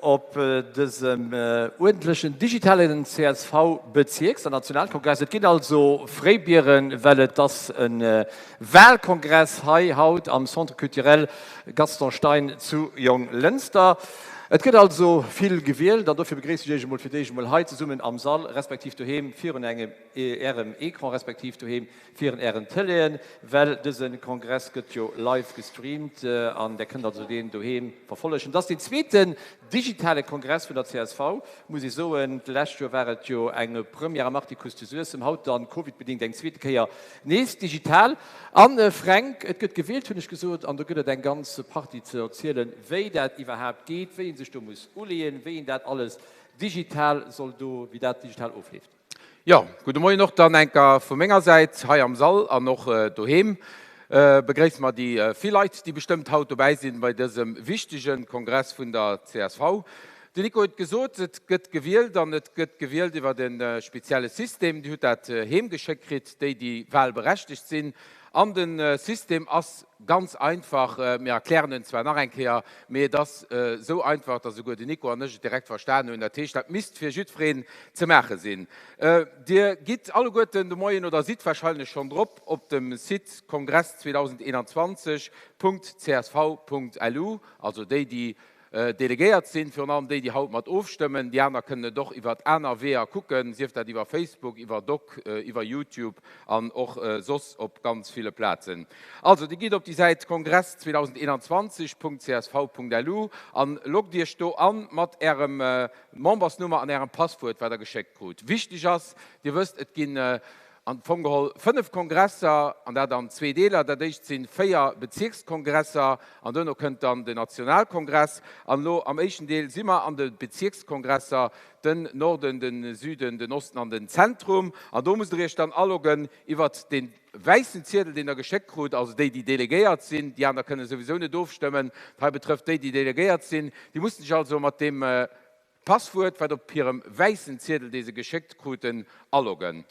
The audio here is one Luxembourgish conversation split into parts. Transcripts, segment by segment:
Op dësem uerdentlechen digitalen CSV-Bezierks an Nationalkongress. Et ginn also Fréibieren, well et ass e Wahlkongress hei haut am Centre culturel Gaston Stein zu Jonglënster. Et gëtt also vill gewielt an dofir begréissen ech Iech emol fir d'éischt emol hei zesummen am Sall, respektiv doheem virun engem Ärem Ecran, respektiv doheem Virun ären Tëleeën, well dëse Kongress gëtt jo live gestreamt an där kënnt also deen doheem verfollegen. Et ass deen zweeten digitale Kongress vun der csv, muss ee soen. D'lescht Joer war et jo eng Première am Artikuss zu Suessem, haut dann covidbedingt eng zweete Kéier nees digital. An Fränk, et gëtt gewielt, hunn ech gesot, an do gëtt et eng ganz Partie ze erzielen, wéi dat iwwerhaapt geet, wéi ee sech do muss uleeën, wéi een dat alles digital soll do, wéi dat digital ofleeft. Jo, gudde Moien och dann enker vu menger Säit hei am Sall an och doheem. Begréisse mer déi vill Leit, déi bestëmmt haut dobäi sinn bei dësem wichtege Kongress vun der csv. Den Nico huet gesot, et gëtt gewielt an et gëtt gewielt iwwer e spezielle System. Dir hutt dat heem geschéckt kritt, déi déi wahlberechtegt sinn. An de System ass ganz einfach. Mir erklären en zwar nach eng Kéier, mee et ass esou einfach, datt esouguer den Nico an ech et direkt verstan hunn. Dat heescht, dat misst fir jiddwereen ze maache sinn. Dir gitt alleguerten de Moien oder sidd warscheinlech schonn drop op dem Site kongress2021.csv.lu, also déi, déi Delegéiert sinn, virun allem déi, déi haut mat ofstëmmen. Déi aner kënnen et och iwwert aner Weeër kucken, sief dat iwwer Facebook, iwwer Doc, iwwer YouTube an och soss op ganz ville Plazen. Also, Dir gitt op déi Säit kongress2021.csv.lu an loggt Iech do an mat Ärem Membersnummer an Ärem Passwuert, wat Der geschéckt krut. Wichteg ass, Dir wësst, et ginn Am Fong geholl 5 Kongresser, an dat an zwee Deeler. Dat éischt si 4 Bezierkskongresser an duerno kënnt dann den Nationalkongress. An elo am éischten Deel si mer an de Bezierkskongresser, den Norden, den Süden, den Osten an den Zentrum. An do musst der iech dann aloggen iwwert dee wäissen Ziedel, deen der geschéckt krut, also déi, déi delegéiert sinn. Déi aner kënne souwisou net ofstëmmen. Hei betrëfft déi, déi delegéiert sinn. Déi mussen sech also mat deem Passwuert, wat op hirem wäissen Ziedel, dee se geschéckt kruten, aloggen.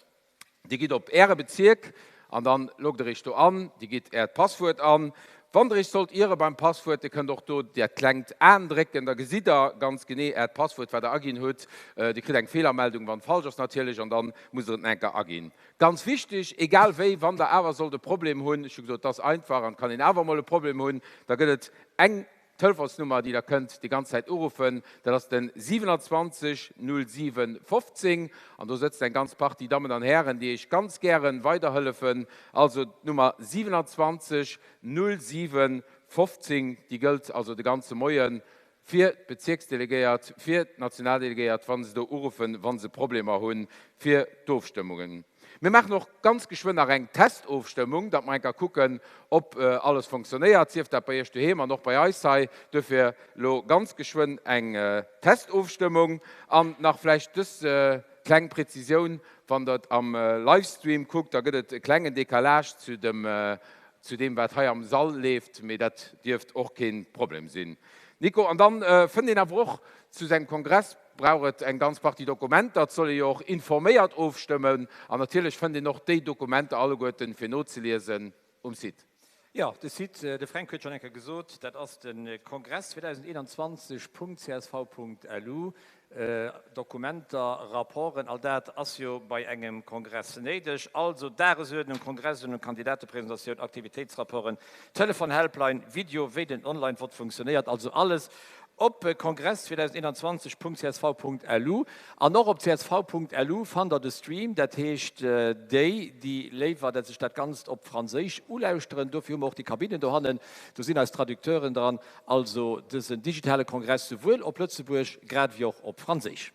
Dir gitt op Äre Bezierk an dann loggt der Iech do an. Dir gitt Äert Passwuert an. Wann der Iech sollt iere beim Passwuert, Dir kënnt och do dat klengt Aen drécken, da gesitt der ganz genee Äert Passwuert, wat der aginn hutt. Dir kritt eng Feelermeldung, wann et falsch ass natierlech, an dann musst der et nach eng Kéier aginn. Ganz wichteg, egal wéi, wann der awer sollt e Problem hunn, ech hu gesot, et ass einfach an et kann een awer emol e Problem hunn, da gëtt et eng D'Telefonsnummer déi der kënnt déi ganz Zäit uruffen, dat ass den 27 07 15 an do sëtzt eng ganz Partie Dammen an Hären, déi iech ganz gären weiderhëllefen. Also d'Nummer 27 07 15, déi gëllt also de ganze Moien fir d'Bezierksdelegéiert, fir d'Nationaldelegéiert, wa se do uruffen, wa se Problemer hunn fir d'Ofstëmmungen. Mir maachen och ganz geschwënn nach eng Testofstëmmung, datt mer eng Kéier kucken, ob alles fonctionnéiert, sief dat bei Iech doheem an och bei eis hei. Duerfir elo ganz geschwënn eng Testofstëmmung. An nach vläicht dës kleng Präzisioun, Wann Der et am Livestream kuckt, da gëtt et e klengen Décalage zu dem, zu deem, wat hei am Sall leeft, mee dat dierft och kee Problem sinn. Nico, an dann fënnt een awer och zu sengem Kongress brauch et eng ganz Partie Dokumenter. Et soll ee jo och informéiert ofstëmmen. An natierlech fënnt een och déi Dokumenter alleguerten, fir nozeliesen, um Site. Jo, de Site, de Fränk huet schonn eng Kéier gesot, dat ass de Kongress 2021 Punkt csv Punkt lu. Dokumenter, Rapporten, all dat ass jo bei engem Kongress néideg. Also Dagesuerdnung, Kongressuerdnung, Kandidatepresentatioun, Aktivitéitsrapporten, Telefon-Helpline, Video, wéi den Online-Vott funktionéiert, also alles op kongress2021.csv.lu. An och op csv.lu fannt der de Stream, dat heescht déi, déi léiwer dat sech dat Ganzt op Franséisch ulauschteren, dofir hu mer och déi Kabinen dohannen, do sinn eis Traducteuren dran. Also dësen digitale Kongress souwuel op Lëtzebuerg grad ewéi och op Franséisch.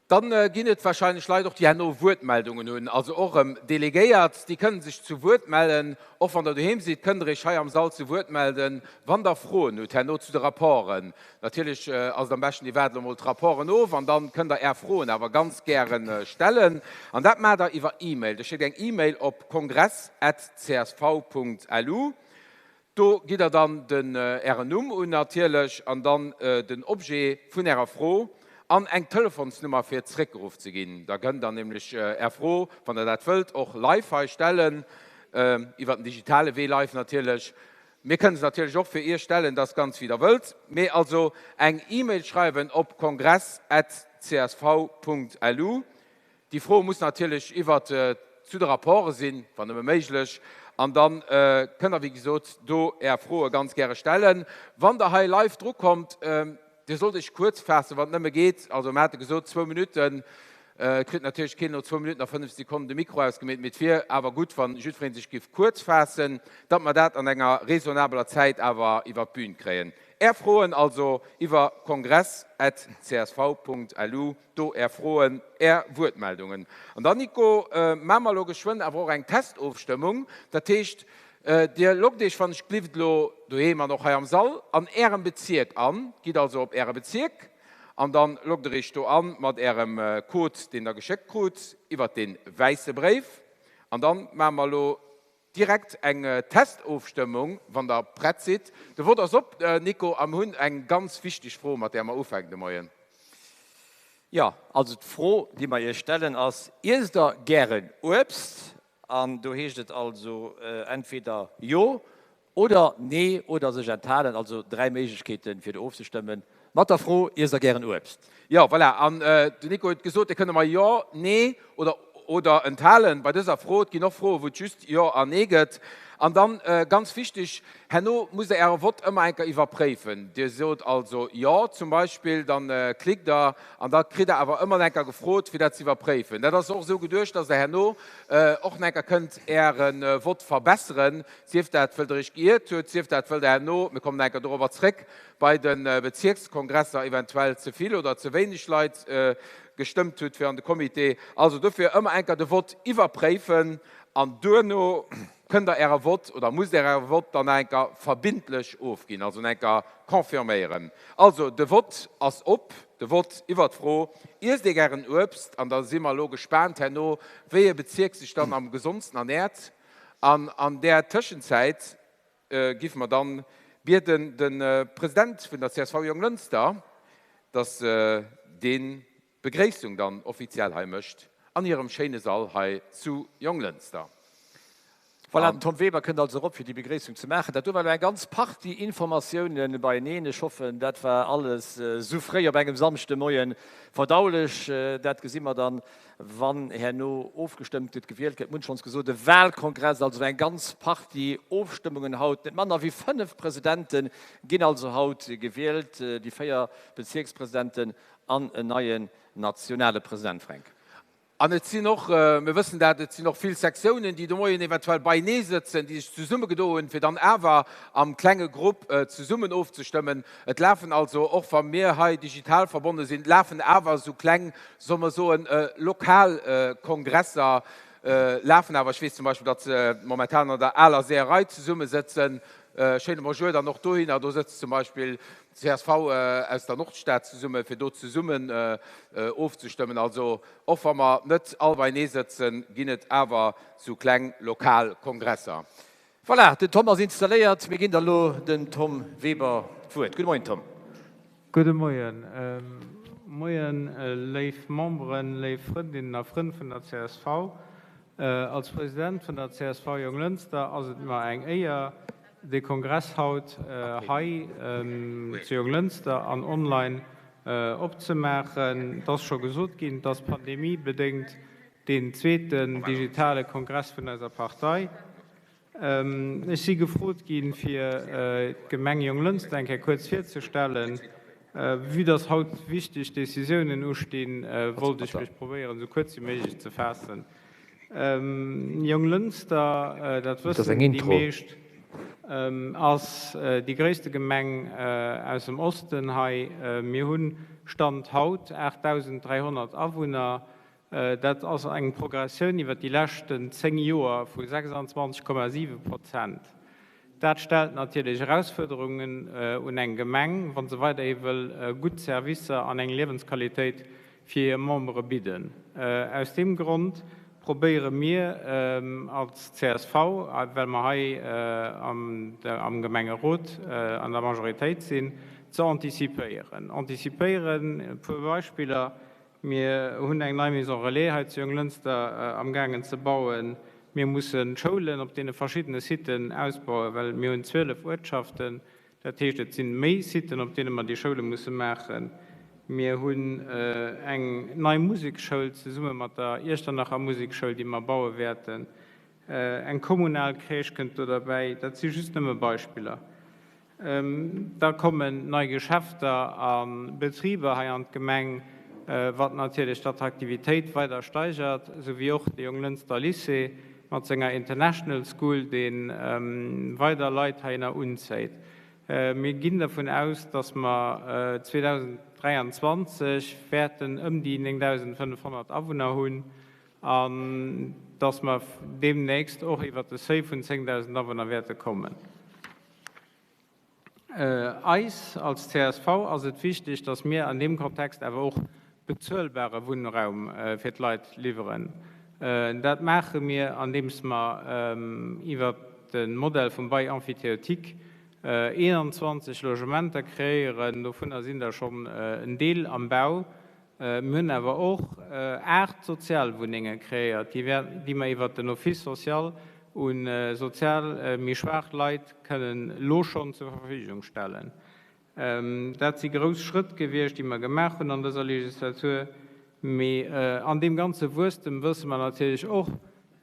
Dann ginn et wahrscheinlech Leit och, déi herno Wuertmeldungen hunn, also och erëm Delegéiert, déi kënnen sech zu Wuert mellen. Och wann Der doheem sidd, kënnt Der Iech hei am Sall zu Wuert melden, wann Der Froen hutt herno zu de Rapporten. Natierlech ass et am beschten, Dir waart elo mol d'Rapporten of an dann kënnt Der Är Froen awer ganz gäre stellen. An dat maacht Der iwwer E-Mail. Der schéckt eng E-Mail op kongress at csv.lu. Do gitt der dann den Ären Numm un natierlech an dann den Objet vun Ärer Fro an eng Telefonsnummer fir zréckgeruff ze ginn. Da kënnt der nämlech Är Fro, wann der dat wëllt, och live hei stellen, iwwer den digitale Wee live natierlech. Mir kënnen se natierlech och fir Iech stellen, dat ass ganz wéi Der wëllt. Mee also eng E-Mail schreiwen op kongress at csv Punkt lu. Déi Fro muss natierlech iwwert zu de Rapporte sinn, wann nëmme méiglech. An da kënnt Der wéi gesot do Är Froe ganz gäre stellen. Wann Der hei live drukommt, Dir sollt Iech kuerz faassen, wann et nëmme geet. Also mir hate gesot zwou Minutten. Et kritt natierlech keen no zwou Minutten a 5 Sekonnen de Mikro ausgemeet, mee et wier awer gutt, wann jiddweree sech giff kuerz faassen, datt mer dat an enger raisonnabeler Zäit awer iwwer d'Bühn kréien. Är Froen also iwwer kongress at csv Punkt lu, do Är Froen, Är Wuertmeldungen. An dann, Nico, maache mer elo geschwënn awer och eng Testofstëmmung. Dat heescht, Dir loggt Iech wann ech glift elo doheem an och hei am Sall an Ärem Bezierk an. Gitt also op Äre Bezierk an dann loggt der Iech do an mat Ärem Code deen der geschéckt krut iwwert dee wäisse Bréif. An dann maache mer elo direkt eng Testofstëmmung wann der prett sidd. De Vott ass op, Nico, a mir hunn eng ganz wichteg Fro mat där mer ufänken de Moien. Jo, also d'Fro déi mer Iech stellen ass, Iesst der gären Uebst? An do heescht et also entweder Jo oder Nee oder sech enthalen. Also 3 Méiglechkeeten, fir do ofzestëmmen mat der Fro, Iesst Der gären Uebst? Jo, voilà. An den Nico huet gesot, dir kënnt ëmmer Jo, Nee oder oder enthalen bei dëser Fro. Et ginn och Froen, wou et just Jo an Nee gëtt. An dann, ganz wichteg, herno musst Der Äre Vott ëmmer eng Kéier iwwerpréifen. Dir sot also Jo zum Beispill, dann klickt Der an da kritt Der awer ëmmer eng Kéier gefrot, fir dat ze iwwerpréifen. Dat ass och esou geduecht, dass Der herno och nach eng Kéier kënnt Äre Vott verbesseren, sief dat, wëll Der Iech geiert hutt, sief dat, wëll Der herno, mir kommen nach eng Kéier dorobber zréck, bei de Bezierkskongresser eventuell ze vill oder ze wéineg Leit gestëmmt hutt fir an de Comité. Also dofir ëmmer eng Kéier de Vott iwwerpréifen an duerno kënnt Der Äre Vott oder musst Der Äre Vott dann nach eng Kéier verbindlech ofginn, also nach eng Kéier confirméieren. Also de Vott ass op, de Vott iwwert d'Fro, Iesst Dir gären Uebst? An da si mer elo gespaant herno, wéi e Bezierk sech dann am gesondsten ernäert. An an där Tëschenzäit giffe mer dann bieden, de President vun der csv Jonglënster, dass deen d'Begréissung dann offiziell hei mécht an hirem schéine Sall hei zu Jonglënster. Voilà, den Tom Weber kënnt also erop fir déi Begréissung ze maachen. Dat do war elo eng ganz Partie Informatiounen beieneen. Ech hoffen, dat war alles esou fréi op engem Samschdemoien verdaulech. Dat gesi mer dann, wann herno ofgestëmmt gëtt, gewielt gëtt. Mir hunn schonns gesot, e Wahlkongress, also eng ganz Partie Ofstëmmungen haut. Net manner wéi 5 Presidente ginn also haut gewielt, déi 4 Bezierkspresidenten an en neien nationale President, Fränk. An et sinn och, mir wëssen dat, et sinn och vill Sektiounen, déi de Moien eventuell beienee sëtzen, déi sech zesummegedo hunn, fir dann awer am klenge Grupp zesummen ofzestëmmen. Et lafen also, och wa mir hei digital verbonne sinn, lafen awer esou kleng, solle mer soen, lokal Kongresser lafen awer. Ech weess zum Beispill, datt se momentan an der aler Seeërei zesummesëtzen. Schéine Bonjour dann och dohinner. Do sëtzt zum Beispill csv aus der Nordstad zesumme fir do zesummen ofzestëmmen. Also och wa mer net all beienee sëtzen, ginn et awer sou kleng lokal Kongresser. Voilà, den Tom ass installéiert. Mir ginn da lo dem Tom Weber d'Wuert. Gudde Moien, Tom. Gudde Moien. Moien, léif Memberen, léif Frëndinnen a Frënn vun der csv. Als President vun der csv Jonglënster ass et mer eng Éier, de Kongress haut hei zu Jonglënster an online opzemaachen. Et ass scho gesot ginn, et ass pandemiebedéngt deen zweeten digitale Kongress vun eiser Partei. Ech si gefrot ginn, fir d'Gemeng Jonglënster eng Kéier kuerz virzestellen. Vue dass haut wichteg Decisiounen ustinn, wollt ech mech probéieren, esou kuerz wéi méiglech ze faassen. Jonglënster, dat wëssen déi meescht, ass déi gréisste Gemeng aus dem Osten hei. Mir hunn, Stand haut, 8.300 Awunner. Dat ass eng Progressioun iwwer déi leschten 10 Joer vu 26,7 Prozent. Dat stellt natierlech Erausfuerderungen un eng Gemeng, wa se weiderhi wëll gutt Servicer an eng Liewensqualitéit fir hir Membere bidden. Aus deem Grond probéiere mir als csv, well mer hei am Gemengerot an der Majoritéit sinn, ze anticipéieren. Anticipéieren, e puer Beispiller, Mir hunn eng nei Maison Relais hei zu Jonglënster amgaangen ze bauen. Mir mussen d'Schoulen op deene verschiddene Siten ausbauen, well mir hunn 12 Uertschaften. Dat heescht, et si méi Siten, op deene mer déi Schoule musse maachen. Mir hunn eng nei Musekschoul zesumme mat der Iechternacher Musekschoul, déi mer baue wäerten. Eng kommunal Crèche kënnt do derbäi. Dat si just nëmme Beispiller. Da kommen nei Geschäfter a Betriber hei an d'Gemeng, wat natierlech d'Attraktivitéit weider steigert, esou wéi och de Jonglënster Lycée mat senger International School, dee weider Leit heihinner unzéit. Mir ginn dervun aus, dass mer 2023 wäerten ëm déi 9.500 Awunner hunn an dass mer deemnächst och iwwert de Seuil vun 10.000 Awunner wäerte kommen. Eis als csv ass et wichteg, dass mir an deem Kontext awer och bezuelbare Wunnraum fir d'Leit liwweren. Dat maache mir, andeems mer iwwert de Modell vum Bail emphytéotique 21 Logementer kreéieren. Dovunner sinn der schonn en Deel am Bau. Mir hunn awer och 8 Sozialwunnenge kreéiert, déi mer iwwert den Office social u sozial méi schwaach Leit kënnen elo schonn zur Verfügung stellen. Dat si grouss Schrëtt gewiescht, déi mer gemaach hunn an dëser Legislatur. Mee an deem ganze Wuesstem wësse mer natierlech och,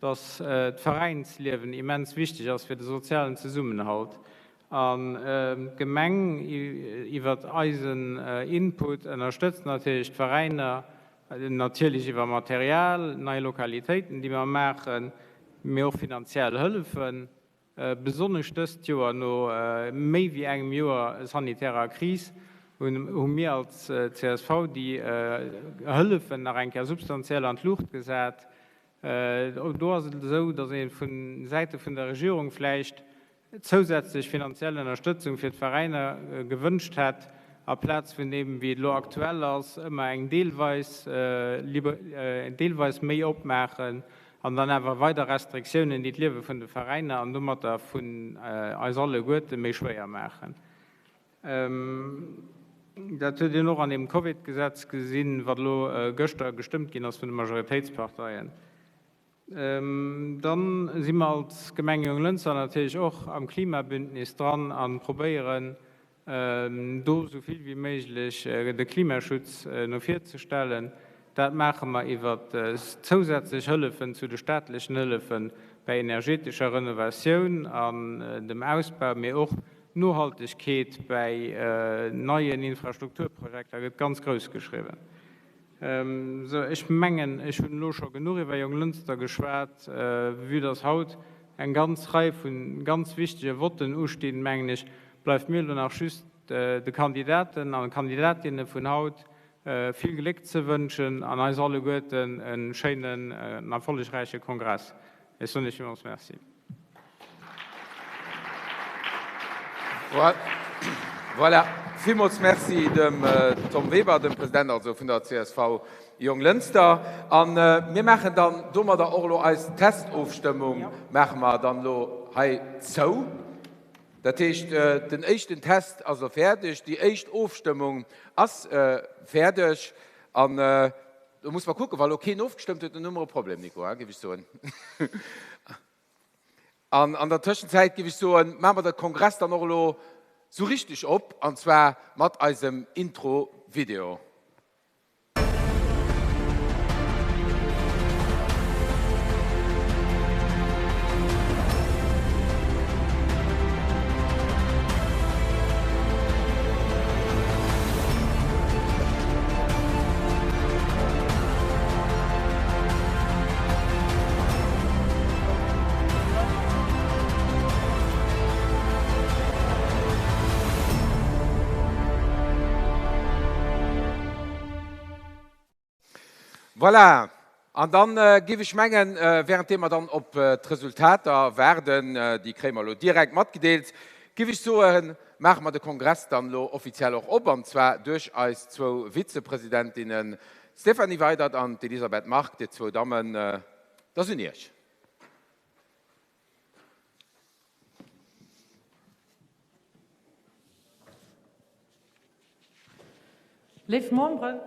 dass d'Veräinsliewen immens wichteg ass fir de sozialen Zesummenhalt. An d'Gemeng, iwwert eisen Input, ënnerstëtzt natierlech d'Veräiner, natierlech iwwer Material, nei Lokalitéiten, déi mer maachen, mee och finanziell Hëllefen. Besonnesch dëst Joer, no méi wéi engem Joer sanitärer Kris, hu mir als csv déi Hëllefen nach eng Kéier substantiell an d'Luucht gesat. Do ass et esou, datt ee vu Säite vun der Regierung vläicht zousätzlech finanziell Ënnerstëtzung fir d'Veräiner gewënscht hätt, aplaz vun deem, wéi et elo aktuell ass, ëmmer eng deelweis deelweis méi opmaachen an dann awer weider Restriktiounen, déi d'Liewe vun de Veräiner an domatter vun eis alleguerte méi schwéier maachen. Dat huet een och an deem Covid-Gesetz gesinn, wat elo gëschter gestëmmt ginn ass vun de Majoritéitsparteien. Dann si mer als Gemeng Jonglënster natierlech och am Klimabündnis dran a probéieren do esou vill wéi méiglech de Klimaschutz no vir ze stellen. Dat maache mer iwwer zousätzlech Hëllefen zu de staatlechen Hëllefe bei energetescher Renovatioun an dem Ausbau, mee och Nohaltegkeet bäi neien Infrastrukturprojekter gëtt ganz grouss geschriwwen. Sou, ech mengen, ech hunn elo scho genuch iwwer Jonglënster geschwat. Vue dass haut eng ganz Rei vu ganz wichtege Votten ustinn, mengen ech, bleift mir elo nach just de Kandidaten an Kandidatinne vun haut vill Gléck ze wënschen an eis alleguerten e schéinen an erfollegräiche Kongress. Ech soen Iech villmools Merci. Voilà, villmools Merci dem Tom Weber, dem President also vun der csv Jonglënster. A mir maachen dann domadder och elo eis Testofstëmmung maache mer dann elo hei zou. Dat heescht, den éischten Test ass elo fäerdeg, déi éischt Ofstëmmung ass fäerdeg. An do muss mer kucken, wa elo keen ofgestëmmt huet, dann hu mer e Problem, Nico, géif ech soen. An an der Tëschenzäit géif ech soen, maache mer de Kongress dann och elo sou richteg op, an zwar mat eisem Intro-Video. Voilà, an dann géif ech mengen, währenddeem mer dann op d'Resultater waarden, déi kréie mer elo direkt matgedeelt, géif ech soen, maache mer de Kongress dann elo offiziell och op, an zwar duerch eis zwou Vizepresidentinnen, d'Stéphanie Weydert an d'Elisabeth Margue. Dir zwou Dammen, et ass un Iech. Léif Memberen.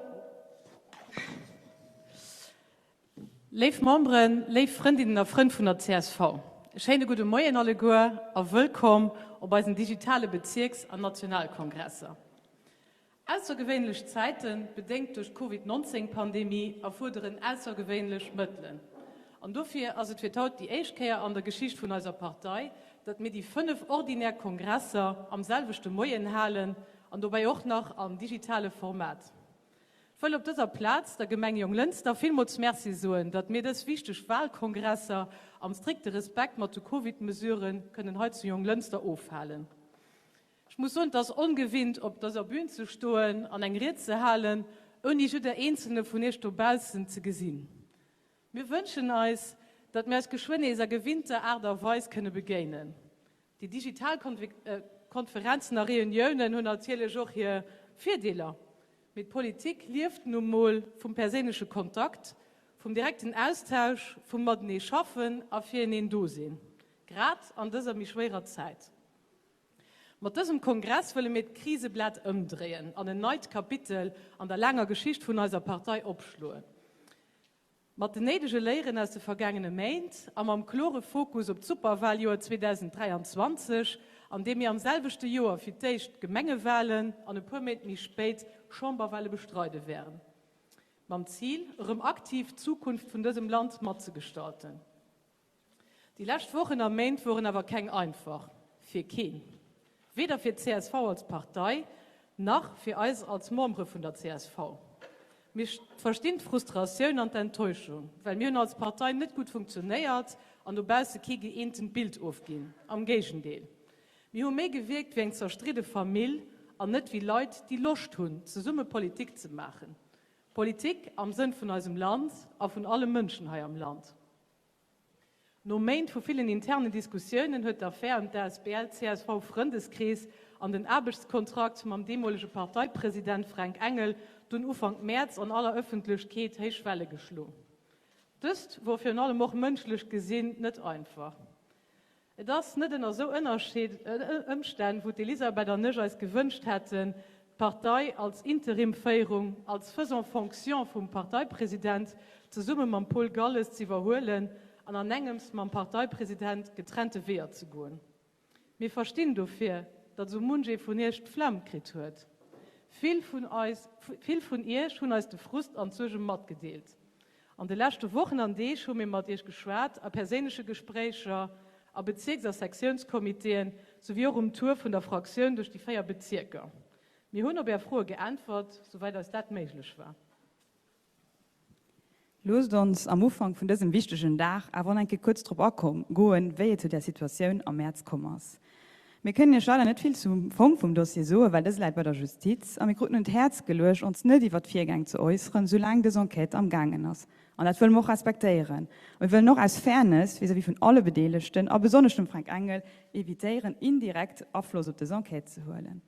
Léif Memberen, léif Frëndinnen a Frënn vun der csv, e schéine gudde Moien alleguer a wëllkomm op eisen digitale Bezierks an Nationalkongresser. Aussergewéinlech Zäiten, bedéngt duerch d'Covid 19 Pandemie, erfuerderen aussergewéinlech Mëttelen. An dofir ass et fir d'haut déi éischt Kéier an der Geschicht vun eiser Partei, datt mir déi 5 ordinär Kongresser am selwechte Moien halen an dobäi och nach am digitale Format. Wëll op dëser Plaz der Gemeng Jonglënster villmools Merci soen, datt mir dës wichteg Wahlkongresser am strikte Respekt mat de Covid-Mesurë kënnen hei zu Jonglënster ofhalen. Ech muss soen, et ass ongewinnt op dëser Bühn ze stoen an eng Ried ze halen, ouni jidder eenzelne vun iech dobaussen ze gesinn. Mir wënschen eis, datt mir eis geschwënn nees a gewinnter Aart a Weis kënne begéinen. Déi digital Konferenzen a Reuniounen hunn natierlech och hir Virdeeler, mee d'Politik lieft nu mol vum perséinleche Kontakt, vum direkten Austausch, vum matenee schaffen a fireneen do sinn, grad an dëser méi schwéierer Zäit. Mat dësem Kongress wëlle mir d'Kriseblat ëmdréien an en neit Kapitel an der laanger Geschicht vun eiser Partei opschloen. Mat den néidege Léieren aus de vergaangene Méint a mam klore Fokus op d'Superwaljoer 2023, an deem mir am selwechte Joer fir d'éischt d'Gemengewalen an e puer Méint méi spéit Chamberwale bestreide wären. Mam Zil, erëm aktiv d'Zukunft vun dësem Land matzegestalten. Déi lescht Wochen a Méint woren awer keng einfach. Fir keen. Weder fir d'CSV als Partei, nach fir eis als Membere vun der csv. Mir verstinn d'Frustratioun an d'Enttäuschung, well mir hunn als Partei net gutt funktionéiert an dobausse kee gëeentent Bild ofginn. Am Géigendeel, mir hu méi gewierkt wéi eng zerstridde Famill an net wéi Leit, déi Loscht hunn, zesumme Politik ze maachen. Politik am Sënn vun eisem Land a vun alle Mënschen hei am Land. No Méint vu villen internen Diskussiounen huet d'Affär ëm d'ASBL csv Frëndeskrees an den Aarbechtskontrakt mam deemolege Parteipresident Fränk Engel dunn Ufank Mäerz an aller Ëffentlechkeet héich Welle geschloen. Dëst wor virun allem och mënschlech gesinn net einfach. Et ass net ënner esou Ëmstänn, wou d'Elisabeth an ech eis gewënscht hätten, d'Partei als Interimféierung, als faisant fonction vum Parteipresident, zesumme mam Paul Galles z'iwwerhuelen an an engems mam Parteipresident getrennte Weeër ze goen. Mir verstinn dofir, datt esou munch ee vun Iech d'Flemm kritt huet. Vill vun eis, vill vun Iech hunn eis de Frust an d'Suerge matgedeelt. An de leschte Wochen an Deeg hu mir mat Iech geschwat, a perséinleche Gespréicher, a Bezierks a Sektiounscomitéen, souwéi och um Tour vun der Fraktioun duerch déi 4 Bezierker. Mir hunn op Är Froe geäntwert, souwäit eis dat méiglech war. Loosst ons am Ufank vun dësem wichtegen Dag awer och eng Kéier kuerz drop agoen, wéi et zu där Situatioun am Mäerz komm ass. Mir kënnen Iech leider net vill zum Fong vum Dossier soen, well dës läit bei der Justiz a mir kruten un d'Häerz geluecht, ons net iwwer d'Virgäng ze äusseren, soulaang dës Enquête am gaangen ass. An dat wëlle mer och respektéieren. A mir wëllen och aus Fairness vis-à-vis vun alle Bedeelegten, a besonnesch dem Fränk Engel, evitéieren, indirekt Afloss op dës Enquête ze huelen.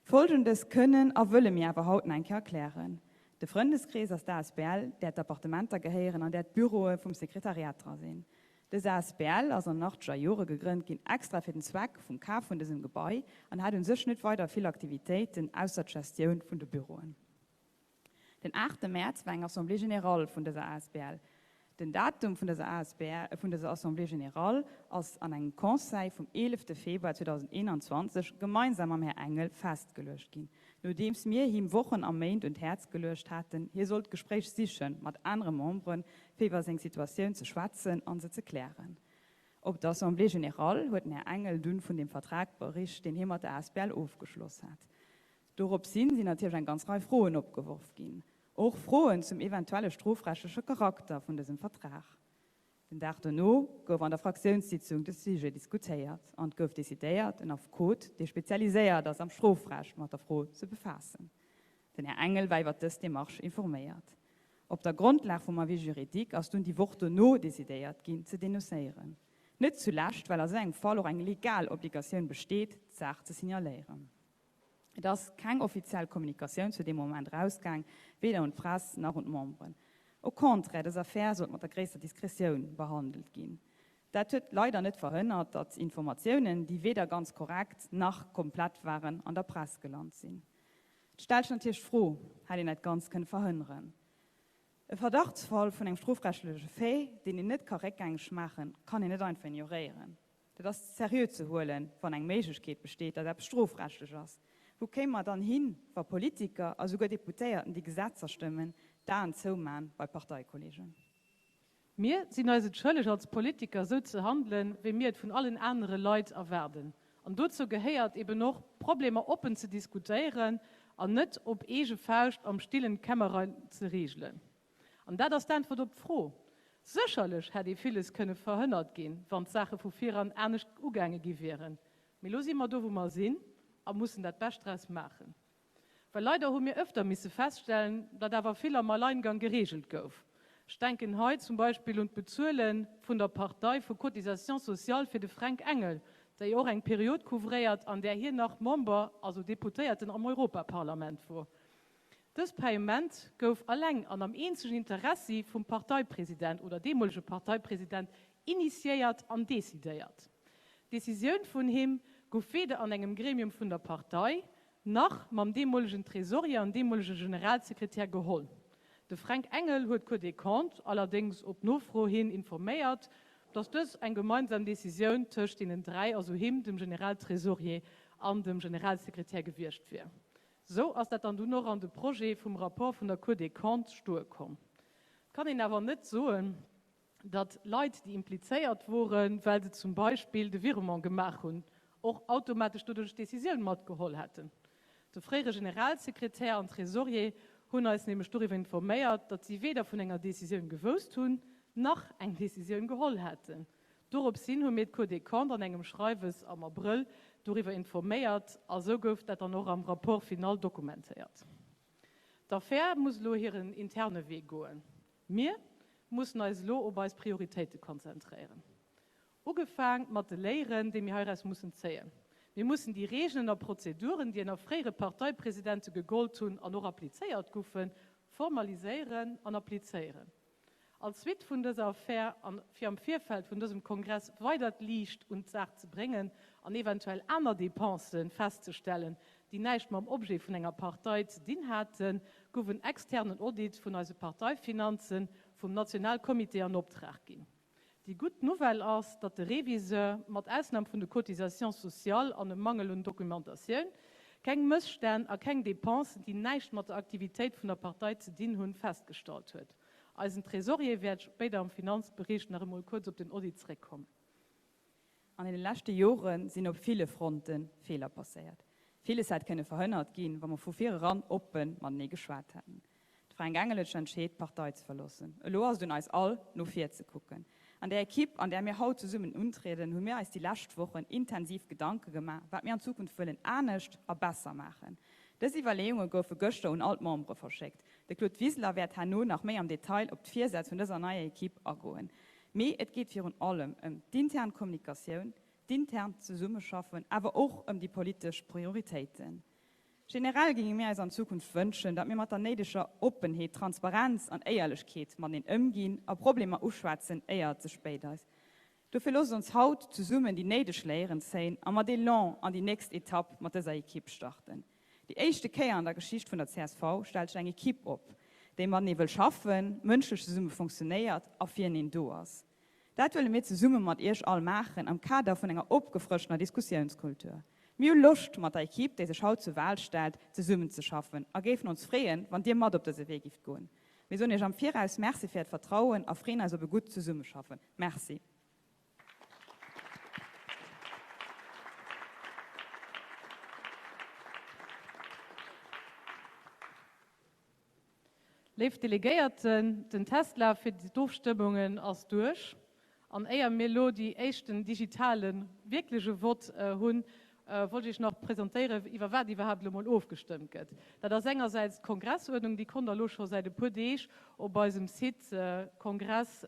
Folgendes kënnen a wëlle mir awer haut nach eng Kéier erklären, De Frëndeskrees ass d'ASBL, där d'Appartementer gehéieren an där d'Büroe vum Sekretariat dra sinn. Dës asbl ass an den achteger Jore gegrënnt ginn extra fir den Zweck vum Kaf vun dësem Gebai an hat un sech net weider vill Aktivitéiten ausser d'Gestioun vun de Büroen. Den aachte Mäerz war eng Assemblée générale vun dëser asbl. Den Datum vun dëser asbl, vun dëser Assemblée générale ass an engem Conseil vum eelefte Februar 2021 gemeinsam mam Här Engel festgeluecht ginn. Nodeems mir him Wochen a Méint un d'Häerz geluecht haten, hie sollt d'Gespréich sichen, mat anere Memberen, fir iwwer seng Situatioun ze schwätzen an se ze klären. Op der Assemblée générale huet den Här Engel dunn vun deem Vertrag bericht, deen hie mat der asbl ofgeschloss hat. Doropshin sinn natierlech eng ganz Rei Froen opgeworf ginn, och Froen zum eventuelle strofrechtleche Charakter vun dësem Vertrag. Den Dag dono gouf an der Fraktiounssitzung de Sujet diskutéiert an et gouf decidéiert, en Affekot, dee spezialiséiert ass am Strofrecht, mat der Fro ze befaassen. Den Här Engel war iwwer dës Demarche informéiert. Op der Grondlag vum Avis juridique ass dunn déi Woch dono decidéiert ginn, ze denoncéieren. Net zulescht, well a sou engem Fall och eng legal Obligatioun besteet, d'Saach ze signaléieren. Et ass keng offiziell Kommunikatioun zu deem Moment erausgaang, weder un d'Press nach un d'Memberen. Au contraire, dës Affär sollt mat der gréisster Diskretioun behandelt ginn. Dat huet leider net verhënnert, datt Informatiounen, déi weder ganz korrekt nach komplett waren, an der Press gelant sinn. Et stellt sech natierlech d'Fro, Hätt een dat Ganzt kënne verhënneren? E Verdachtsfall vun engem strofrechtleche Fait, deen een net ka réckgängeg maachen, kann een net einfach ignoréieren. Dat ass seriö ze huelen, wann eng Méiglechkeet besteet, datt eppes strofrechtlech ass. Wou kéime mer dann hin, wa Politiker a souguer Deputéierten, déi Gesetzer stëmmen, d'Aen zouman bei Parteikollegen? Mir sinn eis et schëlleg als Politiker esou ze handelen, wéi mir et vun allen anere Leit erwaarden. An dozou gehéiert eben och, Problemer oppen ze diskutéieren an net op eege Fauscht am stillen Kämmerlein ze regelen. An dat ass d'Äntwert op d'Fro. Sécherlech hätt ee villes kënne verhënnert ginn, wann d'Saache vu viran anescht ugaange gi wieren. Mee lo si mer do, wou mer sinn a mussen dat Bescht draus maachen. Well leider hu mir ëfter misse feststellen, datt awer vill am Alleingang geregelt gouf. Ech denken hei zum Beispill un d'Bezuele vun der Partei vu Cotisations sociales fir de Fränk Engel, déi och eng Period couvréiert, an där hien nach Member, also Deputéierten am Europaparlament wor. Dës Paiement gouf alleng an am eenzegen Interessi vum Parteipresident oder deemolege Parteipresident initiéiert an decidéiert. D'Decisioun vun him gouf weder an engem Gremium vun der Partei, nach mam deemolegen Tresorier an deemolege Generalsekretär geholl. De Fränk Engel huet d'Cour des Comptes allerdéngs op Nofro hin informéiert, datt dës eng gemeinsam Decisioun tëscht deenen 3, also him, dem Generaltresorier an dem Generalsekretär gewiescht wier. Sou ass dat dann dunn och an de Projet vum Rapport vun der Cour des Comptes stoe komm. Et kann een awer net soen, datt Leit, déi implizéiert woren, well se zum Beispill de Virement gemaach hunn, och automatesch doduerch d'Decisioun matgeholl hätten. De fréiere Generalsekretär an Tresorier hunn eis nämlech doriwwer informéiert, datt si weder vun enger Decisioun gewousst hunn, nach eng Decisioun geholl hätten. Dorops hin hu mir d'Cour des Comptes an engem Schreiwes am Abrëll doriwwer informéiert a sou gouf dat dann och am Rapport final dokumentéiert. D'Affär muss elo hiren interne Wee goen. Mir mussen eis elo op eis Prioritéite konzentréieren. Ugefaang mat de Léieren, déi mir heiraus mussen zéien. Mir mussen déi Reegelen a Prozeduren, déi ënner fréiere Parteipresidente gegollt hunn an och applizéiert goufen, formaliséieren an applizéieren. Als Suite vun dëser Affär an fir am Virfeld vun dësem Kongress weidert Liicht un d'Saach ze bréngen an eventuell aner Dépensen festzestellen, déi näischt mam Objet vun enger Partei ze dinn haten, gouf en externen Audit vun eise Parteifinanzen vum Nationalcomité an Optrag ginn. Déi gutt Nouvelle ass, datt de Reviseur, mat Ausnam vun de Cotisations sociales an e Mangel un Documentatioun, keng Mësstänn a keng Dépensen, déi näischt mat der Aktivitéit vun der Partei ze dinn hunn, festgestallt huet. Eisen Trésorier wäert spéider am Finanzbericht nach emol kuerz op den Audit zeréckkommen. An deene leschte Jore sinn op ville Fronte Feeler passéiert. Villes hätt kënne verhënnert ginn, wa mer vu vir eran oppe matenee geschwat hätten. De Fränk Engel huet sech entscheet, d'Partei ze verloossen. Elo ass et un eis all, no vir ze kucken. An där Ekipp, an där mir haut zesummen untrieden, hu mir eis déi lescht Wochen intensiv Gedanke gemaach, wat mir an Zukunft wëllen anescht a besser maachen. Dës Iwwerleeunge goufe gëschter un all d'Membere verschéckt. De Claude Wiseler wäert herno nach méi am Detail op d'Virsätz vun dëser neier Ekipp agoen. Mee et geet virun allem ëm d'intern Kommunikatioun, d'internt Zesummeschaffen, awer och ëm déi politesch Prioritéiten. Generell géinge mir eis an Zukunft wënschen, datt mir mat der néideger Oppenheet, Transparenz an Éierlechkeet mateneen ëmginn a Problemer uschwätzen, éier et ze spéit ass. Dofir loosst ons haut zesummen déi néideg Léieren zéien a mat Elan an déi nächst Etapp mat dëser Ekipp starten. Déi éischte Kéier an der Geschicht vun der csv stellt sech eng Ekipp op, déi matenee wëll schaffen, mënschlech zesumme fonctionnéiert a fireneen do ass. Dat wëlle mir zesumme mat Iech all maachen am Kader vun enger opgefrëschtener Diskussiounskultur. Mir hu Loscht, mat der Ekipp, déi sech haut zur Wahl stellt, zesummenzeschaffen a géifen ons freeën, wann Dir mat op dëse Wee gifft goen. Mir soen Iech am Viraus Merci fir Äert Vertrauen a freeën eis op e gutt Zesummeschaffen. Merci. Léif Delegéierten, den Testlaf fir d'Ofstëmmungen ass duerch. An éier mir elo déi éischten digitale wierklege Vott hunn, wollt ech Iech nach presentéieren, iwwer wat iwwerhaapt elo mol ofgestëmmt gëtt. Dat ass engersäits d'Kongressuerdnung, déi konnt Der elo scho säit e puer Deeg op eisem Site Kongress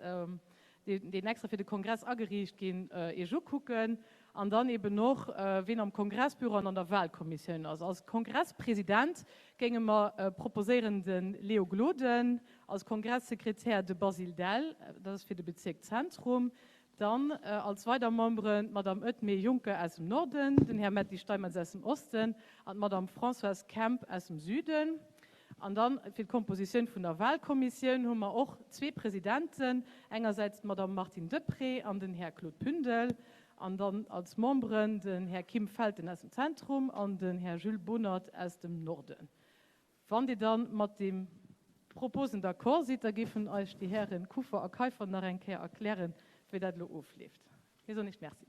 deen extra fir de Kongress ageriicht ginn, Iech ukucken. An dann eben och, ween am Kongressbüro an an der Wahlkommissioun ass. Als Kongresspresident géinge mer proposéieren de Leo Gloden, als Kongresssekretär de Basile Dell, dat ass fir de Bezierk Zentrum, dann als weider Memberen d'Madame Edmée Juncker aus dem Norden, den Här Metty Steinmetz aus dem Osten an d'Madame Françoise Kemp aus dem Süden. An dann fir d'Kompositioun vun der Wahlkommissioun hu mer och zwee Presidenten, engersäits d'Madame Martine Deprez an den Här Claude Pündel, an dann als Memberen den Här Kim Felten aus dem Zentrum an den Här Jules Bonert aus dem Norden. Wann Dir dann mat deem Proposen d'accord sidd, da géifen eis déi Hären Kuffer a Keiffer nach eng Kéier erklären, wéi dat elo ofleeft. Mir soen Iech Merci.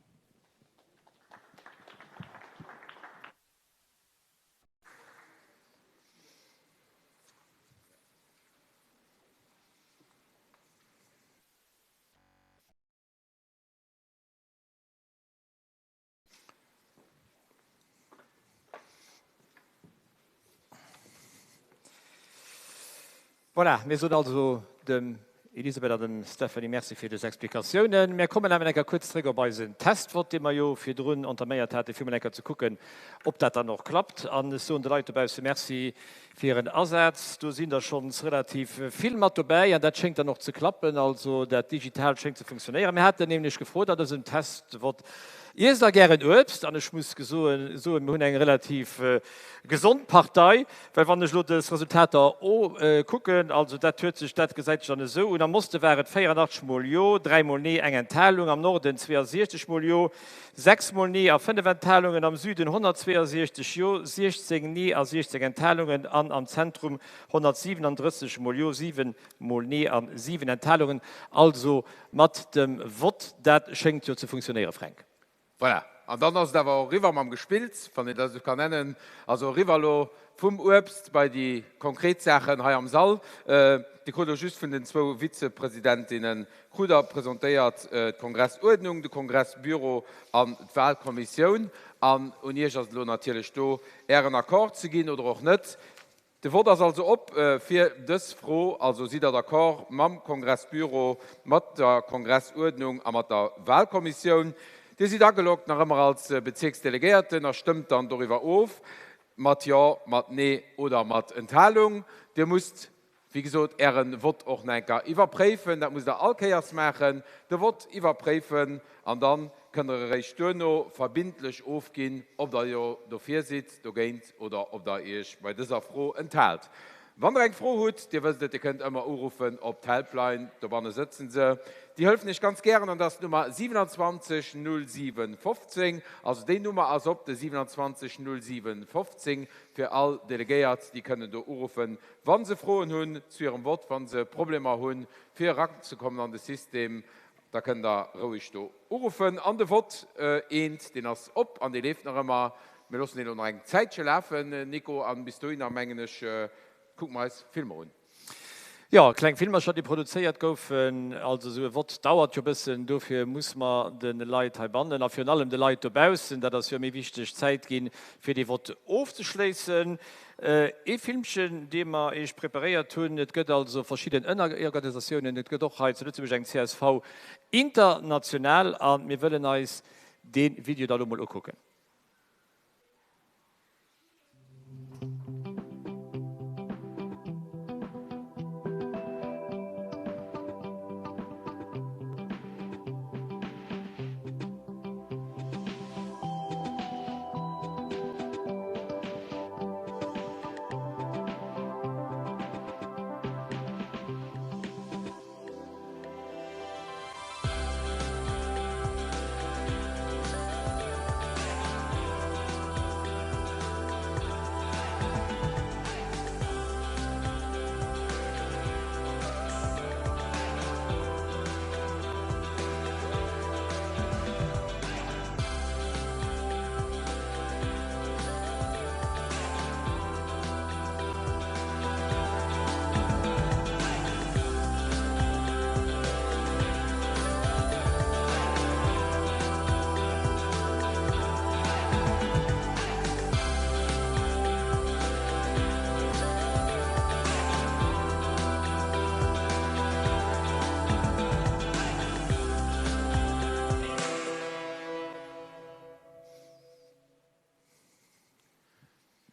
Voilà, mir soen also dem Elisabeth an dem Stephanie Merci fir dës Explikatiounen. Mir kommen awer enker kuerz zréck op eisen Testvott, dee mer jo virdrun entaméiert haten, fir mol enker ze kucken, ob dat dann och klappt. An ech soen de Leit dobausse Merci fir hiren Asaz. Do sinn der schonns relativ vill mat dobäi an dat schéngt dann och ze klappen. Also dat Digitaalt schéngt ze funktionéieren. Mir haten nämlech gefrot an dësem Testvott, Iesst Der gären Uebst? An ech muss soen, mir hunn eng relativ gesond Partei. Well wann ech elo dës Resultater kucken, also dat huet sech, dat gesäit sech dann esou un, Am Oste war et 84 mol Jo, 3 mol Nee, eng Enthalung, am Norden 62 mol Jo, 6 mol Nee a 5 Enthalungen, am Süden 162 Jo, 16 Nee a 16 Enthalungen an am Zentrum 137 mol Jo, 7 mol Nee a 7 Enthalungen. Also mat dem Vott, dat schéngt jo ze funktionéieren, Fränk. Voilà, an dann ass et awer och eriwwer mam Gespills, wann een dat esou kann nennen. Also eriwwer elo vum Uebst bei déi konkret Saachen hei am Sall. Dir krut elo just vun den zwou Vizepresidentinnen krut Der presentéiert d'Kongressuerdnung, de Kongressbüro an d'Wahlkommissioun. An un Iech ass et elo natierlech do Ären Accord ze ginn oder och net. De Vott ass also op fir dës Fro. Also, sidd Der d'accord mam Kongressbüro, mat der Kongressuerdnung a mat der Wahlkommissioun? Dir sidd ageloggt nach ëmmer als Bezierksdelegéierten a stëmmt dann doriwwer of, mat Jo, mat Nee oder mat Enthalung. Dir musst, wéi gesot, Äre Vott och nach eng Kéier iwwerpréifen. Dat musst Der all Kéiers maachen, de Vott iwwerpréifen an dann kënnt Der eréischt duerno verbindlech ofginn, ob Der jo dofir sidd, dogéint oder ob Der Iech bei dëser Fro enthaalt. Wann Der eng Fro hutt, Dir wësst et, Dir kënnt ëmmer uruffen op d'Helpline, dobanne sëtzen se, déi hëllefen Iech ganz gären an dat ass d'Nummer 27 07 15. Also déi Nummer ass op, de 27 07 15 fir all Delegéiert, déi kënnen do uruffen, wa se Froen hunn zu hirem Vott, wa se Problemer hunn, fir eranzekommen an de System. Da kënnt der roueg do uruffen. An de Vott eent, deen ass op an dee leeft nach ëmmer. Mir loossen deen elo nach eng Zäitche lafen, Nico, an bis dohinner, mengen ech, kucke mer eis Filmer un. Jo, kleng Filmercher, déi produzéiert goufen. Also esou e Vott dauert jo e bëssen, dofir muss mer de Leit heibannen a virun allem de Leit dobaussen, dat ass jo méi wichteg, Zäit ginn, fir dee Vott ofzeschléissen. Ee Filmchen, dee mer Iech preparéiert hunn. Et gëtt also verschidden Ënnerorganisatiounen. Et gëtt och hei zu Lëtzebuerg eng csv International a mir wëllen eis dee Video da lo mol ukucken.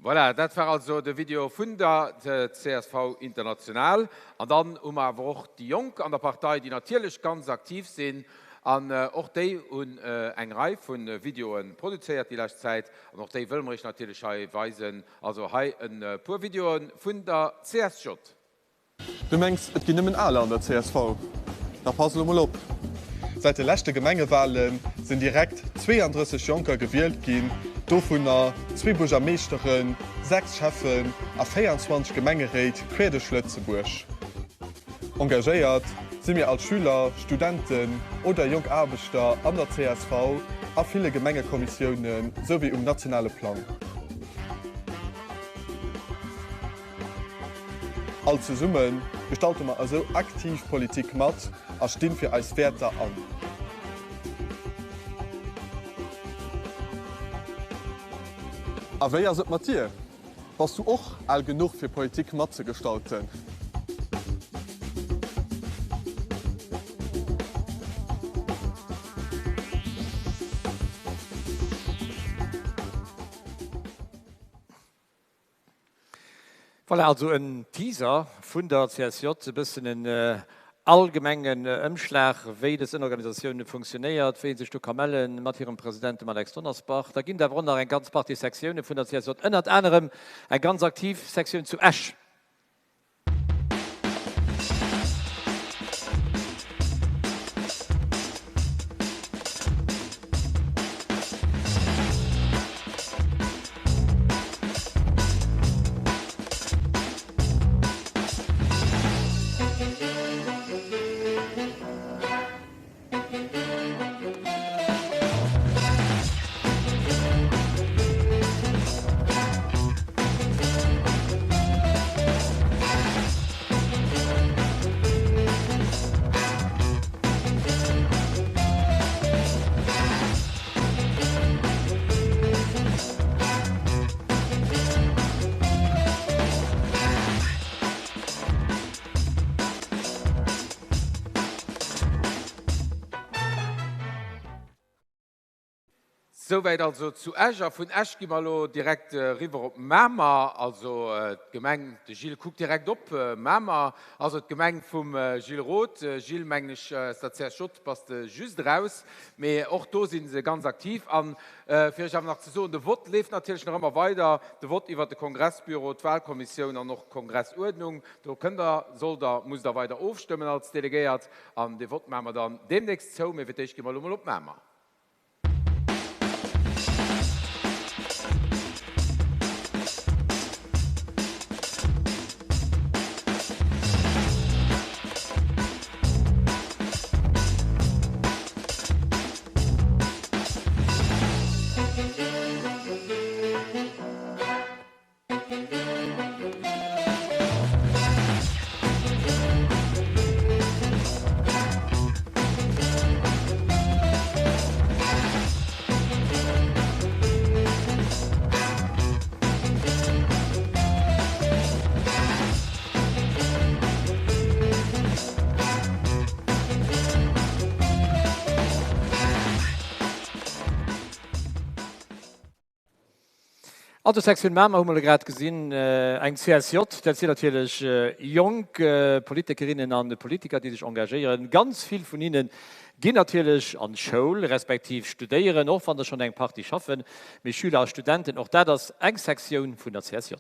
Voilà, dat war also de Video vun der csv International. An dann hu mer awer och déi Jonk an der Partei, déi natierlech ganz aktiv sinn. An och déi hunn eng Rei vu Videoe produzéiert déi lescht Zäit an och déi wëlle mer iech natierlech hei weisen. Also hei e puer Videoe vun der CSJ. Du mengs et ginn nëmmen Aler an der csv? Da pass elo mol op! Säit de leschte Gemengewale sinn direkt 32 Jonker gewielt ginn, dovunner zwee Buergermeeschteren, 6 Schäffen a 24 Gemengeréit queer duerch Lëtzebuerg. Engagéiert si mir als Schüler, Studenten oder jonk Aarbechter an der csv, a ville Gemengekommissioune souwéi um nationale Plang. All zesumme gestalte mer esou aktiv Politik mat a stinn fir eis Wäerter an. A wéi ass et mat dir? Bass du och al genuch fir Politik matzegestalten? Voilà, also en Teaser vun der CSJ, e bëssen en allgemengen Ëmschlag, wéi dës Ënnerorganisatioun funktionéiert, wéi ee sech do ka mellen, mat hirem President, dem Alex Donnersbach. Da ginn et awer och nach eng ganz Partie Sektioune vun der CSJ, ënnert anerem eng ganz aktiv Sektioun zu Esch. Souwäit also zu Esch. A vun Esch gi mer elo direkt eriwwer op Mamer, also d'Gemeng, de Gilles kuckt direkt op, Mamer, also d'Gemeng vum Gilles Roth. Gilles, mengen ech, aus der CSJ bass de just eraus, mee och do si se ganz aktiv. A fir iech awer nach ze soen, de Vott leeft natierlech nach ëmmer weider, de Vott iwwert de Kongressbüro, d'Wahlkommissioun an och d'Kongressuerdnung. Do kënnt der, sollt der, musst der weider ofstëmmen als Delegéiert. An dee Vott maache mer dann deemnächst zou, mee fir d'éischt gi mer elo mol op Mamer. An der Sektioun Mamer hu mer elo grad gesinn, eng CSJ, dat sinn natierlech jonk Politikerinnen an Politiker, déi sech engagéieren. Ganz vill vun hinne ginn natierlech an d'Schoul, respektiv studéieren, och wann der schonn eng Partie schaffen. Mee Schüler a Studenten, och dat ass eng Sektioun vun der CSJ.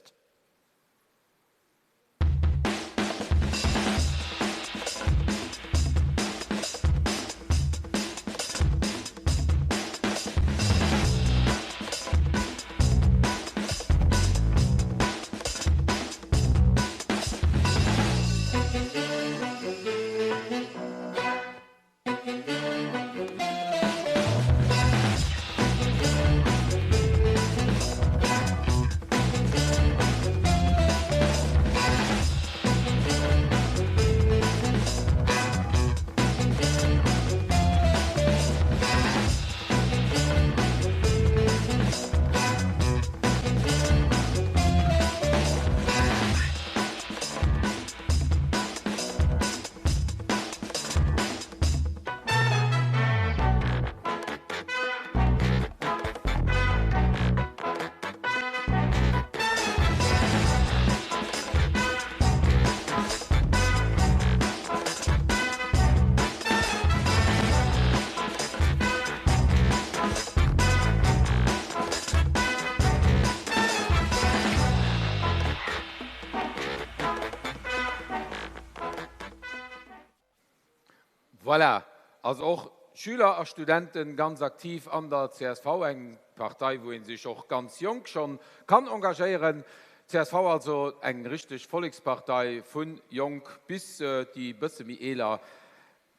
Voilà, also och Schüler a Studenten ganz aktiv an der csv, eng Partei wou ee sech och ganz jonk schonn kann engagéieren. Csv also eng richteg Vollekspartei, vu jonk bis déi bësse méi eeler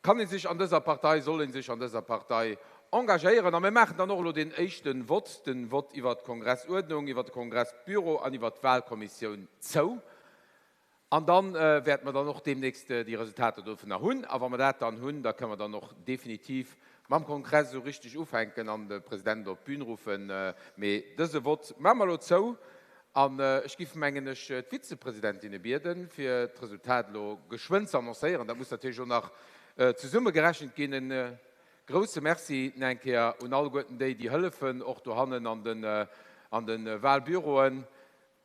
kann ee sech an dëser Partei, soll ee sech an dëser Partei engagéieren. A mir maachen dann och elo deen éischte Vott, de Vott iwwert d'Kongressuerdnung, iwwert de Kongressbüro an iwwert d'Wahlkommissioun zou. An da wäerte mer dann och deemnächst déi Resultater dovunner hunn. A wa mer dat dann hunn, da kënnen mer dann och definitiv mam Kongress esou richtig ufänken an de President op d'Bün ruffen. Mee dëse Vott maache mer elo zou. An ech giff, mengen ech, d'Vizepresidentinne bieden, fir d'Resultat elo geschwënn ze annoncéieren. Dat muss natierlech och nach zesummegerechent ginn. E grouse Merci nach eng Kéier un alleguerten déi, déi hëllefen, och dohannen an de Wahlbüroen.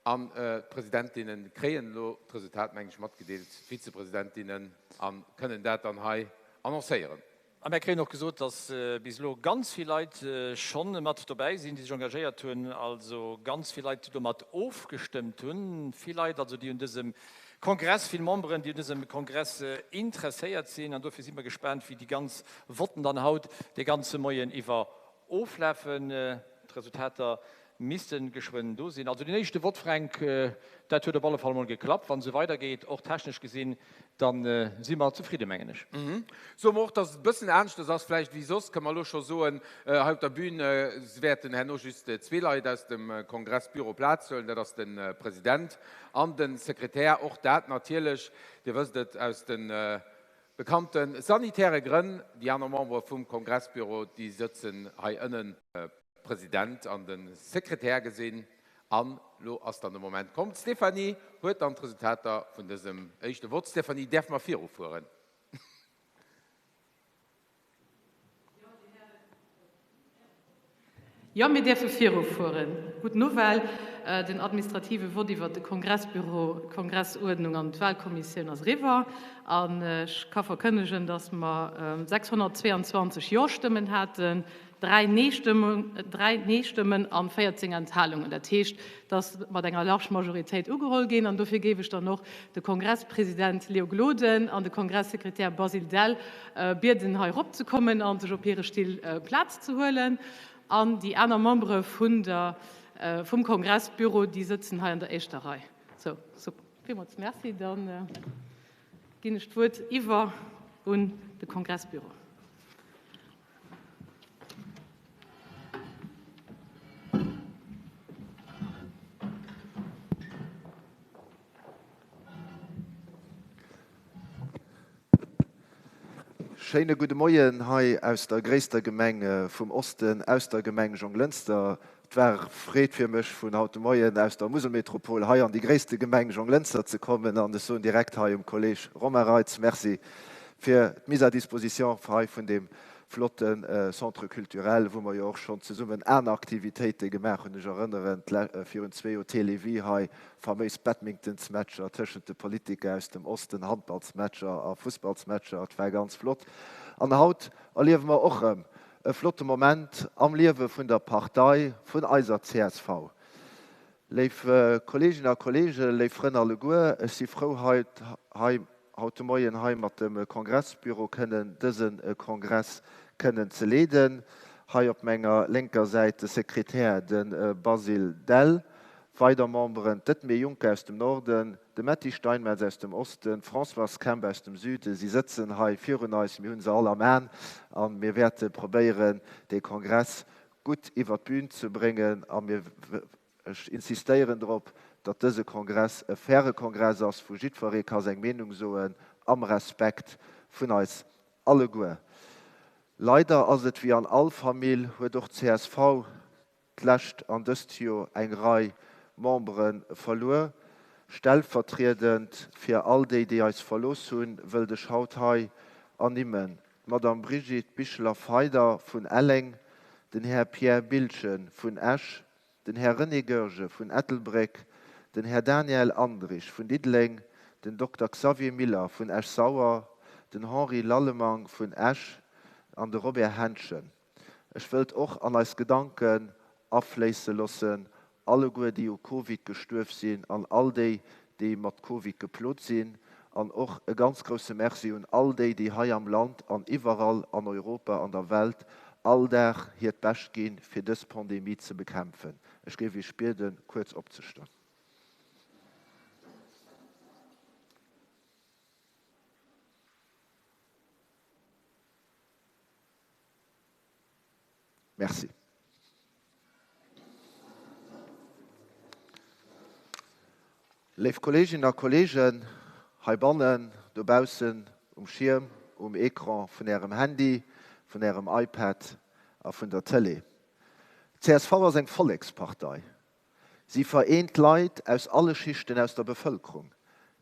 An d'Presidentinne kréien elo d'Resultat, mengen ech, matgedeelt, d'Vizepresidentinnen, a kënnen dat dann hei annoncéieren. A mär kréien och gesot, dass bis elo ganz vill Leit schonn mat dobäi sinn, déi sech engagéiert hunn, also ganz vill Leit, déi domat ofgestëmmt hunn, vill Leit also, déi un dësem Kongress, vill Memberen, déi un dësem Kongress interesséiert sinn. An dofir si mer gespaant, wéi déi ganz Votten dann haut de ganze Moien iwwer oflafen. D'Resultater missten geschwënn do sinn. Also deen éischte Vott, Fränk, dat huet op alle Fall mol geklappt. Wann esou weider geet, och technesch gesinn, dann si mer zefridden, mengen ech. Soe mer och, dass et e bëssen aneschters ass vläicht wéi soss, kënne mer elo scho soen hei op der Bühn. Se wäerten herno just zwee Leit aus dem Kongressbüro Plaz huelen, dat ass de President an de Sekretär. Och dat natierlech, Dir wësst et aus de bekannte sanitäre Grënn. Déi aner Membere vum Kongressbüro, déi sëtzen hei ënnen. President an de Sekretär gesinn. An lo ass dann de Moment komm, d'Stéphanie huet dann d'Resultater vun dësem éischte Vott. Stéphanie, däerfe mer virufueren? Jo, mir däerfe virufueren. Gutt Nouvelle, Den administrative Vott iwwert de Kongressbüro, d'Kongressuerdnung an d'Wahlkommissioun ass eriwwer. An ech ka verkënnegen, dass mer 622 Jo-Stëmmen haten, 3 Nee-Stëmmen an 14 Enthalungen. Dat heescht, et ass mat enger large Majoritéit ugeholl ginn. An dofir géif ech dann och de Kongresspresident Léo Gloden an de Kongresssekretär Basile Dell bieden, hei eropzekommen a sech op hire Still Plaz ze huelen. An déi aner Membere vun der, vum Kongressbüro, déi sëtzen hei an der éischter Rei. Sou, super. Villmools Merci. Dann ginn ech d'Wuert iwwer un de Kongressbüro. Schéine gudde Moien hei aus der gréisster Gemeng vum Osten, aus der Gemeng Jonglënster. Et war Freed fir mech vun haut de Moien aus der Muselmetropol hei an déi gréisste Gemeng Jonglënster ze kommen an ech soen direkt hei um Kolleg Romain Reitz Merci fir d'Mise à disposition hei vun deem flotte Centre culturel, wou mer jo och schonn zesummen aner Aktivitéite gemaach hunn. Ech erënneren virun zwee Joer Télévie hei, faméis Badmintonsmatcher tëschent de Politiker aus dem Osten, Handballsmatcher a Fussballsmatcher. Et war ganz flott. An haut erliewe mer och erëm e flotte Moment am Liewe vun der Partei, vun eiser csv. Léif Kolleeginnen a Kolleegen, léif Frënn alleguer, ech si frou hei haut de Moien hei mat dem Kongressbüro kënnen dëse Kongress kënnen ze leeden. Hei op menger lénker Säit de Sekretär, de Basile Dell, weider Memberen, d'Edmée Juncker aus dem Norden, de Metty Steinmetz aus dem Osten, d'Françoise Kemp aus dem Süden. Si sëtzen hei virun eis, mir hu se all am An a mir wäerte probéieren, dee Kongress gutt iwwert d'Bün ze bréngen a mir, ech insistéieren drop, datt dëse Kongress e faire Kongress ass, wou jiddweree ka seng Meenung soen, am Respekt vun eis alleguer. Leider ass et wéi an all Famill, huet och d'CSV d'lescht an dëst Joer eng Rei Membere verluer. Stellvertriedend fir all déi, déi eis verlooss hunn, wëllt ech haut hei ernimmen, d'Madame Brigitte Bicheler-Feider vun Elleng, den Här Pierre Biltgen vun Esch, den Här René Goerge vun Ettelbréck, den Här Daniel Andrich vun Diddeleng, den Dokter Xavier Miller vun Esch-Sauer, den Henri Lallemang vun Esch an de Robert Henschen. Ech wëllt och an eis Gedanken afléisse loossen, alleguer déi u Covid gestuerf sinn an all déi, déi mat Covid geplot sinn. An och e ganz grousse Merci un all déi, déi hei am Land an iwwerall an Europa an der Welt all Dag hiert Bescht ginn, fir dës Pandemie ze bekämpfen. Ech géif Iech bieden, kuerz opzestoen. Merci. Léif Kolleeginnen a Kolleegen heibannen, dobaussen, um Schierm, um Ecran vun Ärem Handy, vun Ärem iPad a vun der Tëlee, Csv ass eng Vollekspartei. Si vereent Leit aus alle Schichten aus der Bevëlkerung,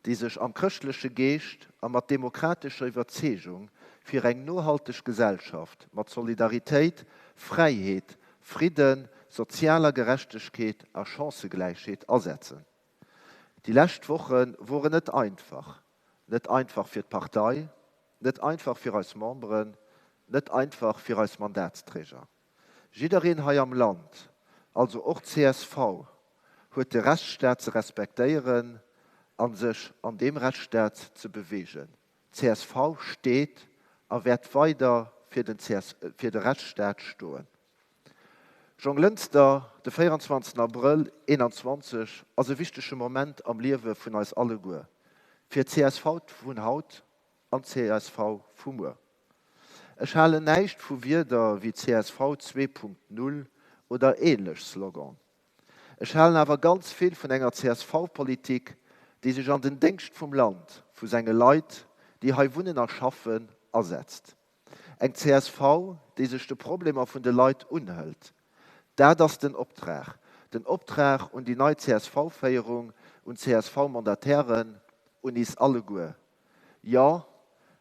déi sech am chrëschtleche Geescht a mat demokratescher Iwwerzeegung fir eng nohalteg Gesellschaft mat Solidaritéit, Fräiheet, Fridden, sozialer Gerechtegkeet a Chancëgläichheet asetzen. Déi lescht Woche woren net einfach. Net einfach fir d'Partei, net einfach fir eis Memberen, net einfach fir eis Mandatsträger. Jiddereen hei am Land, also och csv, huet de Rechtsstaat ze respektéieren a sech an deem Rechtsstaat ze beweegen. Csv steet a wäert weider fir de Rechtsstaat stoen. Jonglënster, de 24 Abrëll 21 ass e wichtege Moment am Liewe vun eis alleguer, fir csv vun haut an csv vu muer. Ech halen näischt vu Wierder wéi csv 2.0 oder ähnlech Slogan. Ech halen awer ganz vill vun enger CSV-Politik, déi sech an den Déngscht vum Land, vu senge Leit, déi hei wunnen a schaffen, asetzt. Eng csv, déi sech de Problemer vun de Leit unhëlt. Dat ass den Optrag. Den Optrag un déi nei CSV-Féierung, un d'CSV-Mandatairen, un is alleguer. Jo,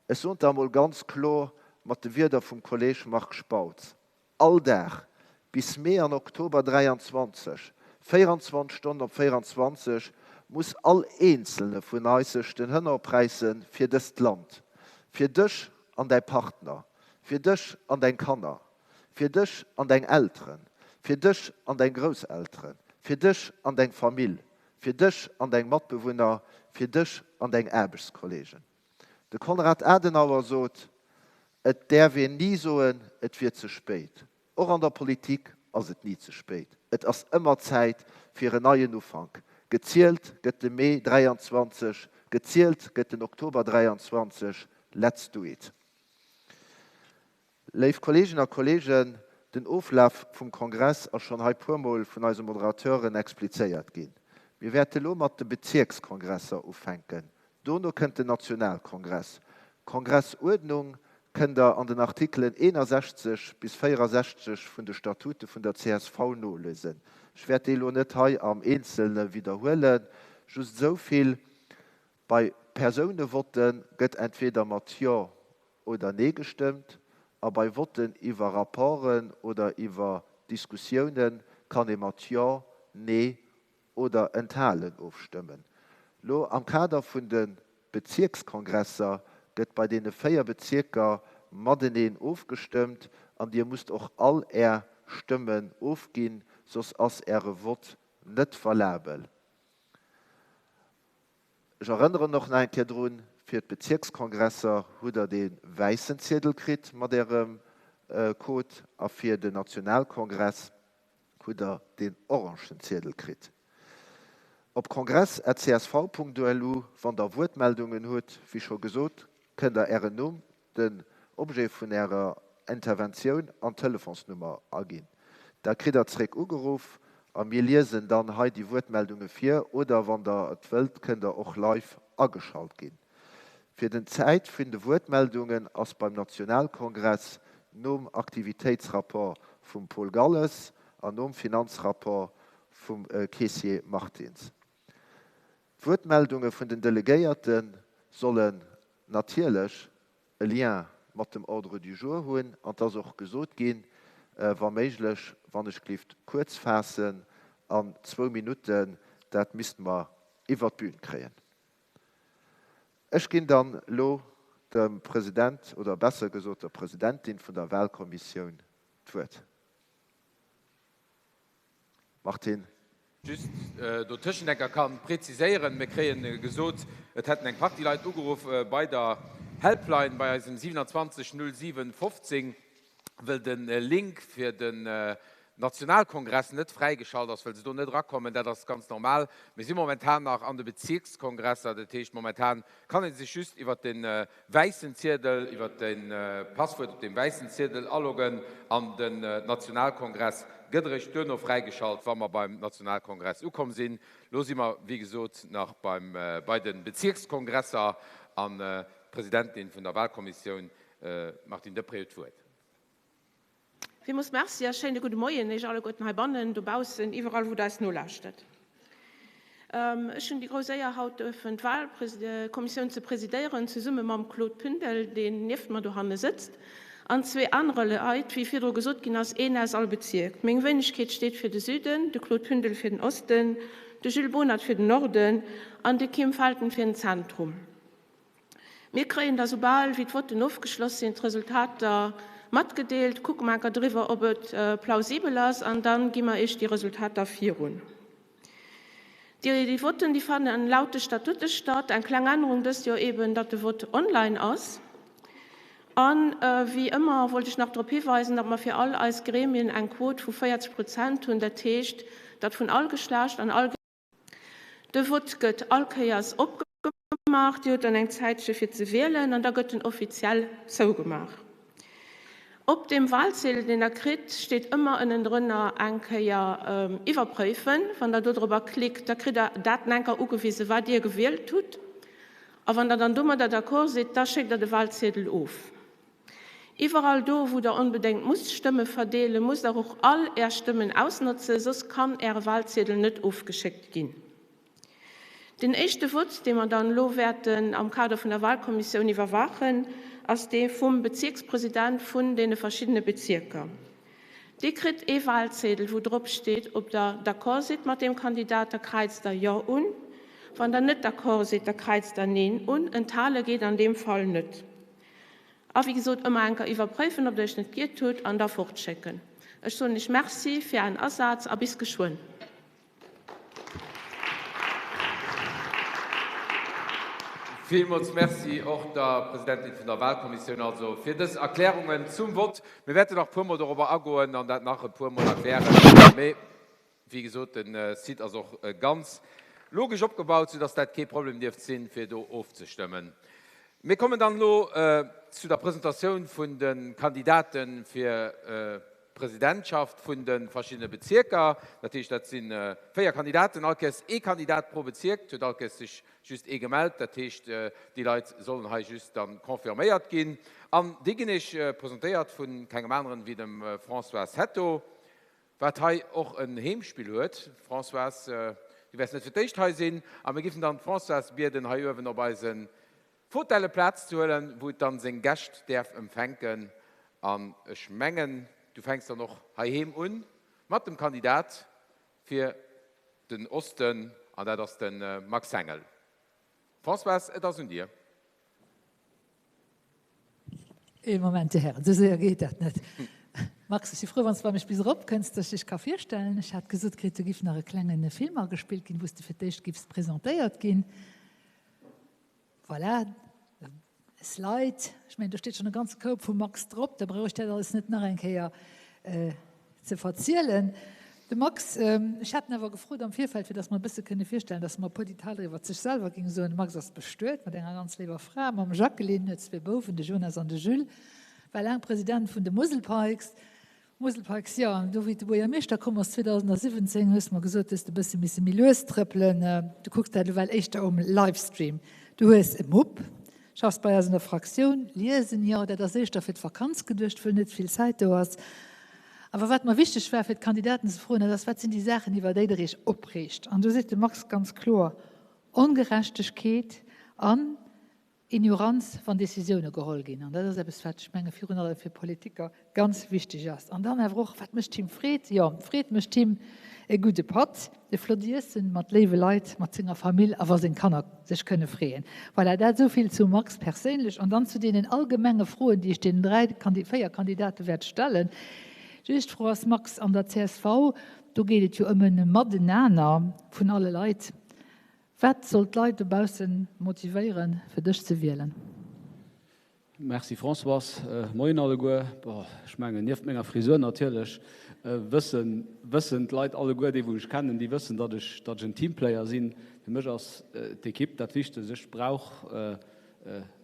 ech soen der emol ganz kloer mat de Wierder vum Kolleg Marc Spautz, All Dag, bis Mee an Oktober 23, 24 Stonnen op 24, muss all Eenzelne vun eis sech den Hënner opräisse fir dëst Land, fir dech an däi Partner, fir dech an deng Kanner, fir dech an deng Elteren, fir dech an deng Grousselteren, fir dech an deng Famill, Fir dech an deng Matbewunner, fir dech an deng Aarbechtskollegen. De Konrad Adenauer sot, Et däerf een ni soen, et wier ze spéit. Och an der Politik ass et ni ze spéit. Et ass ëmmer Zäit fir en neien Ufank. Gezielt gëtt de Mee 23, gezielt gëtt den Oktober 23. Let's do it! Léif Kolleeginnen a Kolleegen, den Oflaf vum Kongress ass schonn hei puermol vun eise Moderateuren explizéiert ginn. Mir wäerte lo mat de Bezierkskongresser ufänken. Dono kënnt den Nationalkongress. D'Kongressuerdnung kënnt der an den Artikelen 61 bis 64 vun de Statute vun der csv nolesen. Ech wäert déi lo net hei am Eenzelne widderhuelen, just esou vill, Bei Persounevotte gëtt entweder mat Jo oder Nee gestëmmt a bei Votten iwwer Rapporten oder iwwer Diskussioune kann ee mat Jo, Nee oder Enthalen ofstëmmen. Lo am Kader vun de Bezierkskongresser gëtt bei deene 4 Bezierker mateneen ofgestëmmt an Dir musst och all Är Stëmmen ofginn, soss ass Äre Vott net valabel. Ech erënneren och nach eng Kéier drun, Fir d'Bezierkskongresser hutt Der dee wäissen Ziedel kritt mat Ärem Code a fir den Nationalkongress hutt Der deen orangen Ziedel kritt. Op kongress@csv.lu, wann Der Wuertmeldungen hutt, wéi scho gesot, kënnt Der Ären Numm, den Objet vun Ärer Interventioun an d'Telefonsnummer aginn. Da kritt Der zeréck ugeruff a mir liesen dann hei déi Wuertmeldunge vir oder wann Der et wëllt, kënnt Der och live ageschalt ginn. Fir den Zäit vun de Wuertmeldungen ass beim Nationalkongress nom Aktivitéitsrapport vum Paul Galles an nom Finanzrapport vum Keessier Martins. D'Wuertmeldunge vun den Delegéierte sollen natierlech e Lien mat dem Ordre du jour hunn an 't ass och gesot ginn, wa méiglech, wann ech glift kuerz faassen, an zwou Minutten, dat misste mer iwwert d'Bühn kréien. Ech ginn dann elo dem President, oder besser gesot der Presidentin vun der Wahlkommissioun d'Wuert. Martine. Just dotëschent enker kann präziséieren, mir kréien gesot, et hätten eng Partie Leit ugeruff bei der Helpline bei eisem 27 07 15, wëll de Link fir den Nationalkongress net fräigeschalt ass, wëll se do net erakommen. Dat ass ganz normal. Mir si momentan nach an de Bezierkskongresser, dat heescht momentan kann ee sech just iwwert de wäissen Ziedel, iwwert de Passwuert op deem wäissen Ziedel aloggen an den Nationalkongress gëtt eréischt duerno fräigeschalt, wa mer beim Nationalkongress ukomm sinn. Lo si mer, wéi gesot, nach beim, bei de Bezierkskongresser an d'Presidentin vun der Wahlkommissioun, Martine Deprez, huet d'Wuert. Villmools Merci a schéine gudde Moien Iech alleguerten heibannen, dobaussen, iwwerall wou Der eis nolauschtert. Ech hunn déi grouss Éier haut duerfen d'Wahlkommissioun ze presidéieren, zesumme mam Claude Pündel, deen nieft mer dohanne sëtzt, an zwee anere Leit, wéi virdru gesot ginn ass, een aus all Bezierk. Meng Wéinegkeet steet fir de Süden, de Claude Pündel fir den Osten, de Jules Bonert fir den Norden an de Kim Felten fir den Zentrum. Mir kréien da soubal wéi d'Votten ofgeschloss sinn d'Resultater matgedeelt, kucke mer enker driwwer ob et plausibel ass an dann gi mer Iech déi Resultater virun. Déi Votten déi fannen laut de Statute statt. Eng kleng Ännerung dëst Joer eben, datt de Vott online ass. An wéi ëmmer wollt ech nach drop hiweisen, datt mer fir all eis Gremien eng Quot vu 40 Prozent hunn, dat heescht, datt vun all Geschlecht an all. De Vott gëtt all Kéiers opgemaach. Dir hutt dann eng Zäitche fir ze wielen an da gëtt en offiziell zougemaach. Op deem Walziedel, deen Der kritt, steet ëmmer ënnendrënner eng Kéier iwwerpréifen. Wann Der dodrobber klickt, da kritt Der dat enker ugewisen, wat Dir gewielt hutt. A wann Der dann domadder d'accord sidd, da schéckt Der de Walziedel of. Iwwerall do, wou Der onbedéngt musst Stëmme verdeelen, musst Der och all Är Stëmmen ausnotzen, soss kann Äre Wahlziedel net ofgeschéckt ginn. Den éischte Vott, dee mer dann elo wäerten am Kader vun der Wahlkommissioun iwwerwaachen, ass dee vum Bezierkspresident vun deene verschiddene Bezierker. Dir kritt ee Wahlziedel, wou drop steet, ob Der d'accord sidd mat deem Kandidat, da kräizt Der Jo un. Wann Der net d'accord sidd, da kräizt Der Neen un. Enthale geet an deem Fall net. A wéi gesot, ëmmer enker iwwerpréifen, ob Der Iech net giert hutt, an da fortschécken. Ech soen Iech Merci fir Ären Asaz a bis geschwënn. Villmools Merci och der Presidentin vun der Wahlkommissioun also fir dës Erklärungen zum Vott. Mir wäerten nach e puermol dorobber agoen an dat nach e puermol erklären, mee. Wéi gesot, de Site ass och ganz logesch opgebaut, soudass dat kee Problem dierft sinn, fir do ofzestëmmen. Mir kommen dann elo zu der Presentatioun vun de Kandidate fir d'Presidentschaft vun de verschiddene Bezierker. Dat heescht, dat si véier Kandidaten, all Kéiers ee Kandidat pro Bezierk. Et huet all Kéiers sech just ee gemellt. Dat heescht, déi Leit sollen hei just da confirméiert ginn. An déi ginn Iech presentéiert vu kengem aneren wéi dem Françoise Hetto. Wat hei och en Heemspill huet. Françoise, du wäers net fir d'éischt hei sinn, a mir giffen dann d'Françoise bieden, hei uewen op eise Fotelle Plaz ze huelen, wou et dann seng Gäscht däerf empfänken. An ech mengen, du fänks dann och heiheem un mat dem Kandidat fir den Osten, an dat ass de Max Hengel. Françoise, et ass un dir. Ee Moment, Dir Hären, esou séier geet dat net. Max, ech si frou, wann s de bei mech bis erop kënns, dass ech dech ka virstellen. Ech hat gesot kritt, do giff nach e klenge Film agespillt ginn, wou s de fir d'éischt giffs presentéiert ginn. Voilà, e Slide. Ech mengen, do steet schonn e ganze Koup vum Max drop, da brauch ech dat alles net nach eng Kéier ze verzielen. De Max, ech hat en awer gefrot am Virfeld, fir datt mer e bësse kënne virstellen, datt mer e puer Detailer iwwert sech selwer géing soen. De Max ass bestuet mat enger ganz léiwer Fra, mam Jacqueline, huet zwee Bouwen, de Jonas an de Jules, war laang President vun de Muselpikes. Muselpikes, jo, an do wéi de Buergermeeschter komm ass 2017, hues de mer gesot, hues de e bësse misse méi lues trëppelen. Du kucks dat elo well éischter um Livestream. Du hues e Mupp, Schaffs bei eis an der Fraktioun. Liesen, jo, dat ass éischter fir d'Vakanz geduecht, wëll net vill Zäit do ass. Awer wat mer wichteg war, fir d'Kandidaten ze froen, dat ass, Wat sinn déi Saachen, iwwer déi Der Iech opreegt? An do seet de Max ganz kloer, Ongerechtegkeet an Ignoranz, wann Decisioune geholl ginn. An dat ass eppes, wat ech menge virun allem fir Politiker ganz wichteg ass. An dann awer och, wat mécht him Freed? Jo, Freed mécht him e gudde Patt, e flott Iessen mat léiwe Leit, mat senger Famill a wa seng Kanner sech kënne freeën. Voilà, dat esou vill zum Max perséinlech. An dann zu deenen allgemenge Froen, déi ech deenen dräi, véier Kandidate wäert stellen. Déi éischt Fro ass, Max, an der csv. Do geet et jo ëm e Matenaner vun alle Leit. Wat soll d'Leit dobausse motivéieren, fir dech ze wielen? Merci Françoise. Moien alleguer. Bon, ech mengen, nieft menger Frisur natierlech, wëssen, wëssen d'Leit alleguer, déi wou mech kennen, déi wëssen, datt ech, datt ech en Teamplayer sinn. Fir mech ass d'Ekipp dat Wichtegst. Ech brauch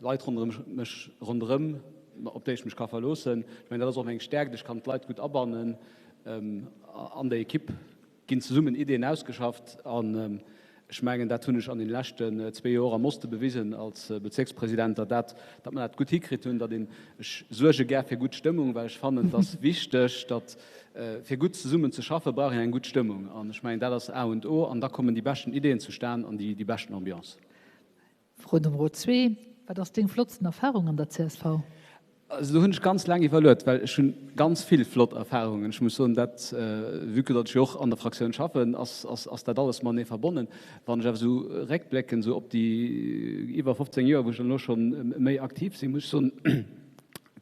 Leit ronderëm mech, ronderëm, op déi ech mech ka verloossen. Ech mengen, dat ass och meng Stärkt, ech kann d'Leit gutt abannen an der Ekipp. Ginn zesummen Ideen ausgeschafft an ech mengen, dat hunn ech an den leschten zwee Joer am Oste bewisen als Bezirkspresident, datt dat, datt mer dat gutt hikritt hunn, datt een, ech suerge gär fir gutt Stëmmung, well ech fannen, et ass wichteg, datt fir gutt zesummen ze schaffe brauch een eng gutt Stëmmung an ech mengen, dat ass A und O an da kommen déi beschten Ideen zustan an déi beschten Ambiance. Fro Nummer zwee, Wat ass deng flottsten Erfahrung an der csv? Also do hunn ech ganz laang iwwerluet, well ech hunn ganz vill flott Erfahrungen. Ech muss soen, dat, vue que datt ech jo och an der Fraktioun schaffen, ass, ass, ass dat alles matenee verbonnen. Wann ech awer esou réckblécken, esou op déi iwwer 15 Joer, wou ech dann elo schonn méi aktiv sinn, muss ech soen,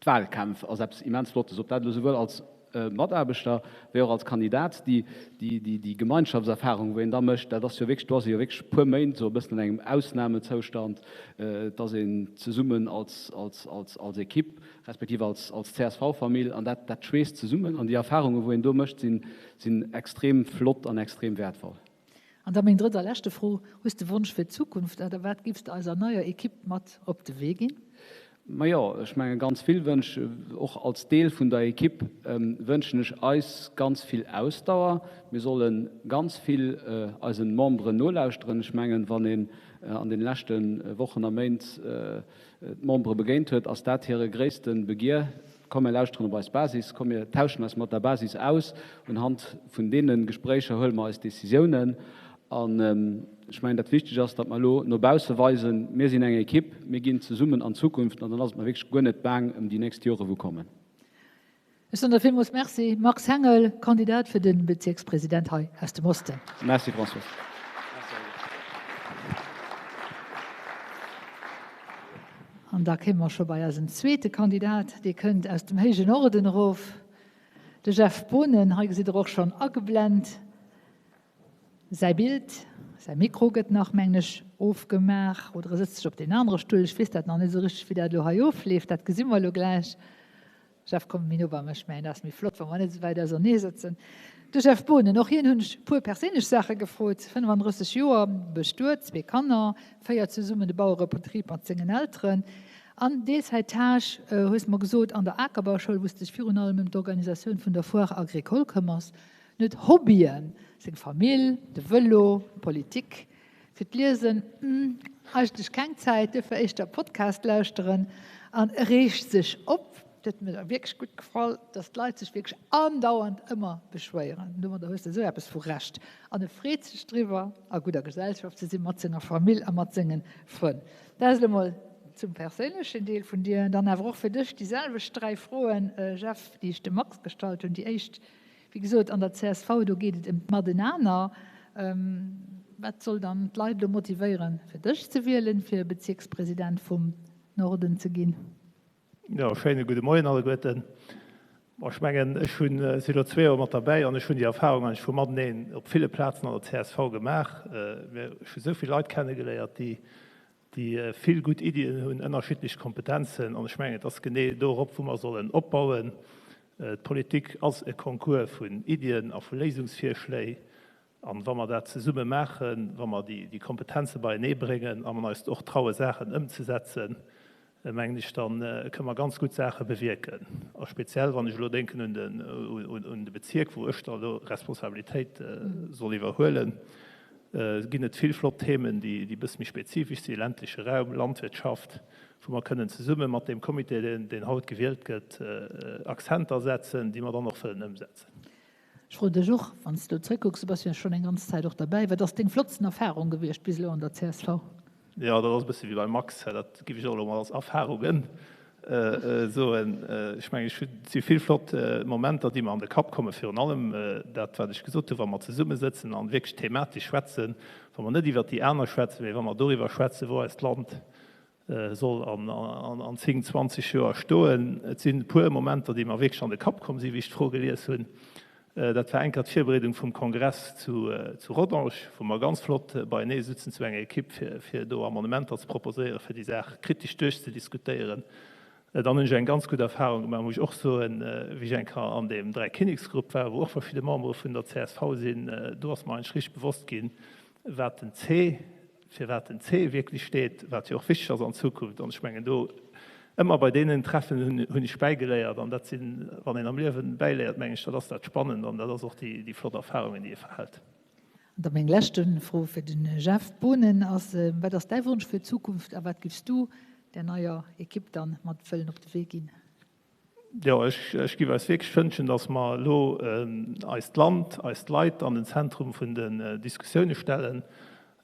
d'Wahlkämpf ass eppes immens Flottes, ob dat elo souwuel als Mataarbechter wéi och als Kandidat, déi, déi, déi Gemeinschaftserfahrung, wou een da mécht, dat ass jo wierklech, do ass ee jo wierklech e puer Méint esou e bëssen an engem Ausnahmezoustand, et ass een zesummen als, als, als, als Equipe, respektiv als, als CSV-Famill an dat, dat schweesst zesummen an déi Erfahrungen, wou een do mécht, sinn, sinn extrem flott an extrem wäertvoll. An da meng drëtt a leschte Fro, Hues de Wonsch fir d'Zukunft oder wat giffs de eiser neier Equipe mat op de Wee ginn? Majo, ech menge ganz vill Wënsch. Och als Deel vun der Equipe wënschen ech eis ganz vill Ausdauer. Mir solle ganz vill eisen Memberen nolauschteren. Ech mengen, wann een an den leschte Wochen a Méint d'Membere begéint huet, ass dat hire gréisste Begier, Komm mir lauschteren op eis Basis, komm mir tauschen eis mat der Basis aus, unhand vun deene Gespréicher huele mer eis Decisiounen. An ech mengen, dat Wichteg ass, datt mer elo no bausse weisen, mir sinn eng Ekipp, mir ginn zesummen an d'Zukunft an dann ass et mer wierklech guer net baang ëm déi nächst Jore wou kommen. Ech soen der villmools Merci, Max Hengel, Kandidat fir de Bezierkspresident hei aus dem Osten. Merci Françoise. An da kéime mer scho bei eisem zweete Kandidat, dee kënnt aus dem héijen Norden erof, de Jeff Boonen. Hei gesitt Der och schonn ageblent säi Bild. Säi Mikro gëtt nach, mengen ech, ofgemaach oder e sëtzt sech op deen anere Stull. Ech weess dat nach net esou richteg, wéi dat elo hei ofleeft. Dat gesi mer elo gläich. Jeff, komm méi no bei mech, mä dat ass méi flott, wa mer net esou wäit ausernee sëtzen. De Jeff Boonen, och hien hunn ech e puer perséinlech Saache gefrot, 35 Joer, bestuet, zwee Kanner, féiert zesummen de Bauerebetrib mat sengen Elteren an Deelzäit-Tâche, hues mer gesot, an der Akerbauschoul, wou s de dech virun allem ëm d'Organisatioun vun der Foire agricole këmmers. En huet Hobbyen, seng Famill, de Vëlo, d'Politik. Fir d'Liesen, hm, eigentlech keng Zäit, duerfir éischter Podcast lauschteren. An e reegt sech op, dat huet mir wierklech gutt gefall, dass d'Leit sech wierklech andauernd ëmmer beschwéieren. Domadder hues de esou eppes vu Recht. An e freet sech driwwer, a gudder Gesellschaft ze sinn, mat senger Famill a mat senge Frënn. Dat ass elo mol zum perséinlechen Deel vun dir. Dann awer och fir dech déi selwecht 3 Froen, Jeff, déi ech dem Max gestallt hunn. Déi éischt, Wéi gesot, an der csv, do geet et ëm d'Matenaner. Wat soll dann d'Leit elo motivéieren, fir dech ze wielen, fir Bezierkspresident vum Norden ze ginn? Jo, schéine gudde Moien alleguerten. Bon, ech mengen, ech hunn, si elo zwee Joer mat derbäi an ech hunn déi Erfahrung eigentlech vu mateneen op ville Plazen an der csv gemaach. Ech hu sou vill Leit kennegeléiert, déi déi vill gutt Iddien hunn, ënnerschiddlech Kompetenzen, an ech mengen, et ass genee dorop, wou mer sollen opbauen. D'Politik ass e Concours vun Iddien a vu Léisungsvirschléi, an wa mer dat zesumme maachen, wa mer déi Kompetenze beienee bréngen a mer eis och traue Saachen ëmzesetzen, mengen ech, da kënne mer ganz gutt Saache bewierken. A speziell, wann ech elo denken un de Bezierk, wou ech da elo Responsabilitéit soll iwwerhuelen, ginn et vill flott Themen, déi e bësse méi spezifesch sinn, ländleche Raum, Landwirtschaft, wou mer kënnen zesumme mat deem Comité, deen haut gewielt gëtt, Akzenter setzen, déi mer dann och wëllen ëmsetzen. Ech froen dech och, wann s de elo zréckkucks, du bass jo schonn eng ganz Zäit och derbäi, wat ass deng flottsten Erfarung gewiescht bis elo an der csv? Jo, dat ass e bësse wéi beim Max, dat géif ech och elo mol als Erfarungen soen. Ech mengen, ech hunn, et si vill flott Momenter, déi mer an de Kapp kommen, virun allem dat, wat ech gesot hunn, wa mer zesummesëtzen an wierklech thematesch schwätzen, wa mer net iwwert déi aner schwätzen, mee wa mer doriwwer schwätzen, wou eist Land soll an 10, 20 Joer stoen. Et sinn e puer Momenter, déi mer wierklech an de Kapp komm sinn, wéi ech d'Fro gelies hunn. Dat war eng Kéier d'Virbereedung vum Kongress zu Rodange, wou mer ganz flott beienee sutzen zu enger Ekipp, fir do Amendementer ze proposéieren, fir déi Saach kritesch duerchzediskutéieren. Dann hunn ech eng ganz gutt Erfahrung gemaach, muss ech och soen, wéi ech eng Kéier an deem Dräikinneksgrupp war, wou och verschidde Membere vun der csv sinn. Do ass mer eigentlech richteg bewosst ginn, wat den C, fir wat den C wierklech steet, wat jo och wichteg ass an Zukunft. An ech mengen, do ëmmer bei deenen Treffen hunn ech bäigeléiert. An dat sinn, wann een am Liewen bäiléiert, mengen ech, dat ass dat Spannend an dat ass och déi flott Erfahrungen, déi ee verhält. An da meng leschte Fro fir de Jeff Boonen ass, Wat ass däi Wonsch fir d'Zukunft a wat giffs du där neier Ekipp dann mat wëllen op de Wee ginn? Jo, ech géif eis wierklech wënschen, datt mer elo eist Land, eis Leit an den Zentrum vun den Diskussioune stellen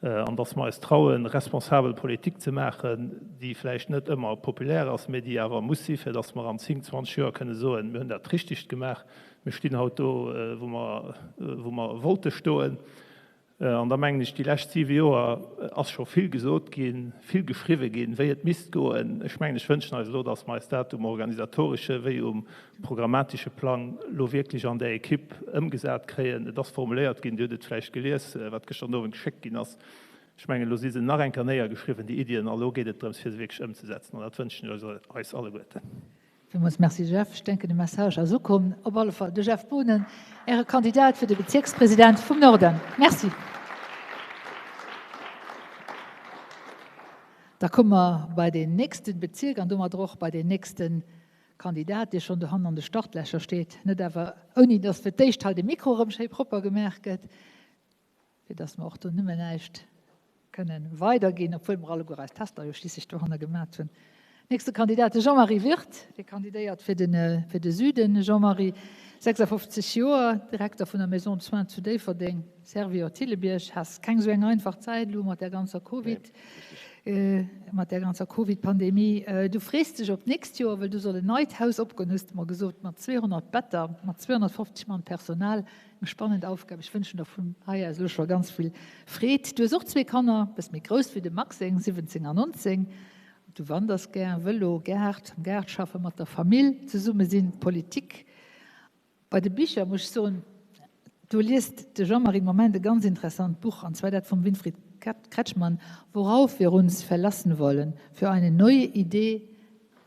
an datt mer eis trauen, responsabel Politik ze maachen, déi vläicht net ëmmer populär ass, mee déi awer muss si fir datt mer an 10, 20 Joer kënne soen, mir hunn dat Richtegt gemaach, mir stinn haut do, wou mer, wou mer wollte stoen. An da mengen ech, déi lescht siwe Joer ass scho vill gesot ginn, vill geschriwwe ginn, wéi et misst goen. Ech mengen, ech wënschen eis elo, datt mer eis dat um organisatoresche wéi um programmatesche Plang elo wierklech an där Ekipp ëmgesat kréien. Et ass formuléiert ginn, Dir hutt et vläicht gelies, wat gëschter den Owend geschéckt ginn ass. Ech mengen, elo si se nach eng Kéier néiergeschriwwen, déi Iddien, a elo geet et drëms, fir se wierklech ëmzesetzen. An dat wënschen ech eis alleguerten. Villmools Merci Jeff, ech denken de Message ass ukomm. Op alle Fall de Jeff Boonen, Äre Kandidat fir de Bezierkspresident vum Norden. Merci. Da komme mer bei deen nächste Bezierk an domadder och bei deen nächste Kandidat, dee schonn dohannen an de Startlächer steet, net awer ouni dass fir d'éischt hei de Mikro erëm schéi propper gemaach gëtt. fir dass mer och do nëmmen näischt kënnen weiderginn, obwuel mer alleguer eis Tester jo schliisslech dohanne gemat hunn. Nächste Kandidat, de Jean-Marie Wirth, dee kandidéiert fir de, fir de Süden. Jean-Marie, 56 Joer, Direkter vun der Maison de soins zu Déifferdeng, Servior Thillebierg. Has keng esou eng einfach Zäit elo mat där ganzer Covid, mat där ganzer Covid-Pandemie. Du frees dech op d'nächst Joer, well do soll en neit Haus opgoen, hues de mer gesot, mat 200 Better, mat 250 Mann Personal. Eng spannend Aufgab, ech wënschen der vun hei aus elo scho ganz vill Freed. Du hues och zwee Kanner, bëss méi grouss wéi de Max seng, 17 an 19. Du wanders gär, Vëlo, Gaart, am Gaart schaffen, mat der Famill zesumme sinn, Politik. Bei de Bicher muss ech soen, do liest de Jean-Marie de Moment e ganz interessant Buch, an zwar dat vum Winfried Kretschmann, Worauf wir uns verlassen wollen, für eine neue Idee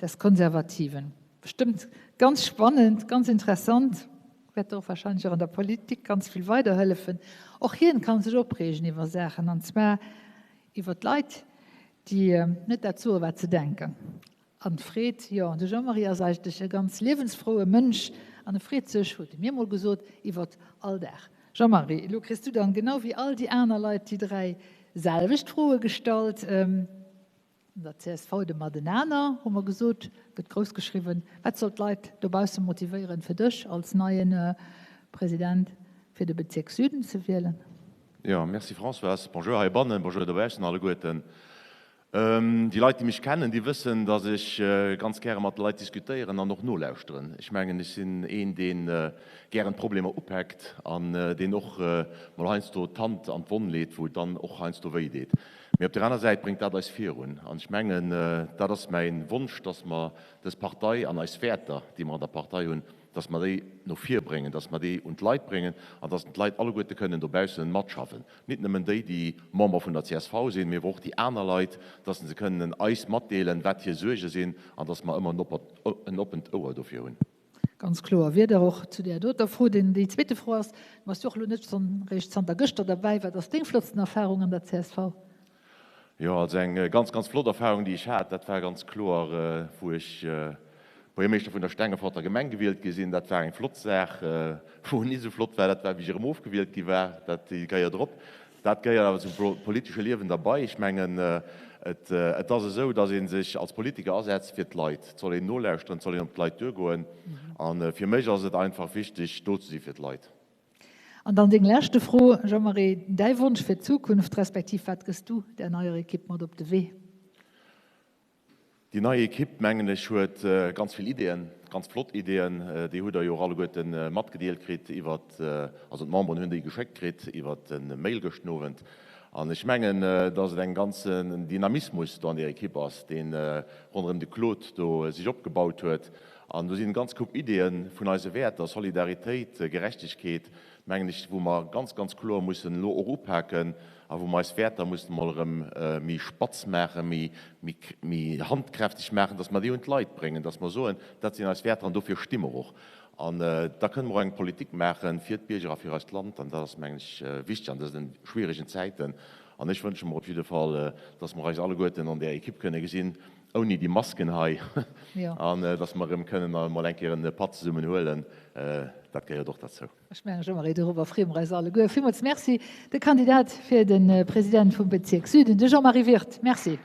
des Konservativen. Bestëmmt ganz spannend, ganz interessant. Wäert der och wahrscheinlech och an der Politik ganz vill weiderhëllefen. Och hien kann sech opreegen iwwer Saachen, an zwar iwwer d'Leit, déi net dat soen, wat se denken. An d'Freed, jo, de Jean-Marie ass eigentlech e ganz liewensfroue Mënsch an e freet sech, huet e mir mol gesot, iwwer all Dag. Jean-Marie, elo kriss du dann genau wéi all déi aner Leit déi 3 selwecht Froe gestallt. An der csv de Matenaner, hu mer gesot, gëtt grouss geschriwwen. Wat soll d'Leit dobausse motivéieren, fir dech als neie President fir de Bezierk Süden ze wielen? Jo, merci Françoise. Bonjour heibannen, bonjour dobaussen alleguerten. Déi Leit, déi mech kennen, déi wëssen, datt ech ganz gäre mat de Leit diskutéieren an och nolauschteren. Ech mengen, ech sinn een, dee gären d'Problemer upäkt an deen och mol heiansdo d'Hand an d'Wonn leet, wou et dann och heiansdo wéi deet. Mee op där aner Säit bréngt dat eis virun. An ech mengen, dat ass mäi Wonsch, dass mer dës Partei an eis Wäerter, déi mer an der Partei hunn, dass mer déi no vir bréngen, dass mer déi un d'Leit bréngen an dass d'Leit alleguerte kënnen dobausse matschaffen. Nit nëmmen déi, déi Member vun der csv sinn, mee awer och déi aner Leit, dass se kënnen eis matdeelen, wat hir Suerge sinn an dass mer ëmmer en oppent Ouer dofir hunn. Ganz kloer Wierder och zu där doter Fro. Déi zweete Fro ass, Du bass jo och elo net schonn eréischt zanter gëschter derbäi, wat ass deng flottsten Erfarung an der csv? Jo, also eng ganz, ganz flott Erfarung, déi ech hat, dat war ganz kloer, wou ech Buergermeeschter vun der Stengeforter Gemeng gewielt gi sinn. Dat war eng flott Saach. Wou et net esou flott war, dat war, wéi ech erëm ofgewielt gi war, dat déi Kéier drop. Dat gehéiert awer zum politesche Liewen derbei. Ech mengen, et ass esou, datt ee sech als Politiker asetzt fir d'Leit. Et soll een nolauschteren, et soll een op d'Leit duergoen. A fir mech ass et einfach wichteg, do ze si fir d'Leit. An dann deng leschte Fro, Jean-Marie, däi Wonsch fir d'Zukunft, respektiv wat gëss du där neier Ekipp mat op de Wee? Déi nei Ekipp, mengen ech, huet ganz vill Ideeën, ganz flott Ideeën. Déi hutt Der jo och alleguerte matgedeelt kritt iwwert, also d'Memberen hunn déi geschéckt kritt iwwert de Mail gëschten Owend. An ech mengen, dass et en ganzen Dynamismus do an där Ekipp ass, dee ronderëm de Claude do sech opgebaut huet. An do sinn e ganz Koup Ideeë vun eise Wäerter, Solidaritéit, Gerechtegkeet, mengen ech, wou mer ganz, ganz kloer mussen elo och upaken a wou mer eis Wäerter mussen emol erëm méi spatz maachen, méi, méi, méi handkräfteg maachen, dass mer déi un d'Leit bréngen, dass mer soen, dat sinn eis Wäerter an dofir sti mer och. An da kënne mer och eng Politik maache fir d'Bierger a fir eist Land. An dat ass, mengen ech, wichteg an dësen schwierigen Zäiten. An ech wënsche mer op jidde Fall, dass mer eis alleguerten an där Ekipp kënne gesinn, ouni déi Masken hei, an dass mer erëm kënnen emol eng Kéier en Patt zesummen huelen. Dat gehéiert och derzou. Ech mengen, Jean-Marie, dorobber freeë mer eis alleguer. Villmools Merci. De Kandidat fir de President vum Bezierk Süden, de Jean-Marie Wirth. Merci.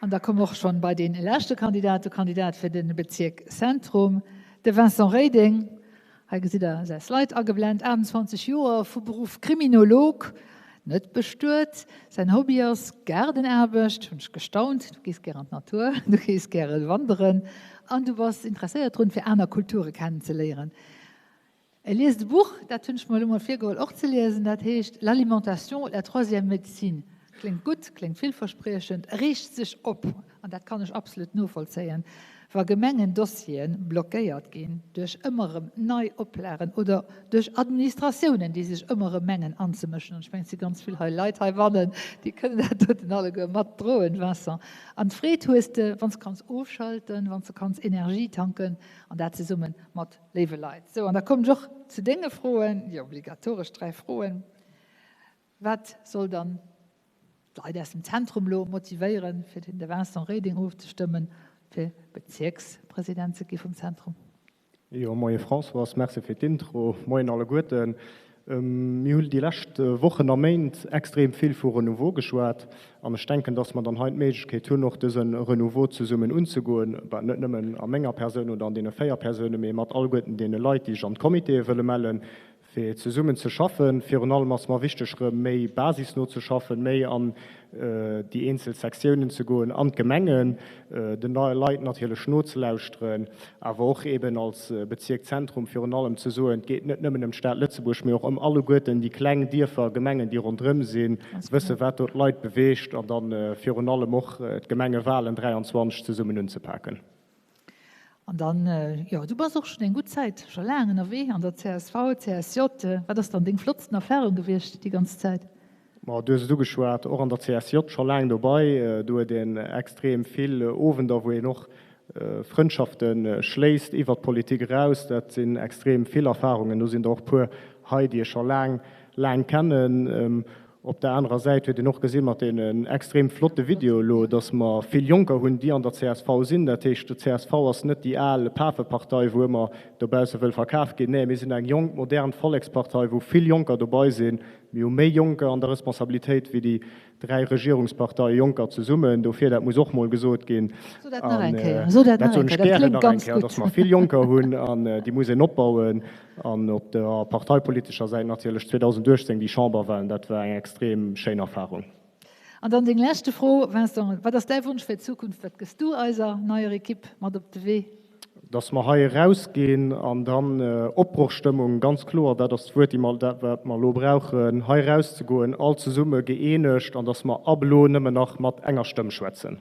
An da komme mer och schonn bei dee leschte Kandidat, de Kandidat fir de Bezierk Zentrum, de Vincent Reding. Hei gesitt Der säi Slide ageblent, 28 Joer, vu Beruff Kriminolog, net bestuet. Säin Hobby ass Gaardenaarbecht. Hunn ech gestaunt, du gees gär an d'Natur, du gees gäre wanderen an du bass interesséiert drun, fir aner Kulture kennenzeléieren. E liest e Buch, dat hunn ech mer elo mol virgeholl och ze liesen, dat heescht L'alimentation, la troisième médecine. Kléngt gutt, kléngt villverspriechend, reegt sech op, an dat kann ech absolut novollzéien, wa Gemengendossiere blockéiert ginn duerch ëmmer erëm nei Oplagen oder duerch Administratiounen, déi sech ëmmer erëm mengen anzemëschen. An ech mengen, et si ganz vill hei Leit heibannen, déi kënnen dat doten alleguer matdroen, Vincent. An d'Freed hues de, wann s de kanns ofschalten, wann s de kanns Energie tanken, an dat zesumme mat léiwe Leit. Sou, an da kommen ech och zu denge Froen, déi obligatoresch 3 Froen. Wat soll dann d'Leit aus dem Zentrum elo motivéieren, fir den de Vincent Reding ofzestëmmen, fir Bezierkspresident ze gi vum Zentrum? Jo, moie Françoise, merci fir d'Intro. Moien alleguerten. Mir hunn déi lescht Wochen a Méint extrem vill vu Renouveau geschwat an ech denken, dass mer dann hei d'Méiglechkeet hunn, och dëse Renouveau zesummen unzegoen, bah, net nëmmen a menger Persoun oder an deene 4 Persounen, mee mat alleguerten deene Leit, déi sech an d'Comitéë wëlle mellen, fir zesummen ze schaffen. Virun allem ass mer wichteg erëm méi basisno ze schaffen, méi an déi eenzel Sektiounen ze goen, an d'Gemengen, den Leit natierlech nozelauschteren, awer och eben als Bezierk Zentrum virun allem ze soen, et geet net nëmmen ëm d'Stad Lëtzebuerg, mee och ëm alleguerten déi kleng Dierfer, Gemengen, déi ronderëm sinn, wësse wat do d'Leit beweegt an da virun allem och d'Gemengewalen 23 zesummen unzepaken. An dann, jo, du bass och schonn eng gutt Zäit, scho laang ënnerwee an der csv, CSJ. Wat ass dann deng flottsten Erfarung gewiescht déi ganz Zäit? Ma du hues et ugeschwat, och an der CSJ scho laang dobei. Do huet een extrem vill Owender, wou een och Frëndschafte schléisst iwwert d'Politik eraus. Dat sinn extrem vill Erfarungen. Do sinn der och puer hei, déi ech scho laang, laang kennen. Op der anerer Säit huet een och gesi mat deenen extrem flotte Videoe elo, datt mer vill Jonker hunn, déi an der csv sinn. Dat heescht, d'CSV ass net déi al Pafepartei, wou ëmmer dobausse wëll verkaf ginn. Nee, mir sinn eng jonk, modern Vollekspartei, wou vill Jonker dobei sinn. Mir hu méi Jonker an der Responsabilitéit wéi déi 3 Regierungsparteie Jonker zesummen. Dofir, dat muss och mol gesot ginn. So dat nach eng Kéier, so dat nach eng Kéier, dat kléngt ganz gutt. Datt mer vill Jonker hunn an déi muss een opbauen. An op der parteipolitescher Säit natierlech 2018 déi Chamberwahlen, dat war eng extrem schéin Erfahrung. An dann deng leschte Fro, Vincent, Wat ass däi Wonsch fir d'Zukunft? Wat gëss du eiser neier Ekipp mat op de Wee? Dass mer hei erausginn an dann Opbrochstëmmung, ganz kloer, dat ass d'Wuert, déi mer, dat wat mer elo brauchen, hei erauszegoen, all zesumme gëeenegt an dass mer ab elo nëmmen nach mat enger Stëmm schwätzen.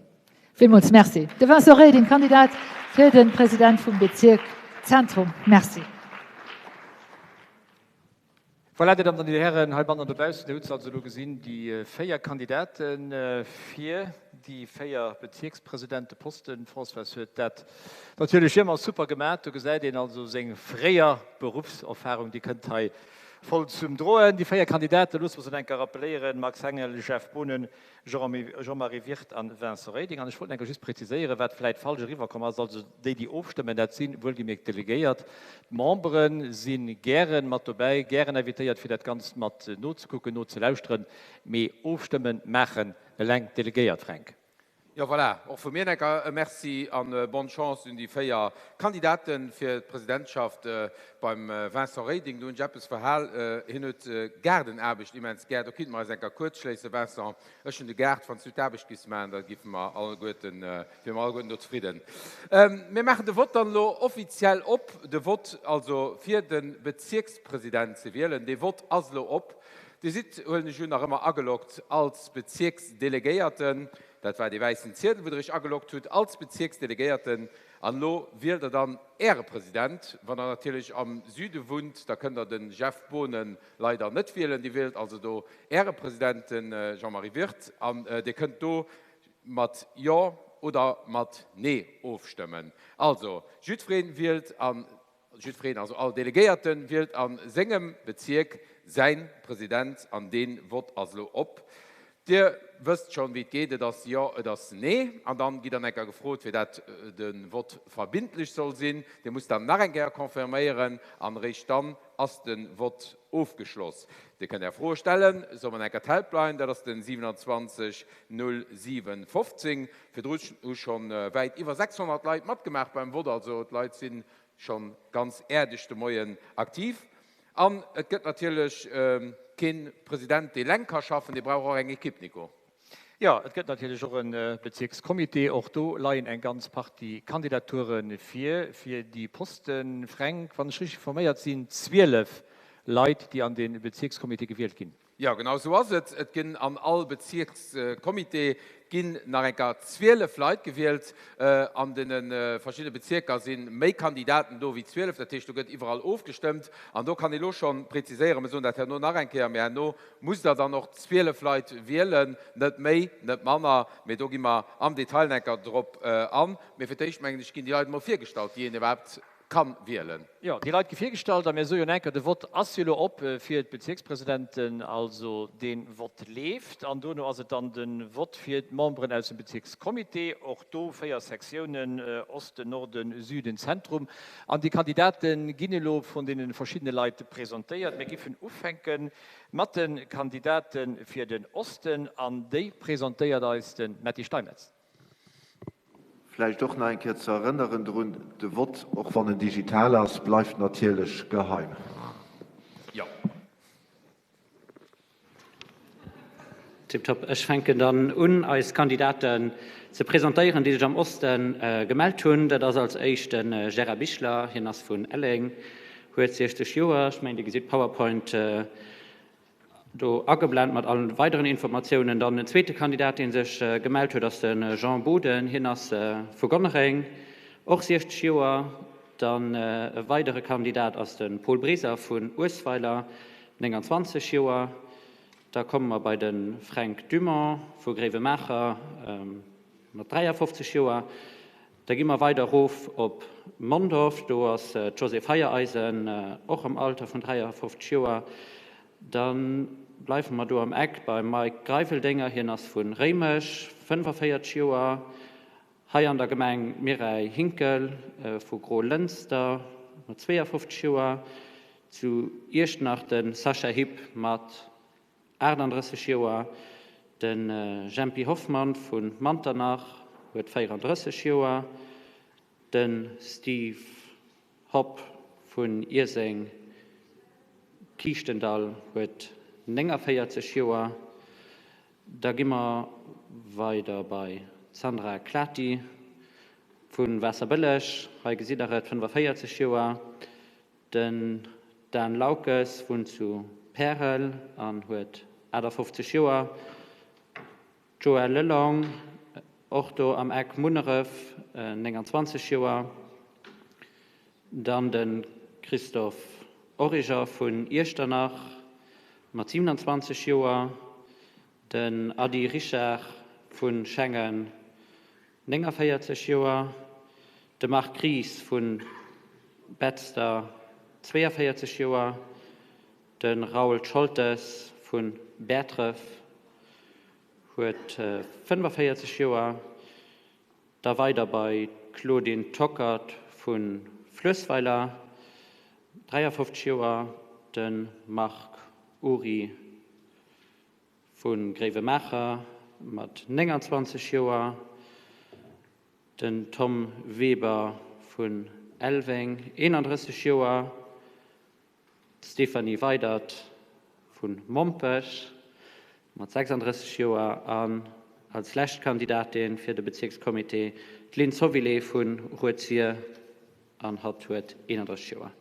Villmools Merci. De Vincent Reding, Kandidat fir de President vum Bezierk Zentrum. Merci. Voilà, Dir Dammen an Dir Hären heibannen an dobaussen, Dir hutt se also elo gesinn, déi 4 Kandidate fir déi 4 Bezierkspresidenteposten. D'Françoise huet dat natierlech wéi ëmmer super gemaach. Do gesäit een also seng fréier Beruffserfahrung, déi kënnt hei voll zum Droen. Déi 4 Kandidaten, loosse mer se nach eng Kéier rappeléieren, Max Hengel, Jeff Boonen, Jean-Marie Wirth an Vincent Reding. An ech wollt nach eng Kéier just präziséieren, wat vläit falsch eriwwerkomm ass, Also déi, déi ofstëmmen, dat si wuelgemierkt d'Delegéiert. D'Membere si gäre mat dobäi, gären invitéiert, fir dat Ganzt mat nozekucken, nozelauschteren. Mee ofstëmmen maachen eleng d'Delegéiert, Fränk. Jo voilà, och vu mir enker e Merci a bonne Chance un déi 4 Kandidaten fir d'Presidentschaft. Beim Vincent Reding, do hunn ech eppes verhal, hien huet Gaardenaarbecht immens gär, do kinnte mer eis enker kuerz schléissen, Vincent. Ech hunn de Gaart, wann s du d'Aarbecht giffs maachen, da giffe mer alleguerten, wiere mer alleguerten do zefridden. Mir maachen de Vott dann elo offiziell op, de Vott also fir de Bezierkspresident ze wielen. Dee Vott ass elo op. Dir sidd, huelen ech un, nach ëmmer ageloggt als Bezierksdelegéierten. Dat war dee wäissen Ziedel, wou Der Iech ageloggt hutt als Bezierksdelegéierten. An elo wielt Der dann Äre President. Wann Der natierlech am Süde wunnt, da kënnt Der de Jeff Boonen leider net wielen. Dir wielt also do Äre President, de Jean-Marie Wirth. An Dir kënnt do mat Jo oder mat Nee ofstëmmen. Also, jiddweree wielt a Jiddwereen, also all Delegéierte wielt a sengem Bezierk säin President an dee Vott ass elo op. Dir wësst schonn, wéi et geet, et ass Jo, et ass Nee. An dann gitt dann eng Kéier gefrot, fir dat de Vott verbindlech soll sinn. Dir musst dann nach eng Kéier confirméieren an eréischt dann ass de Vott ofgeschloss. Dir kënnt Är Froe stellen, soe mer eng Kéier d'Helpline, dat ass den 27 07 15. Virdru hu scho wäit iwwer 600 Leit matgemaach beim Vott, also d'Leit si scho ganz äerdeg de Moien aktiv. An et gëtt natierlech kee President, dee leng ka schaffen, dee brauch och eng Ekipp, Nico. Jo, et gëtt natierlech och e Bezierkscomité. Och do leien eng ganz Partie Kandidature vir, fir déi Posten. Fränk, wann ech richteg informéiert sinn, 12 Leit, déi an de Bezierkscomité gewielt ginn. Jo, genau esou ass et. Et ginn an all Bezierkscomité ginn nach eng Kéier 12 Leit gewielt. An deene verschiddene Bezierker si méi Kandidaten do wéi 12. Dat heescht, do gëtt iwwerall ofgestëmmt. An do kann ee lo scho preziséieren, mir soen dat herno nach eng Kéier, mee herno musst Der dann och 12 Leit wielen, net méi, net manner. Mee do gi mer am Detail nach eng Kéier drop an. Mee fir d'éischt, mengen ech, ginn déi Leit emol virgestallt, déi een iwwerhaapt kann wielen. Jo, déi Leit gi virgestallt a mir soe jo enker, de Vott ass jo elo op fir d'Bezierkspresidenten, also dee Vott leeft. An dono ass et dann de Vott fir d'Memberen aus dem Bezierkscomité, och do 4 Sektiounen, Osten, Norden, Süden, Zentrum. An déi Kandidate ginn elo vun deene verschiddene Leit presentéiert. Mir giffen ufänke mat de Kandidate fir den Osten an déi presentéiert eis de Metty Steinmetz. Vläicht och nach eng Kéier ze erënneren drun, De Vott, och wann en digital ass, bleift natierlech geheim. Jo. Tiptop. Ech fänken dann un, eis Kandidaten ze presentéieren, déi sech am Oste gemellt hunn. Dat ass als éischt de Gérard Bichler. Hien ass vun Elleng, huet 60 Joer. Ech mengen, Dir gesitt d'Powerpoint Do ageblent mat allen weideren Informatiounen. Dann den zweete Kandidat, dee sech gemellt huet, ass de Jean Boden. Hien ass vu Gonnereng, och 60 Joer. Dann e weidere Kandidat ass de Paul Breser vun Uesweiler, 29 Joer. Da komme mer bei de Fränk Dumont vu Gréiwemaacher mat 53 Joer. Da gi mer weider erof op Mondorf, do ass d'Josée Feiereisen, och am Alter vun 53 Joer. Da bleiwe mer do am Eck beim Mike Greiveldinger, hien ass vu Réimech, 45 Joer. Hei an der Gemeng d'Mireille Hinkel vu Grolënster mat 52 Joer. Zu Iechternach de Sascha Hipp mat 38 Joer, de Jempy Hoffmann vu Manternach huet 34 Joer, de Steve Hopp vun Ierseng Kiischtendall huet 49 Joer. Da gi mer weider bei d'Sandra Klati vu Waasserbëlleg, hei gesitt der et, 45 Joer. Den Dan Laukes wunnt zu Pärel an huet 58 Joer. D'Joëlle Lelong, och do am Eck Munneref, 29 Joer. Dann de Christophe Origer vun Iechternach mat 27 Joer. Den Ady Richard vu Schengen, 49 Joer, de Marc Ries vu Betzder, 42 Joer, de Raoul Scholtes vu Bäertref huet 45 Joer, da weider bei d'Claudine Tockert vu Fluessweiler, 53 Joer, de Marc Ury Vu Gréiwemaacher mat 29 Joer. Den Tom Weber vun Elweng, 31 Joer, d'Stéphanie Weydert vu Mompech mat 36 Joer an als lescht Kandidatin fir de Bezierkscomité d'Lynn Zovilé vu Rued-Sir an hatt huet 31 Joer.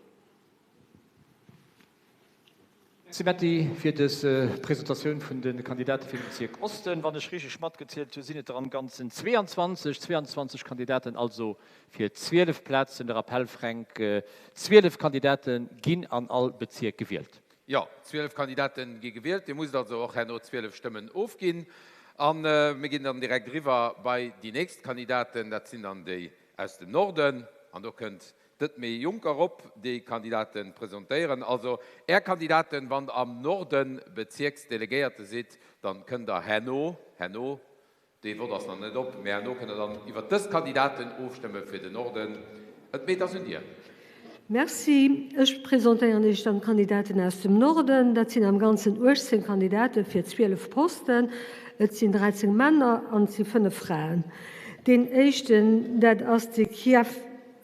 Merci Metty fir des Presentatioun vun de Kandidate fir de Bezierk Osten. Wann ech richteg matgezielt hu sinn et der am Ganzen 22, 22 Kandidaten also fir 12 Plazen. De Rappell Fränk, 12 Kandidate ginn an all Bezierk gewielt. Jo, 12 Kandidate gi gewielt. Dir musst also och herno 12 Stëmmen ofginn. A mir ginn dann direkt eriwwer bei déi nächst Kandidaten. Dat sinn dann déi aus dem Norden. An do kënnt D'Edmée Juncker op déi Kandidaten presentéieren. Also Är Kandidaten, wann der am Norden Bezierksdelegéierte sidd, dann kënnt der herno, herno, dee Vott ass nach net op, mä herno kënnt der dann iwwert dës Kandidaten ofstëmme fir den Norden. Edmée, et ass un dir. Merci. Ech presentéieren Iech dann d'Kandidaten aus dem Norden. Dat sinn am Ganzen 18 Kandidate fir 12 Posten. Et sinn 13 Männer an et si 5 Fraen. Deen éischten, dat ass de Kiew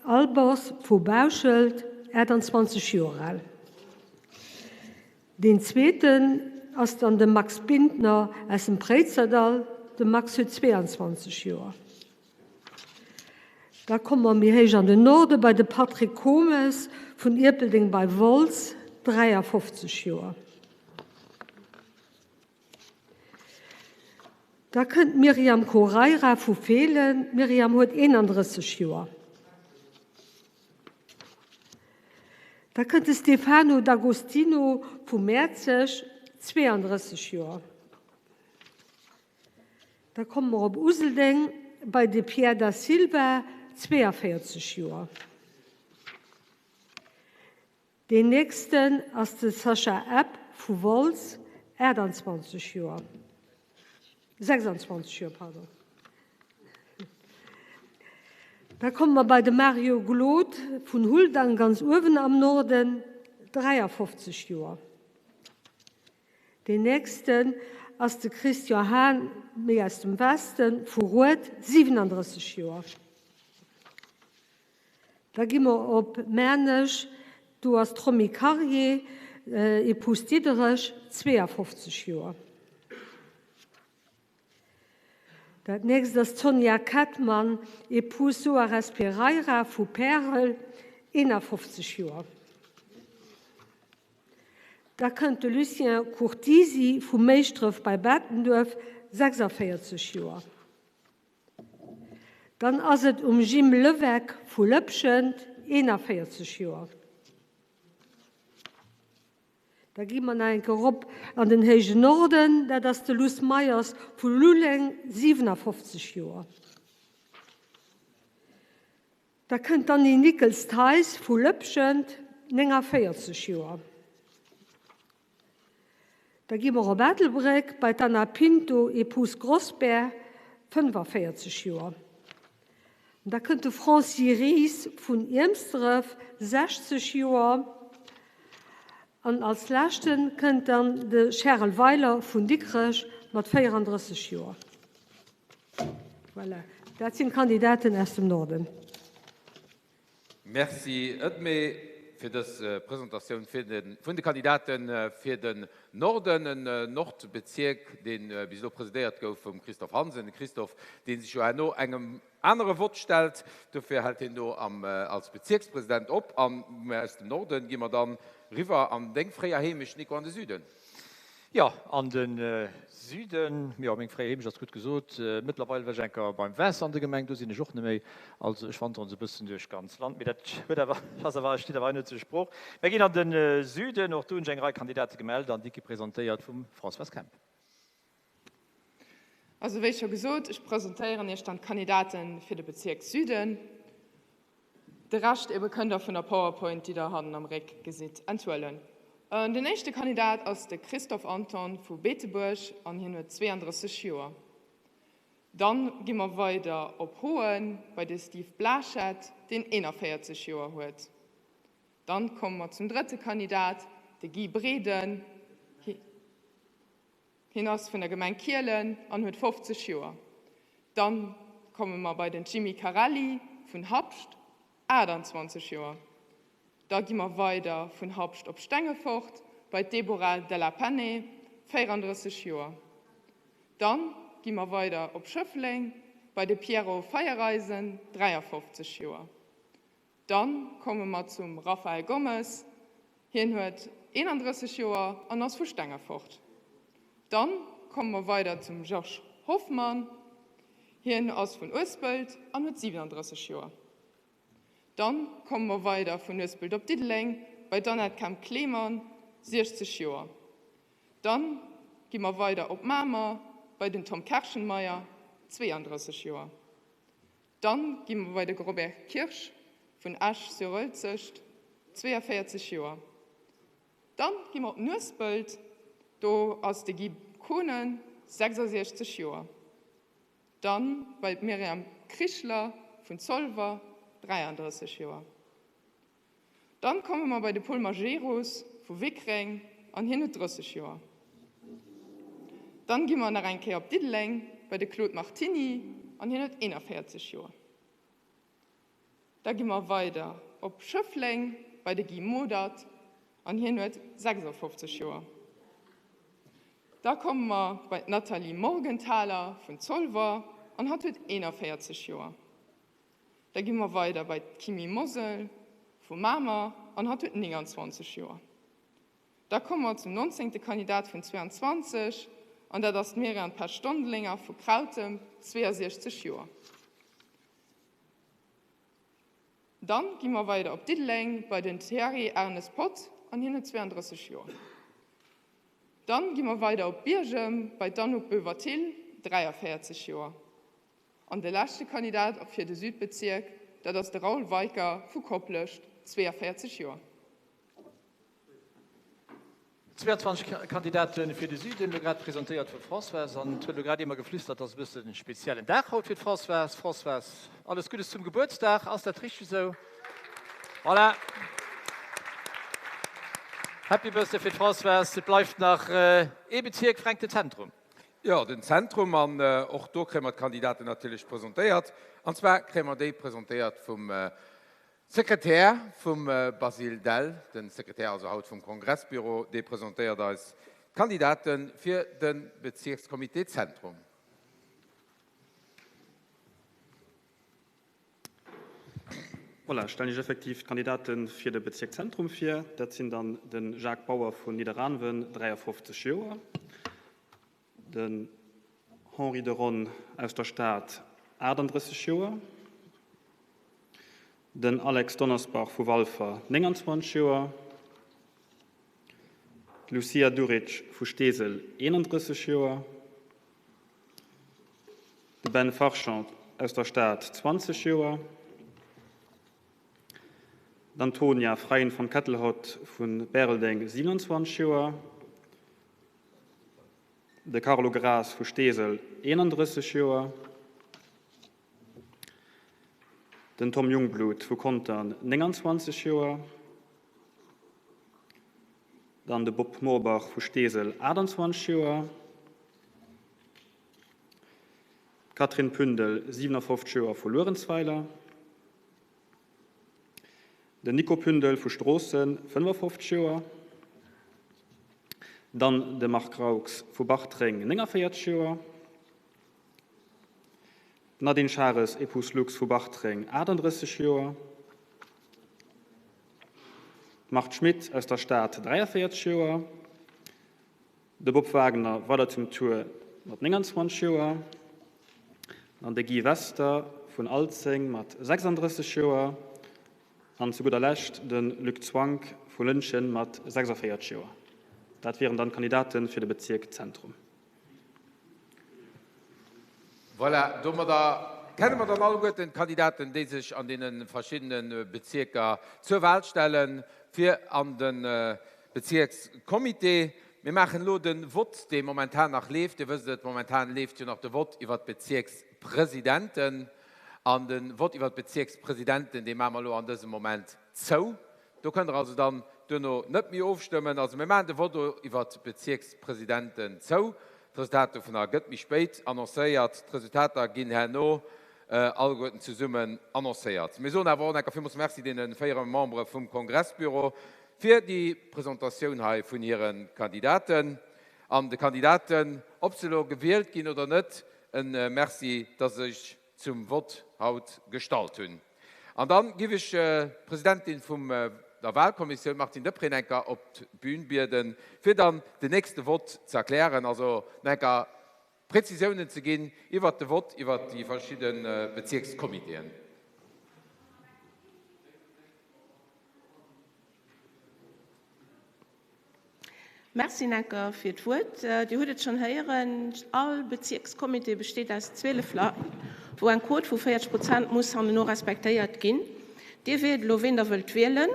Albers vu Bauschelt, 28 Joer al. Deen zweeten ass dann de Max Bintner aus dem Préizerdall. De Max huet 22 Joer. Da komme mer méi héich an den Norde bei de Patrick Comes vun Ierpeldeng bei Wolz, 53 Joer. Da kënnt d'Myriam Coreira vu Feelen. D'Myriam huet 31 Joer. Da kënnt de Stefano D'Agostino vu Mäerzeg, 32 Joer. Da komme mer op Useldeng bei de Pierre Da Silva, 42 Joer. Deen nächsten ass de Sascha Epp vu Wolz, 28 Joer, 26 Joer, pardon. Da komme mer bei de Mario Glod vun Huldang, ganz uewen am Norden, 53 Joer. Deen nächsten ass de Christian Hahn, méi aus dem Westen, vu Rued, 37 Joer. Da gi mer op Maarnech, do ass d'Romy Karier, Épouse Diderich, 52 Joer. Dat nächst ass d'Sonja Kettmann, Épouse Soares Pereira vu Pärel, 51 Joer. Da kënnt de Lucien Curtisi vu Méischdref bei Bettenduerf, 46 Joer. Dann ass et um Jim Levesque vu Lëpschent, 41 Joer. Da gi mer nach eng Kéier erop an den héijen Norden, dat ass de Luss Meyers vu Luleng, 57 Joer. Da kënnt d'Anny Nickels-Theis vu Lëpschent, 49 Joer. Da gi mer op Ettelbréck bei d'Anna Pinto, Épouse Grosbert, 45 Joer. An da kënnt de Francis Ries vun Iermsdref, 60 Joer. An als leschte kënnt dann de Charel Weiler vun Dikrech mat 34 Joer. Voilà, dat sinn d'Kandidaten aus dem Norden. Merci Edmée fir dës Presentatioun vun de Kandidate fir den Norden, en Nordbezierk, dee bis elo presidéiert gouf vum Christophe Hansen. De Christophe, dee sech jo herno engem anere Vott stellt, dofir hält hien do als Bezierkspresident op. A aus dem Norden gi mer dann riwwer an deng fréier Heemecht, Nico, an de Süden. Jo, an de Süden, jo, meng fréier Heemecht ass gutt gesot. Mëttlerweil war ech eng Kéier beim Vincent an der Gemeng, do sinn ech och neméi. Also ech wanderen esou e bëssen duerch d'ganz Land, mee dat huet awer, ass awer, steet awer hei net zur Sprooch. Mir ginn an de Süden, och do hunn ech eng Rei Kandidate gemellt an déi gi presentéiert vum Françoise Kemp. Also wéi scho gesot, ech presentéieren Iech dann d'Kandidate fir de Bezierk Süden. De Rescht ebe kënnt der vun der Powerpoint, déi der hannen am Réck gesitt, enthuelen. Den éischte Kandidat ass de Christophe Anton vu Beetebuerg an hien huet 32 Joer. Dann gi mer weider op Hoen bei de Steve Blaschette, deen 41 Joer huet. Dann komme mer zum drëtte Kandidat, de Guy Breden. Hien ass vun der Gemeng Kielen an huet 50 Joer. Dann. Komme mer bei den Jimmy Carelli vun Habscht, 28 Joer. Da gi mer weider vun Habscht op Stengefort bei d'Deborah Della Penne, 34 Joer. Dann gi mer weider op Schëffleng bei de Pierrot Feiereisen, 53 Joer. Dann komme mer zum Rafael Gomes, hien huet 31 Joer an ass vu Stengefort. Dann komme mer weider zum Georges Hoffmann, hien ass vun Uespelt an huet 37 Joer. Dann komme mer weider vun Uespelt op Diddeleng bei d'Annette Kemp-Klemann, 60 Joer. Dann gi mer weider op Mamer bei den Tom Kerschenmeyer, 32 Joer. Dann gi mer bei de Robert Kirsch vun Esch-sur-Uelzecht, 42 Joer. Dann gi mer op Nuespelt, do ass de Guy Kohnen, 66 Joer. Dann bei d'Myriam Krichler vun Zolwer, 33 Joer. Dann komme mer bei de Paul Majerus vu Wickreng an hien huet 30 Joer. Dann gi mer nach eng Kéier op Diddeleng bei de Claude Martini an hien huet 41 Joer. Da gi mer weider op Schëffleng bei de Guy Modert an hien huet 56 Joer. Da komme mer bei d'Nathalie Morgenthaler vun Zolwer an hatt huet 41 Joer. Da gi mer weider bei d'Kimy Mosel vu Mamer an hatt huet 29 Joer. Da komme mer zum nonzéngte Kandidat vun 22 an dat ass d'Myriam Pesch-Dondelinger vu Krautem, 62 Joer. Dann gi mer weider op Diddeleng bei den Thierry Ernest Pott an hien huet 32 Joer. Dann gi mer weider op Biergem bei d'Anouk Boever-Thill, 43 Joer. An de leschte Kandidat op fir de Südbezierk, dat ass de Raoul Weicker vu Koplescht, 42 Joer. 22 Kandidate fir de Süden, elo grad presentéiert vum Françoise. An et huet elo grad ee mer geflüstert, ass e bëssen e speziellen Dag haut fir d'Françoise. Françoise, alles Guddes zum Gebuertsdag, ass dat richteg esou? Voilà! Happy Birthday fir d'Françoise. Et bleift nach ee Bezierk, Fränk, den Zentrum. Jo, den Zentrum, an och do kréie mer d'Kandidaten natierlech presentéiert. An zwar kréie mer déi presentéiert vum Sekretär vum Basile Dell, de Sekretär also haut vum Kongressbüro, dee presentéiert eis d'Kandidate fir de Bezierkscomité Zentrum. Voilà, ech stellen Iech effektiv d'Kandidate fir de Bezierk Zentrum vir. Dat sinn dann de Jacques Bauer vun Nidderaanwen, 53 Joer, den Henri de Ron aus der Stad, 38 Joer, den Alex Donnersbach vu Walfer, 29 Joer, d'Lucia Duric vu Steesel, 31 Joer, De Ben Farchant aus der Stad, 20 Joer. D'Antonia Freiin von Kettelhott vu Bäreldeng, 27 Joer. De Carlo Graas vu Steesel, 31 Joer. Den Tom Jungblut vu Contern, 29 Joer. Dann de Bob Morbach vu Steesel, 28 Joer. D'Catherine Pündel, 57 Joer, vu Luerenzweiler. Den Nico Pündel vu Stroossen, 55 Joer. Dann de Marc Raux vu Bartreng, 49 Joer. D'Nadine Schares, épouse Lux vu Bartreng, 38 Joer. D'Marthe Schmit aus der Stad, 43 Joer. De Bob Wagner weider zum Tour mat 29 Joer an de Guy Wester vun Alzeng mat 36 Joer an zu gudder Lescht de Luc Zwank vu Lëntgen mat 46 Joer. Dat wieren dann d'Kandidate fir de Bezierk Zentrum. Voilà, domadder kenne mer dann alleguerten d'Kandidaten, déi sech an deene verschiddene Bezierker zur Wahl stellen, fir an de Bezierkscomité. Mir maachen elo de Vott, dee momentan nach leeft. Dir wësst et, momentan leeft jo nach de Vott iwwert d'Bezierkspresidenten. An de Vott iwwert d'Bezierkspresidenten, dee maache mer elo an dësem Moment zou. Do kënnt Der also dann duerno net méi ofstëmmen. Also mir maachen de Vott elo iwwert d'Bezierkspresidenten zou. D'Resultat dovunner gëtt méi spéit annoncéiert. D'Resultater ginn herno. alleguerten zesummen annoncéiert. Mir soen awer och enker villmools Merci deene 4 Membere vum Kongressbüro fir déi Presentatioun hei vun hire Kandidaten. An de Kandidaten, ob se elo gewielt ginn oder net, e Merci, dass se sech zum Vott haut gestallt hunn. An dann giff ech d'Presidentin vum der Wahlkommissioun, Martine Deprez, enker op d'Bühn bieden, fir dann den nächste Vott ze erklären, also nach enker Prezisiounen ze ginn iwwert de Vott iwwert déi verschidde Bezierkscomitéen. Merci Necker fir d'Wuert. Dir hutt et schonn héieren, all Bezierkscomité besteet aus 12 Leit, wou eng Quot vu 40 Prozent muss hanneno respektéiert ginn. Dir wielt elo, ween Der wëllt wielen.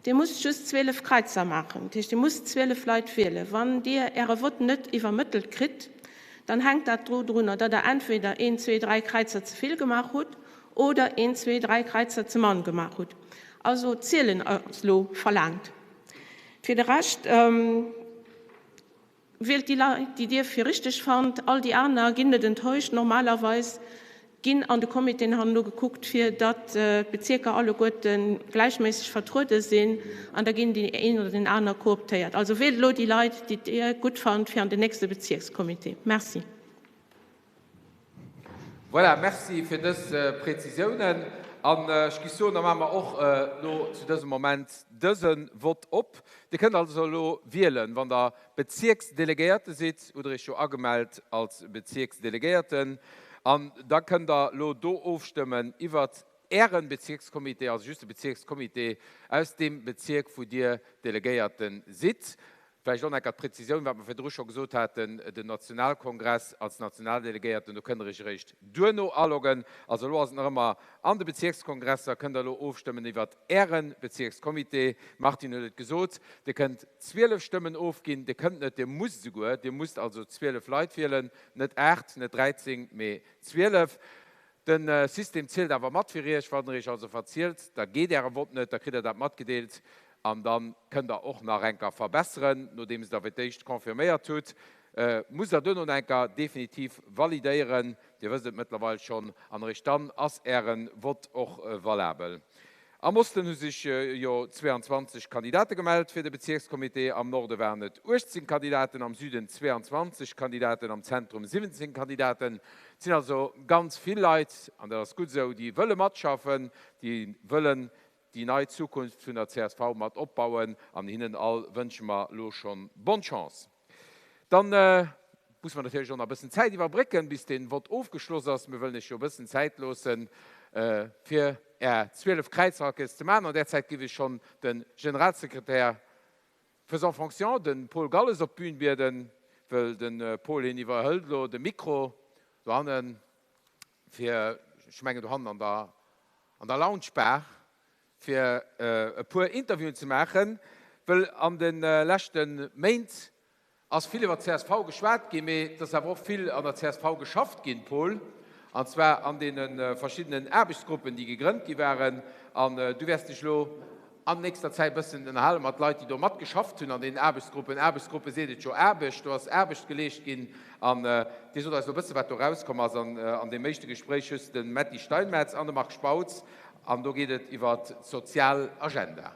Dir musst just 12 Kraizer maachen, dat heescht, Dir musst 12 Leit wielen. Wann Dir Äre Vott net iwwermëttelt kritt, dann hänkt dat dodrunner, datt Der entweder een, zwee, dräi Kraizer ze vill gemaach hutt oder een, zwee, dräi Kraizer ze mann gemaach hutt. Also zielen ass elo verlaangt. Fir de Rescht wielt déi Leit, déi Dir fir richteg fannt. All déi aner ginn net enttäuscht. Normalerweis ginn an de Comitéen herno gekuckt, fir datt d'Bezierker alleguerte gläichméisseg vertruede sinn, an da ginn déi een oder deen aner kooptéiert. Also wielt elo déi Leit, déi Dir gutt fannt fir an den nächste Bezierkscomité. Merci. Voilà, merci fir dës Präzisiounen. An ech géif soen, da maache mer och elo zu dësem Moment dëse Vott op. Dir kënnt also elo wielen, wann Der Bezierksdelegéierte sidd, hutt Der Iech jo agemellt als Bezierksdelegéierten, an da kënnt Der elo do ofstëmmen iwwert Ären Bezierkscomité, also just de Bezierkscomité aus deem Bezierk, wou Dir Delegéierte sidd. Vläicht och nach enker d'Präzisioun, wat mer virdru scho gesot haten, Den Nationalkongress als Nationaldelegéierten, do kënnt Der Iech eréischt duerno aloggen. Also elo ass et nach ëmmer an de Bezierkskongresser, kënnt Der elo ofstëmmen iwwert Äre Bezierkscomité. D'Martine huet et gesot, Dir kënnt 12 Stëmmen ofginn. Dir kënnt net, Dir musst esouguer, Dir musst also 12 Leit wielen, net 8, net 13, mee 12. De System zielt awer mat fir Iech. Wann Der Iech also verzielt, da geet Äre Vott net, da kritt Der dat matgedeelt an da kënnt Der och nach enker verbesseren. Nodeems Der fir d'éischt confirméiert hutt, musst Der duerno nach enker definitiv validéieren. Dir wësst et mëttlerweil schonn an eréischt dann ass Äre Vott och valabel. Am Osten hu sech jo 22 Kandidate gemellt fir de Bezierkscomité, am Norde waren et 18 Kandidaten, am Süden 22 Kandidaten, am Zentrum 17 Kandidaten. Et sinn also ganz vill Leit, an dat ass gutt esou, déi wëlle matschaffen, déi wëllen déi nei Zukunft vun der csv mat opbauen an hinnen all wënsche mer elo schonn bonne Chance. Dann musse mer natierlech och nach e bëssen Zäit iwwerbrécken, bis dee Vott ofgeschloss ass. Mir wëllen Iech jo e bëssen Zäit loossen, fir Är 12 Kräizeralkes ze maachen. An där Zäit géif ech schonn de Generalsekretär faisant fonction, de Paul Galles, op d'Bün bieden, wëll de Paul, hien iwwerhëlt elo de Mikro dohannen, fir, ech mengen dohannen an der, an der Lounge Bar, fir e puer Interviewen ze maachen, wëll an de leschte Méint ass vill iwwer d'CSV geschwat ginn, mee et ass awer och vill an der csv geschafft ginn, Paul, an zwar an deene verschiddenen Aarbechtsgruppen, déi gegrënnt gi waren. An du wäers dech elo an nächster Zäit e bëssen ënnerhale mat Leit, déi do matgeschafft hunn an deenen Aarbechtsgruppen. Aarbechtsgruppe seet et jo, Aarbecht, do ass Aarbecht geleescht ginn. An Dir sot eis elo e bësse wat do erauskomm ass. An an deem éischte Gespréich hues de de Metty Steinmetz an de Marc Spautz. An do geet et iwwer d'sozial Agenda.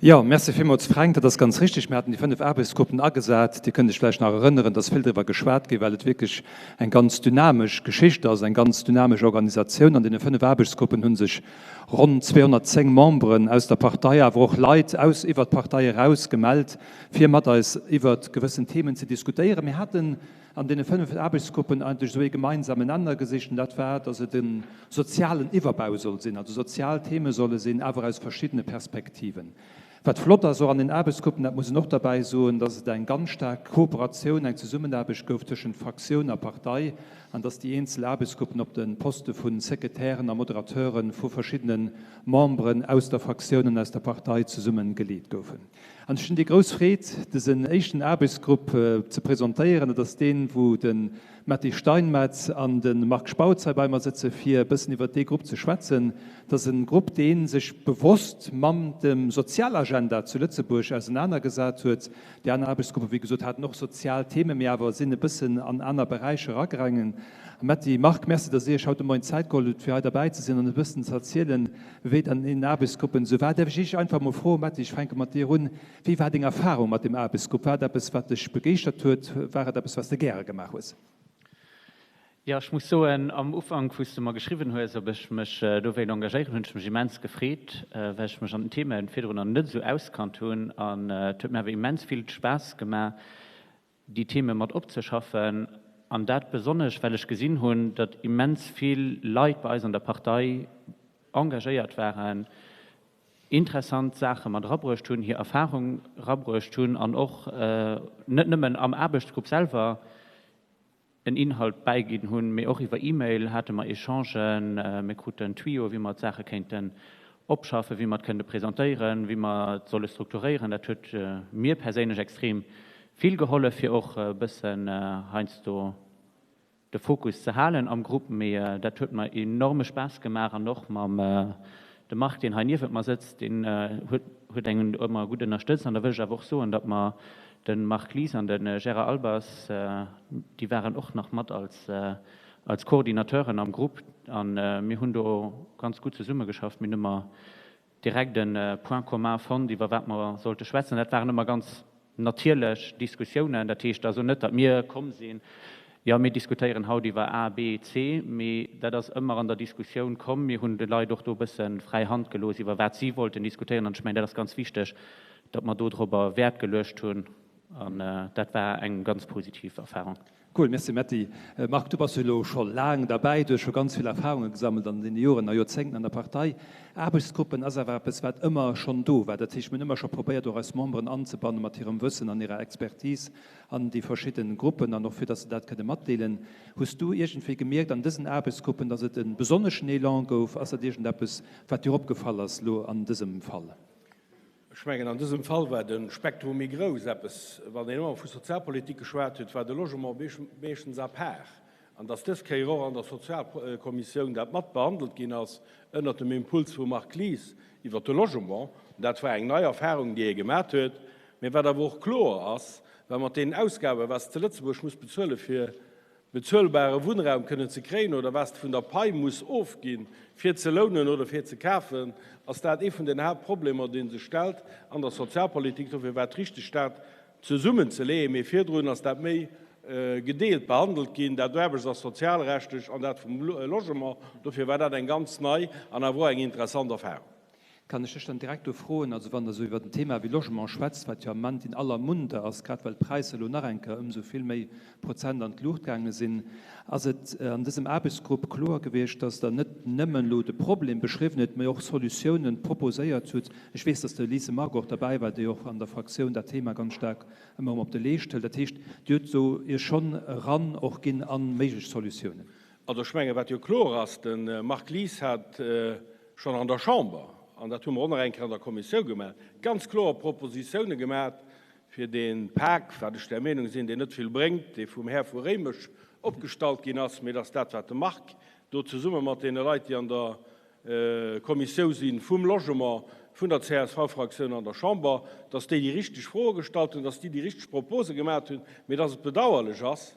Jo, merci villmools, Fränk. Dat ass ganz richtig. Mir haten déi 5 Aarbechtsgruppen agesat. Dir kënnt Iech vläicht nach erënneren, dass vill driwwer geschwat gi, well et wierklech eng ganz dynamesch Geschicht ass, eng ganz dynamesch Organisatioun. An deene 5 Aarbechtsgruppen hu sech ronn 210 Memberen aus der Partei, awer och Leit aus iwwert d'Partei eraus gemellt, fir mat eis iwwert gewëssen Themen ze diskutéieren. Mir haten an deene 5 Aarbechtsgruppen eigentlech esou ee gemeinsamen Nenner gesicht, an dat war, dass et e sozialen Iwwerbau soll sinn, also sozial Theme solle sinn, awer aus verschiddene Perspektiven. Wat flott ass och an den Aarbechtsgruppen, dat muss een och derbäi soen, dass et eng ganz staark Kooperatioun, eng Zesummenaarbecht gouf tëschent Fraktioun a Partei an dass déi eenzel Aarbechtsgruppen op de Poste vu Sekretären a Moderateure vu verschiddene Memberen aus der Fraktioun an aus der Partei zesumme geleet goufen. An ech hunn déi grouss Freed, dësen éischten Aarbechtsgrupp ze presentéieren. Dat ass deen, wou de. Metty Steinmetz an de Marc Spautz hei bei mer sëtze fir e bëssen iwwert dee Grupp ze schwätzen. Et ass e Grupp, dee sech bewosst mam dem Sozialagenda zu Lëtzebuerg ausenanergesat huet. Déi aner Aarbechtsgruppen, wéi gesot, haten och sozial Themen, mee awer sinn e bëssen an aner Beräicher eragaangen. Metty, Marc, Merci, datt Dir Iech haut de Moien Zäit geholl hutt, fir hei derbäi ze sinn an e bëssen ze erzielen, wéi et an deenen Aarbechtsgruppen esou war. Däerf ech Iech einfach emol froen, Metty, ech fänke mat dir un, Wéi war deng Erfahrung mat dem Aarbechtsgrupp? War et eppes, wat dech begeeschtert huet? War et eppes, wat s de gäre gemaach hues? Jo, ech muss soen, am Ufank, wou s de mer geschriwwen hues, ob ech mech do wéilt engagéieren, hunn ech mech immens gefreet, well ech mech an den Theme virdrun nach net esou auskannt hunn. An et huet mir awer immens vill Spaass gemaach, déi Theme mat opzeschaffen. An dat besonnesch, well ech gesinn hunn, datt immens vill Leit bei eis an der Partei engagéiert waren, interessant Saache mat erabruecht hunn, hir Erfahrung erabruecht hunn an och net nëmmen am Aarbechtsgrupp selwer en Inhalt bäiginn hunn, mee och iwwer E-Mail hate mer Echangen, mir kruten Tuyau, wéi mer d'Saache kéinten opschaffen, wéi mer et kënnte presentéieren, wéi mer et solle strukturéieren. Dat huet mir perséinlech extrem vill gehollef, fir och e bëssen heiansdo de Fokus ze halen am Grupp, mee dat huet mer enorme Spaass gemaach an och mam de Marc, deen hei niewent mer sëtzt, deen huet huet engem do ëmmer gutt ënnerstëtzt. An da wëll ech awer och soen, datt mer de Marc Lies an de Gérard Albers, déi waren och nach mat als als Coordinateuren am Grupp an mir hunn do ganz gutt zesummegeschafft. Mir hunn ëmmer direkt e Point commun fonnt, iwwer wat mer sollte schwätzen. Dat waren ëmmer ganz natierlech Diskussiounen. Dat heescht also net, datt mir komm sinn, jo, mir diskutéieren haut iwwer A, B, C, mee dat ass ëmmer an der Diskussioun komm. Mir hunn de Leit och do e bësse fräi Hand gelooss, iwwer wat si wollten diskutéieren. An ech mengen, dat ass ganz wichteg, datt mer dodrobber Wäert geluecht hunn. An dat war eng ganz positiv Erfahrung. Cool, merci Metty. Marc, du bass jo elo scho laang derbäi, du hues scho ganz vill Erfahrunge gesammelt an deene Joren a Joerzéngten an der Partei. Aarbechtsgruppen ass awer eppes, wat ëmmer schonn do war. Dat heescht, mir hunn ëmmer scho probéiert, och eis Memberen anzebanne mat hirem Wëssen an hirer Expertise an déi verschidde Gruppen an och fir datt se dat kënne matdeelen. Hues du iergendwéi gemierkt an dësen Aarbechtsgruppen, datt et e besonneschen Elan gouf? Ass dat iergendeppes, wat dir opgefall ass elo an dësem Fall? Ech mengen, an dësem Fall war de Spektrum méi grouss. Eppes, wann een ëmmer vu Sozialpolitik geschwat huet, war de Logement meeschtens à part. An dass dës Kéier och an der Sozialkommissioun dat mat behandelt ginn ass, ënnert dem Impuls vum Marc Lies iwwert de Logement, dat war eng nei Erfahrung, déi ee gemat huet. Mä wat awer och kloer ass, well mat deenen Ausgaben, wat s de zu Lëtzebuerg muss bezuele fir bezuelbare Wunnraum kënnen ze kréien oder wat s de vun der Pai muss ofginn, fir ze lounen oder fir ze kafen, ass dat ee vun den Haaptproblemer, dee sech stellt an der Sozialpolitik. Dofir war et richteg, dat zesummenzeleeën. Mee virdrun ass dat méi gedeelt behandelt ginn, dat aarbechts a sozialrechtlech an dat vum Logement. Dofir war dat eng ganz nei an awer och eng interessant Erfahrung. Kann ech lech dann direkt do froen, also wann Der esou iwwert en Thema wéi Logement schwätzt, wat jo am Ament in aller Munde ass, grad well d'Präisser elo nach eng Kéier ëm esou vill méi Prozent an d'Luucht gaange sinn, ass et an dësem Aarbechtsgrupp kloer gewiescht, dass Der net nëmmen elo de Problem beschriwwen hutt, mä och Solutiounen proposéiert hutt? Ech weess, dass de Lise Margue och derbäi war, déi och an der Fraktioun dat Thema ganz staark ëmmer erëm op de Leescht hëlt. Dat heescht, Dir hutt do Iech schonn eran och ginn a méiglech Solutiounen. Also ech mengen, wat jo kloer ass, de Marc Lies hat schonn an der Chamber, an dat hu mer och nach eng Kéier an der Kommissioun gemaach, ganz kloer Propositione gemaach, fir dee Pak, wat ech der Meenung sinn, deen net vill bréngt, dee vum Här vu Réimech opgestallt ginn ass, mee dass dat, wat de Marc do zesumme mat deene Leit, déi an der Kommissiou si vum Logement, vun der CSV-Fraktioun an der Chamber, dass déi déi richteg Froe gestallt hunn, dass déi déi richteg Propose gemaach hunn, mee dass et bedauerlech ass,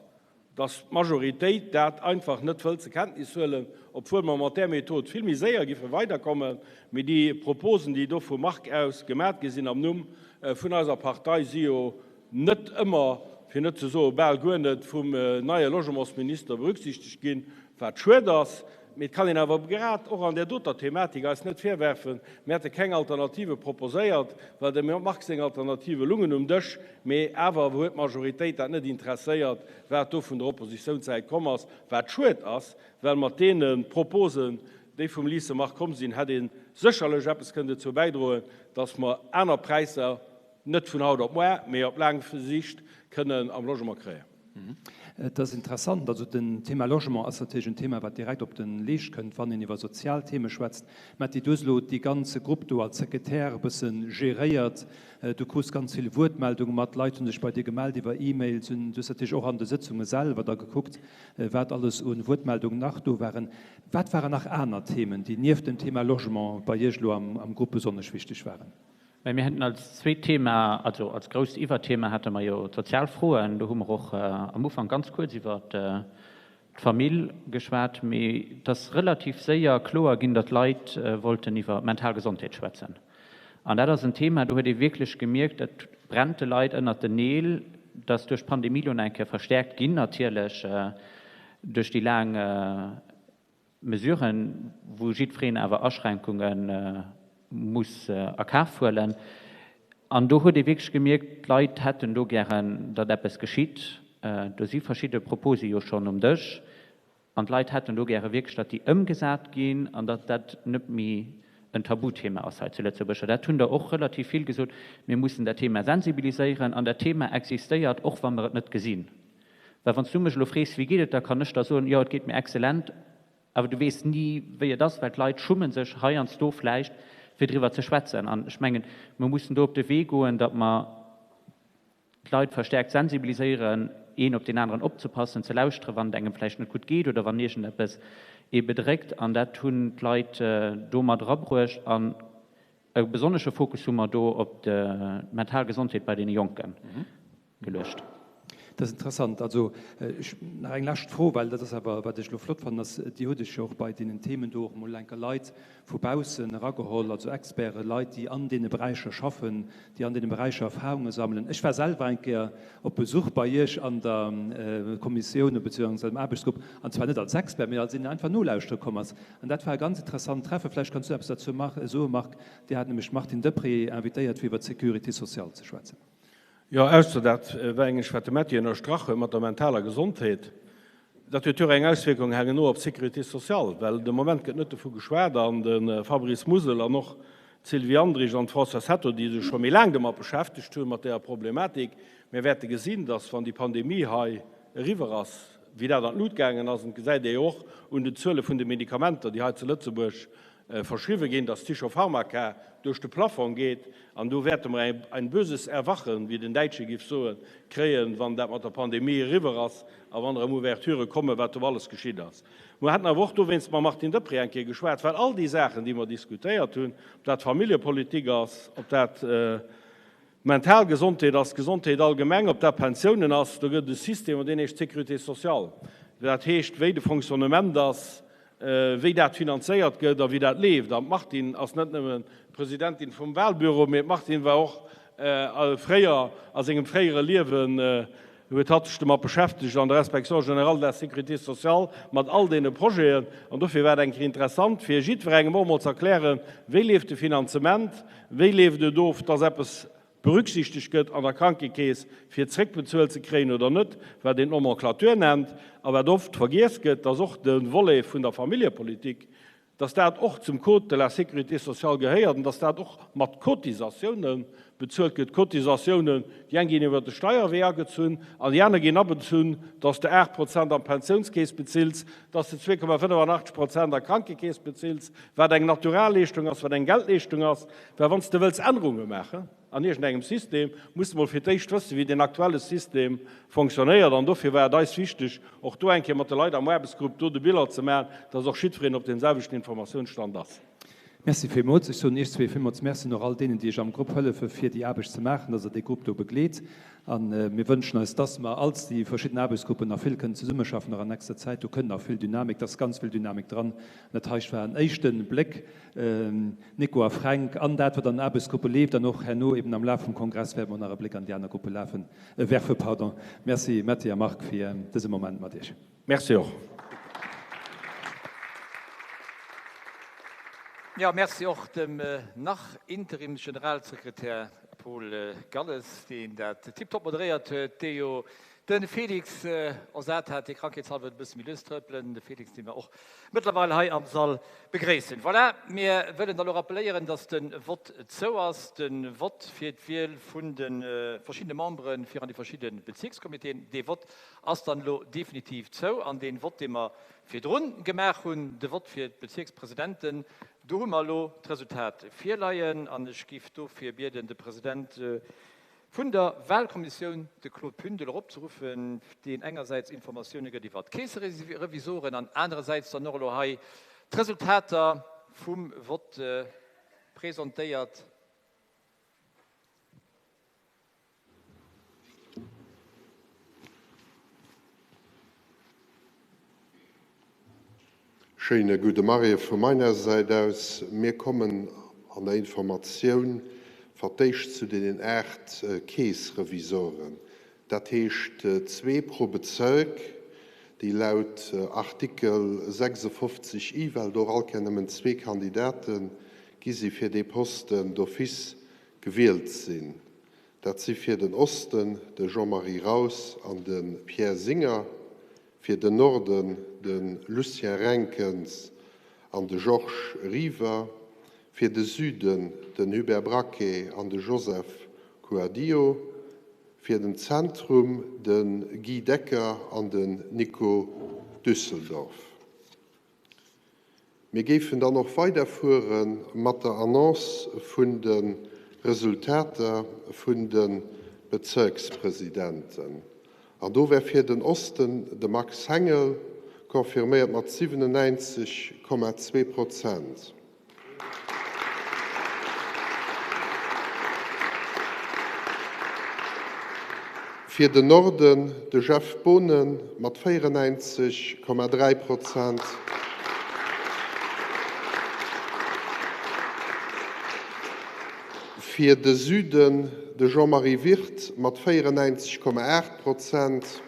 dass d'Majoritéit dat einfach net wëllt zur Kenntnis huelen, obwuel mer mat där Method vill méi séier giffe weiderkommen. Mee déi Proposen, déi do vum Marc aus gemat gi sinn am Numm vun eiser Partei, si jo net ëmmer, fir net ze soe bal guer net, vum neie Logementsminister berücksichtegt ginn, wat schued ass. Mee et kann een awer grad och an där doter Thematik eis net virwerfen, mir hätte keng Alternative proposéiert, well dem Marc seng Alternative lungen um Dësch, mee awer huet d'Majoritéit dat net interesséiert, wat do vun der Oppositiounssäit komm ass, wat schued ass, well mat deene Proposen, déi vum Lycée Marc komm sinn, hätt ee sécherlech eppes kënnen dozou bäidroen, datt mer aner Präisser, net vun haut op muar, mee op laang Sicht kënnen am Logement kréien. Et ass interessant, also den Thema Logement ass natierlech en Thema, wat direkt op de Leescht kënnt, wann een iwwer sozial Theme schwätzt. Metty, du hues elo dee ganze Grupp do als Sekretär e bësse geréiert. Du krus ganz vill Wuertmeldunge mat, Leit hu sech bei dir gemellt iwwer E-Mails. Du hues natierlech och an de Sëtzunge selwer da gekuckt, wat alles u Wuertmeldungen nach do waren. Wat waren nach aner Themen, déi nieft dem Thema Logement bei Iech elo am Grupp besonnesch wichteg waren? Mä mir hätten als zweet Thema, also als grousst Iwwerthema hate mer jo d'sozial Froen. Do hu mer och am Ufank ganz kuerz iwwert d'Famill geschwat. Mee et ass relativ séier kloer ginn, datt d'Leit wollten iwwer d'mental Gesondheet schwätzen. An dat ass en Thema, do huet ee wierklech gemierkt, dat brennt de Leit ënnert den Neel, dat ass duerch d'Pandemie lo nach eng Kéier verstäerkt ginn natierlech, duerch déi laang Mesuren, wou jiddwereen awer Aschränkunge muss a Kaf huelen. An do huet ee wierklech gemierkt, d'Leit hätten do gären, datt eppes geschitt. Do si verschidde Propose jo schonn um Dësch. An d'Leit hätten do gäre wierklech, datt déi ëmgesat ginn an datt dat net méi en Tabuthema ass hei zu Lëtzebuerg. A dat hunn der och relativ vill gesot, Mir mussen dat Thema sensibiliséieren an dat Thema existéiert, och wa mer et net gesinn. Well wann s du mech elo frees, wéi geet et, da kann ech der soen, jo, et geet mir exzellent, awer du weess ni, wéi et ass, well d'Leit schumme sech heiansdo vläicht, fir driwwer ze schwätzen. An ech mengen, mer mussen do op de Wee goen, datt mer d'Leit verstärkt sensibiliséieren, een op deen aneren opzepassen, ze lauschteren, wann et engem vläicht net gutt geet oder wann iergendeppes ee bedréckt. An dat hunn d'Leit do mat erabruecht. An e besonnesche Fokus hu mer do op d'mental Gesondheet bei deene Jonken. Geluecht. Dat ass interessant. Also ech, nach eng lescht Fro, well dat ass awer, wat ech elo flott fannen, ass, Dir hutt Iech jo och bei deenen Themen do och emol enker Leit vu baussen erageholl, also Experten, Leit, déi an deene Beräicher schaffen, déi an deene Beräicher Erfahrunge sammelen. Ech war selwer eng Kéier op Besuch bei Iech an der Kommissioun beziehungsweise am Aarbechtsgrupp, an zwar net als Expert, mee als een, deen einfach nolauschtere komm ass. An dat war e ganz interessant Treffen. Vläicht kanns du eppes derzou soen, Marc. Dir hat nämlech d'Martine Deprez invitéiert, fir iwwer d'Sécurité sociale ze schwätzen. Jo, ausser dat war engesch, wat de Metty ënnerstrach huet mat der mentaler Gesondheet, dat huet jo och eng Auswierkung herno op d'Sécurité sociale, well de Moment gëtt net dovu geschwat an de Fabrice Musel an och d'Sylvie Andrich an d'Françoise Hetto, déi sech scho méi laang domat beschäftegt hunn, mat deeër Problematik, mir wäerte gesinn, dass, wann déi Pandemie hei eriwwer ass, wéi dat an d'Lut gaangen ass, an et gesäit ee jo och un den Zuele vun de Medikamenter, déi hei zu Lëtzebuerg verschriwwe ginn, dass d'Psychopharmaka duerch de Plafong geet, an do wäerte mer ein ein böses Erwachen, wéi den Däitsche giff soen, kréien, wann dat mat der Pandemie eriwwer ass a wann erëm Ouverturë kommen, wat do alles geschitt ass. Mer haten awer och dowéinst mam Martine Deprez eng Kéier geschwat, well all déi Saachen, déi mer diskutéiert hunn, ob dat Familljepolitik ass, ob dat D'mental Gesondheet ass d'Gesondheet allgemeng, ob dat Pensiounen ass, do gëtt et e System an deen heescht Sécurité sociale. Dat heescht, wéi de Fonctionnement ass, wéi dat finanzéiert gëtt a wéi dat leeft. An d'Martine ass net nëmme Presidentin vum Wahlbüro, mee d'Martine war och fréier, a sengem fréiere Liewen huet hatt sech domat beschäftegt an der Inspection générale de la Sécurité sociale mat all deene Projeten. An dofir war et eng Kéier interessant, fir jiddwerengem och emol ze erklären, wéi leeft de Finanzement, wéi leeft et of, dass eppes berücksichtegt gëtt an der Krankekeess, fir zréckbezuelt ze kréien oder net, wat een d'Nomenclature nennt a wat oft vergiess gëtt, dass och de Volet vun der Familljepolitik, dass dat och zum Code de la sécurité sociale gehéiert an dass dat och mat Cotisatiounen bezuelt gëtt, Cotisatiounen, déi eng ginn iwwert de Steierwee agezunn an déi aner ginn abezunn, dass de 8 Prozent an d'Pensiounskeess bezills, dass de 2,85 Prozent an d'Krankekeess bezills, wat eng Naturalleeschtung ass, wat eng Geldleeschtung ass, well wann s de wëlls Ännerunge maachen, An iergendengem System muss de mol fir d'éischt wëssen, wéi deen aktuelle System fonctionnéiert. An dofir war et eis wichteg, och do eng Kéier mat de Leit am Aarbechtsgrupp do de Bilan ze maachen, dass och jiddwereen op deem selwechten Informatiounsstand ass. Merci villmools. Ech soen Iech zwee villmools Merci an och all deenen, déi Iech am Grupp hëllefe fir déi Aarbecht ze maachen, dass Der dee Grupp do begleet. A mir wënschen eis, dass mer als déi verschidden Aarbechtsgruppen nach vill kënnen zesummeschaffen, och an nächster Zäit. Do kënnt nach vill Dynamik, et ass ganz vill Dynamik dran. An dat heischt war en éischte Bléck Nico a Fränk, an dat, wat an den Aarbechtsgruppe leeft, an och herno eben am Laf vum Kongress wäerte mer nach e Bléck an déi aner Gruppe lafen, werfe. Pardon. Merci, Metty a Marc, fir dëse Moment mat Iech. Merci och. Jo, merci och dem nach-Interimsgeneralsekretär Paul Galles, deen dat tiptop moderéiert huet, dee jo. De Felix Ersat hat, dee krankheetshalber huet e bësse méi lues trëppelen. De Felix, dee mer och mëttlerweil hei am Sall begréissen. Voilà, mir wëllen da lo rappeléieren, dass de Vott zou ass, de Vott fir d'Wiel vun de verschiddene Membere fir an déi verschidde Bezierkscomitéen. Dee Vott ass dann elo definitiv zou. An dee Vott, dee mer virdrun gemaach hunn, de Vott fir d'Bezierkspresidenten, do hu mer elo d'Resultat virleien. An ech géif dofir bieden, de President vun der Wahlkommissioun, de Claude Pündel, eropzeruffen, deen engersäits Informatioune gëtt iwwert d'Keesserevisoren an anerersäits dann och elo hei d'Resultater vum Vott presentéiert. Schéine gudde Moie vu meiner Säit aus. Mir kommen an der Informatioun fer d'éischt zu deenen 8 Keesrevisoren, dat heescht zwee pro Bezirk, déi laut Artikel 56 I, well do och all Kéier nëmmen zwee Kandidate gi si fir dee Posten, d'office gewielt sinn. Dat si fir den Osten de Jean-Marie Raus an de Pierre Singer, fir den Norden de Lucien Renkens an de Georges River, fir de Süden den Hubert Braquet an de Joseph Kouadio, fir den Zentrum de Guy Decker an den Nico Düsseldorf. Mir géifen dann och weiderfuere mat der Annonce vun de Resultater vun de Bezirkspresidenten. An do wär fir den Osten de Max Hengel confirméiert mat 97,2 Prozent. Fir den Norden de Jeff Boonen mat 94,3 Prozent. Fir de Süden de Jean-Marie Wirth mat 94,8 Prozent.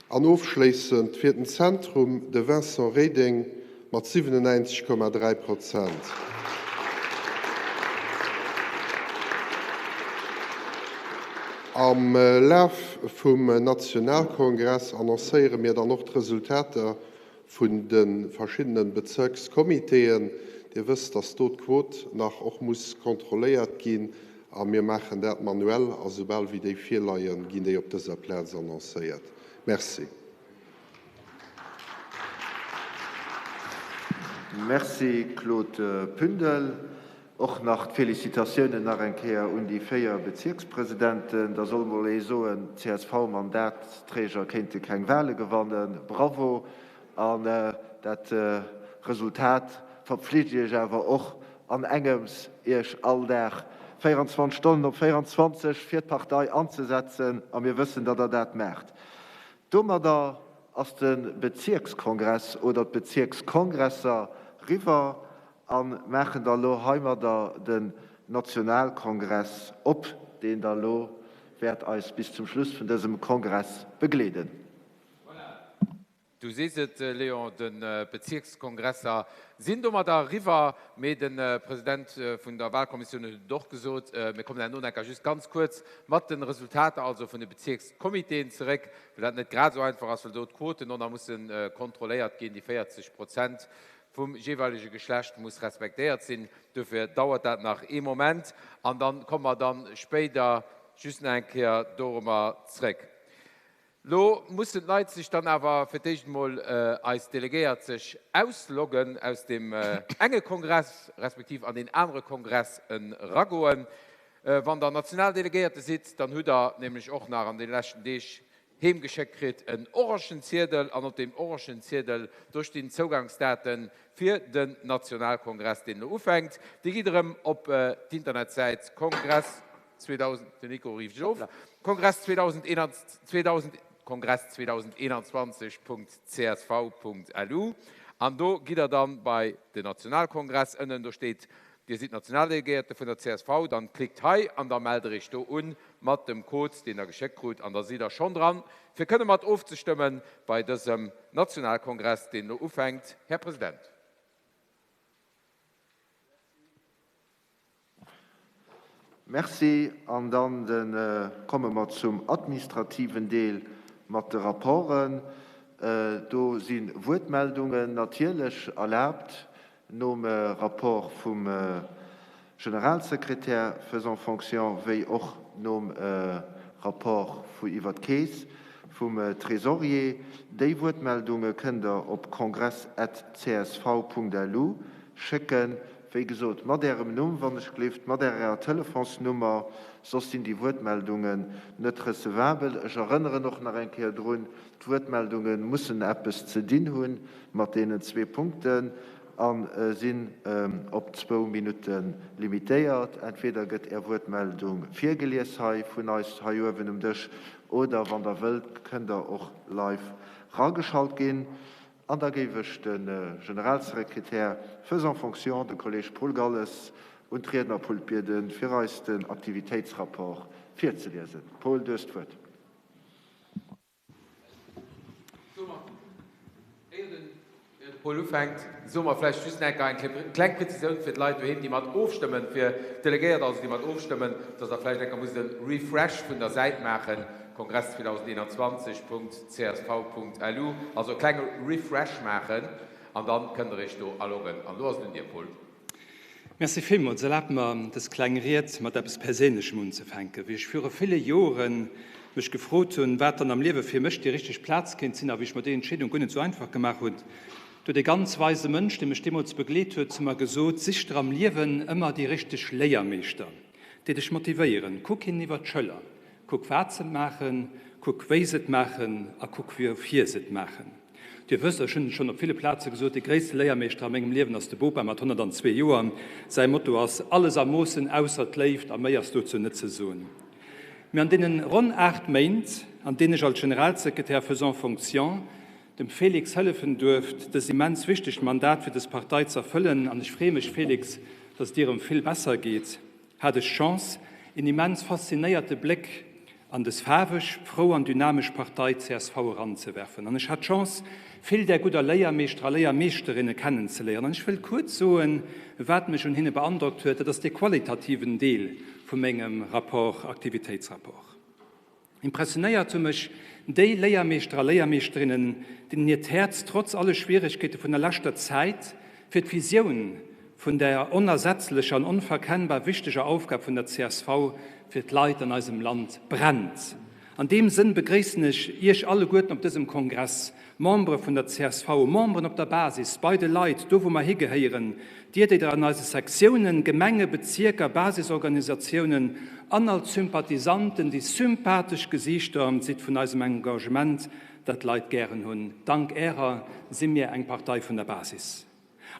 An ofschléissend fir den Zentrum de Vincent Reding mat 97,3 Prozent. Am Laf vum Nationalkongress annoncéiere mir dann och d'Resultater vun de verschiddene Bezirkscomitéen. Dir wësst, dass do d'Quot nach och muss kontrolléiert ginn a mir maachen dat manuell a soubal wéi déi virleien, ginn déi op dëser Plaz annoncéiert. Merci. Merci Claude Pündel. Och nach d'Felicitatiounen nach eng Kéier un déi 4 Bezierkspresidenten. Da soll mol ee soen, d'CSV-Mandatsträger kéinte keng Wahle gewannen. Bravo! An dat Resultat verpflicht Iech awer och an engems, Iech all Dag 24 Stonnen op 24 fir d'Partei anzesetzen. A mir wëssen, datt Der dat maacht. Domadder ass de Bezierkskongress oder d'Bezierkskongresser riwwer a maachen da lo heimadder den Nationalkongress op, deen da lo wäert eis bis zum Schluss vun dësem Kongress begleeden. Du sees et, Léon, de Bezierkskongresser sinn domadder eriwwer, mee de President vun der Wahlkommissioun huet et och gesot, mir kommen herno enker just ganz kuerz mat de Resultater also vun de Bezierkscomitéen zeréck, well dat net grad esou einfach ass, well do d'Quoten och nach musse kontrolléiert ginn, déi 40 Prozent vum jeeweilege Geschlecht muss respektéiert sinn. Dofir dauert dat nach ee Moment an dann komme mer dann spéider just nach eng Kéier dorëmmer zréck. Lo mussen d'Leit sech dann awer fir d'éischt emol, eis Delegéiert, sech ausloggen aus deem enge Kongress, respektiv an deen anere Kongress eragoen. Wann Der Nationaldelegéierte sidd, dann hutt Der nämlech och nach an de leschten Deeg heem geschéckt kritt en orangen Ziedel an op deem orangen Ziedel, do stinn d'Zougangsdate fir den Nationalkongress, deen elo ufänkt. Dir gitt erëm op d'Internetsäit Kongress 2000, den Nico riift ech of, Kongress 2021, Kongress 2021.csv.lu an do gitt der dann bei den Nationalkongress ënnen, do steet Dir sidd Nationaldelegéierte vun der csv, dann klickt hei an da mellt der iech do un mat dem Code deen der geschéckt krut an da sidd der schonn dran fir kënne mat ofzestëmmen bei dësem Nationalkongress deen elo ufänkt. Här President. Merci. An dann de komme mer zum administrativen Deel mat de Rapporten. Do si Wuertmeldungen natierlech erlaabt nom Rapport vum Generalsekretär faisant fonction wéi och nom Rapport vu iwwer d'Keess vum Trésorier. Déi Wuertmeldunge kënnt Der op kongress at csv.lu schécken. Wéi gesot, mat Ärem Numm, wann ech gleeft, mat Ärer Telefonsnummer, soss sinn déi Wuertmeldungen net recevabel. Ech erënneren och nach eng Kéier drun, D'Wuertmeldunge mussen eppes ze dinn hu mat deenen zwee Punkten a sinn op zwou Minutte limitéiert. Entweder gëtt Är Wuertmeldung virgelies hei vun eis hei uewen um Dësch oder, wann Der wëllt, kënnt Der och live rageschalt ginn. An da géif ech de Generalsekretär faisant fonction, de Kolleg Paul Galles, un d'Riednerpult bieden, fir eis den Aktivitéitsrapport virzeliesen. Paul, du hues d'Wuert. Éier de Paul ufänkt, soe mer vläicht just nach eng kleng Prezisioun fir d'Leit doheem, déi mat ofstëmmen, fir d'Delegéiert also, déi mat ofstëmmen, dass Der vläicht eng Kéier musst e Refresh vun der Säit maachen, kongress2021. Csv.lu, also e klenge Refresh maachen an dann kënnt der iech do aloggen. An elo ass et un dir, Paul. Merci villmools. Erlaabt mer, dës kleng Ried mat eppes Perséinlechem unzefänken. Wéi ech viru ville Jore mech gefrot hunn, wat dann am Liewe fir mech déi richteg Plaz kéint sinn a wéi ech mer déi Entscheedung guer net esou einfach gemaach hunn, do huet e ganz weise Mënsch, dee mech deemools begleet huet, zu mer gesot, Sich der am Liewen ëmmer déi richteg Léiermeeschter, déi dech motivéieren. Kuck hinnen iwwer d'Schëller. Kuck wat se maachen, kuck wéi se et maachen a kuck woufir se et maachen. Dir wësst, ech hunn et schonn op ville Plaze gesot, de gréisste Léiermeeschter a mengem Liewen ass de Bopa mat 102 Joer. Säi Motto ass, Alles a Moossen, ausser d'Léift, a méi ass dozou net ze soen. Mee an deenen ronn 8 Méint, an deenen ech als Generalsekretär faisant fonction dem Félix hëllefen duerft, dëst immens wichtegt Mandat fir dës Partei z'erfëllen, an ech freeë mech, Félix, dass et dir erëm vill besser geet, hat ech d'Chance, een immens faszinéierte Bléck an des faarweg, frou an dynamesch Partei csv eranzewerfen. An ech hat d'Chance, vill där gudder Léiermeeschter a Léiermeeschterinne kennenzeléieren. An ech wëll kuerz soen, wat mech un hinne beandrockt huet. Dat ass dee qualitativen Deel vu mengem Rapport, Aktivitéitsrapport. Impressionéiert hu mech déi Léiermeeschter a Léiermeeschterinnen, deenen hiert Häerz trotz alle Schwieregkeete vun der leschter Zäit fir d'Visioun vun der onersetzlecher an onverkennbar wichteger Aufgab vun der csv fir d'Leit an eisem Land brennt. An deem Sënn begréissen ech Iech alleguerten op dësem Kongress, Membere vun der csv, Memberen op der Basis, bei de Leit, do wou mer higehéieren, Dir, déi der an eise Sektiounen, Gemenge, Bezierker, Basisorganisatiounen an als Sympathisanten déi sympathesch Gesiichter sidd vun eisem Engagement, dat d'Leit gären hunn. Dank Ärer si mir eng Partei vun der Basis.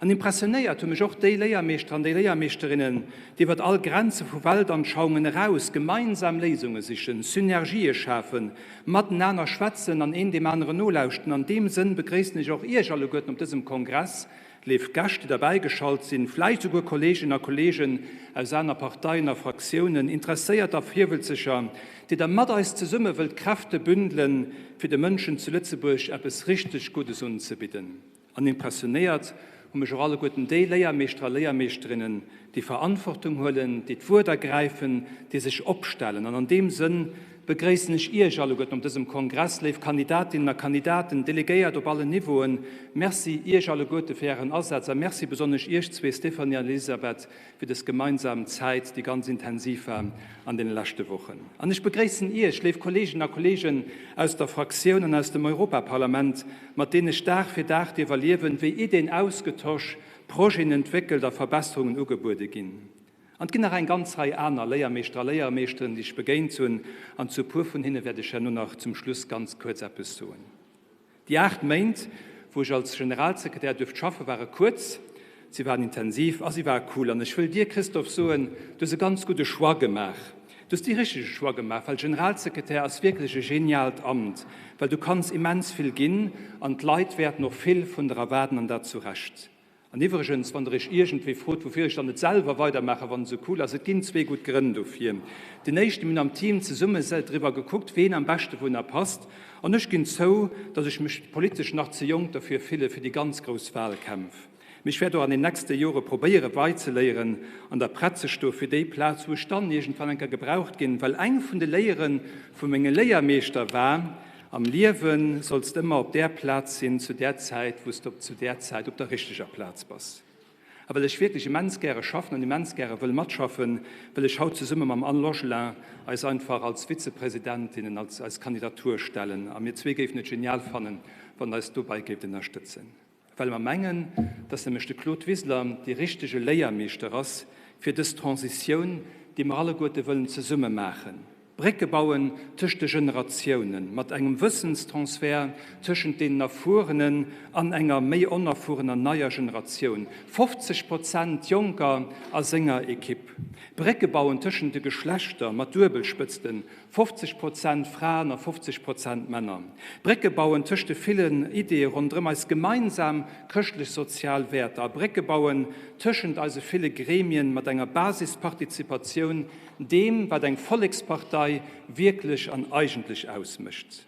An impressionéiert hu mech och déi Léiermeeschter an déi Léiermeeschterinnen, déi iwwert all Grenze vu Weltanschauungen eraus gemeinsam Léisunge sichen, Synergië schafen, matenaner schwätzen an een deem aneren nolauschten. An deem Sënn begréissen ech och Iech alleguerten op dësem Kongress, léif Gäscht, déi derbäigeschalt sinn, vläicht souguer Kolleeginnen a Kolleegen aus aner Parteien a Fraktiounen, Interesséiert a Virwëlzeger, déi der mat eis zesumme wëllt Kräfte bündelen, fir de Mënschen zu Lëtzebuerg eppes richteg Guddes unzebidden. An impressionéiert hu mech och alleguerten déi Léiermeeschter a Léiermeeschterinnen, déi Verantwortung huelen, déi d'Wuert ergräifen, déi sech opstellen. An an deem Sënn begréissen ech Iech alleguerten op dësem Kongress, léif Kandidatinnen a Kandidaten, Delegéiert op allen Niveauen. Merci Iech alleguerte fir Ären Asaz a Merci besonnesch Iech zwee, Stéphanie an Elisabeth, fir dës gemeinsam Zäit, déi ganz intensiv war an deene leschte Wochen. An ech begréissen Iech, léif Kolleeginnen a Kolleegen aus der Fraktioun an aus dem Europaparlament, mat deenen ech Dag fir Dag dierf erliewen, wéi Iddien ausgetosch, Projeten entwéckelt a Verbesserungen ugebuede ginn. An et ginn nach eng ganz Rei aner Léiermeeschter a Léiermeeschteren, déi ech begéint hunn, an zu e puer vun hinne wäert ech herno nach zum Schluss ganz kuerz eppes soen. Déi 8 Méint, wou ech als Generalsekretär duerft schaffen, ware kuerz, si waren intensiv a si ware cool. An ech wëll dir, Christophe, soen, du hues e ganz gudde Choix gemaach. Du hues dee richtege Choix gemaach, well Generalsekretär ass wierklech e geniaalt Amt, well du kanns immens vill ginn an d'Leit wäerten och vill vun der erwaarden an dat zu Recht. An iwwregens, wann der iech iergendwéi frot, woufir ech dann net selwer weidermaachen, wann et esou cool ass, et ginn zwee gutt Grënn dofir. Den éischten, mir hunn am Team zesumme driwwer gekuckt, ween am beschte wounner passt. An ech ginn zou, datt ech mech politesch nach ze jonk derfir fille fir déi ganz grouss Wahlkämpf. Mee ech wäert och an den nächste Jore probéiere beizeléieren an der prett ze stoe fir déi Plaz, wou ech dann iergendwann eng Kéier gebraucht ginn. Well eng vun de Léiere vu menge Léiermeeschter war, Am Liewe solls de ëmmer op där Plaz sinn zu där Zäit, wou s de op zu där Zäit op der richteger Plaz bass. A well ech wierklech immens gäre schaffen an immens gäre wëll matschaffen, wëll ech haut zesumme mam Anne Logelin eis einfach als Vizepresidentinnen als eis Kandidatur stellen. A mir zwee géifen et genial fannen, wann Der eis dobei géift ënnerstëtzen. Well mer mengen, dass nämlech de Claude Wiseler dee richtege Léiermeeschter ass fir dës Transitioun, déi mer alleguerte wëllen zesumme maachen. Brécke bauen tëscht de Generatiounen, mat engem Wëssenstransfert tëschent deenen erfuerenen an enger méi onerfuerener neier Generatioun, 50 Prozent Jonker a senger Ekipp. Brécke bauen tëschent de Geschlechter, mat Duebelspëtzten, 50 Prozent Fraen a 50 Prozent Männer. Brécke bauen tëscht de villen Ideeë ronderëm eis gemeinsam chrëschtlech-sozial Wäerter a Brécke bauen tëschent eise ville Gremien mat enger Basispartizipatioun, deem wat eng Vollekspartei wierklech an eigentlech ausmécht.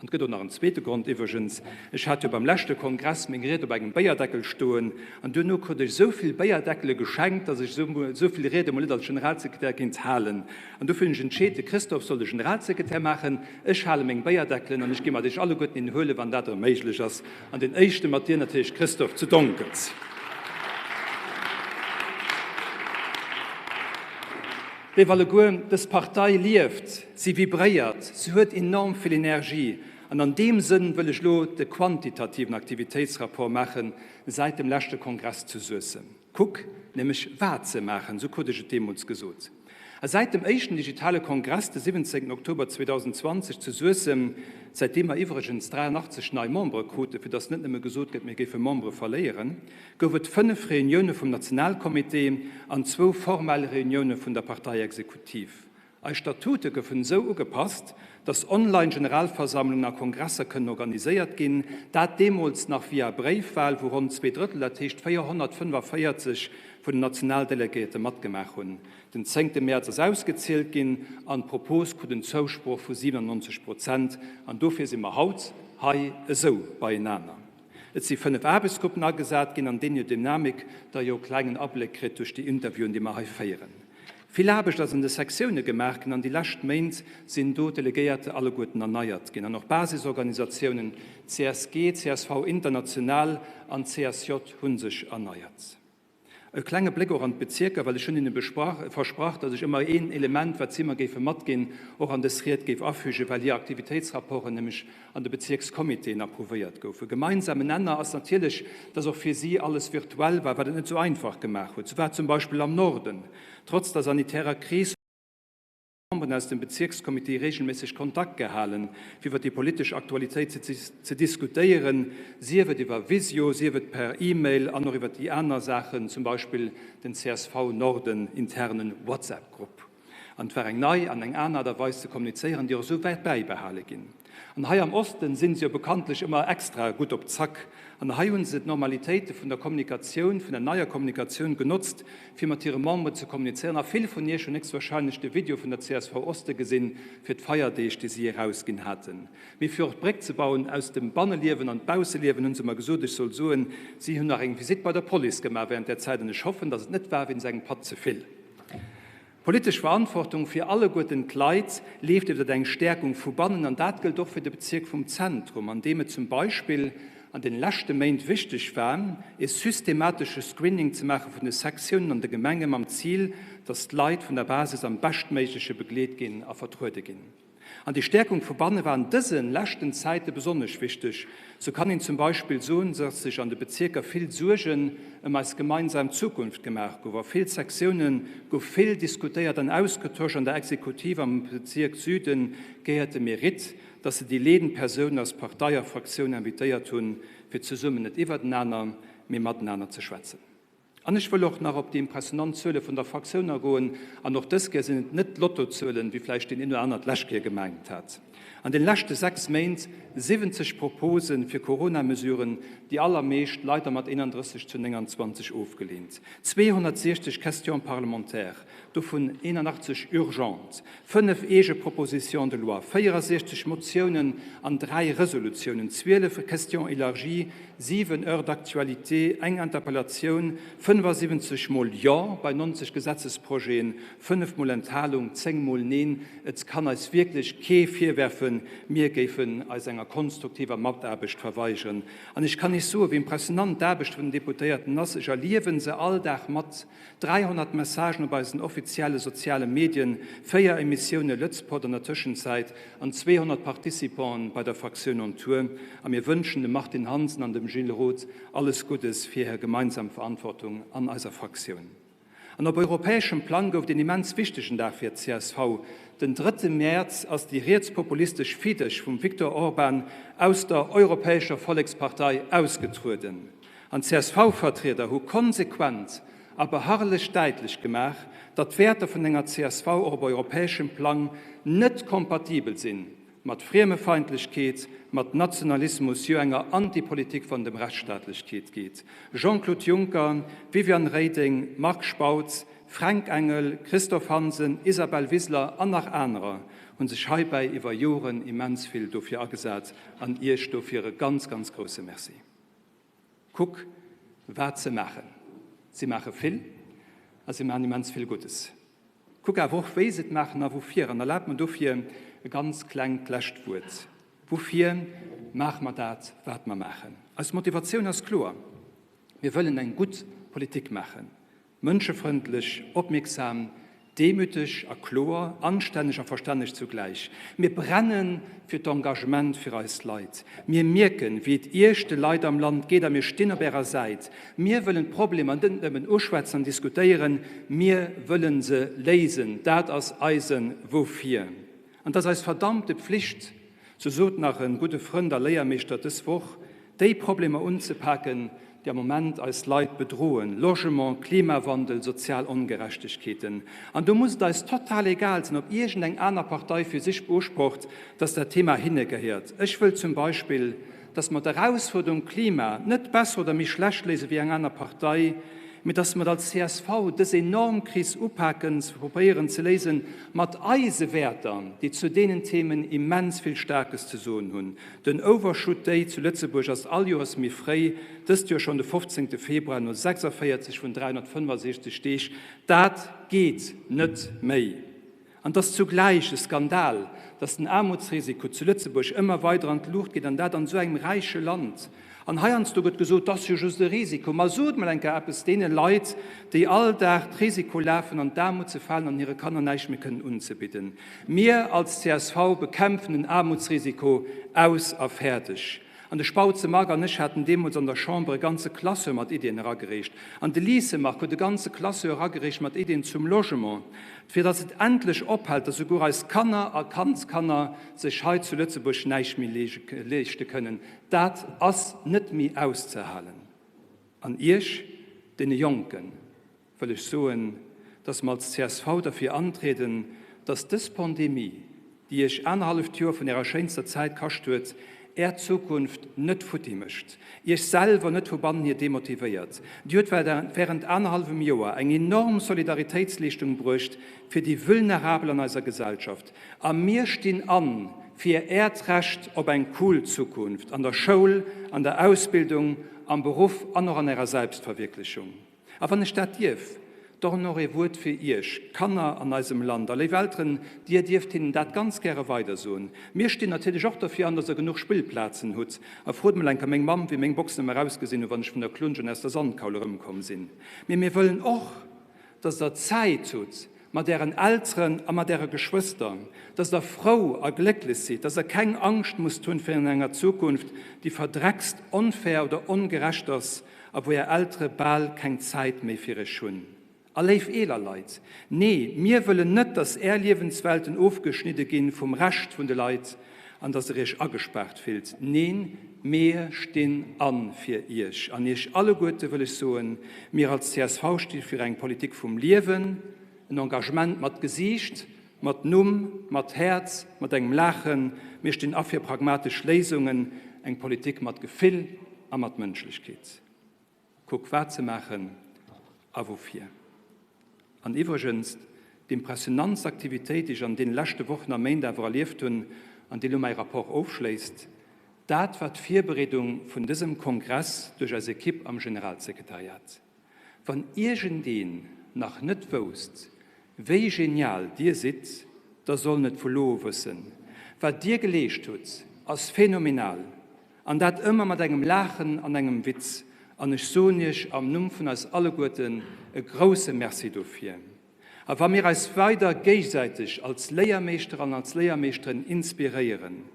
An et gëtt och nach en zweete Grond iwwregens, Ech hat jo beim leschte Kongress meng Ried op engem Béierdeckel stoen an duerno krut ech esou vill Béierdeckele geschenkt, datt ech esou vill Riede mol net als Generalsekretär kéint halen. An dofir hunn ech entscheet, de Christophe soll de Generalsekretär maachen, ech hale meng Béierdeckelen an ech gi mat iech alleguerten een huelen, wann dat erëm méiglech ass. An deen éischte mat dir natierlech, Christophe, zu Donkels. Léif alleguer, dës Partei lieft, si vibréiert, se huet enorm vill Energie. An an deem Sënn wëll ech elo de quantitativen Aktivitéitsrapport maache säit dem leschte Kongress zu Suessem. Kuck nämlech wat se maachen, esou krut ech et deemools gesot. A säit dem éischten digitale Kongress de 17 Oktober 2020 zu Suessem, säitdeem mer iwwregens 83 nei Membere kruten, fir datt net nëmme gesot gëtt, mir géife Membere verléieren, gouf et 5 Reunioune vum Nationalcomité an zwou formell Reunioune vun der Parteiexekutiv. Eis Statute goufen esou ugepasst, dass Online-Generalversammlungen a Kongresser kënnen organiséiert ginn, dat deemools nach via Bréifwal, wou ronn zweedrëttel, dat heescht 445 vun den Nationaldelegéierte matgemaach hunn. Den zéngte Mäerz ass ausgezielt ginn an d'Propos krut en Zousproch vu 97 Prozent an dofir si mer haut hei esou beienaner. Et si 5 Aarbechtsgruppen agesat ginn, an deenen hir Dynamik Der jo e klengen Abléck kritt duerch déi Interviewen, déi mer hei féieren. Vill Aarbecht ass an de Sektioune gemaach ginn an déi lescht Méint sinn do d'Delegéierte alleguerten erneiert ginn an och Basisorganisatiounen, CSG, csv International an CSJ, hu sech erneiert. E klenge Bléck och an d'Bezierker, well ech hunn hinne versprach, datt ech ëmmer een Element, wat si mer géife matginn, och an dës Ried géif afügen, well hir Aktivitéitsrapporten nämlech an de Bezierkscomitéen approuvéiert goufen. Gemeinsamen Nenner ass natierlech, datt och fir si alles virtuell war, wat et net esou einfach gemaach huet. Sou war zum Beispill am Norden, trotz der sanitärer Kris, Memberen aus dem Bezierkscomité regelméisseg Kontakt gehalen, fir iwwer déi politesch Aktualitéit ze diskutéieren, sief et iwwer Visio, sief et per E-Mail an och iwwer déi aner Saachen, zum Beispill den csv Norden internen WhatsApp-Grupp. An et war eng nei an eng aner Aart a Weis ze kommunizéieren, déi och esou wäert bäibehale ginn. An hei am Osten sinn se jo bekanntlech ëmmer extra gutt op Zack. An hei hunn se d'Normalitéite vun der Kommunikatioun, vun der neier Kommunikatioun genotzt, fir mat hire Memberen ze kommunizéieren. A vill vun Iech hunn héchstwahrscheinlech de Video vun der csv Oste gesinn fir d'Feierdeeg, déi si erausginn haten. Mee fir och d'Bréck ze bauen aus dem Banneliewen an d'Bausseliewen, hunn se mer gesot, ech soll soen, si hunn nach eng Visitt bei der Police gemaach während där Zäit. An ech hoffen, datt et net war wéinst engem Patt ze vill. Politesch Verantwortung fir alleguerten d'Leit leeft iwwert eng Stäerkung vu bannen, an dat gëllt och fir de Bezierk vum Zentrum, an deem et zum Beispill an den leschte Méint wichteg war, e systematesche Screening ze maache vun de Sektiounen an de Gemenge mam Zil, dass d'Leit vun der Basis am beschtméigleche begleet ginn a vertruede ginn. An déi Stäerkung vu banne war an dëse leschten Zäite besonnesch wichteg. Sou kann een zum Beispill soen, dass sech an de Bezierker vill Suergen ëm eis gemeinsam Zukunft gemaach gouf. A vill Sektioune gouf vill diskutéiert an ausgetosch. An der Exekutiv am Bezierk Süden gehéiert de Mérite, dass se déi leedend Persounen aus Partei a Fraktioun invitéiert hunn, fir zesummen net iwwertenaner, mee matenaner ze schwätzen. An ech wëll och nach op déi impressionant Zuele vun der Fraktioun agoen, an och dës Kéier sinn et net d'Lottozuelen, wéi vläicht deen een oder aner d'lescht Kéier gemengt hat. An den leschte 6 Méint 70 Propose fir Corona-Mesuren, déi allermeescht leider mat 31 zu 29 ofgeleent. 260 Questions parlementaires, dovun 81 urgentes, 5 eege Propositions de loi, 64 Motiounen an 3 Resolutiounen, 12 Questions élargies, 7 Heures d'actualité, eng Interpellatioun, 75 mol Jo bei 90 Gesetzesprojeten, 5 mol Enthalung, 10 mol Neen. Et kann eis wierklech kee virwerfen, mir géifen eis enger konstruktiver Mataarbecht verweigeren. An ech kann Iech soen, wéi impressionant d'Aarbecht vun den Deputéierten ass. Ech erliewe se all Dag mat. 300 Messagen op eisen offizielle soziale Medien, 4 Emissioune Lëtzpod an der Tëschenzäit an 200 Participanten bei der Fraktioun on Tour. A mir wënschen dem Martine Hansen an dem Gilles Roth alles Guddes fir hir gemeinsam Verantwortung an eiser Fraktioun. An op europäeschem Plang gouf et een immens wichtegen Dag fir d'CSV. Den drëtte Mäerz ass déi rietspopulistesch Fidesz vum Viktor Orban aus der Europäescher Vollekspartei ausgetrueden. An d'CSV-Vertrieder hu konsequent a beharrlech däitlech gemaach, datt d'Wäerter vun enger csv och op europäeschem Plang net kompatibel sinn mat Friemefeindlechkeet, mat Nationalismus, jo enger Antipolitik wann et ëm Rechtsstaatlechkeet geet. Jean-Claude Juncker, Viviane Reding, Marc Spautz, Fränk Engel, Christophe Hansen, Isabel Wiseler an nach anerer hu sech heibäi iwwer Joren immens vill dofir agesat an Iech dofir e ganz, ganz grousse Merci. Kuck, wat se maachen. Si maache vill a si maachen immens vill Guddes. Kuck awer och, wéi se et maachen a woufir. An erlaabt mer dofir e ganz klengt lescht Wuert. Woufir maache mer dat, wat mer maachen? Eis Motivatioun ass kloer, Mir wëllen eng gutt Politik maachen. Mënschefrëndlech, opmierksam, demüteg a kloer, anstänneg a verstänneg zugläich. Mir brenne fir d'Engagement fir eis Leit. Mir mierken, wéi et Iech, de Leit am Land, geet a mir stinn op Ärer Säit. Mir wëllen d'Problemer net nëmmen uschwätzen an diskutéieren, mir wëllen se léisen. Dat ass eise Woufir. An 't ass eis verdammte Pflicht, sou sot nach en gudde Frënd a Léiermeeschter dës Woch, déi Problemer unzepaken, déi am Moment eis Leit bedroen, Logement, Klimawandel, sozial Ongerechtegkeeten. An do muss et eis total egal sinn, ob iergend eng aner Partei fir sech beusprocht, dass dat Thema hinne gehéiert. Ech wëll zum Beispill, dass mer d'Erausfuerderung Klima net besser oder méi schlecht léise wéi eng aner Partei, mee dass mer als csv dës enorm Kris upaken, se probéieren ze léisen, mat eise Wäerter, déi zu deenen Themen immens vill Staarkes ze soen hunn. Den Overshoot Day zu Lëtzebuerg ass all Joers méi fréi, dëst Joer schonn de 15. Februar no 46 vun 365 Deeg. Dat geet net méi! An et ass zugläich e Skandal, datt den Aarmutsrisiko zu Lëtzebuerg ëmmer weider an d'Luucht geet, an dat an esou engem räiche Land. An heiansdo gëtt gesot, 't ass jo just e Risiko. Ma sot mol eng Kéier eppes deene Leit, déi all Dag d'Risiko lafen, an d'Aarmut ze falen an hire Kanner näischt méi kënnen unzebidden. Mir als csv bekämpfen den Aarmutsrisiko aus a fäerdeg. An de Spautze Marc an ech haten deemools an der Chamber e ganze Classeur mat Iddien eragereecht. An de Liese Marc huet e ganze Classeur eragereecht mat Iddien zum Logement, fir datt et endlech ophält, datt souguer eis Kanner a Kandskanner sech hei zu Lëtzebuerg näischt méi leeschte kënnen. Dat ass net méi auszehalen. An Iech, deene Jonken, wëll ech soen, dass mer als csv derfir antrieden, dass dës Pandemie, déi Iech anerhalleft Joer vun Ärer schéinster Zäit kascht huet, Är Zukunft net futti mécht, Iech selwer net vu bannen hier demotivéiert. Dir hutt während anerhallwem Joer eng enorm Solidaritéitsleeschtung bruecht fir déi Vulnerabel an eiser Gesellschaft. A mir stinn an fir Äert Recht op eng cool Zukunft an der Schoul, an der Ausbildung, am Beruff an och an Ärer Selbstverwierklechung. A wann ech dat dierf, dann och ee Wuert fir Iech, Kanner an eisem Land. A léif Elteren, Dir dierft hinnen dat ganz gäre weidersoen. Mir stinn natierlech och derfir an, dass Der genuch Spillplazen hutt. A frot mol enker meng Mamm, wéi meng Boxen ëmmer ausgesinn hunn, wann ech vun der Klunsch an aus der Sandkaul erëmkomm sinn. Mee mir wëllen och, dass Der Zäit hutt mat Ären Elteren a mat Äre Geschwëster, dass Der frou a glécklech sidd, dass Der keng Angscht musst hunn virun enger Zukunft, déi verdreckst, onfair oder ongerecht ass a wou Är Eltere bal keng Zäit méi fir Iech hunn. A léif eeler Leit, nee, mir wëllen net, dass Är Liewenswelten ofgeschnidde ginn vum Rescht vun de Leit. an dass der iech agespaart fillt. Neen, mir stinn an fir iech. An iech alleguerte wëll ech soen, Mir als csv sti fir eng Politik vum Liewen, en Engagement mat Gesiicht, mat Numm, mat Häerz, mat engem Laachen. Mir stinn a fir pragmatesch Léisungen, eng Politik mat Gefill a mat Mënschlechkeet. Kuck wat se maachen a woufir. An iwwregens, d'impressionantst Aktivitéit, déi ech an deene leschte Wochen a Méint awer erlieft hunn an déi elo mäi Rapport ofschléisst, dat war d'Virbereedung vun dësem Kongress duerch eis Ekipp am Generalsekretariat. Wann iergendeen nach net wousst, wéi genial dir sidd, da soll en et vu lo u wëssen. Wat dir geleescht hutt, ass phänomenal. An dat ëmmer mat engem Laachen an engem Witz. An ech soen Iech am Numm vun eis alleguerten e grousse Merci dofir. A wa mir eis weider géigesäiteg als Léiermeeschter an als Léiermeeschteren inspiréieren,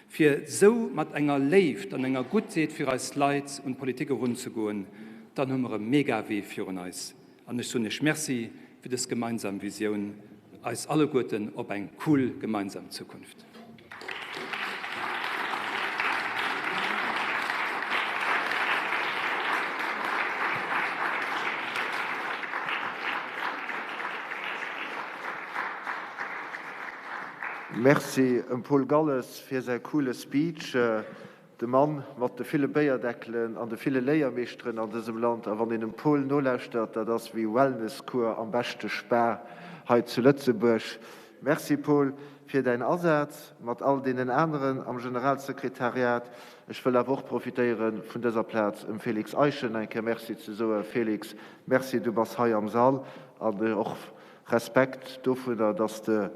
fir sou mat enger Léift an enger Guttheet fir eis Leit un d'Politik erunzegoen, dann hu mer e mega Wee virun eis. An ech soen Iech Merci fir dës gemeinsam Visioun, eis alleguerten op eng cool gemeinsam Zukunft. Merci em Paul Galles fir säi coole Speech. De Mann mat de ville Béierdeckelen an de ville Léiermeeschteren an dësem Land. A wann een dem Paul nolauschtert, dat ass wéi Wellnesskur am beschte Spa hei zu Lëtzebuerg. Merci Paul fir däin Asaz mat all deenen aneren am Generalsekretariat. Ech wëll awer och profitéiere vun dëser Plaz em Félix Eischen eng Kéier Merci ze soen. Félix, Merci, du bass hei am Sall an och Respekt dovunner, dass de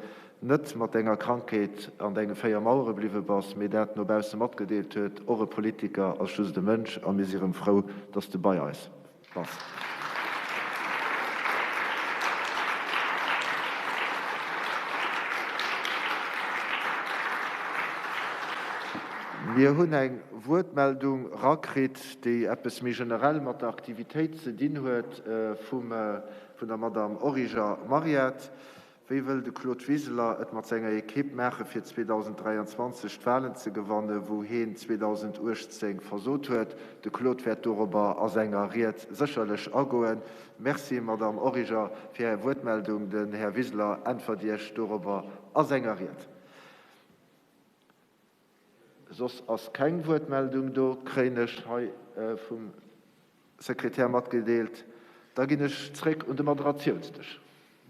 net mat denger Krankheet an denge 4 Mauere bliwwe bass, mee dat no bausse matgedeelt huet. Och e Politiker ass just e Mënsch a mir si rëm frou, dass de bei eis bass. Mir hunn eng Wuertmeldung rakritt, déi eppes méi generell mat der Aktivitéit ze dinn huet vum vun der Madame Origer Mariette. Wéi wëll de Claude Wiseler et mat senger Equipe maache fir 2023 d'Wahlen ze gewanne wou heen 2018 versot huet? De Claude wäert dorobber a senger Ried sécherlech agoen. Merci Madame Origer fir Är Wuertmeldung. Den Här Wiseler äntwert Iech dorobber a senger Ried. Soss ass keng Wuertmeldung do, kréien ech hei vum Sekretär matgedeelt. Da ginn ech zréck un de Moderatiounsdësch.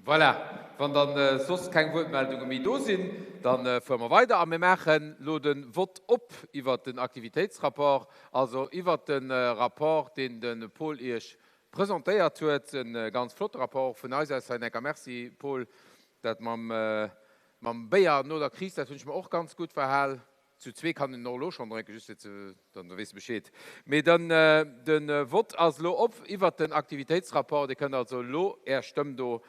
Voilà, wann dann soss keng Wuertmeldunge méi do sinn, da fuere mer weider a mir maachen elo de Vott op iwwert den Aktivitéitsrapport, also iwwert de Rapport, deen de Paul Iech presentéiert huet. E ganz flotte Rapport och vun eis aus hei. En enker Merci, Paul, dat mam Mam Béier no der Kris, dat hunn ech mer och ganz gutt verhal. Zu zwee kann een och elo schonn drénken, just fir ze, dann weess de Bescheed. Mee dann, de Vott ass elo op iwwert den Aktivitéitsrapport. Dir kënnt also elo Är Stëmm do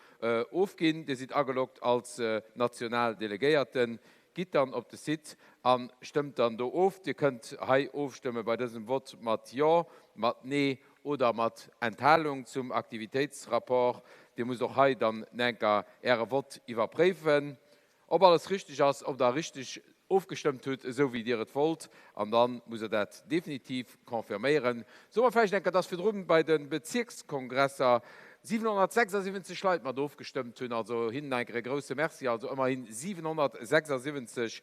ofginn. Dir sidd ageloggt als national Delegéierten. Gitt dann op de Site a stëmmt dann do of. Dir kënnt hei ofstëmme bei dësem Vott mat Jo, mat Nee oder mat Enthalung zum Aktivitéitsrapport. Dir musst och hei dann enker Äre Vott iwwerpréifen, ob alles richteg ass, ob Der richteg ofgestëmmt hutt, esou wéi Dir et wollt, an da musst Der dat definitiv confirméieren. Soe mer vläicht enker, dass virdrun bei de Bezierkskongresser 776 Leit mat ofgestëmmt hunn, also hinnen enker e grouse Merci. Also ëmmerhin 776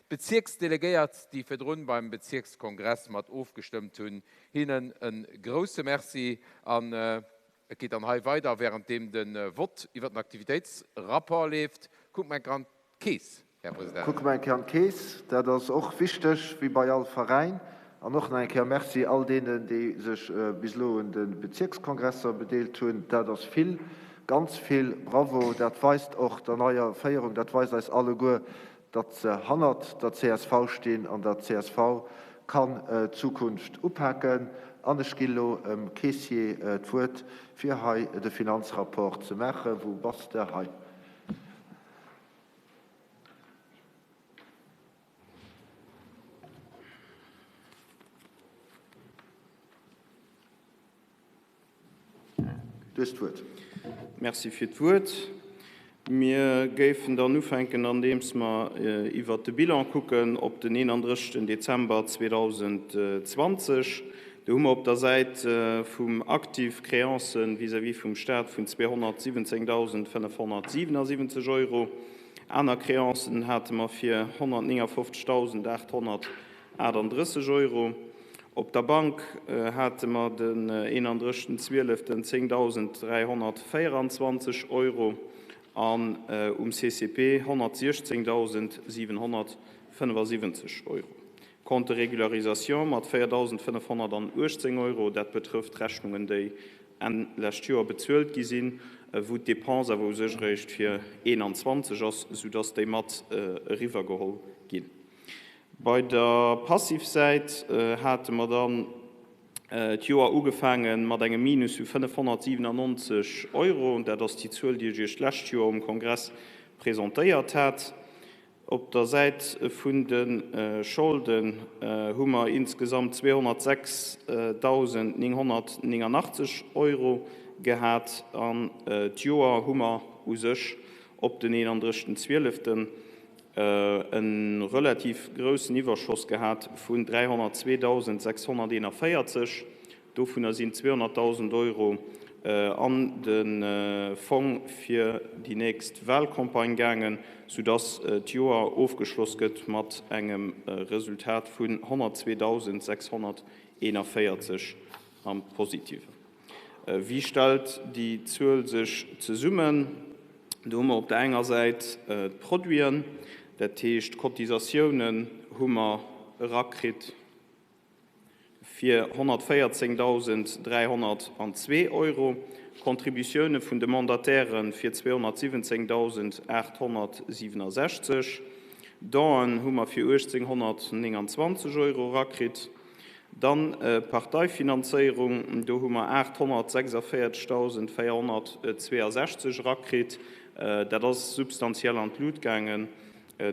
Bezierksdelegéiert, déi virdrun beim Bezierkskongress mat ofgestëmmt hunn. Hinnen e grousse Merci an et geet dann hei weider, währenddeem de Vott iwwer den Aktivitéitsrapport leeft. Kucke mer eng Kéier an d'Keess, Här President. Kucke mer eng Kéier an d'Keess, dat ass och wichteg, wéi bei all Veräin. An och nach eng Kéier Merci all deenen, déi sech bis elo un de Bezierkskongresser bedeelt hunn. Dat ass vill, ganz vill. Bravo! Dat weist och der neier Féierung, dat weist eis alleguer, datt se hannert der csv stinn an datt csv kann d'Zukunft upaken. An ech gi lo em Caissier d'Wuert, fir hei de Finanzrapport ze maachen. Wou bass de? Hei. Du hues d'Wuert. Merci fir d'Wuert. Mir géifen dann ufänken, andeems mer iwwert de Bilan kucken op den 31. Dezember 2020. Do hu mer op der Säit vum Actif Créancen vis-à-vis vum Stat vun 217.577 Euro. Aner Créancen hate mer fir 159.838 Euro. Op der Bank hate mer den 31. 12. 10.324 Euro an um CCP 116.775 Euro. Compte de régularisation mat 4.518 Euro, dat betrëfft Rechnungen, déi Enn lescht Joer bezuelt gi sinn, wou d'Depense awer u sech eréischt fir 21 ass, soudass déi mat eriwwergeholl ginn. Bei der Passivsäit hate mer dann d'Joer ugefaange mat engem Minus vu 597 Euro. Dat ass déi Zuel, déi ech Iech d'lescht Joer um Kongress presentéiert hat. Op der Säit vun de Scholden hu mer insgesamt 206.989 Euro gehat an d'Joer hu mer u sech op den 31. 12. E relativ groussen Iwwerschoss gehat vun 302.641. Dovunner sinn 200.000 Euro an de Fong fir déi nächst Wahlcampagne gaangen, soudass d'Joer ofgeschloss gëtt mat engem Resultat vun 102.641 am Positiven. Wéi stellt déi Zuel sech zesummen? Do hu mer op der enger Säit d'Produiten, dat heescht d'Cotisatiounen hu mer erakritt fir 114.302 Euro, Contributioune vun de Mandataire fir 217.867, Donen hu mer fir 1.829 Euro erakritt. Dann d'Parteifinanzéierung, do hu mer 846.462 erakritt. Dat ass substantiell an d'Lut gaangen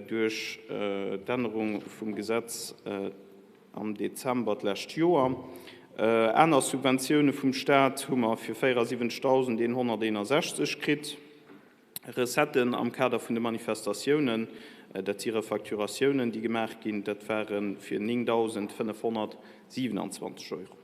duerch d'Ännerung vum Gesetz am Dezember d'lescht Joer. Aner Subventioune vum Staat hu mer fir 74.161 kritt. Recetten am Kader vun de Manifestatiounen, dat si Refacturatiounen, déi gemaach ginn, dat ware fir 9.527 Euro.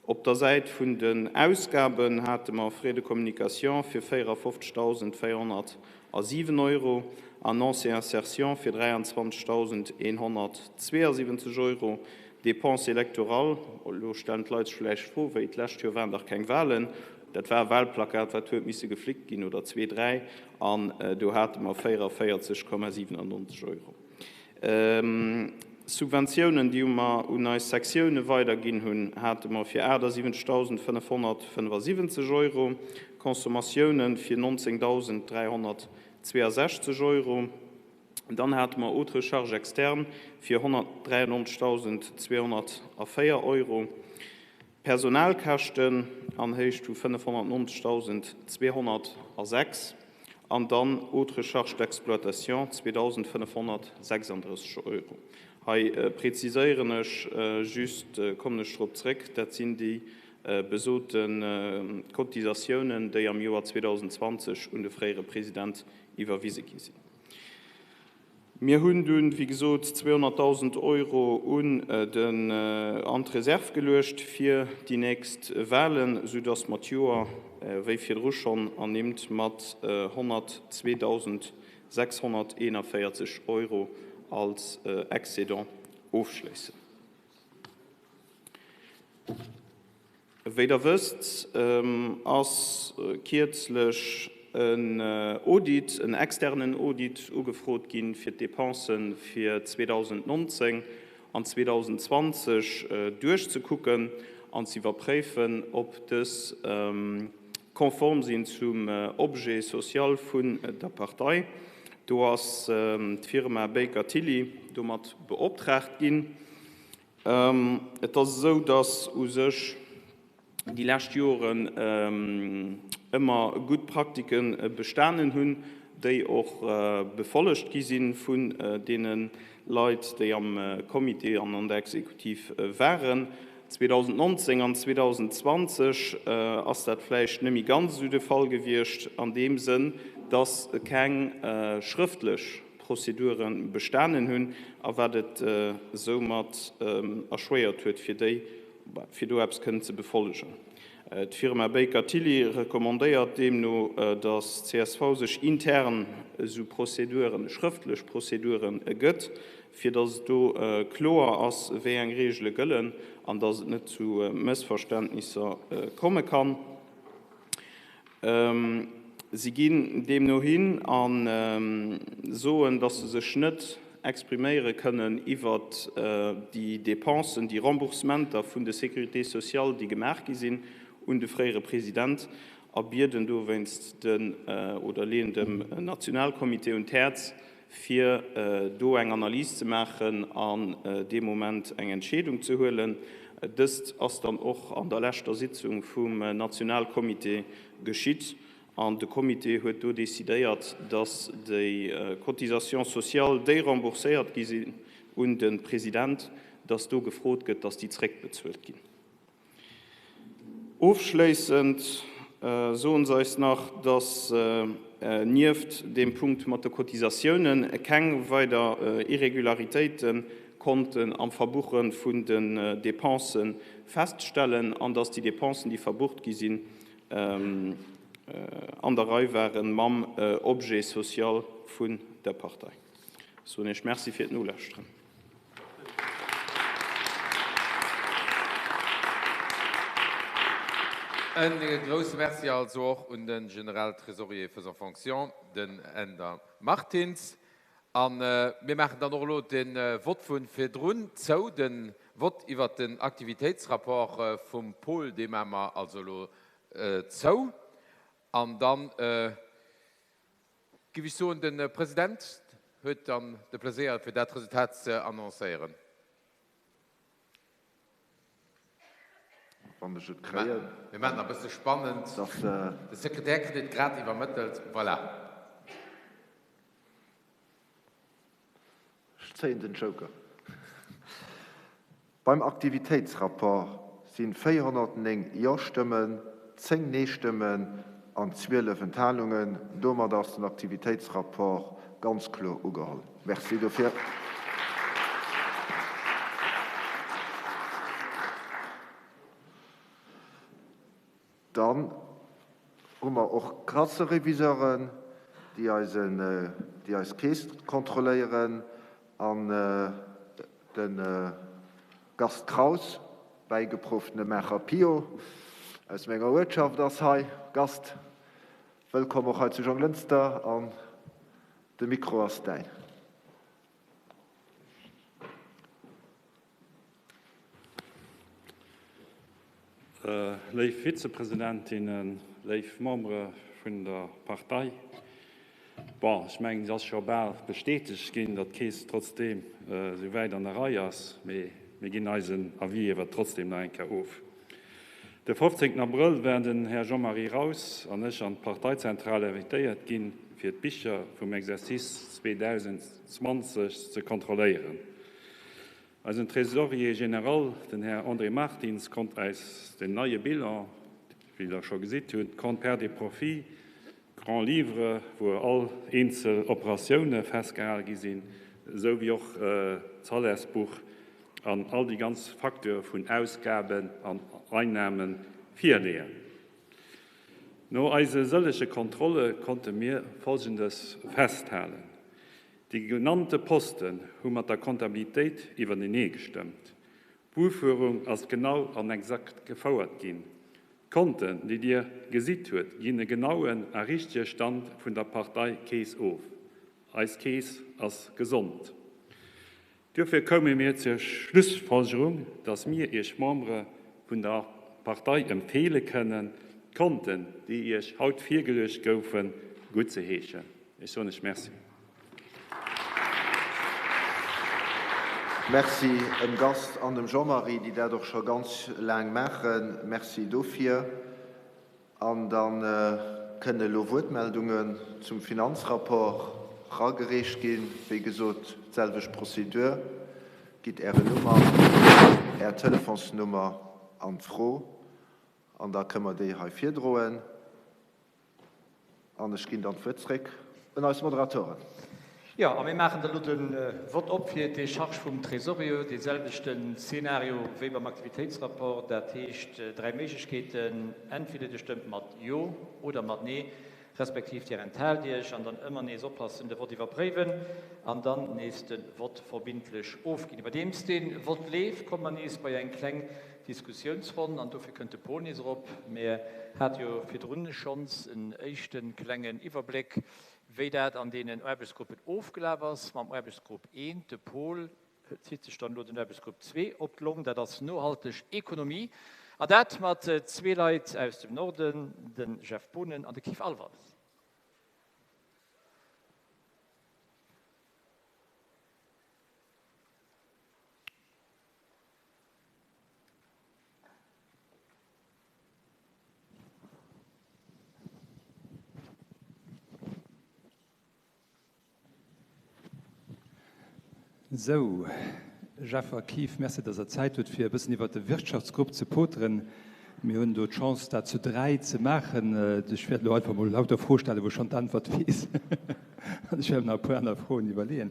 Op der Säit vun den Ausgaben hate mer Frais de communication fir 54.407 Euro, Annonces et insertions fir 23.172 Euro, Dépenses électorales, elo stellen d'Leit sech vläicht d'Fro, wéi d'lescht Joer waren dach keng Wahlen, Dat war e Wahlplakat, wat huet misse geflickt ginn, oder zwee, dräi, an do hate mer 44,97 Euro. Subventiounen, déi mer un eis Sektioune weiderginn hunn, hate mer fir 78.575 Euro, Consommatioune fir 19.362 Euro. Dann hate mer autres charges externes fir 193.204 Euro. Personalkäschten an Héicht vu 590.206 an dann autres charges d'exploitation 2.536 Euro. Hei preziséieren ech just, kommen ech drop zréck, dat sinn déi besote Cotisatiounen, déi am Joer 2020 un de fréiere President iwwerwise gi sinn. Mir hunn dunn, wéi gesot, 200.000 Euro un den, an d'Reserv geluecht fir déi nächst Wahlen, soudass mer d'Joer, wéi virdru schonn ernimmt, mat 102.641 Euro als Excédent ofschléissen. Wéi Der wësst, ass kierzlech en Audit, en externen Audit ugefrot ginn, fir d'Dépense fir 2019 an 2020 duerchzekucken an ze iwwerpréifen, ob dës konform sinn zum Objet social vun der Partei. Do ass d'Firma Baker Tilly domat beoptraagt ginn. Et ass esou, datt u sech déi lescht Joren ëmmer gutt Praktike bestanen hunn, déi och befollegt gi si vun deene Leit, déi am Comité an an der Exekutiv waren. 2019 an 2020 ass dat vläicht net méi ganz esou de Fall gewiescht, an deem Sënn, dass keng schrëftlech Prozedure bestanen hunn a wat et soumat erschwéiert huet, fir déi, fir do eppes kënnen ze befollegen. D'Firma Baker Tilly recommandéiert deemno, datt csv sech intern esou Prozeduren, schrëftlech Prozeduren gëtt, fir datt et do kloer ass, wéi eng Reegele gëllen an datt et net zu Mëssverständnisser komme kann. Si ginn deemno hin a soen, datt se sech net expriméiere kënnen iwwert déi Dépensen, déi Remboursementer vun de Sécurité sociale, déi gemaach gi sinn un de fréiere President, a bieden dowéinst den oder leeën dem Nationalcomité un d'Häerz, fir do eng Analys ze maachen an dee Moment eng Entscheedung ze huelen. Dëst ass dann och an der leschter Sitzung vum Nationalcomité geschitt an de Comité huet do decidéiert, dass déi Cotisations sociales, déi rembourséiert gi sinn un de President, dass do gefrot gëtt, dass déi zréckbezuelt ginn. Ofschléissend soen se eis nach, dass nieft deem Punkt mat de Cotisatiounen keng weider Irregularitéite konnten am Verbuche vun den Dépensë feststellen an dass déi Dépensen, déi verbucht gi sinn, an der Rei ware mam Objet social vun der Partei. Ech soen Iech Merci fir d'Nolauschteren. E grousse Merci also och un de Generaltresorier faisant fonction, den Änder Martins. A mir maachen dann och elo de Vott vu virdrun zou, de Vott iwwert den Aktivitéitsrapport vum Paul, dee maache mer also elo zou. An dann Giff ech soen, de President huet dann de Pleséier fir dat Resultat ze annoncéieren. Wann ech et kréien. Mir maachen nach e bësse spannend. De Sekretär kritt et grad iwwermëttelt. Voilà. Ech zéien den Joker. Beim Aktivitéitsrapport si 409 Jo-Stëmmen, 10 Nee-Stëmmen an 12 Enthalungen. Domat ass den Aktivitéitsrapport ganz kloer ugeholl. Merci dofir. Dann hu mer och Kassereviseuren, déi eisen, déi eis Keess kontrolléieren, an de Gast Kraus, bäigeprooftene Maacher Pio aus menger Uertschaft ass hei. Gast, wëllkomm och hei zu Jonglënster an de Mikro ass däin. Léif Vizepresidentinnen, léif Membere vun der Partei, bon, ech mengen, et ass scho bal bestätegt ginn, datt d'Keess trotzdeem esou wäit an der Rei ass, mee mir ginn eisen Avis ewer trotzdeem nach eng Kéier of. De 15 Abrëll waren den Här Jean-Marie Raus an ech an d'Parteizentral invitéiert ginn, fir d'Bicher vum Exercice 2020 ze kontrolléieren. Eisen Trésorier général, den Här André Martins, konnt äis den neie Bilan, wéi Der scho gesitt hutt, Compte pertes et profits, Grand livre, wou all eenzel Operatioune festgehale gi sinn, esou wéi och d'Salairsbuch an all déi ganz Facteure vun Ausgaben an Einnahme virleeën. No eise sëllege Kontrolle konnte mir Folgendes festhalen. Déi genannte Posten hu mat der Comptabilitéit iwwertenee gestëmmt. D'Buchführung ass genau an exakt gefouert ginn. D'Konten, déi Dir gesitt huet, ginn e genauen a richtege Stand vun der Parteikeess of. Eis Keess ass gesond. Duerfir koume mir zur Schlussfolgerung, dass mir Iech Membere vun der Partei empfeele kënnen, d'Konten, déi Iech haut virgeluecht goufen, guttzeheeschen. Ech soen Iech Merci. Merci dem Gast an dem Jean-Marie, déi dat och scho ganz laang maachen. Merci dofir. An da kënne elo Wuertmeldungen zum Finanzrapport eragereecht ginn. Wéi gesot, d'selwecht Prozedur. Gitt Ären Numm an, Är Telefonsnummer an d'Fro, an da kënne mer déi hei virdroen. An ech ginn dann d'Wuert zréck un eis Moderatoren. Jo, a mir maachen da lo de Vott op fir d'Décharge vum Trésorier. Dee selwechten Szenario wéi beim Aktivitéitsrapport, dat heescht dräi Méiglechkeeten, Entweder Dir stëmmt mat Jo oder mat Nee, respektiv Dir enthaalt Iech an dann ëmmer nees oppassen, de Vott iwwerpréiwen an dann nees de Vott verbindlech ofginn. Iwwerdeems dee Vott leeft, komme mer nees bei eng kleng Diskussiounsronn an dofir kënnt de Paul nees erop. Mir hate jo virdrun schonns en éischte klengen Iwwerbléck, wéi dat an deenen Aarbechtsgruppen ofgelaf ass. Mam Aarbechtsgrupp eent, de Paul zitt sech dann elo den Aarbechtsgrupp zwee op d'Long, dat ass nohalteg Ekonomie, an dat mat zwee Leit aus dem Norden, de Jeff Boonen an de Keith Alvers. Sou, Jeff a Keith, Merci, dass Der Zäit hutt, fir e bëssen iwwert de Wirtschaftsgrupp ze poteren. Mir hunn do d'Chance, dat zu dräi ze maachen. Ech wäert elo einfach mol lauter Froe stellen, wou ech schonn d'Äntwert weess. An ech wäert mer nach e puer aner Froen iwwerleeën.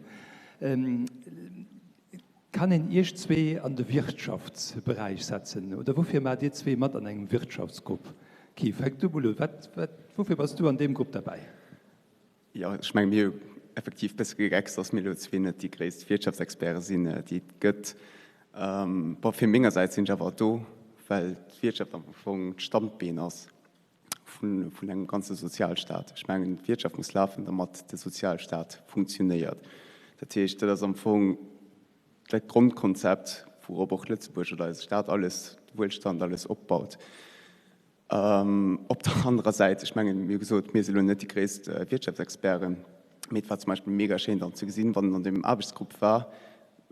Kann een Iech zwee an de Wirtschaftsberäich setzen oder woufir maacht Dir zwee mat an engem Wirtschaftsgrupp? Keith, fänk du mol un. Wat, wat, woufir bass du an deem Grupp derbäi? Jo, ech menge mir hu effektiv bësse gegeckst, datt mir elo zwee net déi gréisst Wirtschaftsexperte sinn, déi et gëtt. Bon, fir mengersäits sinn ech awer do, well d'Wirtschaft am Fong d'Standbeen ass vun, vun engem ganze Sozialstaat. Ech mengen, d'Wirtschaft muss lafen, dermat de Sozialstaat funktionéiert. Dat heescht, dat ass am Fong dat Grondkonzept, wourop och Lëtzebuerg oder eise Staat alles, de Wuelstand alles opbaut. Op der anerer Säit, ech mengen, mir hu gesot, mir si lo net déi gréisst Wirtschaftsexperten, mee et war zum Beispill mega schéin dann ze gesinn, wann een an deem Aarbechtsgrupp war,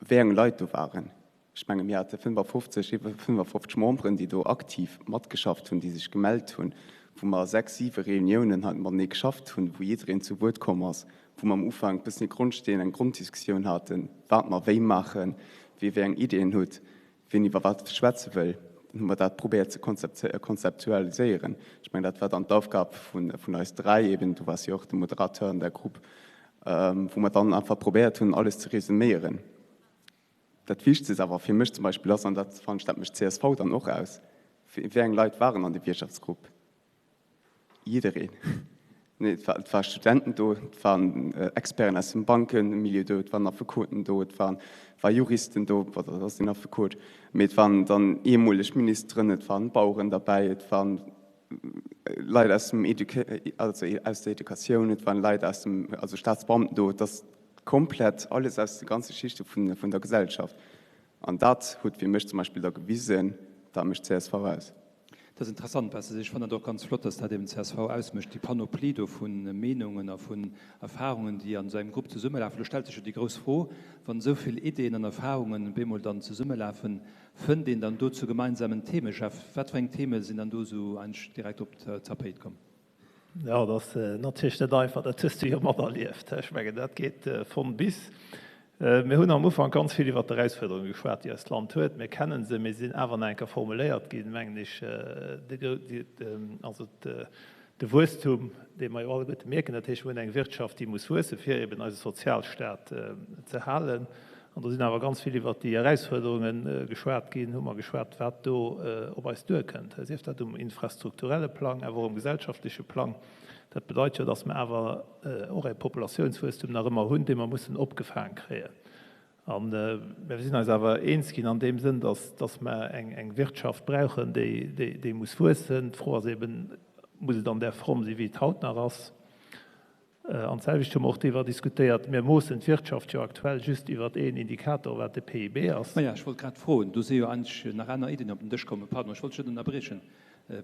wéi eng Leit do waren. Ech menge mir hate 55, iwwer 55 Memberen, déi do aktiv matgeschafft hunn, déi sech gemellt hunn, wou mer sechs, siwe Reuniounen hei matenee geschafft hunn, wou jiddereen zu Wuert komm ass, wou mer am Ufank e bëssen e Grondsteen, eng Gronddiskussioun haten, wat mer wéi maachen, wie wéi eng Ideeën hutt, wien iwwer wat schwätze wëll. Dann hu mer dat probéiert ze konzeptualiséieren. Ech mengen, dat war dann d'Aufgab vun eis dräi eben, du waars jo och de Moderateur an där Grupp, wou mer dann einfach probéiert hunn, alles ze resuméieren. Dat Wichtegst awer fir mech zum Beispill ass, an dat fannen ech, dat mécht csv dann och aus, Wéi eng Leit waren an deem Wirtschaftsgrupp? Jiddereen. Nee, et war, et war Studenten do, et waren Experten aus dem Bankenmilieu do, et waren Affekoten do, et waren, war Juristen do, bon, dat ass den Affekot, mee et waren dann ehemaleg Ministeren, et waren Baueren derbäi, et waren Leit aus dem Educa, also aus der Educatioun, et waren Leit aus dem, also Staatsbeamten do, et ass komplett alles aus de ganze Schichte vun, vun der Gesellschaft. An dat huet fir mech zum Beispill da gewisen, dat mécht csv aus. Dat ass interessant, wat s de sees. Ech fannen dat och ganz flott, dass dat eben csv ausmécht, déi Panoplie do vu Meenungen a vun Erfahrungen, déi an esou engem Grupp zesummelafen. Do stellt sech jo déi grouss Fro, wann esou vill Ideeën an Erfahrungen bemol dann zesummelafen, fënnt een dann do zu gemeinsamen Theme? Jeff, wat fir eng Theme sinn dann do esou eigentlech direkt op d'Tapéit komm? Jo, dat ass natierlech net einfach, dat hues du jo materlieft. Ech mengen, dat geet von bis. Mir hunn am Ufank ganz vill iwwert d'Erausfuerderunge geschwat, déi eist Land huet. Mir kennen se, mee se sinn awer nach eng Kéier formuléiert ginn, mengen ech, also de Wuesstum, dee mer jo alleguerte mierken. Dat heescht, mir hunn eng Wirtschaft, déi muss wuessen, fir eben eise Sozialstaat ze halen. An do sinn awer ganz vill iwwert déi Erausfuerderunge geschwat ginn, hu mer geschwat, wat do op eis duerkënnt, sief dat um infrastrukturelle Plang, awer och um gesellschaftleche Plang. Dat bedeit jo, datt mer awer och e Populatiounswuesstum nach ëmmer hunn, dee mer mussen opgefaang kréien. A mir sinn eis awer eens ginn an deem Sënn, datt mer eng Wirtschaft brauchen, déi muss wuessen. D'Fro ass eben, Muss et an där Form sinn, wéi et haut nach ass? An d'selwecht hu mer och driwwer diskutéiert, mir moossen d'Wirtschaft jo aktuell just iwwert een Indikator, wat de PIB ass. Maja, ech wollt grad froen, do si jo eigentlech nach aner Iddien op den Dësch kommen. Pardon, ech wollt dech net ënnerbriechen.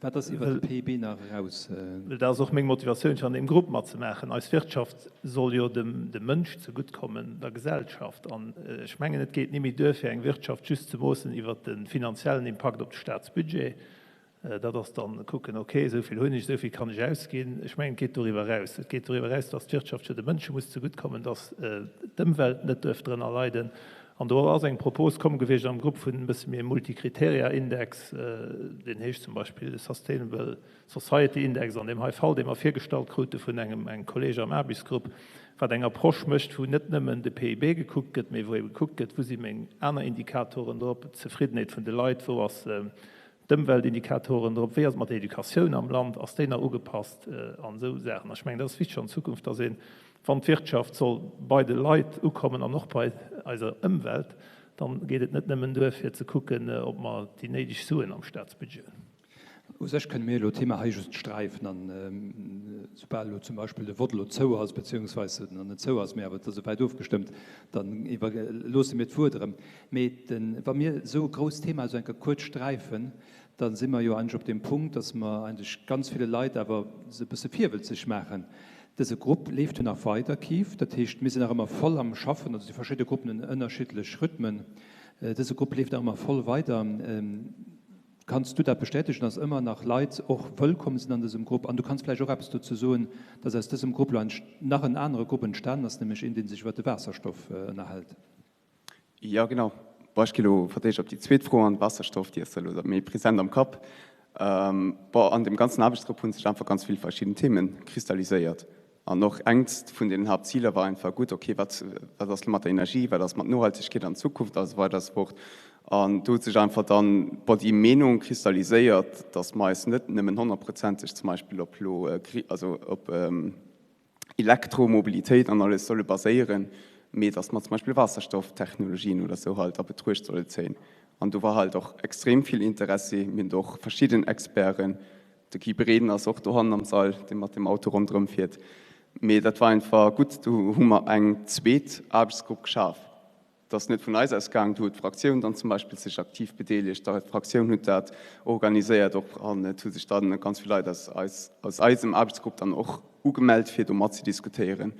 Wat ass iwwert de PIB nach eraus? Well dat ass och meng Motivatioun, fir an deem Grupp matzemaachen. Eis Wirtschaft soll jo dem Mënsch zeguttkommen, der Gesellschaft. An ech mengen, et geet ni méi duer, fir eng Wirtschaft just ze moossen iwwert de finanziellen Impakt op de Staatsbudget. Dat ass dann kucken, ok, esou vill hunn ech, esou vill kann ech ausginn. Ech mengen, et geet doriwwer eraus. Et geet doriwwer eraus, dass d'Wirtschaft jo de Mënsche muss zeguttkommen, dass d'Ëmwelt net duerf drënner leiden. An do ass eng Propos komm gewiescht am Grupp vun e bësse méi Multikriteria-Index, deen heescht zum Beispill de Sustainable Society Index an deem hei Fall, dee mer virgestallt krute vun engem engem Kolleeg am Aarbechtsgrupp, wat eng Approche mécht, wou net nëmmen de PIB gekuckt gëtt, mee wou ebe gekuckt gëtt, wou si meng aner Indikatoren drop, d'Zefriddenheet vun de Leit, wou ass d'Ëmweltindikatoren drop, wéi ass et mat der Educatioun am Land, ass déi nach ugepasst an esou Saachen. Ech mengen, dat ass wichteg an Zukunft, dass een, Wann d'Wirtschaft soll bei de Leit ukommen an och bei eiser Ëmwelt, dann geet et net nëmmen duer fir ze kucken, ob mer déi néideg Suen am Staatsbudget hunn. U sech kënne mir elo d'Thema hei just sträifen an soubal elo zum Beispill de Vott elo zou ass, beziehungsweise nach net zou ass, mee awer et ass esouwäit ofgestëmmt, dann iwwerloosse mir d'Wuert erëm. Mee wa mir esou e grousst Thema esou eng Kéier kuerz sträifen, da si mer jo eigentlech op deem Punkt, dass mer eigentlech ganz ville Leit awer se e bësse virwëlzeg maachen. Dëse Grupp leeft jo nach weider, Keith. Dat heescht, mir sinn nach ëmmer voll am Schaffen, also déi verschidde Gruppen hunn ënnerschiddlech Rhythmen. Dëse Grupp leeft nach ëmmer voll weider. Kanns du dat bestätegen, dass ëmmer nach Leit och wëllkomm sinn an dësem Grupp? An du kanns vläicht och eppes dozou soen, dass aus dësem Grupp elo nach en anere Grupp entstanen ass, nämlech een, dee sech iwwert de Waasserstoff ënnerhält. Jo, genau. Bon, ech gi elo fir d'éischt op déi zweet Fro an, Waasserstoff, déi ass elo méi present am Kapp. Bon, an deem ganzen Aarbechtsgrupp hu sech einfach ganz vill verschidden Themen kristalliséiert. An och engt vun den Haaptziler war einfach, gutt, okay, wat, wat ass elo mat der Energie, wat ass mat Nohaltegkeet an Zukunft a sou weider a sou fort. An do huet sech einfach dann, bon, déi Meenung kristalliséiert, dass mer eis net nëmmen honnertprozenteg zum Beispill op elo, also op, Elektromobilitéit an alles solle baséieren, mee datt mer zum Beispill Waasserstofftechnologien oder esou halt a Betruecht solle zéien. An do war halt och extrem vill Interessi. Mir hunn do och verschidden Experten, de Guy Breden ass och dohannen am Sall, dee mat dem Auto ronderëm fiert. Mee dat war einfach gutt, do hu mer eng zweet Aarbechtsgrupp geschaf. Et ass net vun eis aus gaang, do huet d'Fraktioun dann zum Beispill sech aktiv bedeelegt, d'Fraktioun huet dat organiséiert och an et hu sech dann ganz vill Leit aus eis, aus eisem Aarbechtsgrupp dann och ugemellt, fir do matzediskutéieren.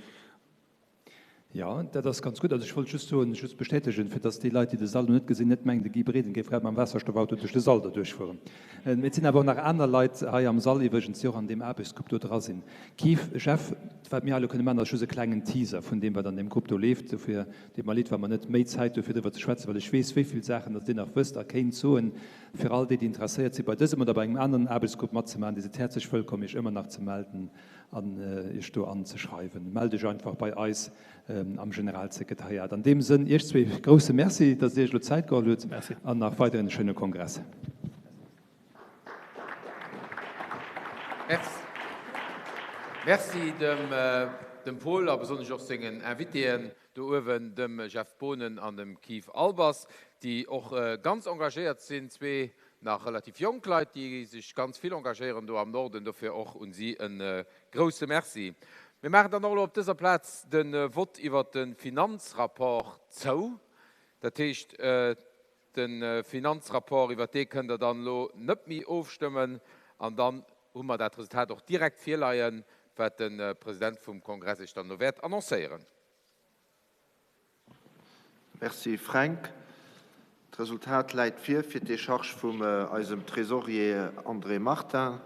Jo, dat ass ganz gutt. Also ech wollt just soen, just bestätegen, fir datt déi Leit, déi de Sall elo net gesinn, net mengen, de Guy Breden géif grad mam Waasserstoffauto duerch de Sall derduerch fueren. Mee et sinn awer och nach aner Leit hei am Sall iwwregens, déi och an deem Aarbechtsgrupp do dra sinn. Keith, Jeff, wat mir hei elo kënne maachen, ass just e klengen Teaser vun deem, wat an deem Grupp do leeft. Dofir Deet mer leed, wa mer net méi Zäit hu fir driwwer ze schwätzen, well ech weess, wéi vill Saachen datt Dir nach wësst a kéint soen. Fir all déi, déi interesséiert sinn, bei dësem oder bei engem aneren Aarbechtsgrupp matzemaachen, Dir sidd häerzlech wëllkomm, Iech ëmmer nach ze melden an Iech do anzeschreiwen. Mellt Iech einfach bei eis am Generalsekretariat. An deem Sënn, Iech zwee grousse Merci, datt Dir Iech elo Zäit geholl hutt an nach weiderhin e schéine Kongress. Merci dem Paul a besonnesch och sengen Invitéen do uewen, dem Jeff Boonen an dem Keith Albers, déi och ganz engagéiert sinn. Zwee nach relativ jonk Leit, déi sech ganz vill engagéieren do am Norden. Dofir och un si e grousse Merci. Mir maachen dann och elo op dëser Plaz de Vott iwwert de Finanzrapport zou. Dat heescht, De Finanzrapport, iwwert dee kënnt Der dann elo net méi ofstëmmen. An dann hu mer dat Resultat och direkt virleien, wat de President vum Kongress Iech dann elo wäert annoncéieren. Merci Fränk. D'Resultat läit vir fir d'Décharge vum eisem Trésorier André Martin,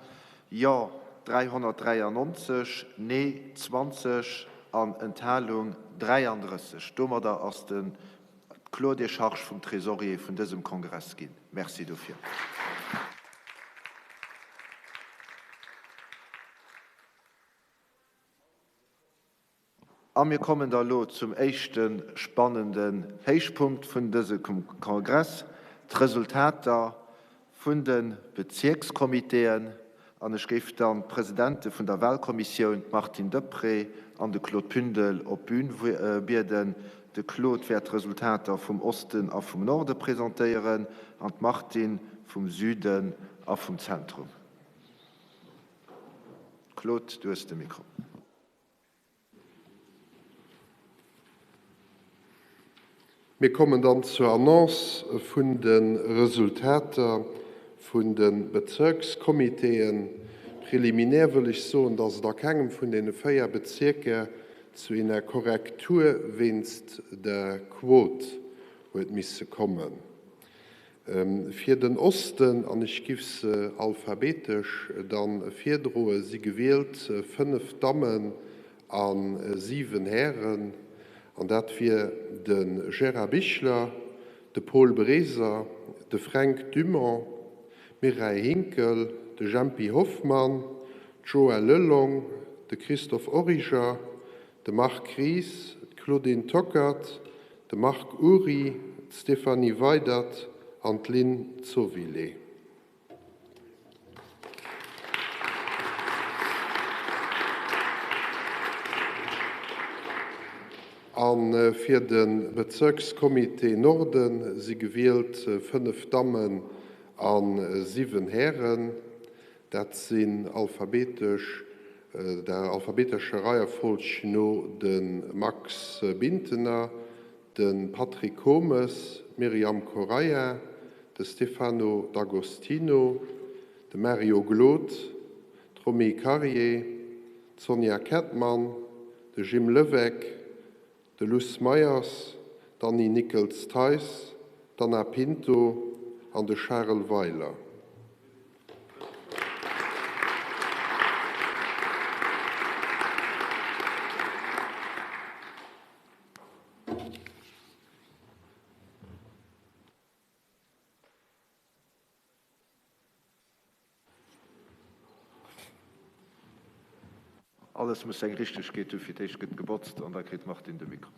Jo 393, Nee 20 an Enthalung 33. Domadder ass den d'kloer Décharge vum Trésorier vun dësem Kongress ginn. Merci dofir. A mir kommen da lo zum éischte spannenden Héichpunkt vun dëse Kongress, d'Resultater vun de Bezierkscomitéen. An ech géif dann d'Presidente vun der Wahlkommissioun, d'Martine Deprez an de Claude Pündel, op d'Bün bieden. De Claude wäert d'Resultater vum Osten a vum Norde presentéieren an d'Martine vum Süden a vum Zentrum. Claude, du hues de Mikro. Mir kommen dann zur Annonce vun de Resultater vun de Bezirkscomitéen. Preliminär wëll ech soen, dass et a kengem vun deene 4 Bezierker zu ener Korrektur wéinst der Quote huet misse kommen. Fir den Osten, an ech giff se alphabetesch dann virdroen, si gewielt 5 Dammen a 7 Hären. An dat wier de Gérard Bichler, de Paul Breser, de Fränk Dumont, d'Mireille Hinkel, de Jempy Hoffmann, d'Joëlle Lelong, de Christophe Origer, de Marc Ries, d'Claudine Tockert, de Marc Ury, d'Stéphanie Weydert an d'Lynn Zovilé. A fir de Bezirkscomité Norden si gewielt 5 Dammen a 7 Hären. Dat sinn alphabetesch, der alphabetescher Reierfolg no de Max Bintener, de Patrick Comes, d'Myriam Correia, de Stefano D'Agostino, de Mario Glod, d'Romy Karier, d'Sonja Kettmann, de Jim Levesque, de Luss Meyers, d'Annie Nickels-Theis, d'Anna Pinto an de Charel Weiler. Alles muss seng Richtegkeet hu, fir d'éischt gëtt gebotzt an da kritt d'Martine de Mikro.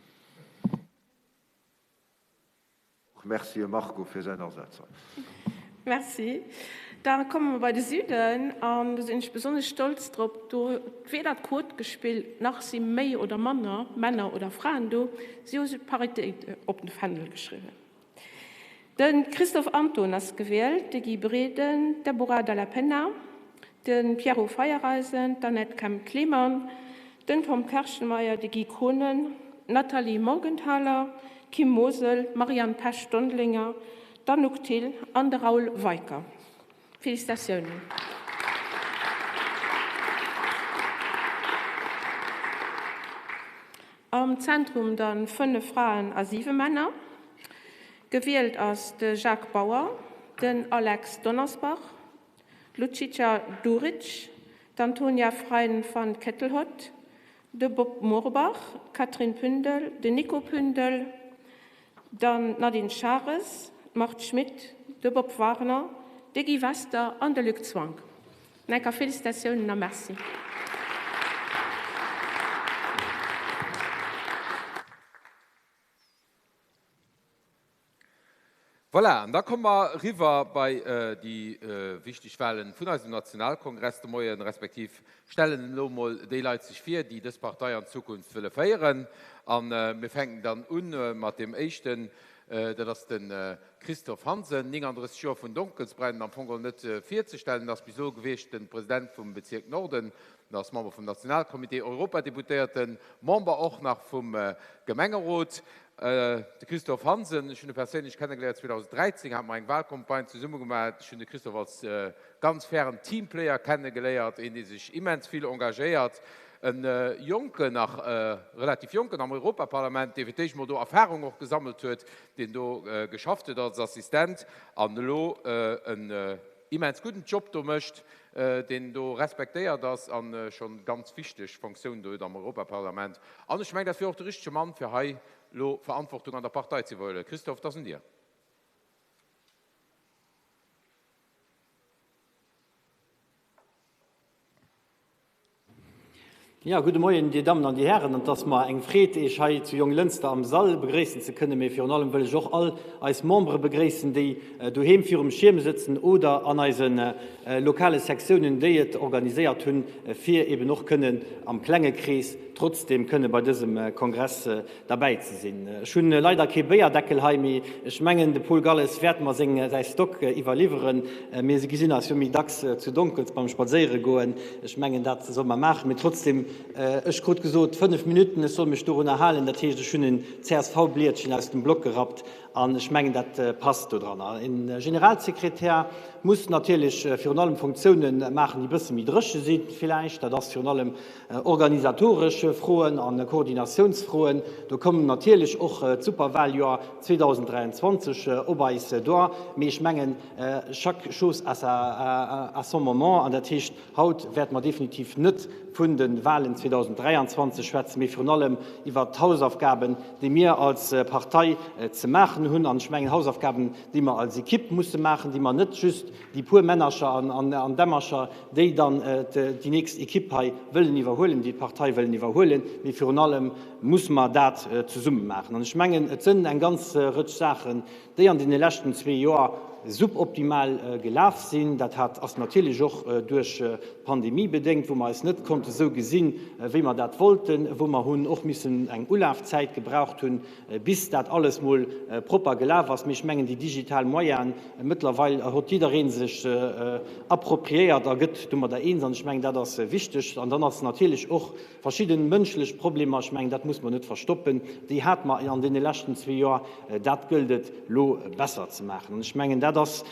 Och Merci e Marco fir säin Asaz hei. Merci. Da komme mer bei de Süden an do sinn ech besonnesch stolz drop. Do huet weder d'Quot gespillt, nach si méi oder manner Männer oder Fraen do. Si hu sech d'Paritéit op de Fändel geschriwwen. De Christophe Anton ass gewielt, de Guy Breden, d'Deborah Dalla Penna, de Pierrot Feiereisen, d'Annette Kemp-Klemann, den Tom Kerschenmeyer, de Guy Kohnen, d'Nathalie Morgenthaler, d'Kim Mosel, d'Marianne Pesch-Dondelinger, d'Anouk Thill an de Raoul Weicker. Félicitatiounen! Am Zentrum dann 5 Fraen a 7 Männer. Gewielt ass de Jacques Bauer, den Alex Donnersbach, d'Lucica Duric, d'Antonia Freiin-van Kettelhott, de Bob Murbach, d'Catherine Pündel, den Nico Pündel, dann d'Nadine Schares, d'Marthe Schmit, de Bob Wagner, de Guy Wester an de Luc Zwank. Enker Félicitatiounen a Merci. Voilà, an da komme mer eriwwer bei déi wichteg Wahlen vun eisem Nationalkongress de Moien, respektiv stellen elo emol déi Leit sech vir, déi dës Partei an Zukunft wëlle féieren. A mir fänken dann u mat deem éischten, dat ass de Christophe Hansen, 39 Joer, vun Donkelsbrennen, am Fong geholl net virzestellen, ass bis elo gewiescht de President vum Bezierk Norden, ass Member vum Nationalcomité, Europadeputéierten, Member och nach vum Gemengerot. De Christophe Hansen, ech hunn e perséinlech kennegeléiert 2013, hate mer eng Wahlcampagne zesumme gemaach. Ech hunn de Christophe als ganz fairen Teamplayer kennegeléiert, een dee sech immens vill engagéiert, e Jonken, nach relativ Jonken am Europaparlament, dee fir d'éischt mol do Erfahrung och gesammelt huet, deen do geschafft huet als Assistent an elo en immens gudden Job do mécht, deen do respektéiert ass a schonn ganz wichteg Fonctioun do huet am Europaparlament. An ech mengen, dat wier och de richtege Mann, fir hei elo Verantwortung an der Partei ze iwwerhuelen. Christophe, et ass un dir. Jo, gudde Moien, Dir Dammen an Dir Hären. An et ass mer eng Freed, Iech hei zu Jonglënster am Sall begréissen ze kënnen. Mee virun allem wëll ech och all eis Membere begréissen, déi doheem virum Schierm sëtzen oder an eise lokale Sektiounen, déi et organiséiert hunn, fir eben och kënnen am klenge Krees trotzdeem kënne bei dësem Kongress derbäi ze sinn. Ech hunn leider kee Béierdeckel hei, mee ech mengen de Paul Galles wäert mer seng säi Stock iwwerliwweren. Mir gesinn eis jo méi dacks zu Donkels beim Spadséiere goen. Ech mengen dat soll mer maachen. Mee trotzdem, ech krut gesot 5 Minutten, ech soll mech dorunner halen. Dat heescht, ech hunn en CSV-Blietchen aus dem Block gerappt. An ech mengen, dat passt dodranner. E Generalsekretär muss natierlech virun allem Funktiounen maachen, déi e bësse méi dréche si villäicht. Dat ass virun allem organisatoresch Froen a Koordinatiounsfroen. Do kommen natierlech och d'Superwahljoer 2023 op eis duer. Mee ech mengen, chaque chose à sa, à son moment. An dat heescht, haut wäerte mer definitiv net vun de Wahlen 2023 schwätzen, mee virun allem iwwert d'Hausaufgaben, déi mir als Partei ze maachen hunn, an ech mengen Hausaufgaben, déi mer als Equipe musse maachen, déi mer net just déi puer Männercher an Dämmercher, déi dann déi nächst Equipe hei wëllen iwwerhuelen, déi d'Partei wëllen iwwerhuelen, mee virun allem musse mer dat zesumme maachen. An ech mengen, et sënn eng ganz Rëtsch Saachen, déi an deene leschten zwee Joer suboptimal gelaf sinn. Dat hat ass natierlech och duerch d'Pandemie bedéngt, wou mer eis net konnte sou gesinn, wéi mer dat wollten, wou mer hunn och missen eng Ulafzäit gebraucht hunn, bis dat alles mol propper gelaf ass. Mee ech mengen, déi digital Moyenen, mëttlerweil hott jidderee sech appropriéiert a gëtt domadder eens. An ech mengen, dat ass wichteg. An dann ass natierlech och Verschidden mënschlech Problemer, ech mengen, dat muss mer net verstoppen, déi hate mer an deene leschten zwee Joer. Dat gëllt et elo besser ze maachen. An ech mengen, dat ass,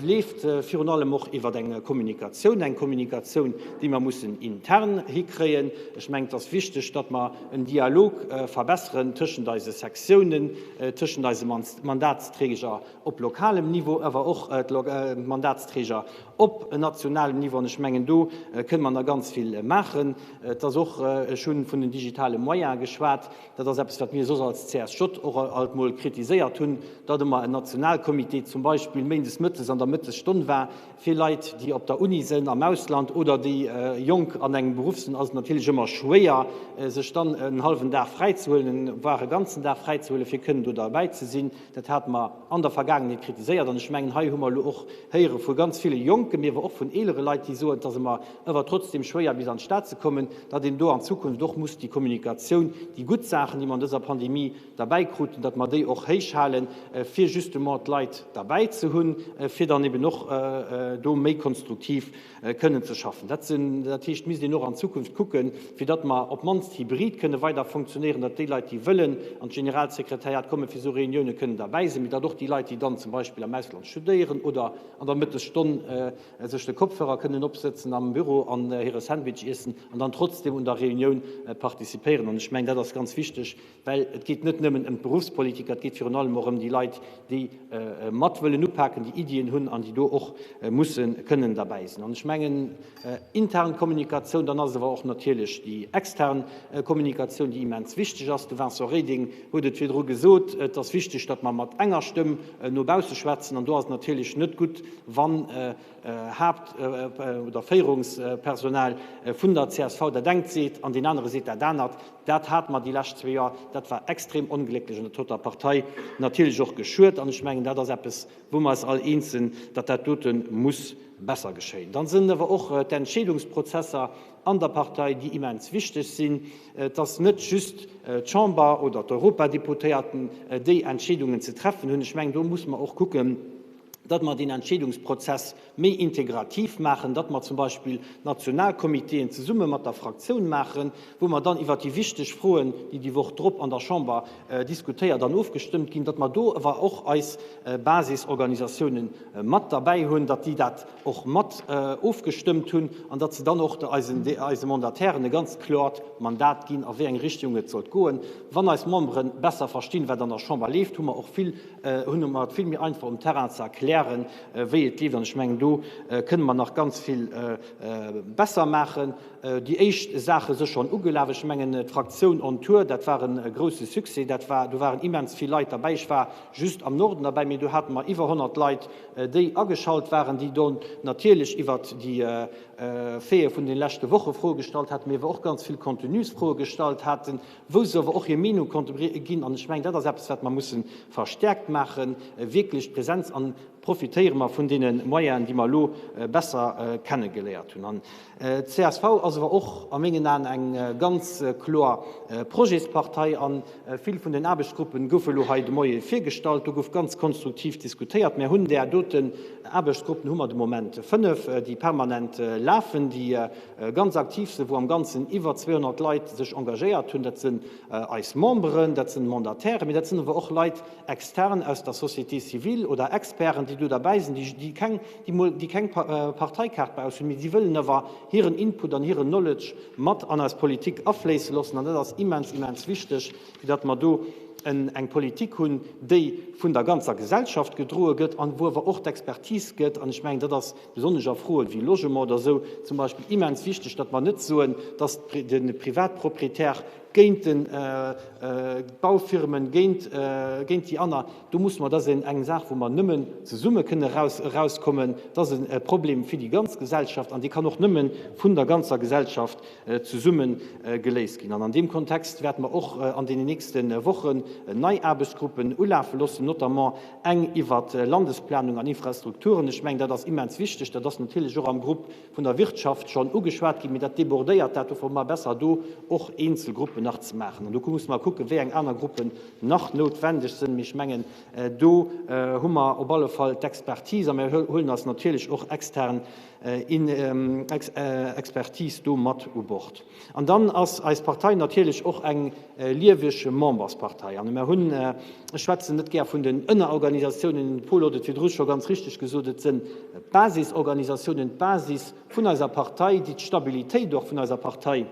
leeft virun allem och iwwer eng Kommunikatioun, eng Kommunikatioun, déi mer mussen intern hikréien. Ech mengen, et ass wichteg, datt mer en Dialog verbesseren tëschent eise Sektiounen, tëschent eise Mandatsträger op lokalem Niveau, awer och d'Mandatsträger op nationalem Niveau. An ech mengen, do kënne mer nach ganz vill maachen. Et ass och, ech hu vun den digitale Moyene geschwat, dat ass eppes, wat mir soss als CSJ och alt mol kritiséiert hunn, datt ëmmer en Nationalcomité zum Beispill méindes mëttes an der Mëttesstonn war. Fir Leit, déi op der Uni sënn, am Ausland oder déi jonk an engem Beruff sinn, ass et natierlech ëmmer schwéier, sech dann en hallwen Dag fräizehuelen, voire e ganzen Dag fräizehuelen, fir kënnen do derbäi ze sinn. Dat hate mer an der Vergaangenheet kritiséiert an ech mengen, hei hu mer elo och héiere vu ganz ville Jonken, mee awer och vun eelere Leit, déi soen, et ass ëmmer ëwer trotzdem schwéier bis an d'Stad ze kommen, datt een do an Zukunft och muss déi Kommunikatioun, déi gutt Saachen, déi mer an dëser Pandemie derbäi kruten, datt mer déi och héich halen, fir justement d'Leit derbäi ze hunn, fir dann eben och do méi konstruktiv kënnen ze schaffen. Dat sinn, dat heescht, misst een och an Zukunft kucken, fir datt mer op d'mannst hybrid kënne weider funktionéieren, datt déi Leit, déi wëllen an d'Generalsekretariat kommen, fir esou Reunioune kënnen derbäi sinn, mee datt och déi Leit, déi dann zum Beispill am Ausland studéieren oder an der Mëttesstonn sech de Kopfhörer kënnen opsëtzen am Büro an hire Sandwich iessen an dann trotzdem un der Reunioun participéieren. An ech mengen, dat ass ganz wichteg, Well et geet net nëmmen ëm d'Beruffspolitiker, et geet virun allem och ëm déi Leit, déi mat wëllen upaken, déi Iddien hunn an déi do och musse kënnen derbäi sinn. An ech mengen, intern Kommunikatioun, dann ass et awer och natierlech déi extern Kommunikatioun, déi immens wichteg ass. De Vincent Reding huet et virdru gesot, et ass wichteg, datt mer mat enger Stëmm no bausse schwätzen. An do ass et natierlech net gutt, wann Haapt oder Féierungspersonal vun der csv dat engt seet an deen anere seet dat anert. Dat hate mer déi lescht zwee Joer. Dat war extrem onglécklech an dat huet der Partei natierlech och geschuet. An ech mengen, dat ass eppes, wou mer eis all eens sinn, datt dat dote muss besser geschéien. Dann sinn awer och d'Entscheedungsprozesser an der Partei, déi immens wichteg sinn. Et ass net just d'Chamber oder d'Europadeputéierten, déi Entscheedungen ze treffen hunn. Ech mengen, do muss mer och kucken, datt mer deen Entscheedungsprozess méi integrativ maachen, datt mer zum Beispill Nationalcomitéen zesumme mat der Fraktioun maachen, wou mer dann iwwert déi wichteg Froen, déi déi Woch drop an der Chamber diskutéiert an ofgestëmmt ginn, datt mer do awer och eis Basisorganisatiounen mat derbäi hunn, datt déi dat och mat ofgestëmmt hunn an datt se dann och eise Mandatairen e ganz kloert Mandat ginn, a wéi eng Richtung et sollt goen. Wann eis Membere besser verstinn, wat an der Chamber leeft, hu mer och vill hunn mer et vill méi einfach um Terrain ze erklären, wéi et leeft. An ech mengen, do kënne mer nach ganz vill besser maachen. Déi éischt Saache si schonn ugelaf. Ech mengen, d'Fraktioun on Tour, dat war e grouse Succès. Dat war, do waren immens vill Leit derbäi. Ech war just am Norden derbäi, mee do hate mer iwwer 100 Leit, déi ageschalt waren, déi do natierlech iwwert déi Faite vun de leschte Woche Froe gestallt haten, mee awer och ganz vill Contenusfroe gestallt haten. wou se awer och hir Meenung konnte ginn. An ech mengen, dat ass eppes, wat mer musse verstärkt maachen, wierklech d'Präsenz an. profitéiere mer vun deene Moyenen, déi mer elo besser kennegeléiert hunn. An d'CSV ass awer och a mengen Aen eng ganz kloer Projetspartei a vill vun den Aarbechtsgruppen goufe elo hei de Moie virgestallt. Do gouf ganz konstruktiv diskutéiert. Mär hunn där doten Aarbechtsgruppen hu mer de Moment 5, déi permanent lafen, déi ganz aktiv sinn, wou am Ganzen iwwer 200 Leit sech engagéiert hunn. Dat sinn eis Memberen, dat sinn Mandatairen, mee dat sinn awer och Leit extern aus der Société civile oder Experten, déi do derbäi sinn, déi keng, déi mol, déi keng Parteikaart bei eis hunn, mee déi wëllen awer hiren Input an hiren Knowledge mat an eis Politik afléisse loossen. An dat ass immens, immens wichteg, fir datt mer do eng Politik hunn, déi vun der ganzer Gesellschaft gedroe gëtt an wou awer och d'Expertise gëtt. An ech mengen, dat ass besonnesch a Froen wéi Logement oder esou zum Beispill immens wichteg, datt mer net soen, datt de Privatproprietär géint d'Baufirmen, géint déi aner, do musse mer, dat ass eng Saach, wou mer nëmmen zesumme kënne erauskommen, dat ass e Problem fir déi ganz Gesellschaft an dee kann och nëmme vun der ganzer Gesellschaft zesumme geléist ginn. An an deem Kontext wäerte mer och an deenen nächste Wochen nei Aarbechtsgruppen ulafe loossen, notamment eng iwwert Landesplanung an Infrastrukturen. Ech mengen, dat ass immens wichteg. Dat ass natierlech och am Grupp vun der Wirtschaft schonn ugeschwat ginn, mee dat débordéiert dat. Dofir hu mer besser, do och eenzel Gruppen nach ze maachen. An do musse mer kucken, wéi eng aner Gruppen nach noutwendeg sinn. Mee ech mengen, do hu mer op alle Fall d'Expertise a mir huelen eis natierlech och extern Expertise do mat u Bord. An dann ass eis Partei natierlech och eng lieweg Memberspartei. An mer hunn, ech schwätzen net gär vun den Ënnerorganisatiounen, de Paul huet et virdru scho ganz richteg gesot, et sënn d'Basisorganisatiounen, d'Basis vun eiser Partei, déi d'Stabilitéit och vun eiser Partei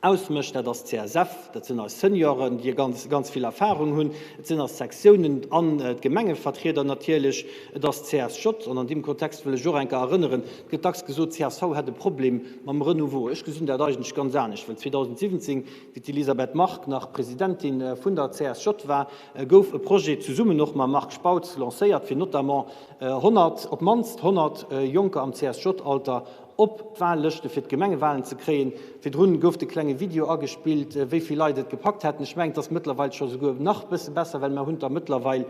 ausmécht. Dat ass d'CSF, dat sinn eis Senioren, déi ganz, ganz vill Erfahrung hunn, et sinn eis Sektiounen an d'Gemengevertrieder natierlech, et ass d'CSJ. An an deem Kontext wëll ech och eng Kéier erënneren, Et gëtt dacks gesot, csv hätt e Problem mam Renouveau. Ech gesinn dat eigentlech ganz anescht, well 2017, wéi d'Elisabeth Margue nach Presidentin vun der CSJ war, gouf e Projet zesummen och mam Marc Spautz lancéiert, fir notamment 100, op d'mannst 100 Jonker am CSJ-Alter op d'Wahllëschte fir d'Gemengewahlen ze kréien. Virdrun gouf de klenge Video agespillt, wéi vill Leit et gepackt hätten. Ech mengen, et ass mëttlerweil scho souguer nach e bësse besser, well mer hunn der mëttlerweil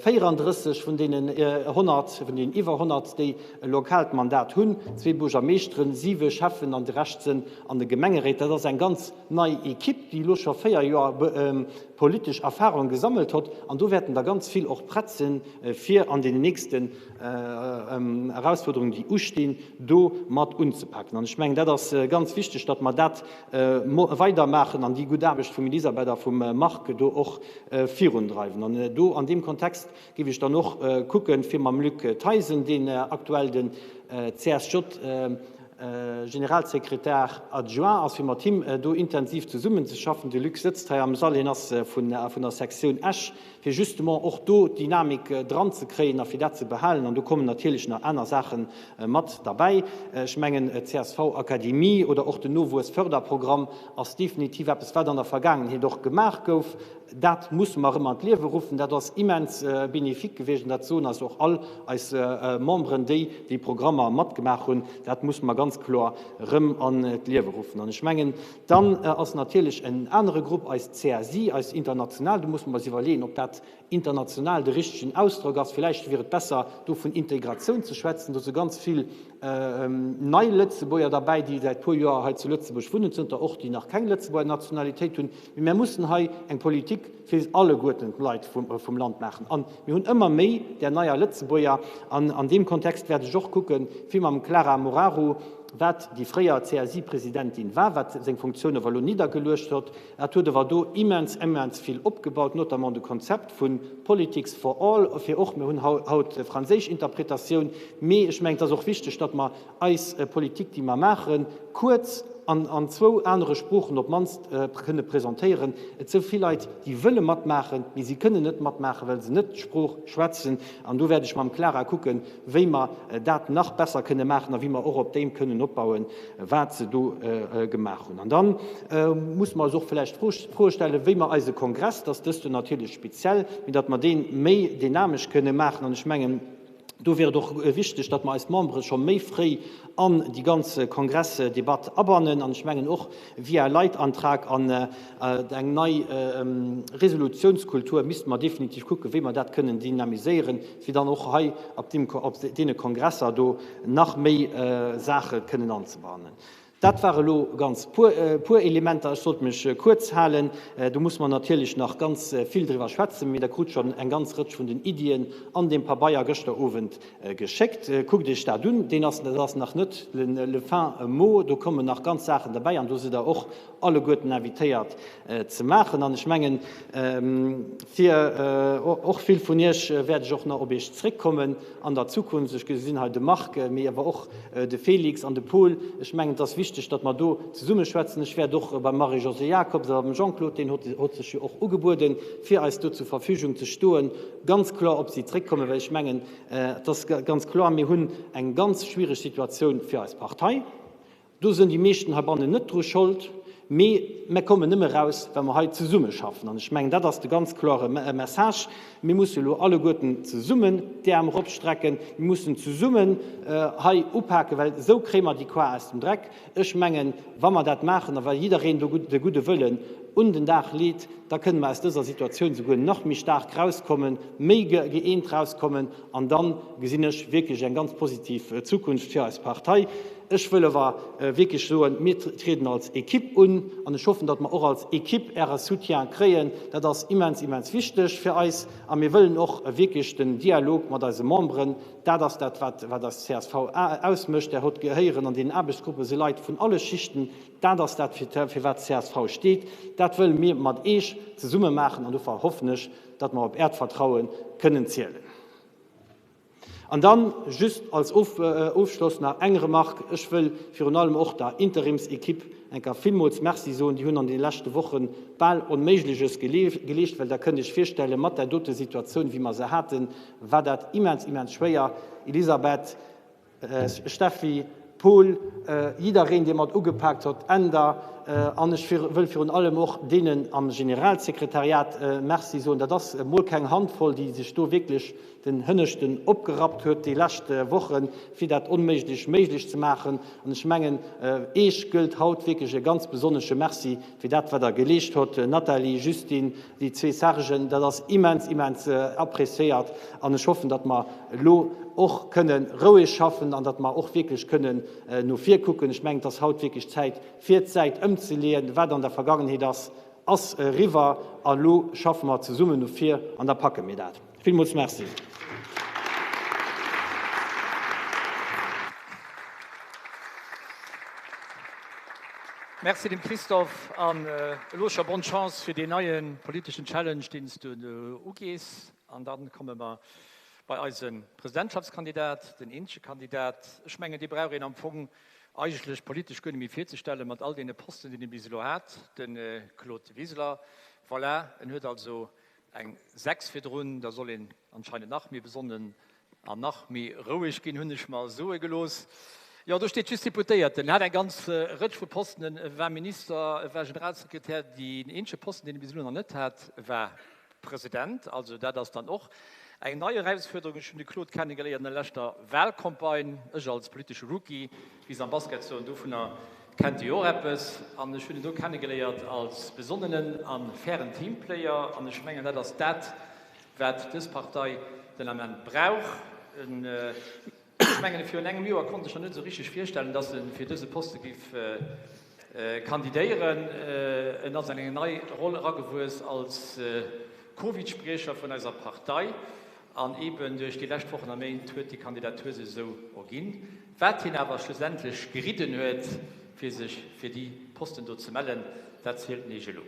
34 vun deenen 100, vun deenen iwwer 100, déi e lokaalt Mandat hunn, zwee Buergermeeschteren, siwe Schäffen an de Rescht sënn an de Gemengeréit. Dat ass eng ganz nei Equipe, déi elo scho véier Joer politesch Erfahrung gesammelt hott. An do wäerten der ganz vill och prett sinn, fir an deenen nächsten Erausfuerderungen, déi ustinn, do mat unzepaken. An ech mengen, dat ass ganz wichteg, datt mer dat weidermaachen an déi gutt Aarbecht vum Elisabeth a vum Marc do och virundreiwen. An do an deem Kontext géif ech dann och kucken, fir mam Luc Theisen, deen aktuell den CSJ-Generalsekretär adjoint ass, fir mat him do intensiv zesummenzeschaffen. De Luc sëtzt hei am Sall, hien ass vun der Sektioun Esch, fir justement och do d'Dynamik dran ze kréien a fir dat ze behalen. An do kommen natierlech nach aner Saache mat derbäi. Ech mengen, d'CSV-Akademie oder och den Nowuessförderprogramm ass definitiv eppes, wat an der Vergaangenheet och gemaach gouf. Dat musse mer erëm an d'Liewe ruffen. Dat ass immens bénéfique gewiescht an dat soen eis och all eis Memberen, déi déi Programmer matgemaach hunn. Dat musse mer ganz kloer erëm an d'Liewe ruffen. An ech mengen, dann ass natierlech en anere Grupp, eis CSI, eis international. Do musse mer eis iwwerleeën, ob dat international de richtegen Ausdrock ass. Villäicht wier et besser, do vun Integratioun ze schwätzen. Do si ganz vill nei Lëtzebuerger derbäi, déi säit puer Joer hei zu Lëtzebuerg wunnen, zënter och déi nach keng Lëtzebuerger Nationalitéit hunn. Mee mär mussen hei eng Politik fir alleguerten d'Leit vum Land maachen. A mir hunn ëmmer méi där neier Lëtzebuerger. An an deem Kontext wäert ech och kucken, fir mam Clara Moraru, wat déi fréier CSI-Presidentin war, wat seng Funktioun awer elo niddergeluecht huet, dat huet awer do immens, immens vill opgebaut, notamment de Konzept vu Politics for all, fir och, mir hunn haut franséisch Interpretatioun, mee ech mengen, et ass och wichteg, datt mer eis Politik, déi mer maachen, kuerz an an zwou anere Sproochen op d'mannst kënne presentéieren. Et si vill Leit, déi wëlle matmaachen, mee si kënnen net matmaachen, well se net d'Sprooch schwätzen. An do wäert ech mam Clara kucken, wéi mer dat nach besser kënne maachen a wéi mer och op deem kënnen opbauen, wat se do gemaach hunn. An da musse mer eis och vläicht d'Fro stellen, wéi mer eise Kongress, dat ass dëst jo natierlech speziell, mee datt mer dee méi dynamesch kënne maachen. An ech mengen, Do wier et och wichteg, datt mer eis Membere scho méi fréi an déi ganz Kongressdebatt abannen. An ech mengen och via Leitantrag an eng nei Resolutionskultur misste mer definitiv kucken, wéi mer dat kënnen dynamiséieren, fir dann och hei op deene Kongresser do nach méi Saache kënnen anzebannen. Dat ware elo ganz puer Elementer. Ech sollt mech kuerz halen. Do musse mer natierlech nach ganz vill driwwer schwätzen, mee Der krut schonn eng ganz Rëtsch vun den Iddien an deem Pabeier gëschter Owend geschéckt. Kuckt Iech dat un. Deen ass, dat ass nach net le fin mot. Do kommen nach ganz Saachen derbäi an do sidd Der och alleguerten invitéiert ze maachen. An ech mengen, fir och vill vun Iech wäert ech och nach op Iech zréckkommen an der Zukunft. Ech gesinn hei de Marc, mee awer och de Félix an de Paul. Ech mengen, et ass wichteg, datt mer do zesumme schwätzen. Ech wäert och beim Marie-Josée Jacobs a beim Jean-Claude, deen hott sech jo och ugebueden, fir eis do zur Verfügung ze stoen, ganz kloer op si zréckkommen, well ech mengen, et ass ganz kloer, mir hunn eng ganz schwiereg Situatioun fir eis Partei. Do sënn déi meeschten heibannen net dru Schold, mee mer kommen nëmme raus, wa mer hei zesummeschaffen. An ech mengen, dat ass de ganz klore Message. Mir musse elo alleguerten zesummen d'Äerm eropstrecken, mir mussen zesummen hei upaken, well esou kréie mer déi Koar aus dem Dreck. Ech mengen, wa mer dat maachen a wa jiddereen do de gudde Wëllen un den Dag leet, da kënne mer aus dëser Situatioun souguer nach méi staark rauskommen, méi gëeent rauskommen an da gesinn ech wierklech eng ganz positiv Zukunft fir eis Partei. Ech wëll awer wierklech soen, mir trieden als Equipe un an ech hoffen, datt mer och als Equipe Äre Soutien kréien. Dat ass immens, immens wichteg fir eis a mir wëllen och wierklech den Dialog mat eise Memberen. Dat ass dat, wat eis csv ausmécht. Där hott gehéieren an deenen Aarbechtsgruppe si Leit vun alle Schichten. Dat ass dat, fir wat d'CSV steet. Dat wëlle mir mat Eech zesumme maachen an dofir hoffen ech, datt mer op Äert Vertraue kënnen zielen. An dann just als Ofschloss nach eng Remarque, Ech wëll virun allem och der Interimsequipe eng Kéier villmools Merci soen. Déi hunn an deene leschte Woche bal Onméigleches geleescht, well Der kënnt Iech virstellen, mat där dote Situatioun, wéi mer se haten, war dat immens, immens schwéier. Elisabeth, Steffi, Paul, jiddereen, dee mat ugepaakt hott, Änder, an ech wëll virun allem och deenen am Generalsekretariat Merci soen. Dat ass emol keng Handvoll, déi sech do wierklech den Hënneschten opgerappt huet déi lescht Wochen, fir dat Onméiglech méiglech ze maachen. An ech mengen, Eech gëllt haut wierklech e ganz besonnesche Merci fir dat, wat Der geleescht hott, Nathalie, Justine, déi zwee Sergen. Dat ass immens, immens appréciéiert. An ech hoffen, datt mer elo och kënne roueg schaffen an datt mer och wierklech kënnen no vir kucken. Ech mengen, et ass haut wierklech Zäit, fir d'Säit ëmzeleeën. Wat an der Vergangenheet ass, ass eriwwer. A elo schaffe mer zesummen no vir an da packe mir dat. Villmools Merci. Merci dem Christophe an elo scho bonne Chance fir deen neie politeschen Challenge, deen s du ugees. An dann komme mer bei eise Presidentschaftskandidat, den eenzege Kandidat. Ech mengen, dee brauch een am Fong eigentlech politesch guer net méi virzestellen, mat all deene Posten, déi en bis elo hat, de Claude Wiseler. Voilà, en huet also eng 6 virdrun, da soll een anscheinend nach méi besonnen an nach méi roueg ginn, hunn ech mer soe gelooss. Jo, do steet just Deputéierten. En hat eng ganz Rëtsch vu Posten, e war Minister, e war Generalsekretär. Deen eenzege Posten, deen e bis elo nach net hat, war President. Also dat ass dann och eng nei Erausfuerderung. Ech hunn de Claude kennegeléiert an der leschter Wahlcampagne, ech als politesche Rookie, wéi se am Basket soen, dovunner kennt Dir jo och eppes. An ech hunn en do kennegeléiert als besonnenen a fairen Teamplayer. An ech mengen, dat ass dat, wat dës Partei den Ament brauch. Ech mengen, virun engem Joer konnt ech mer net esou richteg virstellen, datt e fir dëse Poste géif kandidéieren. En ass an eng nei Roll eragewuess als Covid-Spriecher vun eiser Partei. An eeben duerch déi lescht Wochen a Méint huet déi Kandidatur sech esou erginn. Wat hien awer schlussendlech geridden huet, fir sech fir déi Posten do ze mellen, dat zielt en Iech elo.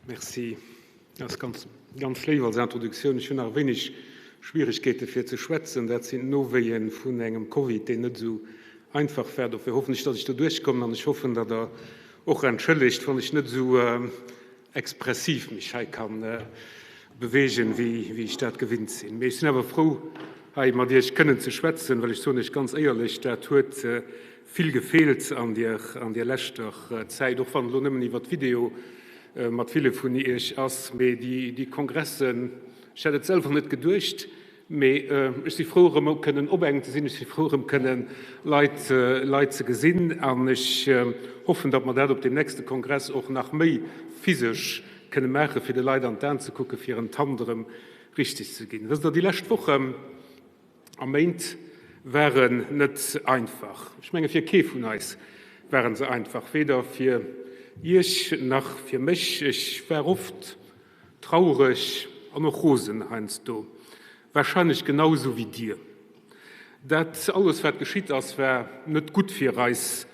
Merci. Dat ass ganz, ganz léif als Introduktioun. Ech hunn nach e wéineg Schwieregkeete fir ze schwätzen. Dat sinn d'Nowéie vun engem Covid, deen net esou einfach war. Dofir hoffen ech, datt ech do duerchkommen an ech hoffen, datt Der och entschëllegt, wann ech net esou expressiv mech hei ka beweegen, wéi ech dat gewinnt sinn. Mee ech sinn awer frou, hei mat Iech kënnen ze schwätzen, well ech soen Iech ganz éierlech, dat huet vill gefeelt an deer, an deer leschter Zäit, och wann et elo nëmmen iwwer Video mat ville vun Iech ass. Mee déi, déi Kongressen, ech hätt et selwer net geduecht. Mee ech si frou, erëm kënnen op engem ze sinn. Ech si frou, erëm kënnen Leit, Leit ze gesinn. An ech hoffen, datt mer dat op deem nächste Kongress och nach méi physesch kënne maachen, fir de Leit an d'Aen ze kucken, fir en d'Hand erëm richteg ze ginn. Wësst Der, déi lescht Wochen a Méint waren net einfach. Ech menge fir kee vun eis ware se einfach, weder fir Iech nach fir mech. Ech war oft Traureg an och rosen heiansdo, wahrscheinlech genau esou wéi dir. Dat alles wat geschitt ass war net gutt fir eis,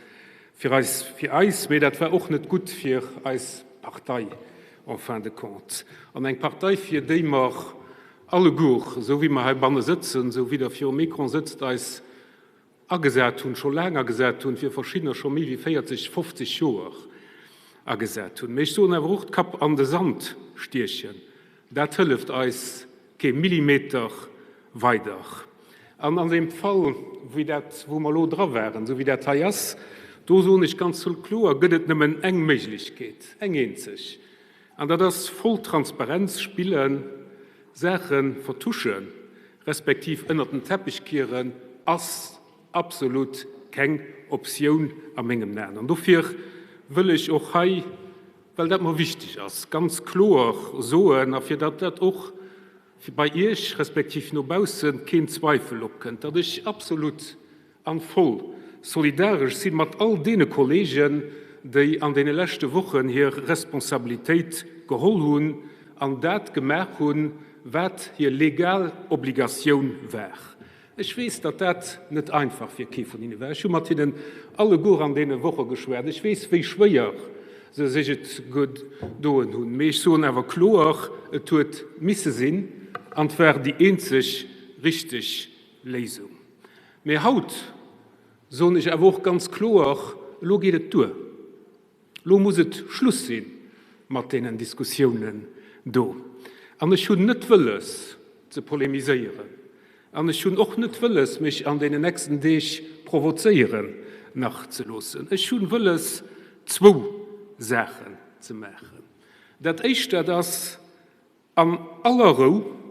fir eis, fir eis, mee dat war och net gutt fir eis Partei en fin de compte. An eng Partei fir déi mer alleguer, esou wéi mer heibanne sëtzen, esou wéi der virum Ecran sëtzt, eis agesat hunn, scho laang agesat hunn, fir verschiddener scho méi wéi 40, 50 Joer agesat hunn. Mee ech soen awer och, d'Kap an de Sand stiechen, dat hëlleft eis kee Millimeter weider. An an deem Fall, wéi dat, wou mer elo dra waren, esou wéi dat hei ass, do soen ech ganz kloer, gëtt et nëmmen eng Méiglechkeet, eng eenzeg, an dat ass voll Transparenz spillen, Saache vertuschen, respektiv ënnert den Teppech kieren, ass absolut keng Optioun a mengem Aen. An dofir wëll ech och hei, well dat mer wichteg ass, ganz kloer soen, a fir datt dat och bei Iech respektiv no bausse keen Zweifel opkënnt, datt ech absolut An voll solidaresch sinn mat all deene Kollegen, déi an deene leschte Wochen hir Responsabilitéit geholl hunn an dat gemaach hunn, wat hir legal Obligatioun war. Ech weess, datt dat net einfach fir kee vun hinne war. Ech hu mat hinnen alleguer an deene Woche geschwat. Ech weess, wéi schwéier se sech et gedoen hunn. Mee ech soen awer kloer, Et huet misse sinn an et war déi eenzeg richteg Léisung. Mee haut soen ech awer och ganz kloer, Elo geet et duer. Elo muss et Schluss si mat deenen Diskussiounen do. An ech hunn net wëlles ze polemiséieren an ech hunn och net wëlles, mech an deenen nächsten Deeg provozéieren nach ze loossen. Ech hunn wëlles, zwou Saachen ze maachen. Dat Éischt, dat ass, An aller Rou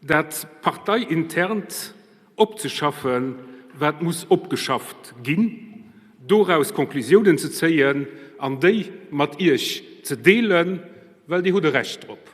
dat Parteiinternt opzeschaffen, wat muss opgeschafft ginn, doraus Conclusiounen ze zéien an déi mat Iech ze deelen, well Dir hutt e Recht drop.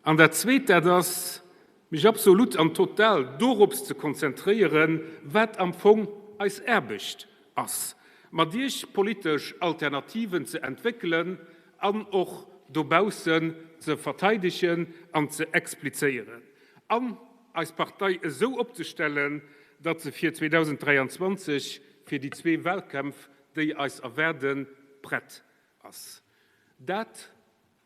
An dat Zweet, dat ass, mech absolut an total dorops ze konzentréieren, wat am Fong eis Aarbecht ass, mat Iech politesch Alternativen ze entwéckelen an och dobaussen ze verteidegen an ze explizéieren an eis Partei esou opzestellen, datt se fir 2023, fir déi zwee Wahlkämpf, déi eis erwaarden, prett ass. Dat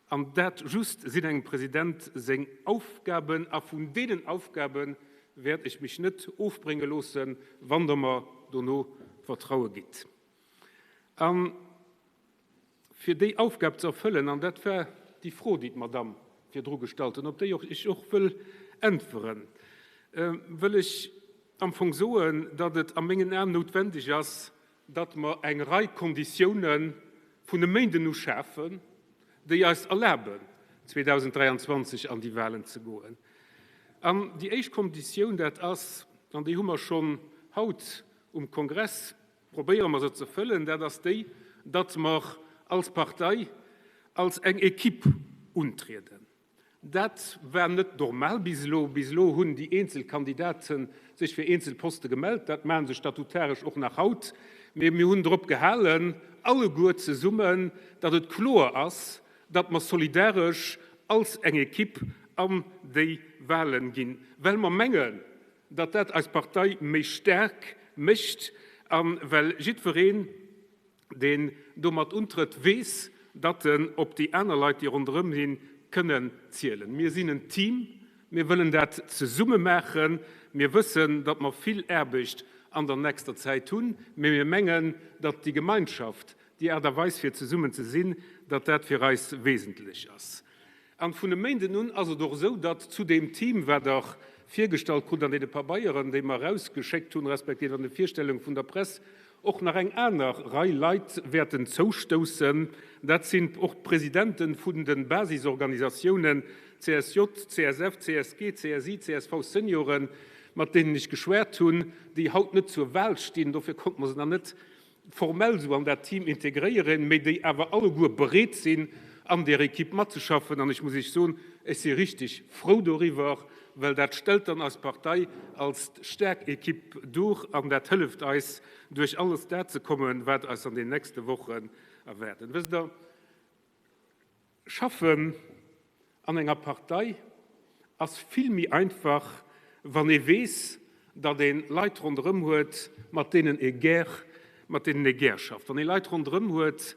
An dat just sinn engem President seng Aufgaben, a vun deenen Aufgabe wäert ech mech net ofbrénge loossen, wann Der mer dono Vertraue gitt. A fir déi Aufgab ze erfëllen, an dat war déi Fro, déi d'Madamm virdru gestallt huet, op déi och ech och wëll äntweren, wëll ech am Fong soen, datt et a mengen Aen noutwendeg ass, datt mer eng Rei Konditioune vun e Méinden u schafen, déi eis erlaben, 2023 an déi Wahlen ze goen. An déi éischt Konditioun, dat ass, an déi hu mer schonn haut um Kongress, probéiere mer se ze fëllen, dat ass déi, datt mer als Partei als eng Equipe untrieden. Dat war net normal bis elo. Bis elo hunn déi eenzel Kandidate sech fir eenzel Poste gemellt. Dat maache se statutaresch och nach haut. Mee mir hunn drop gehalen, alleguer zesummen, datt et kloer ass, datt mer solidaresch als eng Ekipp an déi Wahlen ginn, well mer mengen, datt dat eis Partei méi staark mécht a well jiddwereen, Deen domat untrëtt, weess, datt en op déi aner Leit, déi ronderëm hien, kënnen zielen. Mir sinn en Team, mir wëllen dat zesumme maachen. Mir wëssen, datt mer vill Aarbecht an der nächster Zäit hunn, mee mir mengen, datt déi Gemeinschaft, déi Aart a Weis fir zesummen ze sinn, datt dat fir eis wesentlech ass. An vun e Méinden un ass et och esou, datt zu deem Team, wat Der virgestallt krut an deene Pabeieren, déi mer erausgeschéckt hunn, respektiv an de Virstellunge vun der Press. och nach eng aner Rei Leit wäerten zoustoussen. Dat sinn och d'Presidente vun de Basisorganisatiounen CSJ, CSF, CSG, CSI, csv Senioren, mat deenen ech geschwat hunn, déi haut net zur Wahl stinn. Dofir konnte mer se nach net formell esou an dat Team integréieren, mee déi awer alleguer bereet sinn, an där Equipe matzeschaffen. An ech muss Iech soen, ech si richtig frou doriwwer, well dat stellt dann eis Partei als staark Equipe duer an dat hëlleft eis, duerch alles dat ze kommen, wat eis an den nächste Wochen erwaarden. Wësst Der, Schaffen an enger Partei ass vill méi einfach, wann ee weess, datt ee Leit ronderëm huet, mat deenen ee gär, mat deenen ee gär schafft. Wann ee Leit ronderëm huet,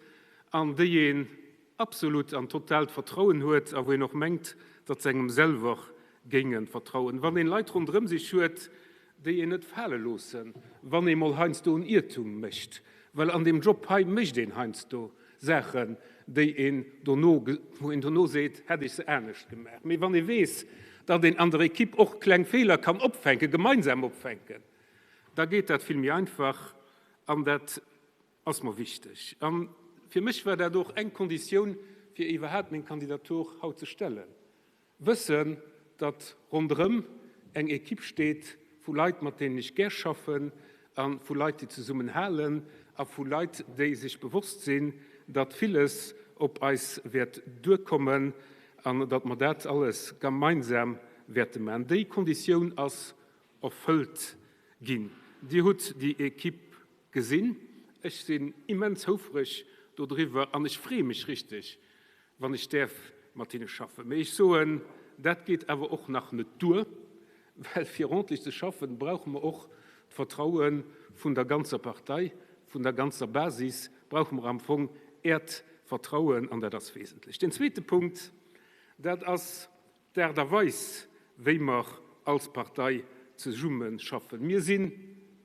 an déi een absolut an totaalt Vertrauen huet a wou een och mengt, datt se engem selwer géinge vertrauen. Wann een Leit ronderëm sech huet, déi een net fale loossen, wann ee mol heiansdo en Iertum mécht, well an deem Job hei mécht een heiansdo Saachen, déi een dono, wou een dono seet, hätt ech se anescht gemaach. Mee wann ee weess, datt een an der Ekipp och kleng Feeler kann opfänken, gemeinsam opfänken, da geet dat vill méi einfach an dat ass mer wichteg. A fir mech war dat och eng Konditioun, fir iwwerhaapt meng Kandidatur haut ze stellen. Wëssen, datt ronderëm eng Ekipp steet vu Leit, mat deenen ech gär schaffen, a vu Leit, déi zesummen halen, a vu Leit, déi sech bewosst sinn, datt villes op eis wäert duerkommen an datt mer dat alles gemeinsam wäerte maachen. Déi Konditioun ass erfëllt ginn. Dir hutt déi Ekipp gesinn. Ech sinn immens houfreg dodriwwer an ech freeë mech richteg, wann ech däerf mat hinne schaffen. Mee ech soen, dat geet awer och nach net duer, well fir ordentlich ze schaffen, brauche mer och d'Vertraue vun der ganzer Partei, vun der ganzer Basis, brauche mer am Fong Äert Vertrauen, an dat ass wesentlech. Deen zweete Punkt, dat ass d'Aart a Weis, wéi mer als Partei zesummeschaffen. Mir sinn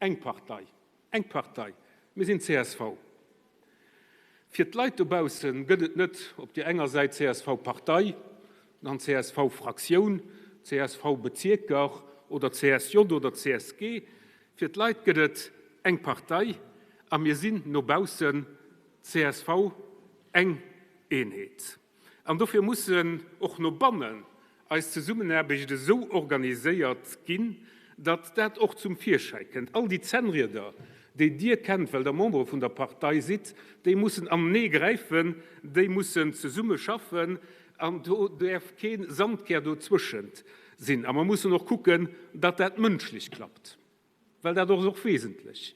eng Partei. Eng Partei, mir sinn csv. Fir d'Leit dobausse gëtt et net op deer enger Säit CSV-Partei, dann CSV-Fraktioun, CSV-Bezierker oder CSJ oder CSG. Fir d'Leit gëtt et eng Partei a mir sinn no baussen csv, eng Eenheet. An dofir mussen och no bannen eis Zesummenaarbecht esou organiséiert ginn, datt dat och zum Virschäi kënnt. All déi Zännrieder, déi Dir kennt, well Der Membere vun der Partei sidd, déi mussen anenee gräifen, déi mussen zesumme schaffen an do däerf kee Sandkär dozwëschent sinn. A mer mussen och kucken, datt dat mënschlech klappt. Well dat ass och wesentlech.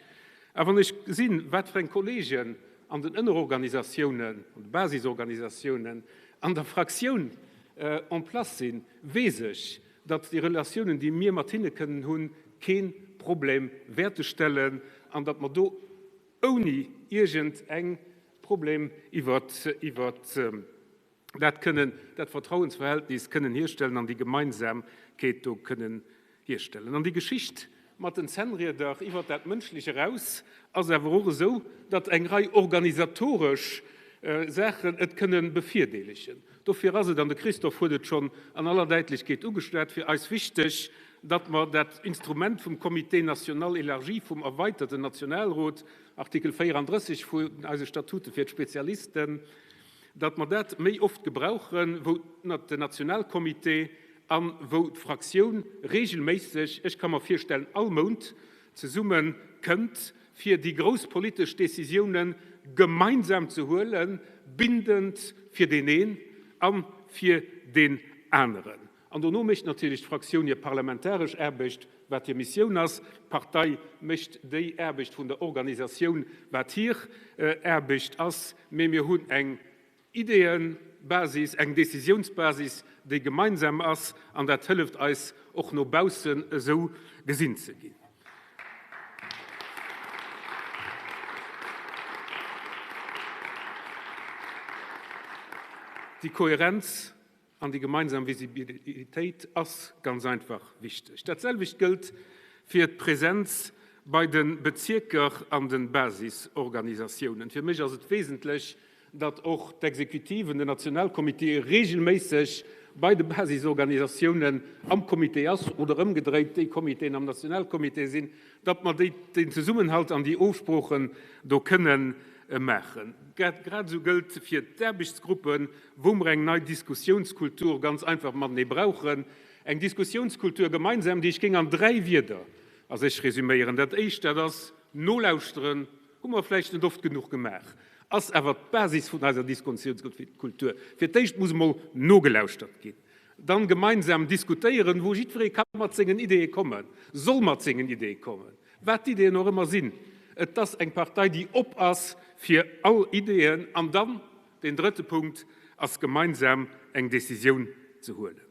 A wann ech gesinn, wat fir eng Kollegen an den Ënnerorganisatiounen, an de Basisorganisatiounen, an der Fraktioun en place sinn, weess ech, datt déi Relatiounen, déi mir mat hinne kënnen hunn, kee Problem wäerte stellen an datt mer do ouni iergend eng Problem iwwert dat kënnen, dat Vertrauensverhältnis kënnen hierstellen an déi Gemeinsamkeet do kënnen hierstellen. An déi Geschicht mat den Zännrieder iwwert dat Mënschlech eraus ass awer och esou, datt eng Rei organisatoresch Saachen et kënnen bevirdeelegen. Dofir ass et, an de Christophe huet et schonn an aller Däitlechkeet ugeschwat, fir eis wichteg, datt mer dat Instrument vum Comité national élargi, vum erweiterten Nationalrot, Artikel 34 vun eise Statute fir d'Spezialisten, datt mer dat méi oft gebrauchen, wou den Nationalcomité a wou d'Fraktioun regelméisseg, ech ka mer virstellen all Mount, zesumme kënnt, fir déi grouss politesch Décisiounen gemeinsam ze huelen, bindend fir deen een a fir deen aneren. An dono mécht natierlech d'Fraktioun hir parlamentaresch Aarbecht, wat hir Missioun ass. D'Partei mécht déi Aarbecht vun der Organisatioun, wat hir Aarbecht ass. Mee mir hunn eng Ideeëbasis, eng Décisiounsbasis, déi gemeinsam ass, an dat hëlleft eis och no baussen esou gesinn ze ginn. Déi Kohärenz An déi gemeinsam Visibilitéit ass ganz einfach wichteg. Dat selwecht gëllt fir d'Präsenz bei de Bezierker an de Basisorganisatiounen. Fir mech ass et wesentlech, datt och d'Exekutiven, den Nationalcomité regelméisseg bei de Basisorganisatiounen am Comité ass oder ëmgedréit déi Comitéen am Nationalcomité sinn, datt mer déi, deen Zesummenhalt an déi Ofsproochen do kënnen maachen. Grad esou gëllt fir d'Aarbechtsgruppen, wou mer eng nei Diskussiounskultur ganz einfach matenee brauchen, eng Diskussiounskultur gemeinsam, déi ech géing an dräi Wierder a sech resüméieren. Dat éischt, dat ass nolauschteren, hu mer vläicht net oft genuch gemaach, ass awer d'Basis vun eiser Diskussiounskultur. Fir d'éischt muss emol nogelauschtert ginn, dann gemeinsam diskutéieren, wou jiddweree ka mat sengen Ideeë kommen, soll mat sengen Ideeë kommen, wat d'Ideeën och ëmmer sinn. Et ass eng Partei, déi op ass fir all Ideeën. An dann deen drëtte Punkt ass gemeinsam eng Décisioun ze huelen.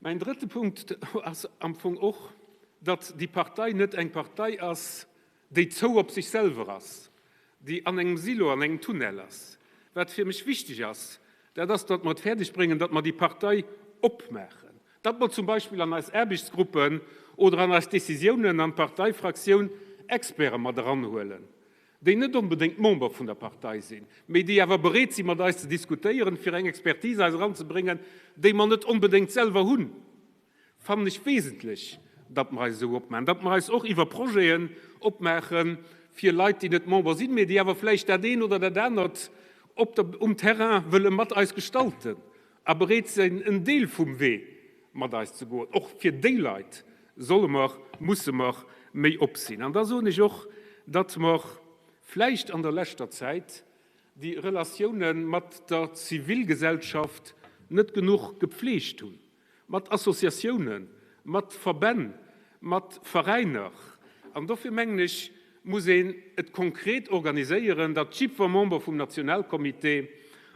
Mäin drëtte Punkt ass am Fong och, datt déi Partei net eng Partei ass, déi zou op sech selwer ass, déi an engem Silo, an engem Tunnel ass. Wat fir mech wichteg ass, dat ass, datt mer et fäerdeg bréngen, datt mer déi Partei opmaachen, datt mer zum Beispill an eis Aarbechtsgruppen oder an eis Décisiounen an d'Parteifraktioun Experte mat eranhuelen, déi net onbedéngt Member vun der Partei sinn, mee déi awer bereet si mat eis ze diskutéieren, fir eng Expertise eis eranzebréngen, déi mer net onbedéngt selwer hunn, fannen ech wesentlech, datt mer eis esou opmaachen, datt mer eis och iwwer Projeten opmaache fir Leit, déi net Member sinn, mee déi awer vläicht dat eent oder dat anert op der, um Terrain wëlle mat eis gestalten a bereet sinn, en Deel vum Wee mat eis ze goen. Och fir déi Leit solle mer, musse mer méi op sinn. An da soen ech och, datt mer vläicht an der leschter Zäit déi Relatioune mat der Zivilgesellschaft net genuch gepflegt hunn, mat Associatiounen, mat Verbänn, mat Veräiner. An dofir mengen ech, muss een et konkret organiséieren, datt jiddwer Member vum Nationalcomité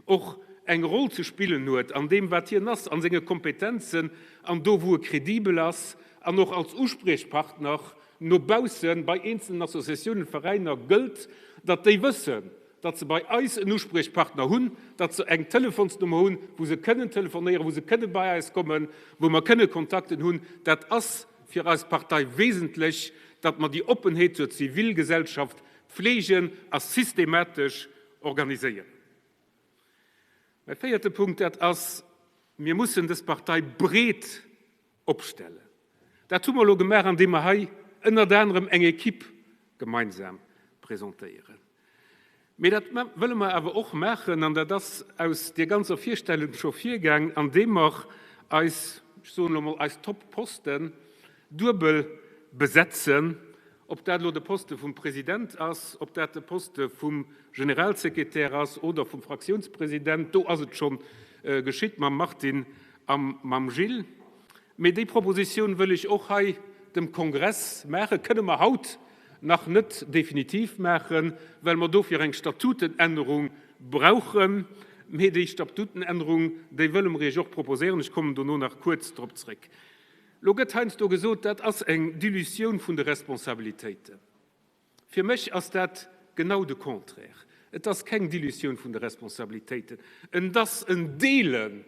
och eng Roll ze spillen huet an deem wat hien ass, a senge Kompetenzen an do wou e kredibel ass an och als Uspriechpartner no bausse bei eenzelnen Associatiounen, Veräiner gëllt, datt déi wëssen, datt se bei eis en Uspriechpartner hunn, datt se eng Telefonsnummer hunn, wou se kënnen telefonéieren, wou se kënne bei eis kommen, wou mer kënne Kontakten hunn. Dat ass fir eis Partei wesentlech, datt mer déi Oppenheet zur Zivilgesellschaft pflegen a systematesch organiséieren. Mäi véierte Punkt, dat ass, Mir mussen dës Partei breet opstellen. Dat hu mer elo gemaach, andeem mer hei ënnert anerem eng Equipe gemeinsam presentéieren. Mee dat wëlle mer awer och maachen, an dat ass aus deer ganzer Virstellung scho virgaang, andeem mer eis, ech soen elo emol, eis Top-Posten duebel besetzen, ob dat elo de Poste vum President ass, ob dat de Poste vum Generalsekretär ass oder vum Fraktiounspresident, do ass et scho geschitt mam Martine a mam Gilles. Mee déi Propositioun wëll ech och hei dem Kongress maachen, kënne mer haut nach net definitiv maachen, well mer dofir eng Statutenännerung brauchen. Mee déi Statutenännerung, déi wëlle mer Iech och proposéieren. Ech kommen dono nach kuerz drop zréck. Lo gëtt heiansdo gesot, dat ass eng Dilutioun vun de Responsabilitéiten. Fir mech ass dat genau de Contraire. Et ass keng Dilutioun vun de Responsabilitéiten, et ass en Deele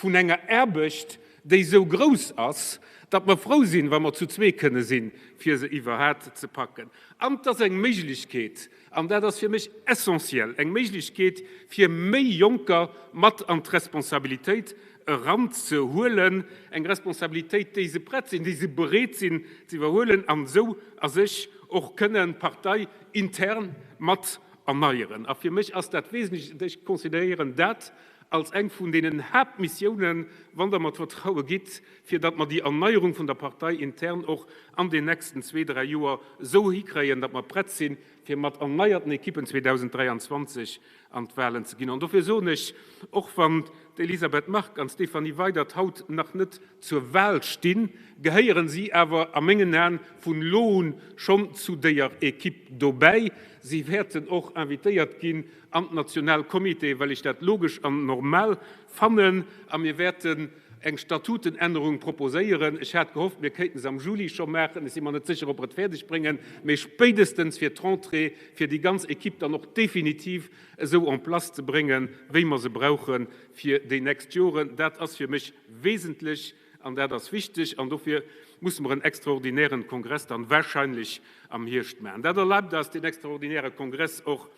vun enger Aarbecht, déi esou grouss ass, datt mer frou sinn, wa mer zu zwee kënne sinn, fir se iwwerhat ze packen. An et ass eng Méiglechkeet, an dat ass fir mech essentiel, eng Méiglechkeet, fir méi Jonker mat an d'Responsabilitéit eranzehuelen, eng Responsabilitéit, déi se prett sinn, déi se bereet sinn ze iwwerhuelen an esou a sech och kënnen d'Partei intern mat erneieren. A fir mech ass dat wesentlech, ech consideréieren dat als eng vun deenen Haaptmissiounen, wann Der mer d'Vertraue gitt, fir datt mer déi Erneierung vun der Partei intern och an den nächsten zwee, dräi Joer esou hikréien, datt mer prett sinn, fir mat erneierten Ekippen 2023 an d'Wahlen ze ginn. An dofir soen ech, och wann d'Elisabeth Margue an d'Stéphanie Weydert haut nach net zur Wahl stinn, gehéieren si awer a mengen Aen vun elo un schonn zu déier Ekipp dobäi. Si wäerten och invitéiert ginn an d'national Comitéen, well ech dat logesch an normal fannen. A mir wäerten eng Statutenännerung proposéieren. Ech hat gehofft, mir kéinten se am Juli scho maachen. Ech si mer net sécher, ob mer et fäerdeg bréngen, mee spéidestens fir d'Rentrée, fir déi ganz Equipe dann och definitiv esou en place ze bréngen, wéi mer se brauche fir déi nächst Joren. Dat ass fir mech wesentlech an dat ass wichteg. An dofir musse mer en extraordinären Kongress dann wahrscheinlech am Hierscht maachen. Dat erlaabt eis, deen extraordinäre Kongress och.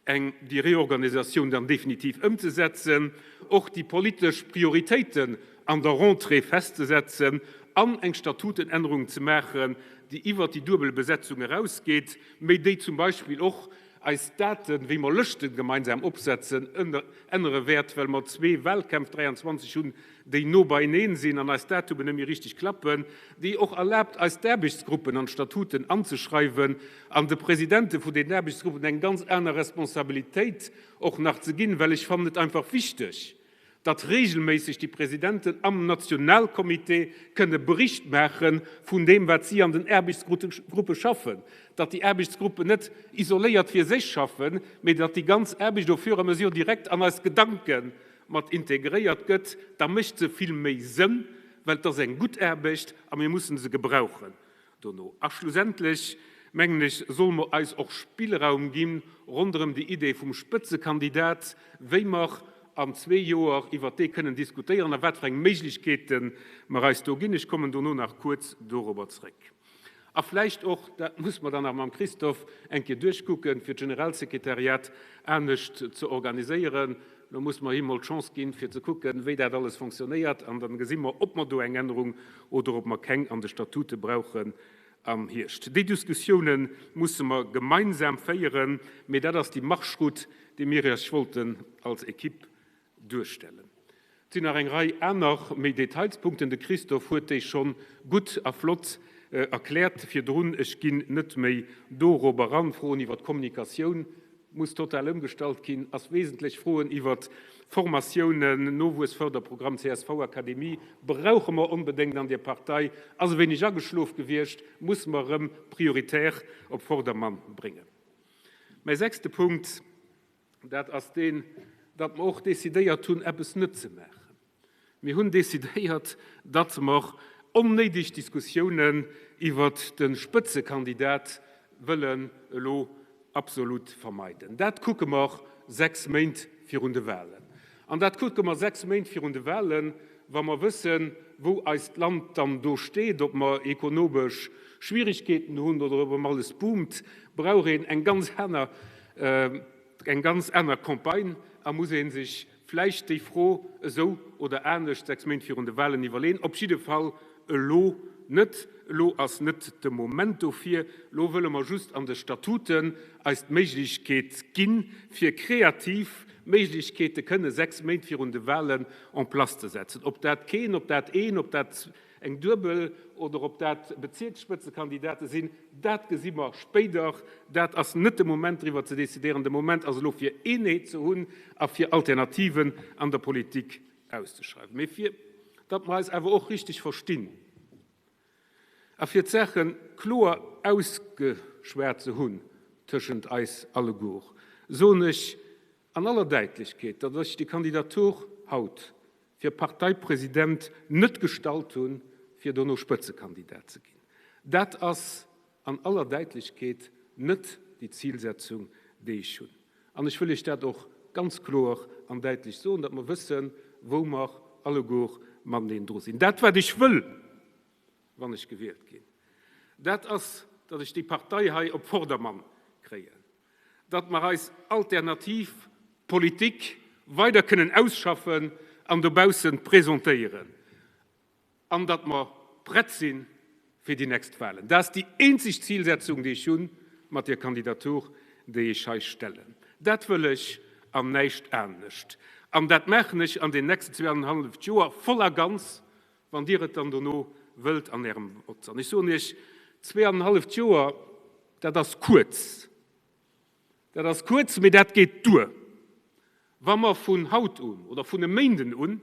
Eng déi Reorganisatioun dann definitiv ëmzesetzen, och déi politesch Prioritéiten an der Rentrée festzesetzen an eng Statutenännerung ze maachen, déi iwwert déi duebel Besetzung erausgeet, méi déi zum Beispill och eis Daten, wéi mer Lëschte gemeinsam opsetzen, ännere wäert, well mer zwee Wahlkämpf 23 hunn, déi no beieneen sinn an eis Datumen net méi richteg klappen, déi och erlaabt, eis d'Aarbechtsgruppen an d'Statuten anzeschreiwen an de Presidente vun den Aarbechtsgruppen eng ganz aner Responsabilitéit och nach ze ginn, well ech fannen et einfach wichteg, datt regelméisseg déi Presidenten am Nationalcomité kënne Bericht maache vun deem, wat si an den Aarbechtsgruppe schaffen, datt déi Aarbechtsgruppen net isoléiert fir sech schaffen, mee datt déi ganz Aarbecht au fur et à mesure direkt an eis Gedanken mat integréiert gëtt, da mécht se vill méi Sënn, well et ass eng gutt Aarbecht a mir mussen se gebrauchen dono. A schlussendlech, mengen ech, solle mer eis och Spillraum gi ronderëm déi Idee vum Spëtzekandidat, wéi mer an zwee Joer iwwert dee kënnen diskutéieren a wat fir eng Méiglechkeete mer eis do ginn. Ech kommen dono nach kuerz dorobber zréck. A vläicht och, dat muss mer dann nach mam Christophe eng Kéier duerchkucken, fir d'Generalsekretariat anescht ze organiséieren. Lo muss mer him mol d'Chance ginn, fir ze kucken, wéi dat alles fonctionnéiert, an dann gesi mer, ob mer do eng Ännerung oder ob mer keng an de Statute brauchen am Hierscht. Déi Diskussioune musse mer gemeinsam féieren, mee dat ass déi Marschroute, déi mir Iech wollten als Equipe duerstellen. Et sinn nach eng Rei aner méi Detailspunkten, de Christophe huet déi schonn gutt a flott erkläert virdrun, ech ginn net méi dorop eran. Froen iwwert d'Kommunikatioun muss total ëmgestallt ginn, ass wesentlech. Froen iwwert Formatiounen, Nowuessförderprogramm, CSV-Akademie brauche mer onbedéngt an deer Partei, ass e wéineg ageschlof gewiescht, musse mer erëm prioritär op Vordermann bréngen. Mäi sechste Punkt. Dat ass deen, datt mer och decidéiert hunn, eppes net ze maachen. Mir hunn decidéiert, datt mer onnéideg Diskussiounen iwwert de Spëtzekandidat wëllen elo absolut vermeiden. Dat kucke mer sechs Méint virun de Wahlen. An dat kucke mer sechs Méint virun de Wahlen, wa mer wëssen, wou eist Land dann do steet, ob mer ekonomesch Schwierigkeeten hunn oder ob erëm alles boomt, brauch een eng ganz aner eng ganz aner Campagne a muss ee sech vläicht déi Fro esou oder anescht 6 Méint virun de Wahlen iwwerleeën. Op jidde Fall elo net. Elo ass net de Moment dofir. Elo wëlle mer just an de Statuten eis d'Méiglechkeet ginn, fir kreativ Méiglechkeete kënne 6 Méint virun de Wahlen en place ze setzen. Ob dat keen, ob dat een, ob dat eng duebel oder ob dat Bezierksspëtzekandidate sinn, dat gesi mer spéider. Dat ass net de Moment driwwer ze decidéieren. De Moment ass elo fir Eenheet ze hunn a fir Alternativen an der Politik auszeschreiwen. Mee fir datt mer eis awer och richteg verstinn a fir d'Saache kloer ausgeschwat ze hunn tëschent eis alleguer, soen ech an aller Däitlechkeet, datt ech déi Kandidatur haut fir Parteipresident net gestallt hunn, fir dono Spëtzekandidat ze ginn. Dat ass an aller Däitlechkeet net déi Zilsetzung, déi ech hunn. An ech wëll Iech dat och ganz kloer an däitlech soen, datt mer wëssen, wou mer alleguer mateneen dru sinn. Dat, wat ech wëll, wann ech gewielt ginn, dat ass, datt ech déi Partei hei op Vordermann kréien, datt mer eis alternativ Politik weider kënnen ausschaffen an dobausse presentéieren an datt mer prett si fir déi nächst Wahlen. Dat ass déi eenzeg Zilsetzung, déi ech hu mat deer Kandidatur, déi ech hei stellen. Dat wëll ech an näischt anescht. An dat maachen ech an den nächsten zweeanenhalleft Joer voll a ganz, wann Dir et dann dono wëllt an Ärem Vott. An ech soen Iech, zweeanenhalleft Joer, dat ass kuerz. Dat ass kuerz, mee dat geet duer, wa mer vun haut un oder vun e Méinden un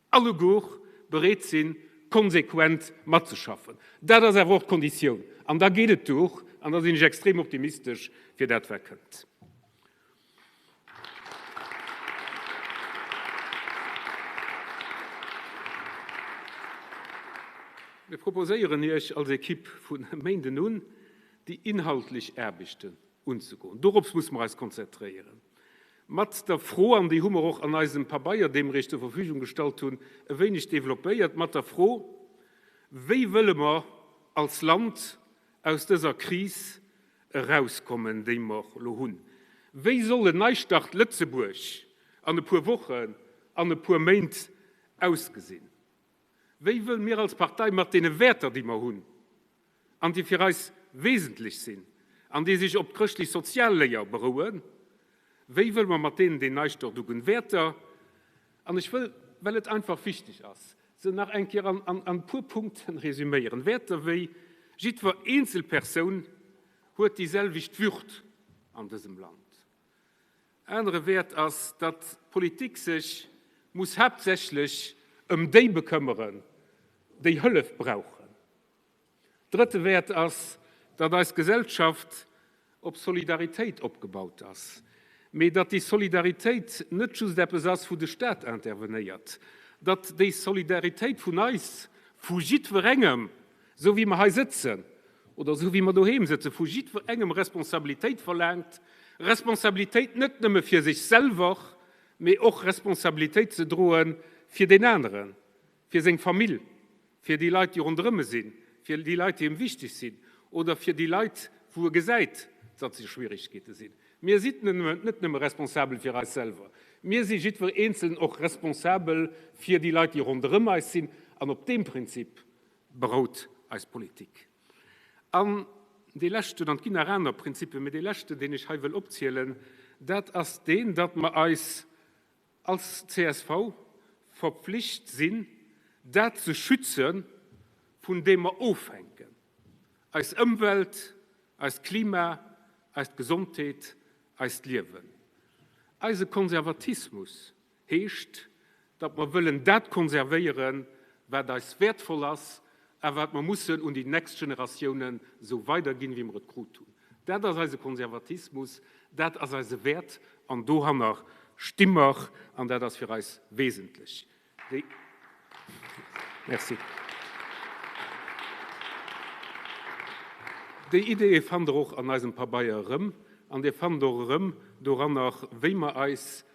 alleguer bereet sinn, konsequent matzeschaffen. Dat ass awer och d'Konditioun. An da geet et duer, an da sinn ech extrem optimistesch fir dat, wat kënnt. Mir proposéieren Iech als Ekipp vun e Méinden un, déi inhaltlech Aarbechten unzegoen. Dorops musse mer eis konzentréieren. Mat der Fro, an déi hu mer och an eisem Pabeier, dee mer Iech zur Verfügung gestallt hunn, e wéineg developpéiert, mat der Fro, Wéi wëlle mer als Land aus dëser Kris erauskommen, déi mer elo hunn? Wéi soll en Neistart Lëtzebuerg an e puer Wochen, an e puer Méint ausgesinn? Wéi wëlle mir als Partei mat deene Wäerter, déi mer hunn an déi fir eis wesentlech sinn an déi sech op d'chrëschtlech-sozial Léier berouen, wéi wëlle mer mat deenen deen Neistart ugoen? Wäerter, an ech wëll, well et einfach wichteg ass, se nach eng Kéier an e puer Punkte resüméieren, Wäerter wéi, jiddwer eenzel Persoun huet déi selwecht Würd an dësem Land. Anere Wäert ass, datt d'Politik sech muss haaptsächlech ëm déi bekëmmeren, déi Hëllef brauchen. Drëtte Wäert ass, datt eis Gesellschaft op Solidaritéit opgebaut ass, mee datt déi Solidaritéit net just eppes ass, wou de Staat intervenéiert, datt déi Solidaritéit vun eis, vu jiddwerengem, esou wéi mer hei sëtzen oder esou wéi mer doheem sëtzen, vu jiddwerengem Responsabilitéit verlaangt, Responsabilitéit net nëmme fir sech selwer, mee och Responsabilitéit ze droe fir deen aneren, fir seng Famill, fir déi Leit, déi ronderëm e sinn, fir déi Leit, déi em wichteg sinn, oder fir déi Leit, wou e gesäit, datt se Schwierigkeete sinn. Mir sinn net nëmme responsabel fir eis selwer, mir si jiddwer Eenzelen och responsabel fir déi Leit, déi ronderëm eis sinn. An op deem Prinzip berout eis Politik. An dee leschten, an et ginn nach aner Prinzippen, mee dee leschten, deen ech hei wëll opzielen, dat ass deen, datt mer eis als csv verpflicht sinn, dat ze schützen, vun deem mer ofhänken, eis Ëmwelt, eist Klima, eis Gesondheet, eist Liewen. Eise Konservatismus heescht, datt mer wëllen dat konservéieren, wat eis wäertvoll ass a wat mer mussen un déi nächst Generatiounen esou weiderginn, wéi mer et krut hunn. Dat ass eise Konservatismus, dat ass eise Wäert an dohanner sti mer an dat ass fir eis wesentlech. Déi. Merci. Déi Ideeë fannt Der och an eisem Pabeier erëm an Dir fannt och erëm doranner, wéi mer eis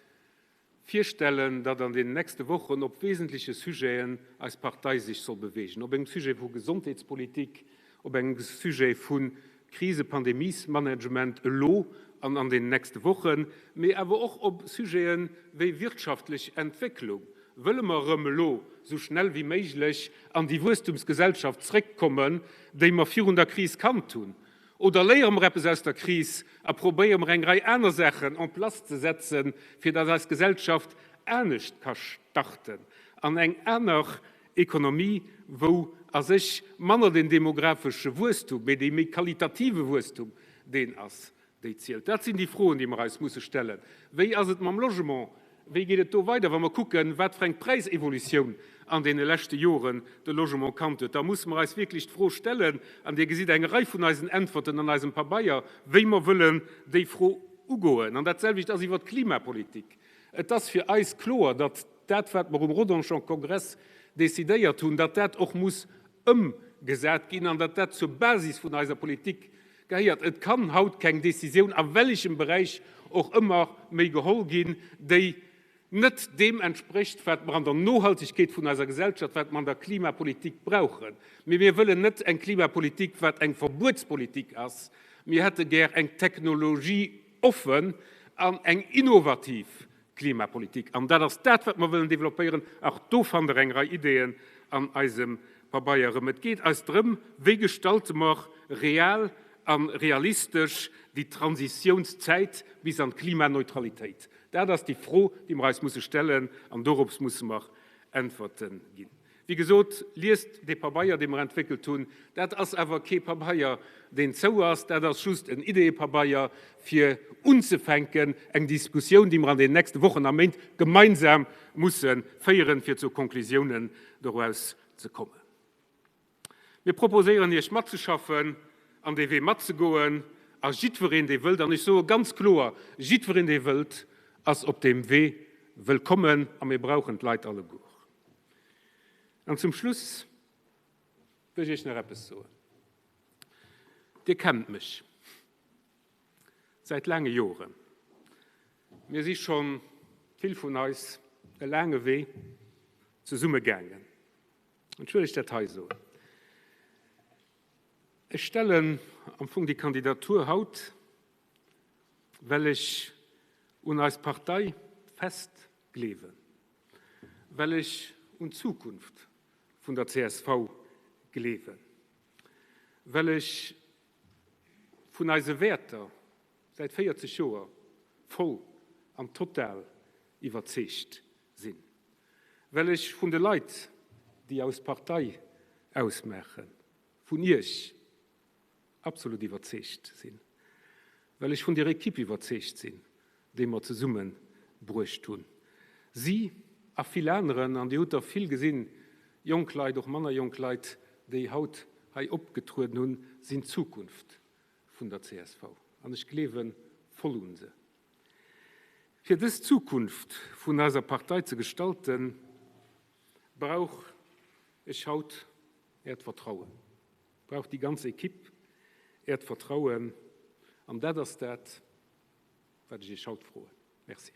virstellen, datt an den nächste Wochen op wesentleche Sujeten eis Partei sech soll bewegen, op engem Sujet vu Gesondheetspolitik, op engem Sujet vu Krise-Pandemiesmanagement elo an an den nächste Wochen, mee awer och op Sujete wéi wirtschaftlech Entwécklung. Wëlle mer erëm elo sou schnell wéi méiglech an déi Wuesstumsgesellschaft zréckkommen, déi mer virun der Kris kannt hunn? Oder léiere mer eppes aus der Kris a probéiere mer eng Rei aner Saachen en place ze setzen, fir datt eis Gesellschaft anescht ka starten an eng aner Ekonomie, wou a sech manner den demografesche Wuesstum, mee dee méi qualitative Wuesstum deen ass, déi zielt. Dat sinn déi Froen, déi mer eis musse stellen. Wéi ass et mam Logement? Wéi geet et do weider, wa mer kucken, wat fir eng Präisevolutioun an deene leschte Joren de Logement kannt huet? Da musse mer eis wierklech d'Fro stellen, an Dir gesitt eng Rei vun eisen Äntwerten an eisem Pabeier, wéi mer wëllen déi Fro ugoen. An datselwecht ass iwwert d'Klimapolitik. Et ass fir eis kloer, datt dat, wat mer um Rodangener Kongress decidéiert hunn, datt dat och muss ëmgesat ginn an datt dat zur Basis vun eiser Politik gehéiert. Et kann haut keng Décisioun, a wellechem Beräich och ëmmer, méi geholl ginn, déi net deem entsprécht, wat mer an der Nohaltegkeet vun eiser Gesellschaft, wat mer an der Klimapolitik brauchen. Mee mir wëllen net eng Klimapolitik, wat eng Verbuetspolitik ass. Mir hätte gär eng technologieoffen an eng innovativ Klimapolitik. An dat ass dat, wat mer wëllen développéieren. Och do fannt Der eng Rei Ideeën an eisem Pabeier erëm. Et geet eis drëm, Wéi gestalte mer real a realistesch déi Transitiounszäit bis an d'Klimaneutralitéit? Dat ass déi Fro, déi mer eis musse stellen, an dorops musse mer Äntwerte ginn. Wéi gesot, liest dee Pabeier, dee mer entwéckelt hunn. Dat ass awer kee Pabeier, deen zou ass. Dat ass just en Ideepabeier, fir unzefänken, eng Diskussioun, déi mer an den nächste Wochen a Méint gemeinsam musse féieren, fir zu Konklusiounen doraus ze kommen. Mir proposéieren Iech matzeschaffen an dee Wee matzegoen. A jiddwereen, dee wëllt, an ech soe ganz kloer, jiddwereen, dee wëllt, ass op deem Wee wëllkommen. A mir brauchen d'Leit alleguer. An zum Schluss wëll ech Iech nach eppes soen. Dir kennt mech säit laange Joren. Mir si schonn, vill vun eis, e laange Wee zesumme gaangen. An ech wëll Iech dat hei soen, Ech stellen am Fong déi Kandidatur haut. Well ech un eis Partei fest gleewen. Well ech un d'Zukunft vun der csv gleewen. Well ech vun eise Wäerter säit 40 Joer voll an total iwwerzeegt sinn. Well ech vun de Leit, déi eis Partei ausmaachen, vun Iech absolut iwwerzeegt sinn. Well ech vun der Equipe iwwerzeegt sinn, déi mer zesumme bruecht hunn. Si a vill aneren, an Dir hutt der vill gesinn, jonk Leit, och manner jonk Leit, déi haut hei opgetrueden hunn, sinn d'Zukunft vun der csv. An ech gleewe voll un se. Fir dës Zukunft vun eiser Partei ze gestalten, brauch ech haut Äert Vertrauen, brauch déi ganz Equipe Äert Vertrauen. An dat ass dat, wat ech Iech haut froen. Merci.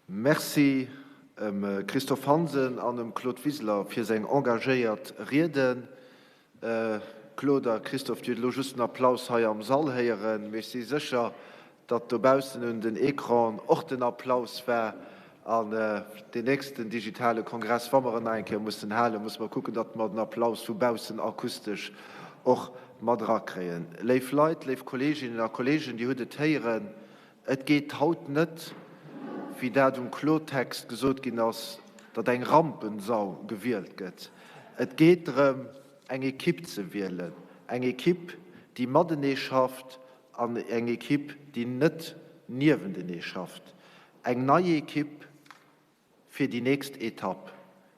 Merci em Christophe Hansen an em Claude Wiseler fir seng engagéiert Rieden. Claude a Christophe, Dir hutt elo just den Applaus hei am Sall héieren, mee ech si sécher, datt dobaussen un den Ecranen och den Applaus war. An deen nächsten digitale Kongress, wa mer en nach eng Kéier mussen halen, musse mer kucken, datt mer den Applaus vu baussen akustesch och mat erakréien. Léif Leit, léif Kolleeginnen a Kolleegen, Dir hutt et héieren, Et geet haut net, wéi dat um Klotext gesot ginn ass, datt eng Rampensau gewielt gëtt. Et geet drëm, eng Ekipp ze wielen, eng Ekipp, déi matenee schafft an eng Ekipp, déi net niewentenee schafft. Eng nei Ekipp fir déi nächst Etapp.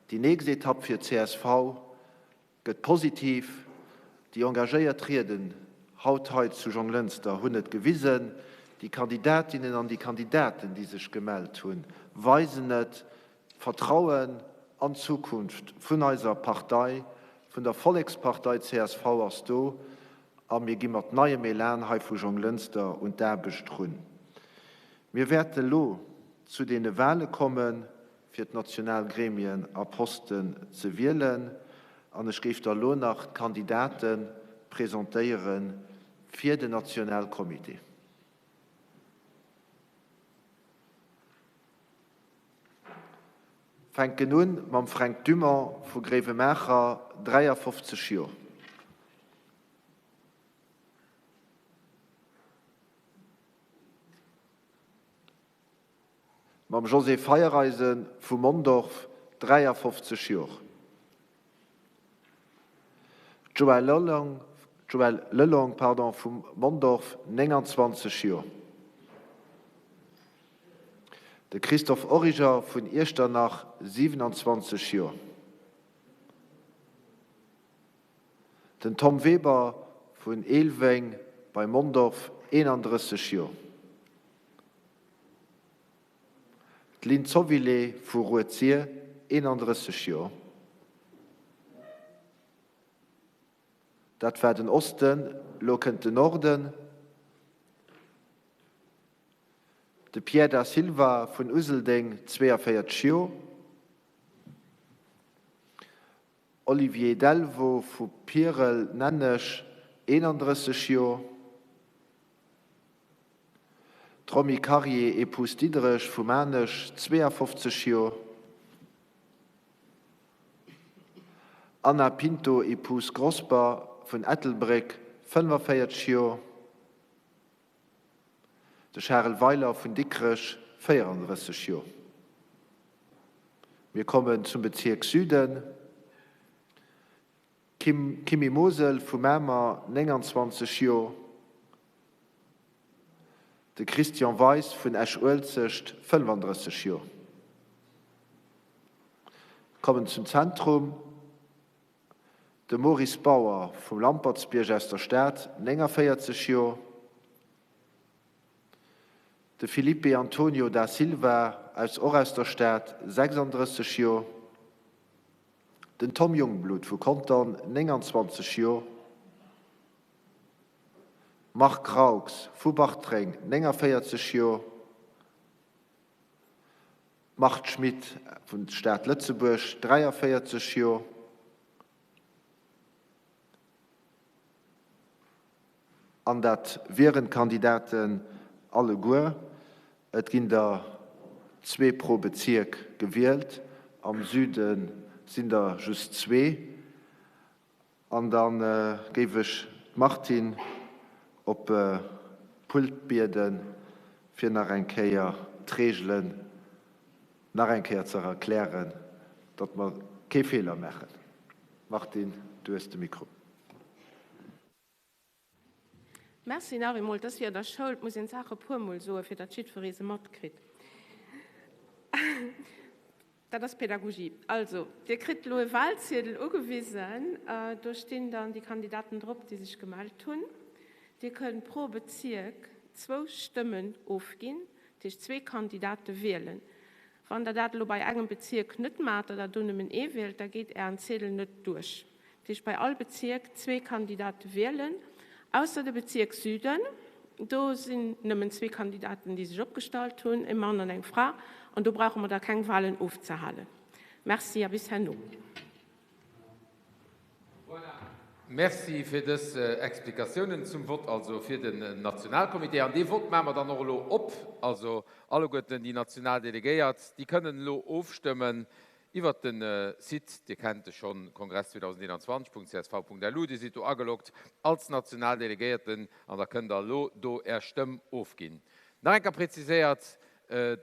Déi nächst Etapp fir csv gëtt positiv. Déi engagéiert Rieden haut hei zu Jonglënster hunn et gewisen. Déi Kandidatinnen an déi Kandidaten, déi sech gemellt hunn, weisen et. D'Vertrauen an d'Zukunft vun eiser Partei, vun der Vollekspartei csv ass do a mir gi mat neiem Elan hei vu Jonglënster un d'Aarbecht run. Mir wäerte lo zu deene Wahle kommen, fir d'national Gremien a Posten ze wielen an ech géif da lo nach d'Kandidate presentéiere fir den Nationalcomité. Fänken un mam Fränk Dumont vu Gréiwemaacher, 53 Jor. Mam José Feiereisen vu Mondorf, 53 Jor. D'Joëlle Lelong, Joëlle Lelong, pardon, vu Mondorf, 29 Jor. De Christophe Origer vun Iechternach, 27 Jor. Den Tom Weber vun Eelweng bei Mondorf, 31 Jor. D'Lynn Zovilé vu Rued-Sir, 31 Jor. Dat war den Osten, lo kënnt den Norden. De Pierre Da Silva vun Useldeng, 42 Jor. Olivier Delvaux vu Pierel, Nenneg, 31 Jor. D'Romy Karier, épouse Diderich, vu Maarnech, 52 Jor. Anna Pinto, épouse Grosber, vun Ettelbréck, 45 Jor. De Charel Weiler vun Dikrech, 34 Jor. Mir kommen zum Bezierk Süden. Kim Kimi Mosel vu Mamer, 29 Jor. De Christian Weis vun Esch-Uelzecht, 35 Jor. Kommen zum Zentrum, De Maurice Bauer vum Lampertsbierg aus der Stad, 49 Jor. De Filipe Antonio da Silva aus och aus der Stad, 36 Jor. Den Tom Jungblut vu Contern, 29 Jor. Marc Raux vu Bartreng, 49 Jor. D'Marthe Schmit vun Stad Lëtzebuerg, 43 Jor. An dat wieren d'Kandidaten alleguer. Et ginn der zwee pro Bezierk gewielt. Am Süde sinn der just zwee. An da géif ech d'Martine op d'Pult bieden, fir nach eng Kéier d'Reegelen nach eng Kéier ze erklären, datt mer kee Feeler maachen. Martine, du hues de Mikro. Merci nach eemol. Et ass wéi an der Schoul, et muss een d'Saach e puermol soen, fir datt jiddweree se matkritt. Dat ass Pedagogie. Also, Dir kritt elo e Wahlziedel ugewisen. Do stinn dann déi Kandidaten drop, déi sech gemellt hunn. Dir kënnt pro Bezierk zwou Stëmmen ofginn, dat heescht zwee Kandidate wielen. Wann Der dat elo bei engem Bezierk net maacht oder do nëmmen ee wielt, da geet Ären Ziedel net duerch. Dat heescht bei all Bezierk zwee Kandidate wielen, ausser de Bezierk Süden. Do sinn nëmmen zwee Kandidaten, déi sech opgestallt hunn, e Mann an eng Fra, an do brauche mer da keng Wahlen ofzehalen. Merci a bis herno. Voilà. Merci fir dës Explikatiounen zum Vott, also fir den Nationalcomité. An dee Vott maache mer dann och elo op. Also alleguerten déi national Delegéiert, déi kënnen elo ofstëmmen iwwert de Site, Dir kennt e schonn, kongress2021.csv.lu. Dir sidd do ageloggt als national Delegéierten an da kënnt Der elo do Är Stëmm ofginn. Nach eng Kéier präziséiert,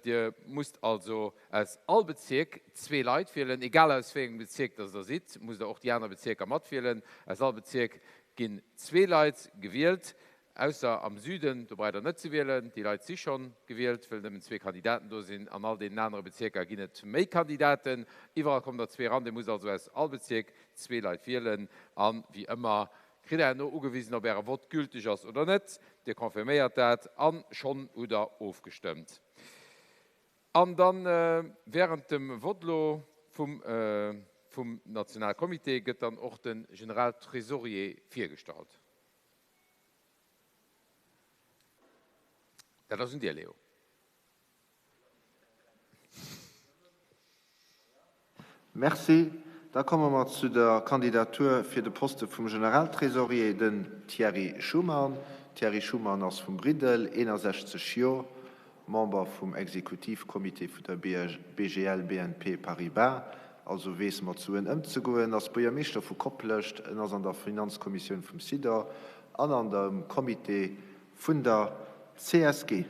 Dir musst also aus all Bezierk zwee Leit wielen, egal aus wéi engem Bezierk dass Der sidd, musst Der och déi aner Bezierker matwielen. Aus all Bezierk ginn zwee Leit gewielt. Ausser am Süden, do braucht der net ze wielen, déi Leit si schonn gewielt, wëll nëmmen zwee Kandidaten do sinn. An all deenen anere Bezierker ginn et méi Kandidaten. Iwwerall kommen der zwee eran. Dir musst also aus all Bezierk zwee Leit wielen. A wéi ëmmer kritt Der herno ugewisen, ob Äre Vott gülteg ass oder net. Dir confirméiert dat a schonn hutt Der ofgestëmmt. An dann während dem Vott elo vum vum Nationalcomité gëtt dann och de Generaltresorier virgestallt. Dat ass un dir, Léo. Merci. Da komme mer zu der Kandidatur fir de Poste vum Generaltrésorier, den Thierry Schuman. Thierry Schuman ass vum Briddel, 61 Jor, Member vum Exekutivcomité vun der BGL BNP Paribas, also weess mat Suen ëmzegoen, ass Buergermeeschter vu Koplescht, en ass an der Finanzkommissioun vum SIDOR an an dem Comité vun der CSG.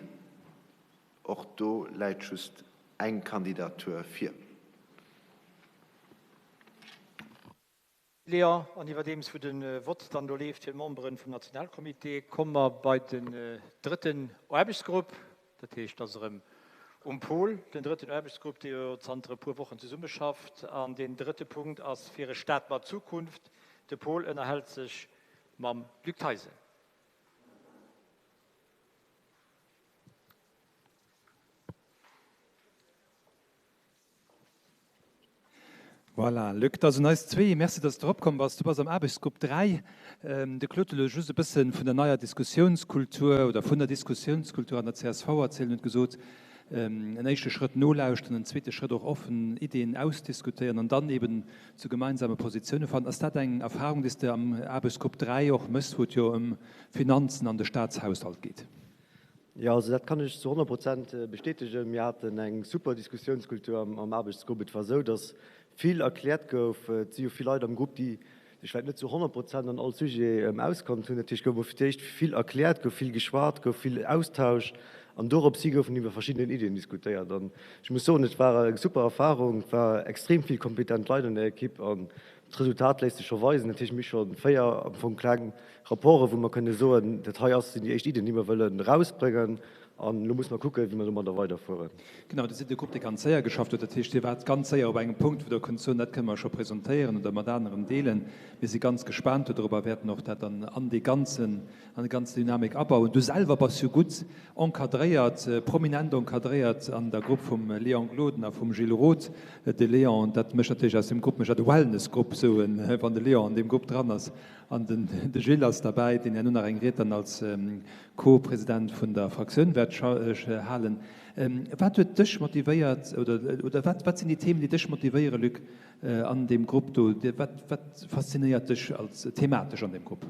Och do läit just eng Kandidatur vir. Léon, an iwwerdeems wou de Vott dann do leeft fir d'Memberen vum Nationalcomité, komme mer bei den drëtten Aarbechtsgrupp. Dat heescht, et ass erëm um Paul, den drëtten Aarbechtsgrupp, dee jo zanter e puer Wochen zesummeschafft. An deen drëtte Punkt ass fir e Staat mat Zukunft. De Paul ënnerhält sech mam Luc Theisen. Voilà, Luc, et ass un eis zwee. Merci, dass de eropkomm bass. Du bass am Aarbechtsgrupp 3. De Claude huet elo just e bësse vun der neier Diskussiounskultur oder vun der Diskussiounskultur an der csv erzielt an huet gesot, en éischte Schrëtt nolauschteren, en zweete Schrëtt och offen Iddien ausdiskutéieren an dann eben zu gemeinsame Positioune fannen. Ass dat eng Erfahrung, déi s de am Aarbechtsgrupp 3 och méchs, wou et jo ëm Finanzen an de Staatshaushalt geet? Jo, also dat kann ech zu 100 Prozent bestätegen. Mir haten eng super Diskussiounskultur am Aarbechtsgrupp. Et war esou, datt vill erkläert gouf. Et si jo vill Leit am Grupp, déi sech vläicht net zu 100 Prozent an all Sujet auskannt hunn. Dat heescht, gouf emol fir d'éischt vill erkläert, gouf vill geschwat, gouf vill Austausch an dorops hi goufen iwwer verschidden Iddien diskutéiert. An ech muss soen, et war eng super Erfarung. Et war extrem vill kompetent Leit an der Ekipp an. D'Resultat léisst sech scho weisen. Dat heescht, mir hu scho 4 am Fong kleng Rapporten, wou mer kënne soen, dat hei ass, sinn déi éischt Iddien, déi mer wëllen erausbréngen. An elo musse mer kucken, wéi mer domadder weiderfueren. Genau, Dir sidd e Grupp, dee ganz séier geschafft huet. Dat heescht, Dir waart ganz séier op engem Punkt, wou Der kënnt soen, dat kënne mer scho presentéieren oder mat aneren deelen. Mir si ganz gespaant dodrop a wäerten och dat dann an dee ganzen, an déi ganz Dynamik abauen. Du selwer bass jo gutt encadréiert, prominent encadréiert an der Grupp vum Léon Gloden a vum Gilles Roth. De Léon, dat mécht natierlech aus deem Grupp mécht dat e Wellness-Grupp, sou en, wann de Léon an deem Grupp dran ass. An den de Gilles ass derbäi, deen herno nach eng Ried dann als Co-President vun der Fraktioun wäert halen. Wat huet dech motivéiert oder oder wat wat sinn déi Themen, déi dech motivéieren, Luc, an deem Grupp do? Wat wat faszinéiert dech als thematesch an deem Grupp?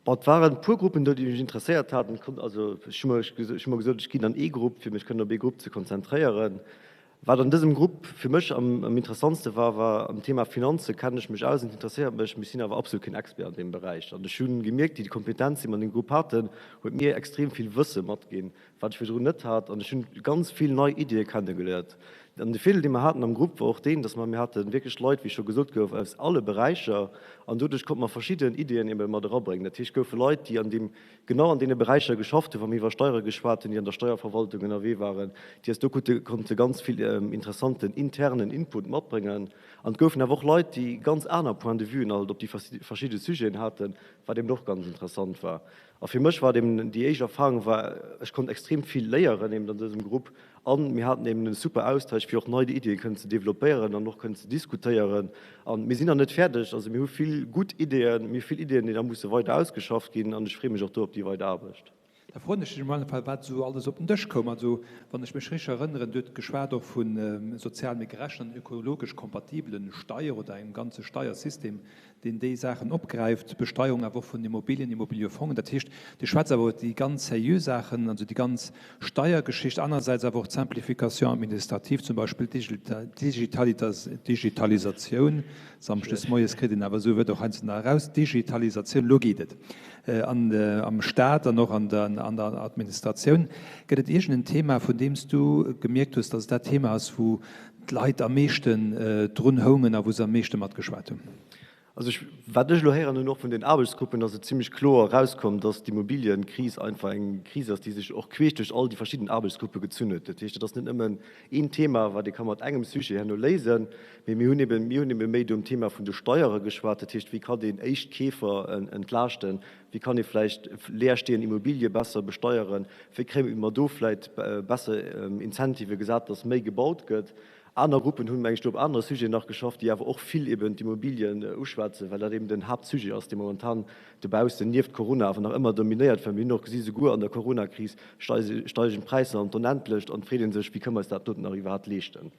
Bon, et waren e puer Gruppen do, déi mech interesséiert haten. Also ech hu mer ech hu mer gesot, ech ginn an ee Grupp, fir mech kënnen op ee Grupp ze konzentréieren. Wat an dësem Grupp fir mech am am interessantste war, war am Thema Finanze kennen ech mech aus an et interesséiert mech, mee ech sinn awer absolut keen Expert an deem Beräich. An ech hu gemierkt, déi Kompetenz, déi mer an deem Grupp haten, huet mir extrem vill Wësse matginn, wat ech virdrun net hat. An ech hunn ganz vill nei Iddie kennegeléiert. An de Virdeel, dee mer haten am Grupp, war och deen, dass mer, mir hate wierklech Leit, wéi scho gesot gouf, aus alle Beräicher an doduerch konnte mer verschidden Iddien ebe mat erabréngen. Dat heescht, et goufe Leit, déi an deem genau an deene Beräicher geschafft hunn, wa mir iwwer Steiere geschwat hunn, déi an der Steierverwaltung ënnerwee waren, déi eis do konnte ganz vill interessanten internen Input matbréngen. An et goufen awer och Leit, déi ganz aner Point de vuen alt op déi verschidde Sujeten haten, wat eben och ganz interessant war. A fir mech war eben déi éischt Erfahrung war, ech konnt extrem vill léieren eben an dësem Grupp An mir haten eben en super Austausch, fir och nei Iddien kënnen ze développéieren an och kënnen ze diskutéieren. An mir sinn nach net fäerdeg. Also mir hu vill gutt Ideeën, mir hu vill Ideeën, déi nach musse weider ausgeschafft ginn. An ech freeë mech och do op déi weider Aarbecht. Da froen ech dech um alle Fall, wat esou alles op den Dësch koum. Also wann ech mech richteg erënneren, du huet geschwat och vu sozial méi gerechten an ökologesch kompatibelen Steier oder engem ganze Steiersystem, deen déi Saachen opgräift, d'Besteierung awer och vun Immobilien, Immobiliefongen. Dat heescht, Dir schwätzt awer iwwer déi ganz seriö Saachen, also déi ganz Steiergeschicht, anerersäits awer och d'Simplification administrative, zum Beispill d'Digitalisatioun. Samschdes moies kritt een awer esou e Wuert och heiansdo nach eraus, Digitalisatioun, elo geet et an am Stat an och an der Administratioun. Gëtt et iergend en Thema, vun deem s du gemierkt hues, dass et dat Thema ass, wou d'Leit am meeschten drun houngen a wou se am meeschte matgeschwat hunn. Also ech, wat ech elo héieren hunn, och vun den Aarbechtsgruppen, ass et zimlech kloer erauskomm, dass d'Immobilienkris einfach eng Kris ass, déi sech och queesch duerch all déi verschidden Aarbechtsgruppe gezunn huet. Dat heescht, et ass net nëmmen een Thema, wat ee ka mat engem Sujet herno léisen, mee mir hunn eben, mir hunn ebe méi do um Thema vun de Steiere geschwat. Dat heescht, wéi kann een Éischtkeefer entlaaschten, wéi kann ee vläicht leerstehend Immobilie besser besteieren, wéi kréie mer do vläicht besser Incentivë gesat, dass méi gebaut gëtt. Aner Gruppen hunn, meng ech, do op anere Sujeten nach geschafft, déi awer och vill eben d'Immobilien uschwätzen, well dat eben den Haaptsujet ass, dee momentan dobaussen nieft Corona awer nach ëmmer dominéiert, well mir hunn och gesi souguer an der Coronakris steigen d'Präisser an d'Onendlecht an et freet ee sech, wéi kënne mer eis dat doten nach iwwerhaapt leeschten.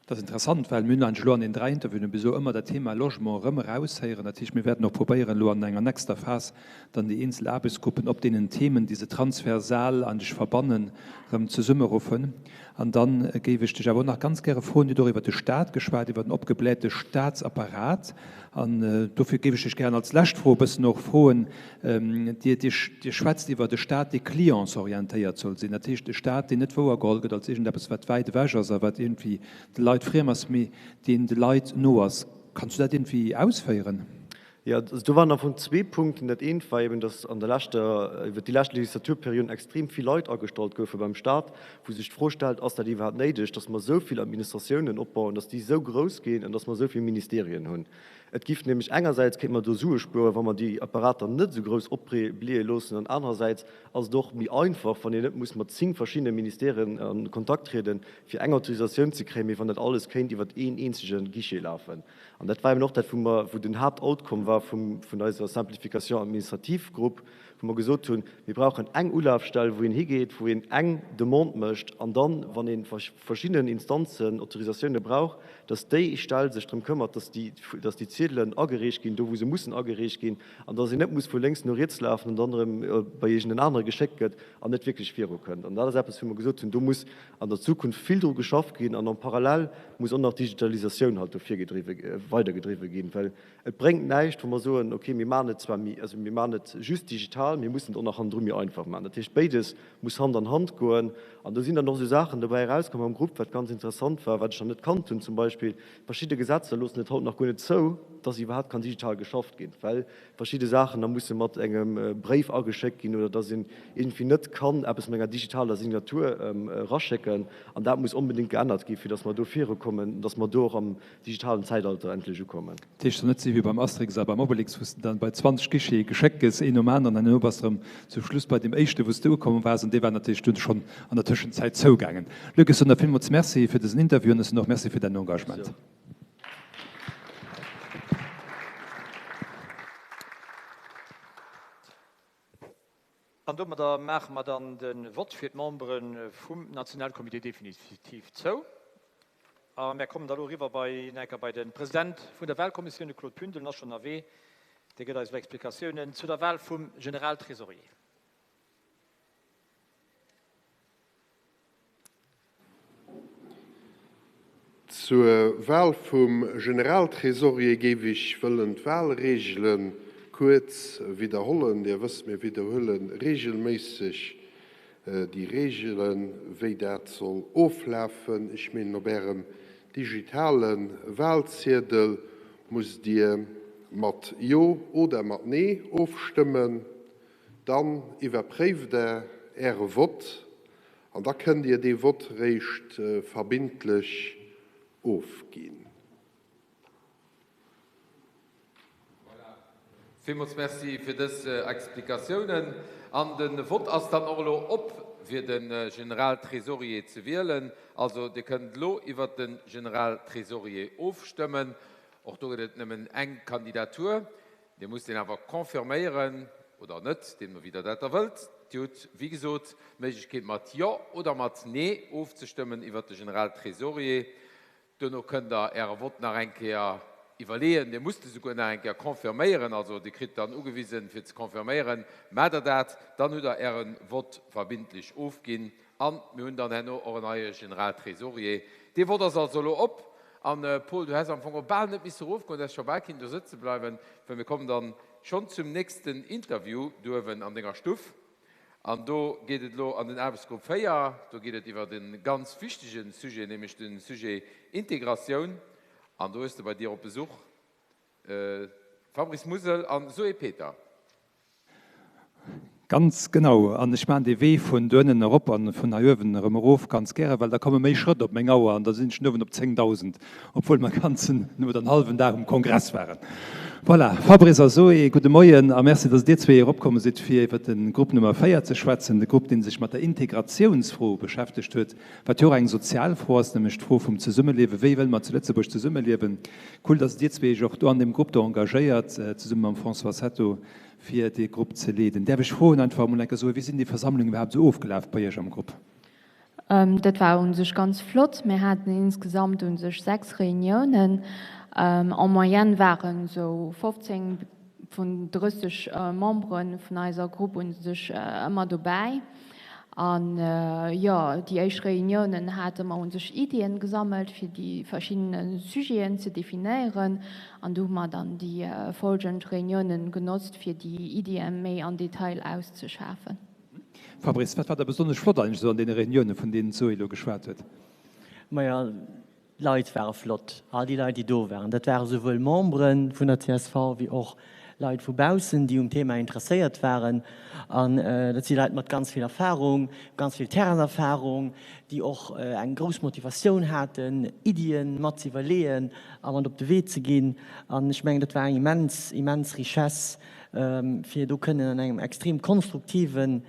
Dat ass interessant, well mir hunn eigentlech elo an den 3 Interviewen bis elo ëmmer dat Thema Logement erëm eraushéieren. Dat heescht, mir wäerten och probéieren, elo an enger nächster Phas dann déi eenzel Aarbechtsgruppen op deenen Themen, déi se transversal eigentlech verbannen, erëm zesummeruffen. An da géif ech dech awer och nach ganz gäre froen, Dir hutt och iwwert de Stat geschwat, iwwert den opgeblähte Statsapparat. An dofir géif ech dech gären als lescht Fro e bëssen och froen, Dir, Dir, Dir schwätzt iwwert e Stat, dee clientsorientéiert soll sinn, dat heescht e Stat, deen net wouergeholl gëtt als iergendeppes, wat wäit ewech ass a wat iergendwéi de Leit friem ass, mee deen de Leit no ass. Kanns du dat iergendwéi ausféieren? Jo, also do waren am Fong zwee Punkten. Dat eent war eben, dass an der leschter, iwwert déi lescht Legislaturperiode extrem vill Leit agestallt goufe beim Stat, wou sech d'Fro stellt, Ass dat iwwerhaapt néideg, dass mer esou vill Administratiounen opbauen, dass déi esou grouss ginn an dass mer esou vill Ministerien hunn? Et giff nämlech engersäits kéinte mer do Sue spueren, wa mer déi Apparater net esou grouss opbléie loossen, an anerersäits ass et och méi einfach, wann een net muss mat 10 verschiddene Ministèren a Kontakt trieden, fir eng Autorisatioun ze kréien, mee wann dat alles kéint iwwert een eenzege Guichet lafen. An dat war eben och dat, wou mer, wou den Haaptoutcome war vum, vun eiser Simplification administrative Grupp, wou mer gesot hunn, mir brauchen eng Ulafstell, wou een higeet, wou een eng Demande mécht an dann, wann ee verschiddenen Instanzen Autorisatioune brauch, dass déi Stell sech drëm këmmert, dass déi, dass déi Ziedelen agereecht ginn, do wou se mussen agereecht ginn, an dass een net muss vu lénks no riets lafen an dann erëm bei iergend en anere geschéckt gëtt an net wierklech virukënnt. An dat ass eppes, wou mer gesot hunn, do muss an der Zukunft vill dru geschafft ginn an en parallèle muss och nach d'Digitalisatioun halt do virgedriwwe, weidergedriwwe ginn, well et bréngt näischt, wa mer soen, okay, mir maachen et zwar méi, also mir maachen et just digital. digital, mir mussen et och nach hannendru méi einfach maachen. Dat heescht, béides muss Hand an Hand goen. An do sinn dann och esou Saachen dobäi erauskomm am Grupp, wat ganz interessant war, wat ech nach net kannt hunn, zum Beispill verschidde Gesetzer loossen et haut nach guer net zou, dass iwwerhaapt kann digital geschafft ginn, well verschidde Saachen da musse mat engem Bréif ageschéckt ginn oder dass een iergendwéi net kann eppes mat enger digitaler Signatur eraschécken. An dat muss onbedéngt geännert ginn, fir dass mer do virukommen, dass mer do och am digitalen Zäitalter endlech ukommen. Dat heescht, et soll net si wéi beim Asterix a beim Obelix, wou s de dann bei 20 Guichete geschéckt gëss, een nom aneren, an herno bass de erëm zum Schluss bei deem éischten, wou s de ukomm waars, an dee war natierlech dunn schonn an der Tëschenzäit zougaangen. Luc, ech soen der villmools Merci fir dësen Interview an ech soen och Merci fir däin Engagement. An domadder maache mer dann de Vott fir d'Membere vum Nationalcomité definitiv zou. A mär kommen da lo eriwwer bei enker bei de President vun der Wahlkommissioun, de Claude Pündel, en ass schonn ënnerwee, dee gëtt eis elo Explikatiounen zu der Wahl vum Generaltrésorier. Zur Wahl vum Generaltresorier géif ech wëllen d'Wahlregele kuerz widderhollen. Dir wësst, mir widderhuele regelméisseg déi Regelen, wéi dat soll oflafen. Ech mengen, op Ärem digitale Wahlziedel musst Dir mat Jo oder mat Nee ofstëmmen. Dann iwwerpréift Der Äre Vott An da kënnt Dir dee Vott réischt verbindlech ofginn. Voilà. Villmools Merci fir dës Explikatiounen. An de Vott ass dann och elo op, fir de Generaltresorier ze wielen. Also, Dir kënnt elo iwwert de Generaltresorier ofstëmmen. Och do gëtt et nëmmen eng Kandidatur. Dir musst deen awer confirméieren oder net, deemno wéi Der dat da wëllt. Dir hutt, wéi gesot, d'Méiglechkeet mat Jo oder mat Nee ofzestëmmen iwwert de Generaltresorier. Duerno kënnt Der Äre Vott nach eng Kéier iwwerleeën. Dir musst e souguer nach eng Kéier confirméieren. Also Dir kritt dann ugewisen, fir ze confirméieren. Maacht Der dat, dann hutt Der Äre Vott verbindlech ofginn. An mir hunn dann herno och en neie Generaltresorier. Dee Vott ass also elo op. An, Paul, du häss am Fong och bal net misse erofgoen, du häss scho bal kinnten do sëtze bleiwen, well mir kommen dann schonn zum nächsten Interview do uewen an denger Stuff. An do geet et elo an den Aarbechtsgrupp 4. Do geet et iwwert e ganz wichtege Sujet, nämlech de Sujet Integratioun. An do hues de bei dir op Besuch Fabrice Musel an Zoé Peter. Ganz genau. An ech maachen dee Wee vun doënnen erop an vun hei uewen erëm erof ganz gären, well da komme méi Schrëtt op meng Auer an da sinn ech uewen op 10.000, obwuel mer ganzen oder en hallwen Dag um Kongress waren. Voilà, Fabrice a Zoé, gudde Moien a Merci, dass dir zwee eropkomme sidd, fir iwwer de Grupp Nummer 4 ze schwätzen, de Grupp, dee sech mat der Integratiounsfro beschäftegt huet, wat jo och eng sozial Fro ass, nämlech d'Fro vum Zesummeliewen. Wéi wëlle mer zu Lëtzebuerg zesummeliewen? Cool, dass dir zwee iech och do an deem Grupp do engagéiert, zesumme mam François Hetto, fir dee Grupp ze leeden. Däerf ech froen, einfach emol eng Kéier soen, wéi sinn déi Versammlungen iwwerhaapt esou ofgelaf bei Iech am Grupp? Dat war u sech ganz flott. Mir haten insgesamt u sech 6 Reuniounen. En moyenne waren esou 15 vun 30 Membere vun eiser Grupp u sech ëmmer dobäi. An jo, déi éischt Reuniounen hate mer u sech Iddien gesammelt, fir déi verschidden Sujeten ze definéieren. An du hu mer dann déi folgend Reuniounen genotzt, fir déi Iddien méi an Detail auszeschafen. Fabrice, wat war da besonnesch flott eigentlech esou an deene Reuniounen, vun deenen d'Zoé elo geschwat huet? Maja, D'Leit ware flott, all déi Leit, déi do waren. Dat ware souwuel Membere vun der csv wéi och Leit vu baussen, déi um Thema interesséiert waren. An dat si Leit mat ganz vill Erfahrung, ganz vill Terrainserfahrung, déi och eng grouss Motivatioun haten, Iddien mat ze iwwerleeën a mat op de Wee ze ginn. An ech mengen, dat war eng immens, immens Richesse, fir do kënnen an engem extrem konstruktiven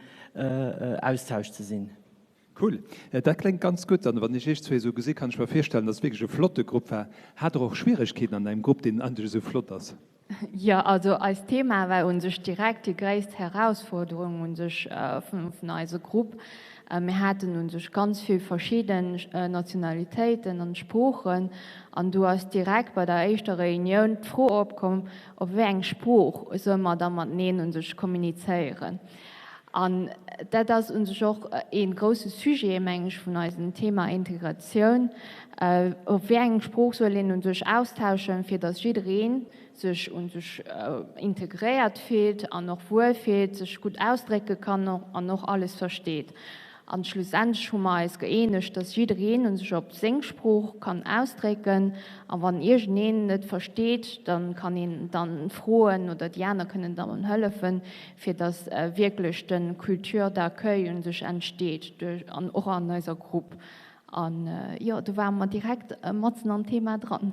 Austausch ze sinn. Cool, dat kléngt ganz gutt. An wann ech iech zwee esou gesi kann ech mer virstellen, dass et wierklech e flotte Grupp war. Hat der och Schwieregkeeten an engem Grupp, deen eigentlech esou flott ass? Jo, also eist Thema war un sech direkt déi gréisst Herausforderung un sech vun eise Grupp. Mir haten un sech ganz vill verschidden Nationalitéiten an Sproochen an du ass direkt bei der éischter Reunioun d'Fro opkomm, op wéi eng Sprooch solle mer da mateneen un sech kommunizéieren. An dat ass u sech och ee grousse Sujet, meng ech, vun eisem Thema Integratioun. Op wéi eng Sprooch soll een u sech austauschen, fir datt jidderee sech u sech integréiert fillt an och wuel fillt, sech gutt ausdrécke kann an och alles versteet. An schlussendlech hu mer eis gëeenegt, dass jiddereen un sech op seng Sprooch kann ausdrécken. A wann iergendeen net versteet, da kann een dann froen oder déi aner kënnen dann hëllefen, fir dass wierklech de Culture d'accueil un sech entsteet duerch an och an eiser Grupp. An jo, do ware mer direkt matzen am Thema dran.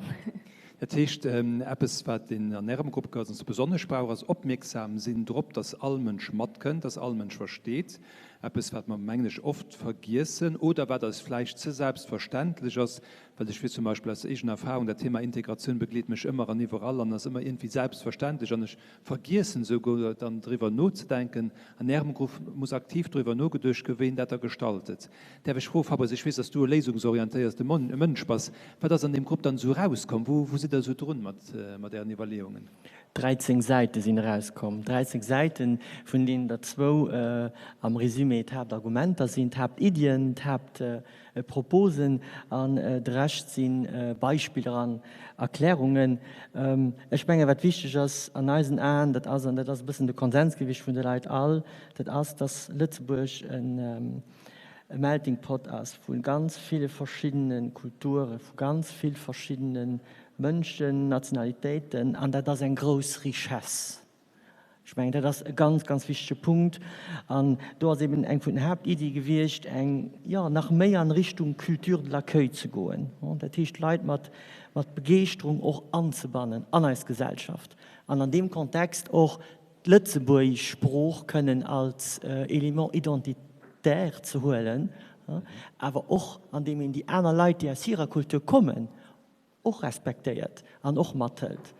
Dat heescht, eppes, wat een an Ärem Grupp ganz besonnesch brauch, ass opmierksam sinn drop, dass all Mënsch matkënnt, dass all Mënsch versteet. Eppes, wat mer, mengen ech, oft vergiessen oder wat eis vläicht ze selbstverständlech ass, well ech weess zum Beispill aus eegener Erfahrung, dat Thema Integratioun begleet mech ëmmer an iwwerall an ass ëmmer iergendwéi selbstverständlech an ech vergiessen esouguer dann driwwer nozedenken. An Ärem Grupp muss aktiv driwwer nogeduecht ginn, wéi een dat da gestaltet. Däerf ech froen, Fabrice, ech weess, dass du e léisungsorientéierte Mënsch bass, wat ass an deem Grupp dann esou erauskomm? Wou sidd Der esou drun mat Ären Iwwerleeungen? 13 Säite sinn erauskomm, 13 Säiten, vun deenen der zwou am Résumé d'Haaptargumenter sinn, d'Haaptiddien, d'Haaptproposen, an de Rescht si Beispiller an Erklärungen. Ech mengen, wat wichteg ass an eisen Aen, dat ass, an dat ass e bëssen de Konsens gewiescht vun de Leit all, dat ass, dass Lëtzebuerg e Melting Pot ass vu ganz ville verschiddene Kulture, vu ganz vill verschiddene Mënschen, Nationalitéiten, an dat ass eng grouss Richesse. Ech mengen, dat ass e ganz, ganz wichtege Punkt. An do ass eben eng vun den Haaptiddie gewiescht, eng, jo, nach méi an Richtung Culture de l'accueil ze goen. Dat heescht, Leit mat, mat Begeeschterung och anzebannen an eis Gesellschaft an an deem Kontext och d'lëtzebuergesch Sprooch kënnen als Élément identitaire ze huelen, awer och andeem een déi aner Leit, déi aus hirer Kultur kommen, och respektéiert an och mathëlt.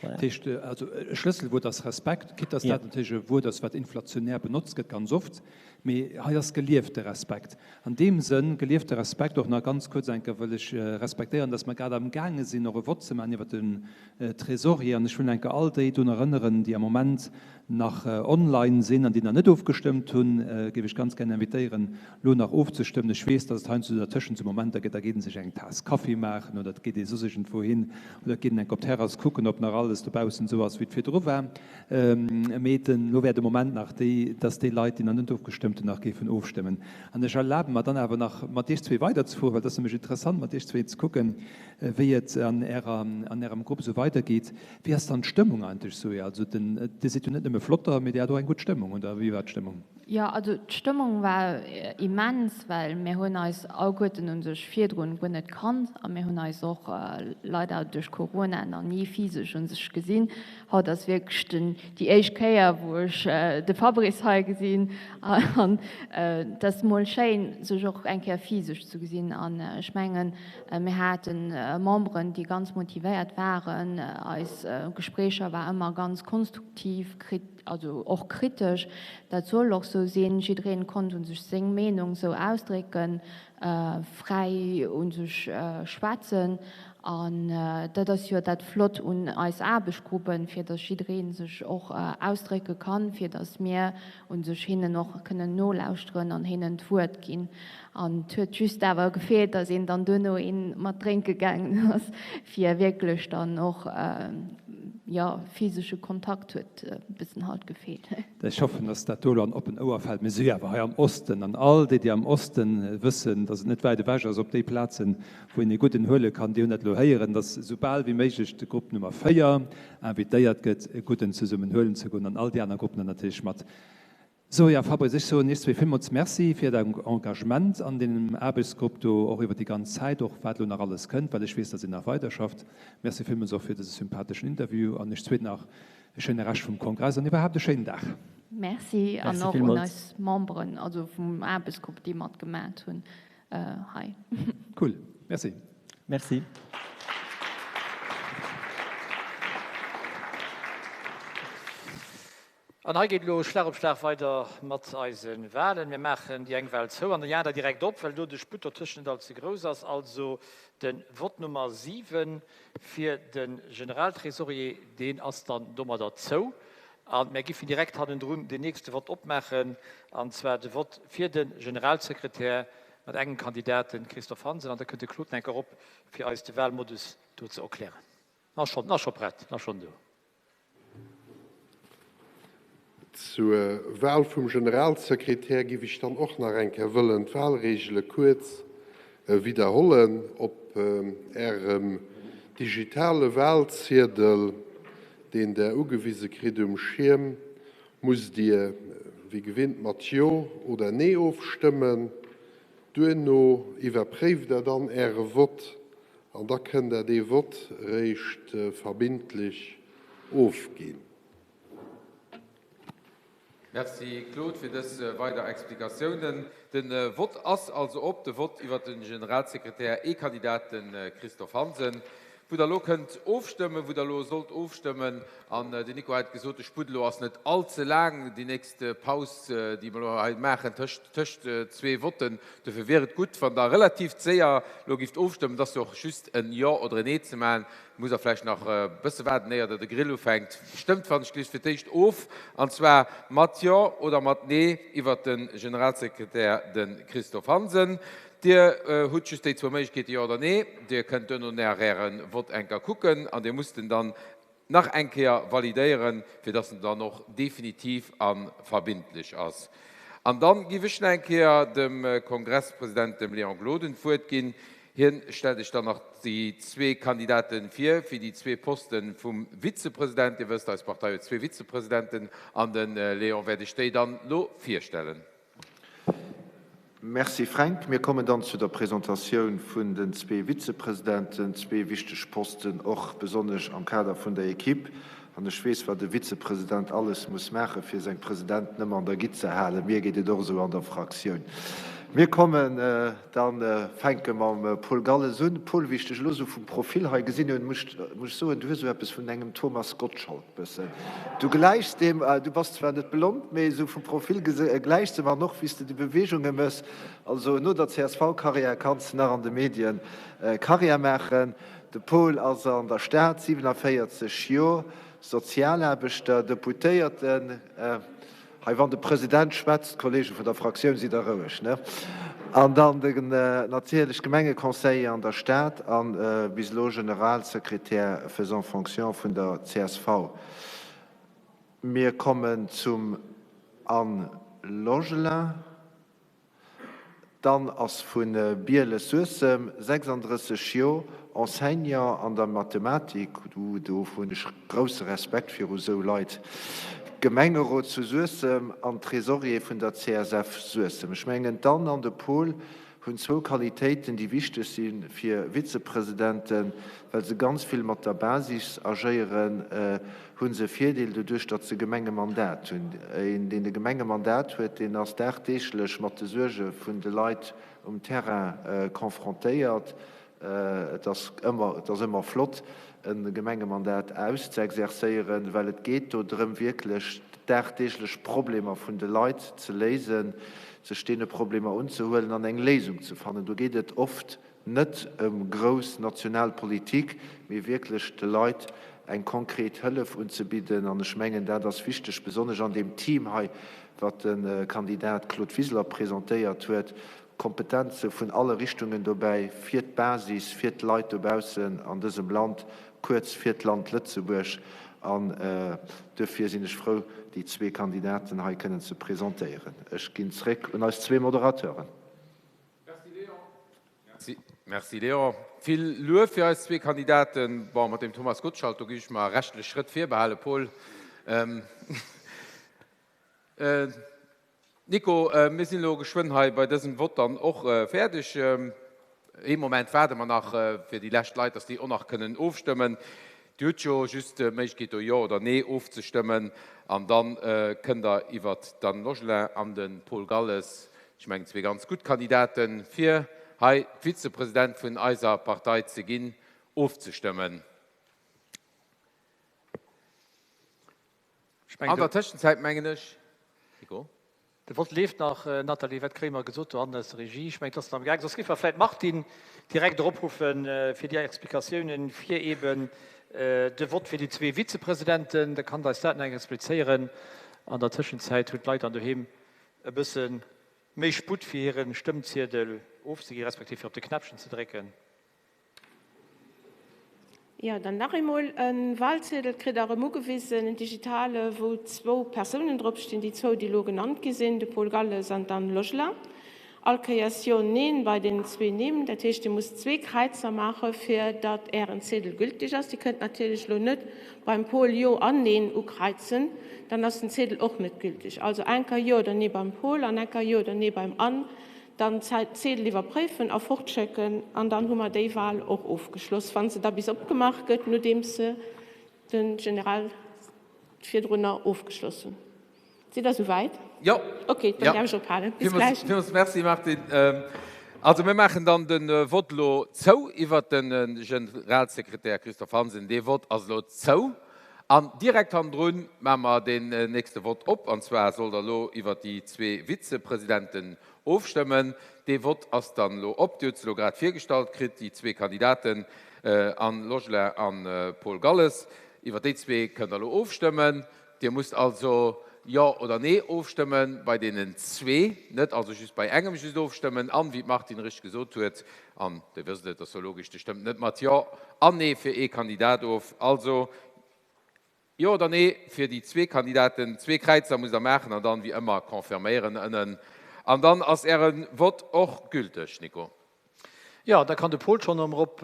Dat heescht also, e Schlësselwuert ass Respekt, quitte dass dat natierlech e Wuert ass, wat inflationär benotzt gëtt ganz oft, mee hei ass geliefte Respekt. An deem Sënn, geliefte Respekt, och nach ganz kuerz eng Kéier wëll ech respektéieren, dass mer grad amgaange sinn och e Vott ze maachen iwwert den Trésorier an ech wëll eng Kéier all déi drun erënneren, déi am Moment nach online sinn an déi nach net ofgestëmmt hunn, géif ech ganz gär invitéieren, lo nach ofzestëmmen. Ech weess, dass et heiansdo dertëschent esou Momenter gëtt, da geet een sech eng Taass Kaffi maachen oder et geet ee soss iergendwou hin oder et geet een enk op d'Terrass kucken, ob nach alles dobaussen esou ass, wéi et virdru war. Mee den, lo wär de Moment nach déi, dass déi Leit, déi nach net ofgestëmmt hunn, nach géifen ofstëmmen. An ech erlabe mer dann awer nach, mat Iech zwee weiderzefueren, well et ass nämlech interessant, mat Iech zwee ze kucken, wéi et an Ärer, an Ärem Grupp esou weidergeet. Wéi ass dann d'Stëmmung eigentlech esou? Also den, Dir sidd jo net nëmme flotter, mee Dir hat och eng gutt Stëmmung, oder wéi war d'Stëmmung? Jo, also d'Stëmmung war immens, well mir hunn eis alleguerten u sech virdrun guer net kannt a mir hunn eis och leider duerch Corona nach ni physesch u sech gesinn. Haut ass wierklech den, déi éischt Kéier, wou ech de Fabrice hei gesinn an et ass mol schéin, sech och eng Kéier physesch ze gesinn. An ech mengen, mir hate Memberen, déi ganz motivéiert waren. Eis Gespréicher war ëmmer ganz konstruktiv, Also och kritesch, dat soll och sou sinn. Jiddereen konnt un sech seng Meenung sou ausdrécken, fräi un sech schwätzen. An dat ass jo dat Flott un eis Aarbechtsgruppen, fir datt jiddereen sech och ausdrécke kann, fir datt mir un sech hinnen och kënnen nolauschteren an hinnen d'Wuert ginn. An et huet just awer gefeelt, datt een dann duerno een mat drénke gaangen ass, fir wierklech dann och, jo, physesche Kontakt huet e bëssen halt gefeelt. Ech hoffen, datt dat do elo an oppen Ouer fält. Mir si jo awer hei am Osten, an all déi, déi am Oste wëssen, datt et net wäit ewech ass op déi Plazen, wou een ee gudden huele kann, déi hunn dat elo héieren, datt esou bal wéi méiglech de Grupp Nummer 4 invitéiert gëtt, e gudden zesummen huelen ze goen, an all déi aner Gruppen dann natierlech mat. Sou, jo, Fabrice, ech soen Iech zwee villmools Merci fir Äert Engagement an deem Aarbechtsgrupp do, och iwwer déi ganz Zäit, och wat elo nach alles kënnt, well ech weess, dass Dir nach weiderschafft. Merci villmools och fir dëse sympatheschen Interview an Iech zwee nach e schéine Rescht vum Kongress an iwwerhaapt e schéinen Dag. Merci an och un eis Memberen, also vum Aarbechtsgrupp, déi matgemat hunn hei. Cool, merci. Merci. An hei geet elo Schlag op Schlag weider mat eise Walen. Mir maachen déi eng Wal zou an déi aner direkt op, well do de Sputt dertëschent net all ze grouss ass. Also de Vott Nummer 7 fir de Generaltresorier, deen ass dann domadder zou. A mär giffen direkt hannendrun deen nächste Vott opmaachen, an zwar de Vott fir de Generalsekretär mat engem Kandidat, de Christophe Hansen. An da kënnt de Claude nach eng Kéier erop, fir eis de Wahlmodus do ze erklären. En ass schonn, en ass scho prett, en ass schonn do. Zur Wahl vum Generalsekretär giff ech dann och nach eng Kéier wëllen d'Wahlregele kuerz widderhollen. Op Ärem digitale Wahlziedel, deen Der ugewise kritt um Schierm, musst Dir wéi gewinnt mat Jo oder Nee ofstëmmen. Duerno iwwerpréift Der dann Äre Vott an da kënnt Der dee Vott réischt verbindlech ofginn. Merci Claude fir dës weider Explikatiounen. De Vott ass also op, de Vott iwwert de Generalsekretär, ee Kandidat, de Christophe Hansen. Wou Der elo kënnt ofstëmmen, wou Der elo sollt ofstëmmen. An den Nico hat gesot, de Sputt elo ass net all ze laang, déi nächst Paus, déi mer elo hei maachen tëscht tëscht zwee Votten. Dofir wier et gutt, wann Der relativ séier elo gifft ofstëmmen. Et ass jo och just en Jo oder en Nee ze maachen. Muss der vläicht nach e bësse waarden, éier der de Grill ufänkt. Stëmmt wann ech gleef fir d'éischt of, an zwar mat Jo oder mat Nee iwwert de Generalsekretär, de Christophe Hansen. Dir hutt just déi zwou Méiglechkeeten, Jo oder Nee. Dir kënnt duerno nach Äre Vott eng Kéier kucken an Dir musst en dann nach eng Kéier validéieren, fir dass en dann och definitiv a verbindlech ass. An dann giff ech nach eng Kéier dem Kongresspresident, dem Léon Gloden, d'Wuert ginn. Hien stellt Iech dann nach déi zwee Kandidate vir, fir déi zwee Poste vum Vizepresident. Dir wësst, eis Partei huet zwee Vizepresidenten an de Léon wäert Iech déi dann elo virstellen. Merci Fränk. Mir kommen dann zu der Presentatioun vun den zwee Vizepresidenten, zwee wichteg Posten, och besonnesch am Kader vun der Equipe. An ech weess, wat e Vizepresident alles muss maachen, fir seng Presidenten ëmmer an der Gitt ze halen. Mir geet et och esou an der Fraktioun. Mir kommen dann, fänke mam Paul Galles un. Paul, wéi ech dech elo esou vum Profil hei gesinn hunn, muss ech soen, du hues esou eppes vun engem Thomas Gottschalk bëssen. Du gläichs deem, du bass zwar net blond, mee esou vum Profil gläichs de em an och wéi s de déi Beweegunge méchs. Also no der CSV-Karriär kanns de nach an de Medien Karriär maachen. De Paul ass an der Stad, 47 Jor, Sozialaarbechter, Deputéierten. Hei wann de President schwätzt, d'Kollege vun der Fraktioun, sidd der roueg, ne? An dann den natierlech Gemengeconseiller an der Stad a bis elo Generalsekretär faisant fonction vun der csv. Mir kommen zum Anne Logelin. D'Anne ass vu Bieles-Suessem, 36 Joer, Enseignant an der Mathematik, do hunn ech grousse Respekt viru sou Leit, Gemengerot zu Suessem an Trésorier vun der CSF Suessem. Ech mengen d'Anne an de Paul hunn zwou Qualitéiten, déi wichteg si fir Vizepresidenten, well se ganz vill mat der Basis agéieren, hu se e Virdeel doduerch, datt se Gemengemandat hunn. Een, deen e Gemengemandat huet, deen ass dagdeeglech mat de Suerge vun de Leit um Terrain confrontéiert. Et ass ëmmer, et ass ëmmer flott, e Gemengemandat auszeexercéieren, well et geet do drëm, wierklech dagdeeglech Problemer vun de Leit ze léisen, sech deene Problemer unzehuelen an eng Léisung ze fannen. Do geet et oft net ëm grouss national Politik, mee wierklech de Leit eng konkret Hëllef unzebidden. An ech mengen, dat ass wichteg, besonnesch an deem Team hei, wat de Kandidat Claude Wiseler presentéiert huet, Kompetenze vun alle Richtungen dobäi, fir d'Basis, fir d'Leit dobaussen an dësem Land, kuerz fir d'Land Lëtzebuerg. An duerfir sinn ech frou, déi zwee Kandidaten hei kënnen ze presentéieren. Ech ginn zréck un eis zwee Moderateuren. Merci Léon. Vill Luef fir eis zwee Kandidaten. Bon, mat dem Thomas Gottschalk, do géif ech mer rechtlech Schrëtt virbehalen, Paul. Nico, mir sinn elo geschwënn hei bei dësem Vott dann och fäerdeg. Ee Moment waarde mer nach fir déi lescht Leit, dass déi och nach kënnen ofstëmmen. Dir hutt jo just d'Méiglechkeet do Jo oder Nee ofzestëmmen an da kënnt Der iwwert d'Anne Logelin an de Paul Galles, ech mengen zwee ganz gutt Kandidaten, fir hei Vizepresident vun eiser Partei ze ginn, ofzestëmmen. An der Tëschenzäit mengen ech, Nico. De Vott leeft nach. Nathalie, wat kréie mer gesot dohannen aus der Regie? Ech mengen, et ass nach am Gaang. Soss géife mer vläicht d'Martine direkt eropruffen, fir déi Explikatiounen, fir eeben. De Vott fir déi zwee Vizepresidenten. Der kann eis dat nach eng explizéieren. An der Tëschenzäit hunn d'Leit dann doheem e bësse méi Sputt fir hire Stëmmziedel ofzeginn, respektiv fir op de Knäppchen ze drécken. Jo, dann nach eemol e Wahlziedel kritt Der erëm ugewisen, en digitale, wou zwou Persounen drop stinn, déi zwou, déi elo genannt gi sinn, de Paul Galles an d'Anne Logelin. All Kéiers Jo, Neen bei deenen zwee Nimm. Dat heescht, Dir musst zwee Kräizer maachen, fir datt Ären Ziedel gültig ass. Dir kënnt natierlech elo net beim Paul Jo an Neen ukräizen, dann ass den Ziedel och net gültig. Also eng Kéier Jo oder Nee beim Paul an eng Kéier Jo oder Nee beim Anne. Dann d'Ziedel iwwerpréifen a fortschécken an dann hu mer déi Wahl och ofgeschloss, wa se da bis opgemaach gëtt, nodeems se de General virdrunner ofgeschloss hunn. Sidd Der souwäit? Jo. Okay, dann däerf ech ophalen. Bis gläich. Villmools Merci, Martine. Also mir maachen dann de Vott elo zou iwwert de Generalsekretär Christophe Hansen. Dee Vott ass elo zou. An direkt hannendrun maache mer deen nächste Vott op, an zwar sollt Der elo iwwert déi zwee Vizepresidenten ofstëmmen. Dee Vott ass dann elo op. Dir hutt se elo grad virgestallt kritt, déi zwee Kandidaten, Anne Logelin a Paul Galles. Iwwert déi zwee kënnt Der elo ofstëmmen. Dir musst also Jo oder Nee ofstëmmen bei deenen zwee, net also just bei engem just ofstëmmen. An, wéi d'Martine richteg gesot huet, an Dir wësst et, ass jo logesch, Dir stëmmt net mat Jo an Nee fir ee Kandidat of. Also Jo oder Nee fir déi zwee Kandidaten. Zwee Kräizer musst Der maachen an dann, wéi ëmmer, confirméieren ënnen. An dann ass Äre Vott och gülteg, Nico. Jo, da kann de Paul schonn erëm erop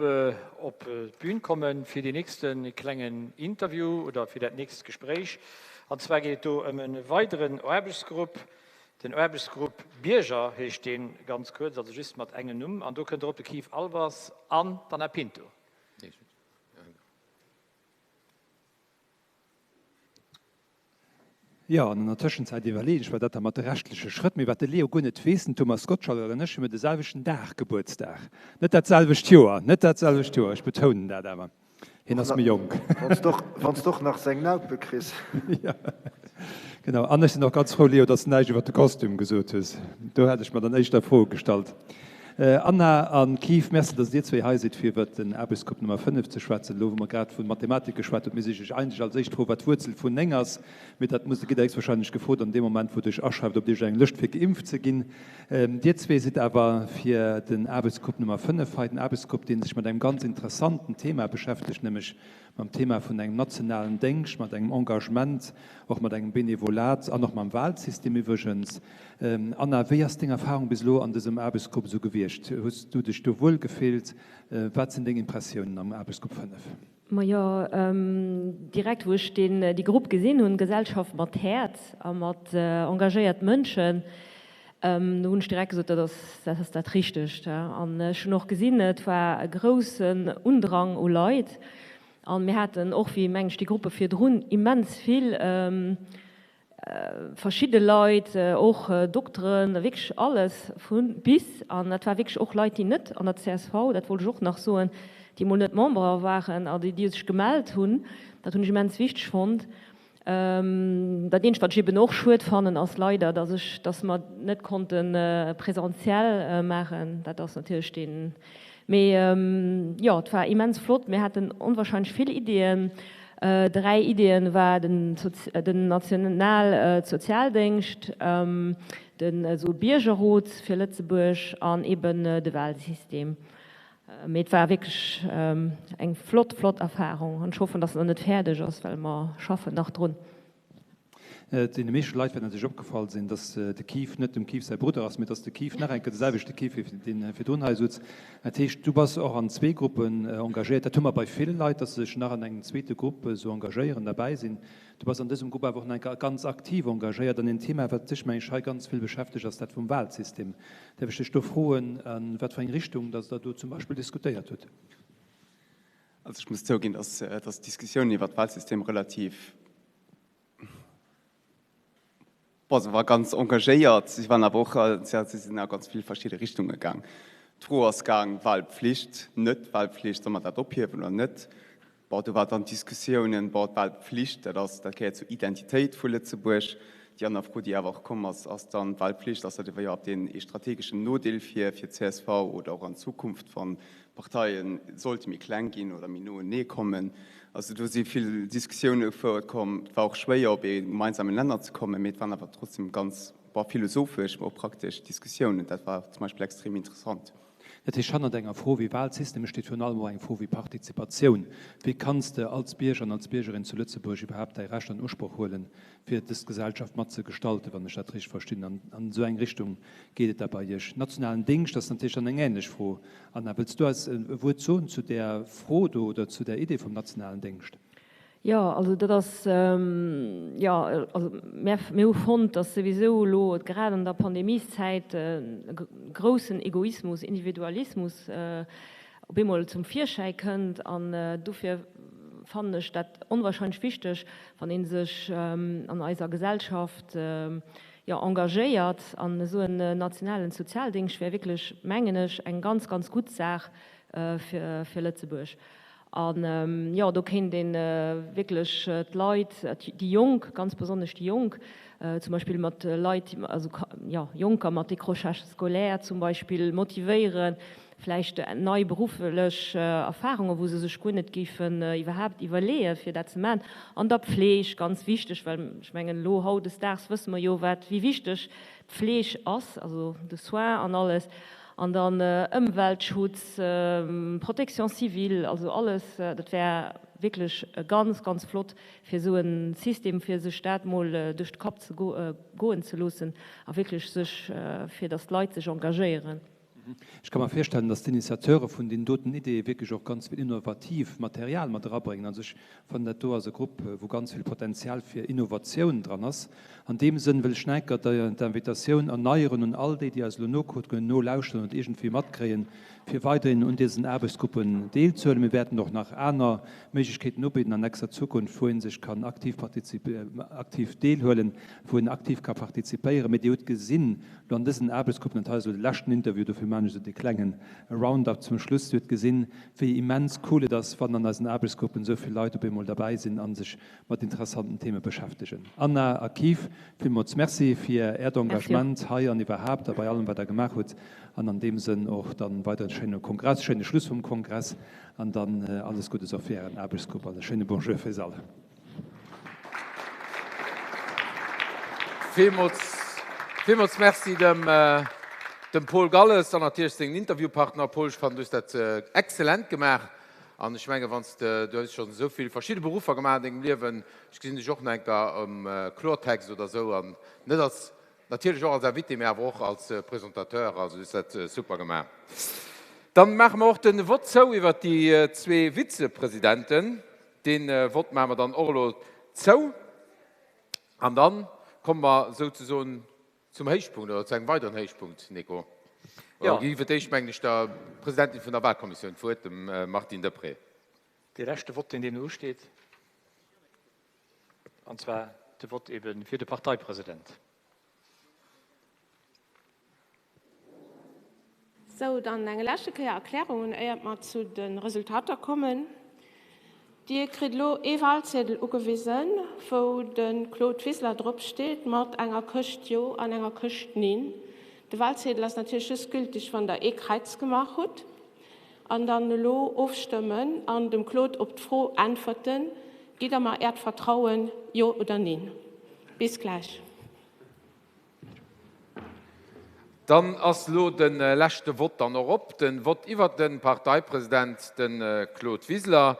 op d'Bün kommen fir deen nächste klengen Interview oder fir dat nächst Gespréich. An zwar geet et do ëm e weideren Aarbechtsgrupp, den Aarbechtsgrupp Bierger heescht dee ganz kuerz, also just mat engem Numm. An do kënnt erop de Keith Albers an d'Anna Pinto. Jo, an an der Tëschenzäit iwwerleeën ech mer dat da mat de rechtleche Schrëtt. Mee wat de Leo guer net weess, den Thomas Gottschalk an ech, hu mir de selwechten Dag Gebuertsdag. Net dat selwecht Joer, net dat selwecht Joer, ech betounen dat awer. Hien ass méi jonk. Wann s de och nach seng Naupe kriss. Jo, genau. An ech sinn och ganz frou, Leo, dass de näischt iwwer de Kostüm gesot hues. Do hätt ech mer dann éischter Froe gestallt. Anna an Keith, Merci, dass dir zwéi hei sidd, fir iwwert den Aarbechtsgrupp Nummer 5 ze schwätzen. Elo, wou mer grad vu Mathematik geschwat hunn, misst ech iech eigentlech als éischt froen, wat d'Wuerzel vun 9 ass. Mee dat musst, gitt der héchstwahrscheinlech gefrot an deem Moment, wou dir iech aschreift op Iech eng Lëscht fir geimpft ze ginn. Dir zwee sidd awer fir den Aarbechtsgrupp Nummer 5 hei, den Aarbechtsgrupp, dee sech mat engem ganz interessanten Thema beschäftegt, nämlech mam Thema vun engem nationalen Déngscht, mat engem Engagement, och mat engem Benevolat an och mam Wahlsystem iwwregens. Anna, wéi ass deng Erfahrung bis elo an dësem Aarbechtsgrupp esou gewiescht? Hues du dech do wuel gefillt? Wat sinn deng Impressiounen am Aarbechtsgrupp 5? Majo, direkt wou ech deen déi Grupp gesinn hunn, Gesellschaft mat Häerz a mat engagéiert Mënschen, do hunn ech direkt gesot, dat ass dat ass dat Richtegt. An ech hunn och gesinn, et war e groussen Undrang u Leit an mir haten och, wéi mengen ech déi Gruppe virdrun, immens vill verschidde Leit, och Dokteren, wierklech alles vu bis. An dat war wierklech och Leit, déi net an der csv, dat wollt ech och nach soen, déi emol net Member waren a déi sech gemellt hunn. Dat hunn ech immens wichteg fonnt. Dat eenzegt, wat ech eben och schued fannen, ass leider, dass ech, dass mer net konnte presentiell maachen. Dat ass natierlech deen. Mee jo, et war immens flott. Mir haten onwahrscheinlech vill Iddien. Dräi Iddien war den den national Sozialdéngscht, den esou Biergerrot fir Lëtzebuerg an eben de Wahlsystem. Mee et war wierklech eng flott, flott Erfahrung an ech hoffen, dass se nach net fäerdeg ass, well mer schaffen nach drun. Deene meeschte Leit wäert natierlech opgefall sinn, dass de Keith net dem Keith säi Brudder ass, mee dass de Keith nach eng Kéier de selwechte Keith wéi dee virdrun hei sutz. Dat heescht, du bass och an zwee Gruppen engagéiert. Dat hu mer bei ville Leit, dass se sech nach an engem zweete Grupp esou engagéieren, derbäi sinn. Du bass an dësem Grupp awer och nach eng Kéier ganz aktiv engagéiert. An een Thema, wat dech, meng ech, hei ganz vill beschäftegt, ass dat vum Wahlsystem. Däerf ech dech do froen, a wat fir eng Richtung dass Der do zum Beispill diskutéiert hutt? Also ech muss zouginn, dass d'Diskussioun iwwert d'Wahlsystem relativ, bon, se war ganz engagéiert, si waren awer och, si sinn a ganz vill verschidde Richtunge gaang. D'Fro ass gaang, Wahlpflicht, net Wahlpflicht, soll mer dat ophiewen oder net? Bon, do war dann d'Diskussiounen, bon, d'Wahlpflicht, dat ass, dat gehéiert zur Identitéit vu Lëtzebuerg. Déi aner Fro, déi awer och komm ass, ass dann d'Wahlpflicht, ass dat iwwerhaupt een ee strategeschen Nodeel fir fir d'CSV oder och an Zukunft, wann d'Parteie sollte méi kleng ginn oder méi noenee kommen? Also do si vill Diskussioune gefouert komm. Et war och schwéier op ee gemeinsamen Nenner ze kommen, mee et waren awer trotzdem ganz, bon, philosophesch, mä och praktesch Diskussiounen. Dat war zum Beispill extrem interessant. Dat heescht, hannert enger Fro wéi Wahlsystem steet virun allem och eng Fro wéi Partizipatioun. Wéi kanns de als Bierger an als Biergerin zu Lëtzebuerg iwwerhaapt däi Recht an Usproch huelen, fir dës Gesellschaft mat ze gestalten, wann ech dat richteg verstinn? An an esou eng Richtung geet et da bei Iech. Nationalen Dingscht ass natierlech dann eng änlech Fro. Anna, wëlls du eis e Wuert soen zu där Fro do oder zu där Idee vum nationalen Déngscht? Jo, also dat ass, jo, also mär, mir hu fonnt, datt souwisou elo grad an der Pandemieszäit e groussen Egoismus, Individualismus op eemol zum Virschäi kënnt. An dofir fannen ech dat onwahrscheinlech wichteg, wann ee sech an eiser Gesellschaft, jo, engagéiert. An esou en nationalen Sozialdéngscht wär wierklech, mengen ech, eng ganz, ganz gutt Saach fir, fir Lëtzebuerg. An, jo, do kéint ee wierklech d'Leit, déi Jonk, ganz besonnesch déi Jonk, zum Beispill mat Leit, also, jo, Jonker mat Décrochage scolaire zum Beispill motivéieren, vläicht nei berufflech Erfarungen, wou se sech guer net géifen iwwerhaapt iwwerleeën, fir dat ze maachen. An der Pfleg, ganz wichteg, well ech mengen, elo hautdesdaags wësse mer jo, wat, wéi wichteg d'Fleeg ass, also de Soin an alles. An dann Ëmweltschutz, Protection civile, also alles, dat wär wierklech ganz, ganz flott, fir esou e System, fir sech dat mol duerch de Kapp ze goen ze loossen a wierklech sech, fir datt d'Leit sech engagéieren. Ech ka mer virstellen, datt d'Initiateure vun deenen doten Ideeë wierklech och ganz vill innovativ Material mat erabréngen. Also ech fannen, dat do ass e Grupp, wou ganz vill Potenzial fir Innovatioun dran ass. An deem Sënn wëll ech nach eng Kéier d'Invitatioun erneieren un all déi, déi eis elo nokucken, nolauschteren oder iergendwéi matkréien, fir weiderhin un diesen Aarbechtsgruppen deelzehuelen. Mir wäerten och nach aner Méiglechkeeten ubidden an nächster Zukunft, wou ee sech kann aktiv aktiv deelhuelen, wou een aktiv ka participéieren. Mee Dir hutt gesinn elo an dësen Aarbechtsgruppen, dat hei ass elo de leschten Interview, dofir maachen ech esou dee klengen Roundup zum Schluss, Dir hutt gesinn, wéi immens cool et ass, wann an eisen Aarbechtsgruppen esou vill Leit op eemol derbäi sinn a sech mat interessanten Theme beschäftegen. Anna a Keith, villmools Merci fir Äert Engagement hei an iwwerhaapt a bei allem, wat Der gemaach hutt. An an deem Sënn och dann weider en schéine Kongress, schéine Schluss vum Kongress an dann alles Guddes och fir Ären Aarbechtsgrupp an e schéine Bonjour fir eis all. Villmools, villmools Merci dem, dem Paul Galles an natierlech sengen Interviewpartner. Paul, ech fannen, du hues dat exzellent gemaach an ech menge wann s de, du hues schonn esou vill verschidde Beruffer gemaach an dengem Liewen, ech gesinn dech och nach eng Kéier um Klortext oder esou an net als, natierlech och als Invité, mä awer och als Presentateur, also du hues dat super gemaach. Dann maache mer och de Vott zou iwwert déi zwee Vizepresidenten. Dee Vott maache mer dann och elo zou an dann komme mer souzesoen zum Héichpunkt oder zu engem weideren Héichpunkt, Nico. Jo. Gi fir d'éischt, mengen ech, der Presidentin vun der Wahlkommissioun d'Wuert, dem Martine Deprez. Dee leschte Vott, deen deemno usteet, an zwar de Vott ebe fir de Parteipresident. Sou, dann eng leschte Kéier Erklärungen, éiert mer zu de Resultater kommen. Dir kritt elo ee Wahlziedel ugewisen, wou de Claude Wiseler drop steet mat enger Këscht Jo an enger Këscht Neen. De Wahlziedel ass natierlech just gültig, wann der ee Kräiz gemaach hutt. An dann elo ofstëmmen an dem Claude op d'Fro äntwerten, Gitt der mer Äert Vertrauen, Jo oder Neen? Bis gläich. Dann ass elo de leschte Vott dann och op, de Vott iwwert de Parteipresident, de Claude Wiseler.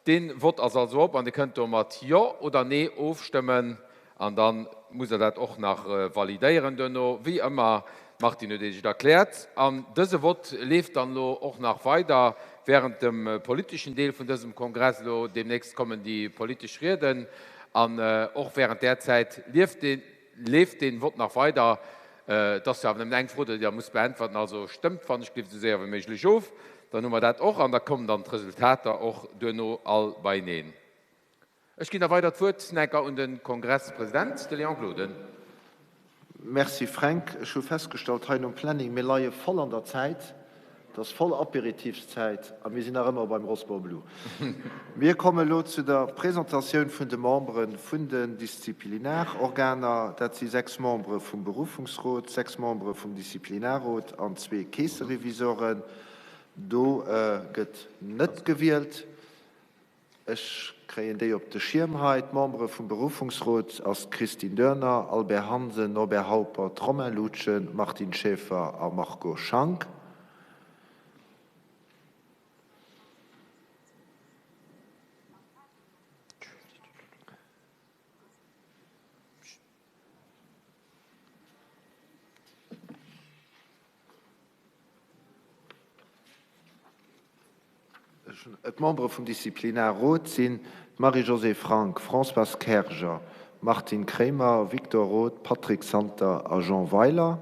Dee Vott ass also op an Dir kënnt do mat Jo oder Nee ofstëmmen an da musst Der dat och nach validéieren duerno, wéi ëmmer. D'Martine huet Iech et erkläert. An dëse Vott leeft dann elo och nach weider während dem politeschen Deel vun dësem Kongress. Elo deemnächst kommen déi politesch Rieden an och während där Zäit lieft dee. Leeft deen Vott nach weider? Et ass jo awer nëmmen eng Fro, déi Der musst beäntwerten. Also stëmmt wann ech gelift esou séier wéi méiglech of. Dann hu mer dat och an da kommen dann d'Resultater och duerno all beieneen. Ech ginn da weider d'Wuert enker un de Kongresspresident, de Léon Gloden. Merci Fränk. Ech hu festgestallt hei nom Planning, mir leie voll an der Zäit. Et ass voll Aperitifszäit a mir sinn nach ëmmer beim Rosport Blue. Mir kommen elo zu der Presentatioun vun de Membere vun den Disziplinarorganer. Dat si 6 Membere vum Beruffungsrot, 6 Membere vum Disziplinarrot an zwee Keesserevisoren. Do gëtt net gewielt. Ech kréien déi op de Schierm hei. D'Membere vum Beruffungsrot ass d'Christine Doerner, Albert Hansen, Norbert Haupert, Romain Lutgen, Martine Schaeffer a Marco Schank. D'Membere vum Disziplinarrot sinn d'Marie-Josée Frank, Françoise Kerger, Martine Kremer, Victor Roth, Patrick Santer a Jean Weiler.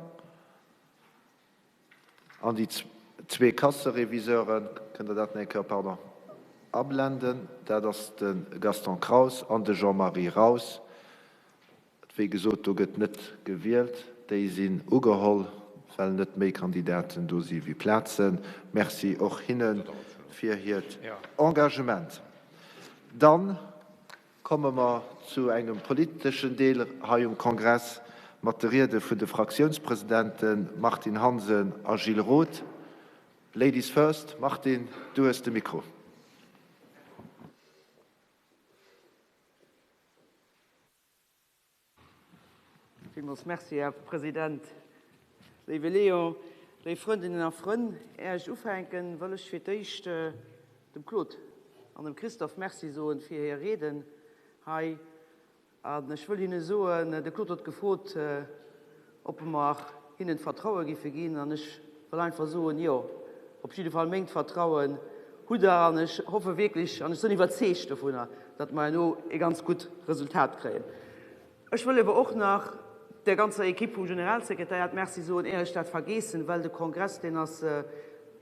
An déi zwee Kassereviseuren, kënnt Der dat nach eng Kéier, pardon, ablenden, dat ass de Gaston Kraus an de Jean-Marie Raus. Wéi gesot, do gëtt net gewielt, déi sinn ugeholl, well net méi Kandidaten do si wéi Plazen. Merci och hinne fir hiert Engagement. Da komme mer zu engem politeschen Deel hei um Kongress mat de Riede vun de Fraktiounspresidenten Martine Hansen a Gilles Roth. Ladies first, Martine, du hues de Mikro. Villmools Merci, Här President. Léiwe Léon, léif Frëndinnen a Frënn, Är ech ufänken, wëll ech fir d'éischt dem Claude an dem Christophe Merci soen fir hir Rieden hei. An ech wëll hinne soen, de Claude huet gefrot, ob mer hinnen d'Vertraue giffe ginn. An ech wëll einfach soen, Jo, op jidde Fall mengt Vertrauen hutt Der. An ech hoffe wierklech an ech sënn iwwerzeegt dovunner, datt mer herno e ganz gutt Resultat kréien. Ech wëll ewer och nach der ganzer Equipe vum Generalsekretariat Merci soen, éier ech dat vergeessen, well de Kongress, deen ass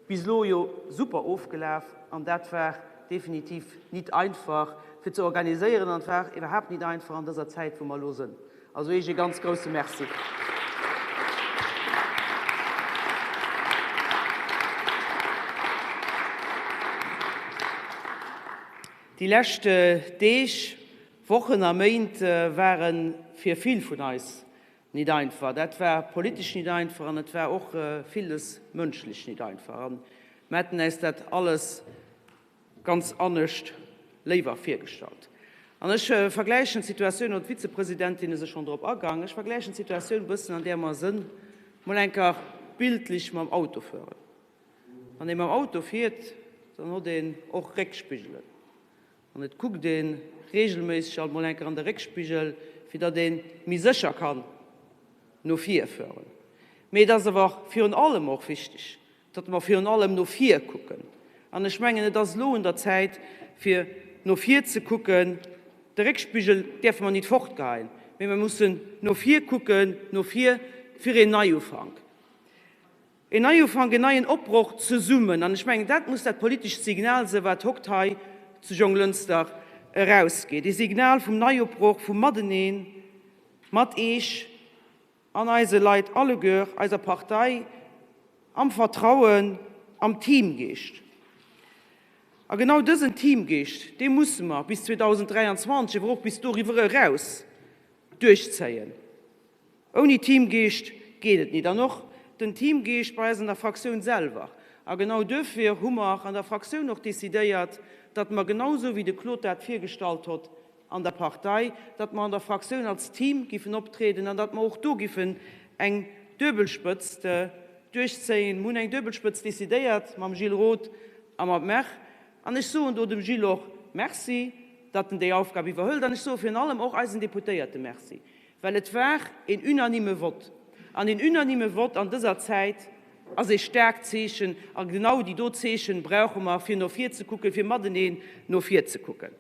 bis elo jo super ofgelaf an dat war definitiv nit einfach fir ze organiséieren an et war iwwerhaapt nit einfach an dëser Zäit, wou mer elo sënn. Also Eech ee ganz grousse Merci. Déi lescht Deeg Wochen a Méint ware fir vill vun eis nit einfach. Dat war politesch nit einfach an et war och villes mënschlech nit einfach. A mer hätten äis dat alles ganz anescht léiwer virgestallt. An ech vergläichen d'Situatioun, oder d'Vizepresidentin ass schonn drop agaang, ech vergläichen d'Situatioun e bëssen, an där mer sënn, mol enker bildlech mam Autofueren. Wann ee mam Auto fiert, dann hott een och Réckspigelen. An et kuckt ee reegelméisseg alt mol enker an de Réckspigel, fir datt ee méi sécher kann no vir fueren. Mee et ass awer virun allem och wichteg, datt mer virun allem no vir kucken. An ech mengen, et ass elo un der Zäit, fir no vir ze kucken. De Réckspigel däerfe mer nit fortgeheien, mee mer mussen no vir kucken, no vir fir een Neiufank. Een Neiufank, een neien Opbroch zesummen. An ech mengen, dat muss dat politescht Signal sinn, wat hokt hei zu Jonglënster erausgeet. Ee Signal vum Neiopbroch, vum Mateneen, mat Eech an eise Leit alleguer, eiser Partei, am Vertrauen, am Teamgeescht. A genau dësen Teamgeescht, dee musse mer bis 2023, awer och bis doriwwer eraus duerchzéien. Ouni Teamgeescht geet et nit. An och den Teamgeescht bei eis an der Fraktioun selwer. A genau duerfir hu mer an der Fraktioun och decidéiert, datt mer, genau esou wéi de Claude dat virgestallt hott an der Partei, datt mer an der Fraktioun als Team giffen optrieden an datt mer och do giffen eng Duebelspëtzt duerchzéien. Mer hunn eng Duebelspëtzt decidéiert mam Gilles Roth a mat mer. An ech soen do dem Gilles och Merci, datt en déi Aufgab iwwerhëlt. An ech soe virun allem och eisen Deputéierte Merci, Well et war een unanime Vott. An een unanime Vott an dëser Zäit ass ee staarkt Zeechen. A genau déi do Zeechen brauche mer, fir no vir ze kucken, fir mateneen no vir ze kucken.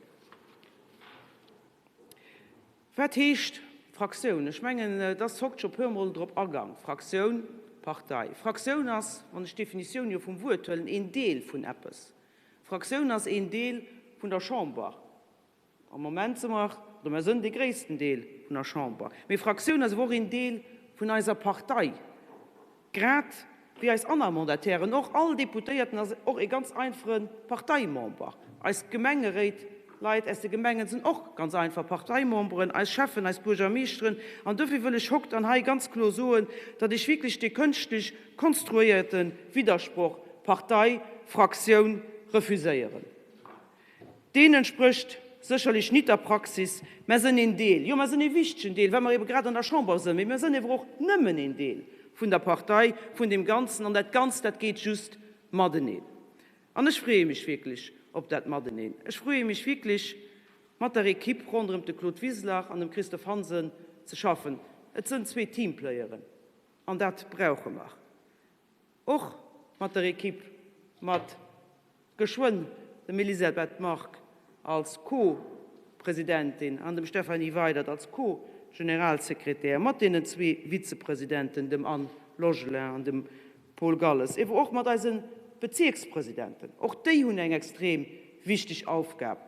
Wat heescht Fraktioun? Ech mengen, et ass hokt scho puermol drop agang. Fraktioun, Partei. Fraktioun ass, wann ech d'Definitioun jo vum Wuert huelen, een Deel vun eppes. Fraktioun ass een Deel vun der Chamber. Am Moment si mer, oder mer sënn dee gréissten Deel vun der Chamber. Mee Fraktioun ass awer och een Deel vun eiser Partei. Grad. Wéi eis anner Mandatairen och, all Deputéierten ass och ee ganz einfache Parteimember. Eis Gemengeréit, Leit aus de Gemengen sinn och ganz einfach Parteimemberen, eis Schäffen, eis Buergermeeschteren. An dofir wëll ech hokt an hei ganz kloer soen, datt ech wierklech dee kënschtlech konstruéierte Widdersproch Partei, Fraktioun refuséieren. Deen entsprécht sécherlech nit der Praxis. Mer sënn een Deel, jo, mer sënn ee wichtegen Deel, well mer ebe grad an der Chamber sënn, mee mer sënn ewer och nëmmen een Deel vun der Partei, vun deem Ganzen. An dat Ganzt, dat geet just mateneen. An ech freeë mech wierklech op dat Mateneen. Ech freeë mech wierklech, mat der Equipe ronderëm de Claude Wiseler an dem Christophe Hansen ze schaffen. Et sënn zwee Teamplayeren, an dat brauche mer. Och mat der Equipe, mat geschwënn dem Elisabeth Margue als Co-Presidentin an dem Stéphanie Weydert als Co-Generalsekretär, mat deenen zwee Vizepresidenten, dem Anne Logelin an dem Paul Galles, ewer och mat eise Bezierkspresidenten. Och déi hunn eng extrem wichteg Aufgab.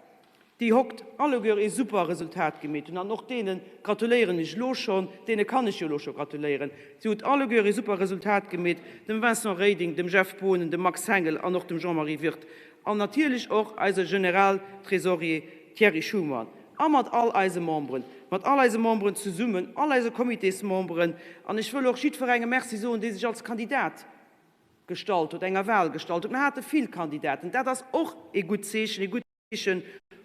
Déi hokt alleguer ee super Resultat gemeet hunn, an och deene gratuléieren ech elo schonn, deene kann ech jo elo scho gratuléieren, si hutt alleguer ee super Resultat gemeet, dem Vincent Reding, dem Jeff Boonen, dem Max Hengel an och dem Jean-Marie Wirth an natierlech och eise Generaltresorier Thierry Schuman a mat all eise Memberen, mat all eise Memberen zesummen, all eise Comitésmemberen. An ech wëll och jiddwerengem Merci soen, dee sech als Kandidat gestallt huet, enger Wahl gestallt huet. Mir hate vill Kandidaten, dat ass och ee gutt Zeechen, ee gutt. Zeeche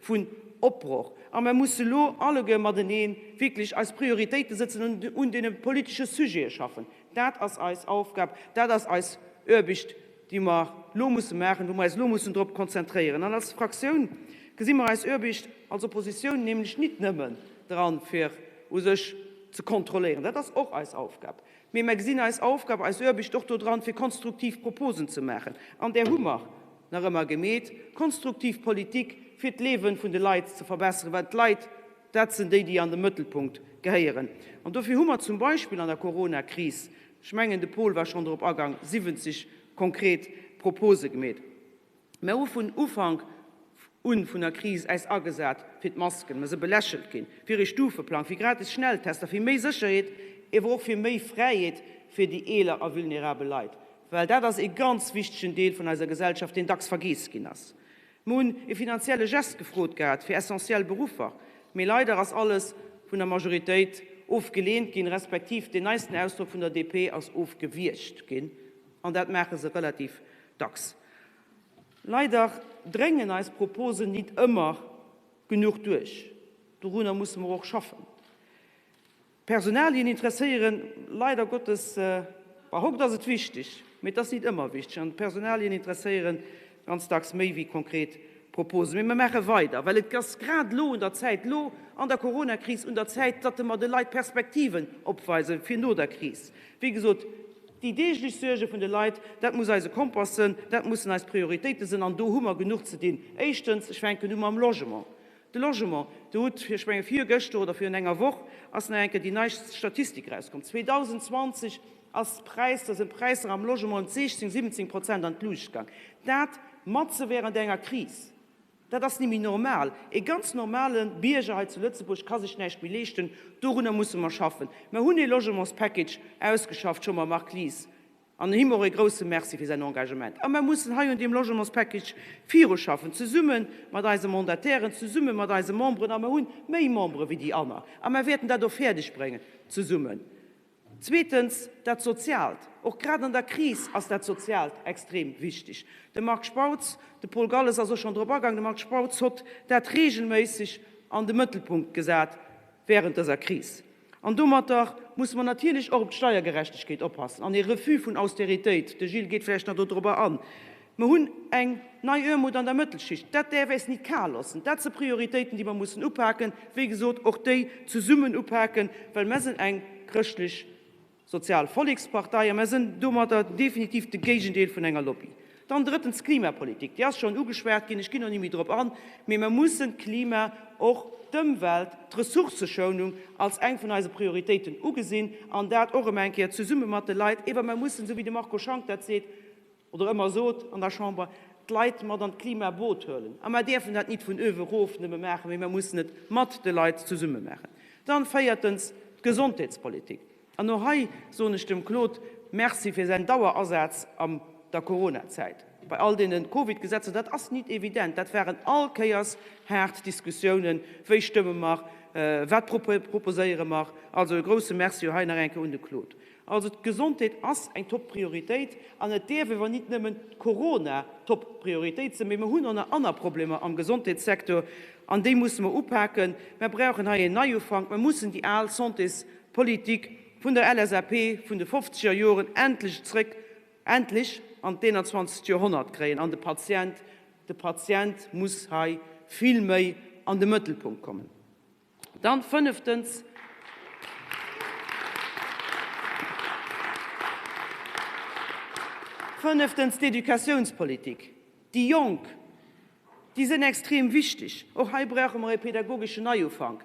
vun Opbroch. A mer musse lo alleguer matenee wierklech eis Prioritéite sëtzen an un deene politesche Sujete schaffen. Dat ass eis Aufgab, dat ass eis Aarbecht, déi mer lo musse maachen, wou mer eis lo mussen drop konzentréieren. An als Fraktioun gesi mer eis Aarbecht als Oppositioun nämlech nit nëmmen dran, fir u sech ze kontrolléieren, dat ass och eis Aufgab, mee mer gesinn eis Aufgab, eis Aarbecht och do dran, fir konstruktiv Proposen ze maachen. An där hu mer. nach ëmmer gemeet, konstruktiv Politik fir d'Leewen vun de Leit ze verbesseren, well d'Leit, dat sinn déi, déi an de Mëttelpunkt gehéieren. An dofir hu mer zum Beispill an der Coronakris, ech mengen de Paul war schonn drop agang, 70 konkret Propose gemeet. Mer hu vun Ufank un vun der Kris äis agesat fir d'Masken, mer se belächelt ginn, fir ee Stufeplang, fir gratis Schnelltester, fir méi Sécherheet, ewer och fir méi Fräiheet fir déi eeler a vulnerabel Leit. Well dat ass ee ganz wichtegen Deel vun eiser Gesellschaft, deen dacks vergeess ginn ass. Mer hunn e finanzielle Gest gefrot gehat fir essentiell Beruffer, mee leider ass alles vun der Majoritéit ofgeleent ginn, respektiv deen neisten Ausdrock vun der DP ass ofgewiergt ginn, an dat maache se relativ dacks. Leider dréngen eis Proposen nit ëmmer genuch duerch. Dorunner musse mer och schaffen. D'Personalien interesséieren leider Gottes, bah, hokt ass et wichteg, mee et ass nit ëmmer wichteg, an d'Personalien interesséieren ganz dacks méi wéi konkret Proposen. Mee mer maache weider, well et ass grad elo un der Zäit, elo an der Coronakris un der Zäit, datte mer de Leit Perspektiven opweisen fir no der Kris. Wéi gesot, déi deeglech Suerge vun de Leit, dat muss eise Kompass sënn, dat mussen eis Prioritéite sënn, an do hu mer genuch ze dinn. Éischtens, ech fänken u mam Logement. De Logement, do hutt, ech menge virgëschter oder virun enger Woch ass nach eng Kéier déi nei Statistik erauskomm, 2020 ass d'Präisser, sinn d'Präisser am Logement ëm 16, 17 Prozent an d'Luucht gaang. Dat matze während enger Kris, dat ass ni méi normal. E ganz normale Bierger hei zu Lëtzebuerg ka sech näischt méi leeschten. Dorunner musse mer schaffen. Mer hunn ee Logementspackage ausgeschafft, scho mam Marc Lies. An him och ee grousse Merci fir säin Engagement. A mer mussen hei un deem Logementspackage viruschaffen, zesumme mat eise Mandatairen, zesumme mat eise Memberen. A mer hu méi Membere wéi déi anner. A mer wäerten dat och fäerdegbréngen, zesummen. Zweetens, dat Soziaalt. Och grad an der Kris ass dat Soziaalt extrem wichtig. De Marc Spautz, de Paul Galles ass och schonn drop agaang, de Marc Spautz hott dat regelméisseg an de Mëttelpunkt gesat während dëser Kris. An domatter musse mer natierlech och op d'Steiergerechtegkeet oppassen an ee Refus vun Austeritéit, de Gilles geet vläicht nach dodrobber an. Mer hunn eng nei Oermut an der Mëttelschicht, dat däerf äis nit kal loossen. Dat si Prioritéiten, déi mer mussen upaken, wéi gesot och déi zesummen upaken, well mer sinn eng chrëschtlech Sozial Vollekspartei a mer sënn domadder definitiv de Géigendeel vun enger Lobby. Dann drëttens d'Klimapolitik, déi ass schonn ugeschwat ginn, ech ginn och ni méi drop an, mee mer mussen d'Klima, och d'Ëmwelt, d'Ressourcëschounung als eng vun eise Prioritéiten ugesinn an dat och erëm eng Kéier zesumme mat de Leit, ewer mer mussen, esou wéi de Marco Schank dat seet, oder ëmmer sot an der Chamber, d'Leit mat an d'Klimaboot huelen. A mer däerfen dat nit vun uewe erof nëmme maachen, mee mer mussen et mat de Leit zesumme maachen. Dann, véiertens, d'Gesondheetspolitik. An och hei soen ech dem Claude. Merci fir säin Dauerasaz am der Coronazäit bei all deene Covid-Gesetzer. Dat ass nit evident. Dat waren all Kéiers haart Diskussiounen, Wéi stëmme mer? Wat proposéiere mer? Also e grouse Merci och hei nach eng Kéier un de Claude. Also d'Gesondheet ass eng Top-Prioritéit an et däerf ewer nit nëmmen d'Corona-Top-Prioritéit sinn, mee mer hunn och nach aner Problemer am Gesondheetssektor an déi musse mer upaken. Mer brauchen hei een Neiufank. Mer mussen déi al Santéspolitik vun der LSAP vun de fofzeger Joren endlech zréck, endlech an d'eenanzwanzegt Joerhonnert kréien an de Patient, de Patient muss hei vill méi an de Mëttelpunkt kommen. Dann fënneftens, fënneftens d'Educatiounspolitik. Déi Jonk, déi sënn extrem wichteg. Och hei brauche mer e pädagogeschen Neiufank.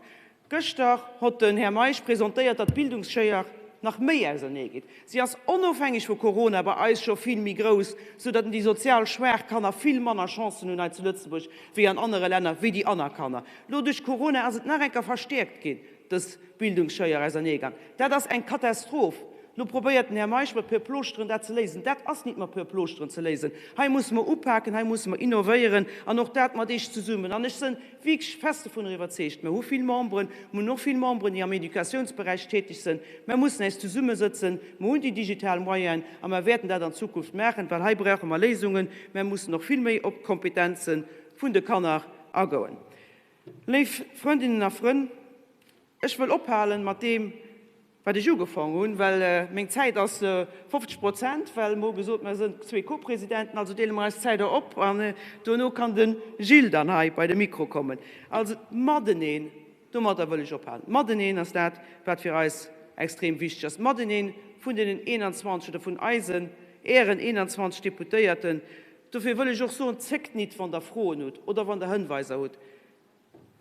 Gëschter hott den Här Meisch presentéiert, datt d'Bildungsschéier nach méi ausernee geet. Si ass onofhängeg vu Corona bei eis scho vill méi grouss, sou datt déi sozial schwaach Kanner vill manner Chancen hunn hei zu Lëtzebuerg wéi an anere Länner, wéi déi anner Kanner. Lo duerch Corona ass et nach eng Kéier verstäerkt ginn, dës Bildungsschéier auserneegang. Dat ass eng Katastroph. Lo probéiert den Här Meisch mat puer Plooschteren dat ze léisen. Dat ass nit mat puer Plooschteren ze léisen. Hei musse mer upaken, hei musse mer innovéieren an och dat mat Eech zesummen. An ech sënn wierklech fest dovunner iwwerzeegt, mer hu vill Memberen, mer hunn och vill Memberen, déi am Educatiounsberäich tätig sënn, mer mussen äis zesummesëtzen, mer hunn déi digital Moyenen a mer wäerten dat an Zukunft maachen, well hei brauche mer Léisungen. Mer mussen och vill méi op d'Kompetenze vun de Kanner agoen. Léif Frëndinnen a Frënn, ech wëll ophalen mat deem, wat ech ugefong hunn, well meng Zäit ass 50 Prozent, well mer hu gesot, mer sënn zwee Co-Presidenten, also deele mer eis d'Zäit och op an dono kann de Gilles dann hei bei de Mikro kommen. Also d'Mateneen, domatter wëll ech ophalen, d'Mateneen ass dat, wat fir eis extrem wichteg ass, d'Mateneen vun deenen 21 oder vun eisen, Ären 21 Deputéierten. Dofir wëll ech och soen, zéckt nit, wann Der Froen hutt oder wann Der Hënweiser hutt.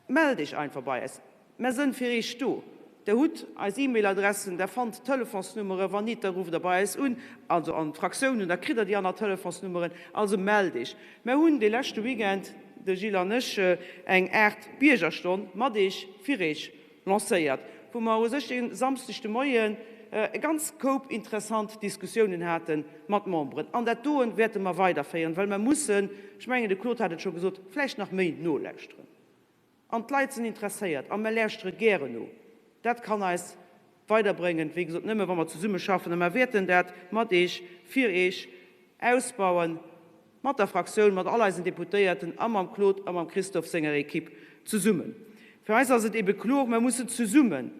Mellt Iech einfach bei eis, mär sënn fir Iech do. Der hutt eis E-Mail-Adressen, der fannt d'Telefonsnummeren, wann nit, da rufft der bei eis un, also an d'Fraktiounen, da kritt der déi aner Telefonsnummeren. Also mellt Iech. Mär hunn dee leschte Weekend, de Gilles an ech, eng Aart Biergerstonn mat Iech, fir Iech lancéiert, wou mer u sech de Samsdeg de Moien e ganz Koup interessant Diskussiounen hate mat Memberen. An dat doen wäerte mer weiderféieren, well mer mussen, ech mengen, de Claude hat et scho gesot, vläicht nach méi nolauschteren. An d'Leit sinn interesséiert a mer lauschtere gären no. Dat kann eis weiderbréngen, wéi gesot, nëmme wa mer zesummeschaffen. A mer wäerten dat mat Eech, fir Eech ausbauen. Mat der Fraktioun, mat all eisen Deputéierten a mam Claude a mam Christophe senger Equipe zesummen. Fir eis ass et ebe kloer, Mer mussen zesummen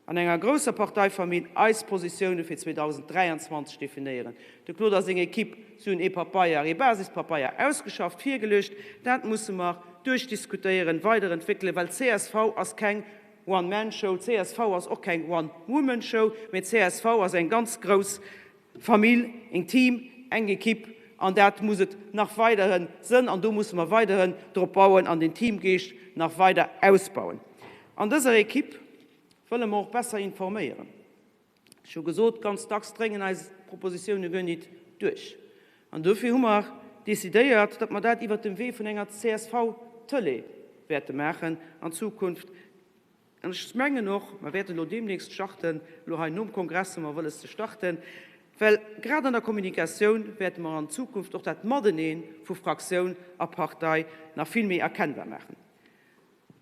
an enger grousser Parteifamill eis Positioune fir 2023 definéieren. De Claude a seng Equipe, si hunn ee Papeier, ee Basispapeier ausgeschafft, virgeluecht. Dat musse mer duerchdiskutéieren, weiderentwéckelen, well csv ass keng One-Man-Show, csv ass och keng One-Woman-Show, mee csv ass eng ganz grouss Famill, een Team, eng Equipe, an dat muss et nach weiderhin sënn an do musse mer weiderhin drop bauen an den Teamgeescht nach weider ausbauen. An dëser Equipe wëlle mer och besser informéieren. Ech hu gesot, ganz dacks dréngen eis Propositioune guer nit duerch an dofir hu mer decidéiert, datt mer dat iwwert dem Wee vun enger CSV-Tëlee wäerte maachen an Zukunft. An ech mengen och, mer wäerten elo deemnächst starten, elo hei nom Kongress hu mer wëlles ze starten, well grad an der Kommunikatioun wäerte mer an Zukunft och dat Matenee vu Fraktioun a Partei nach vill méi erkennbar maachen.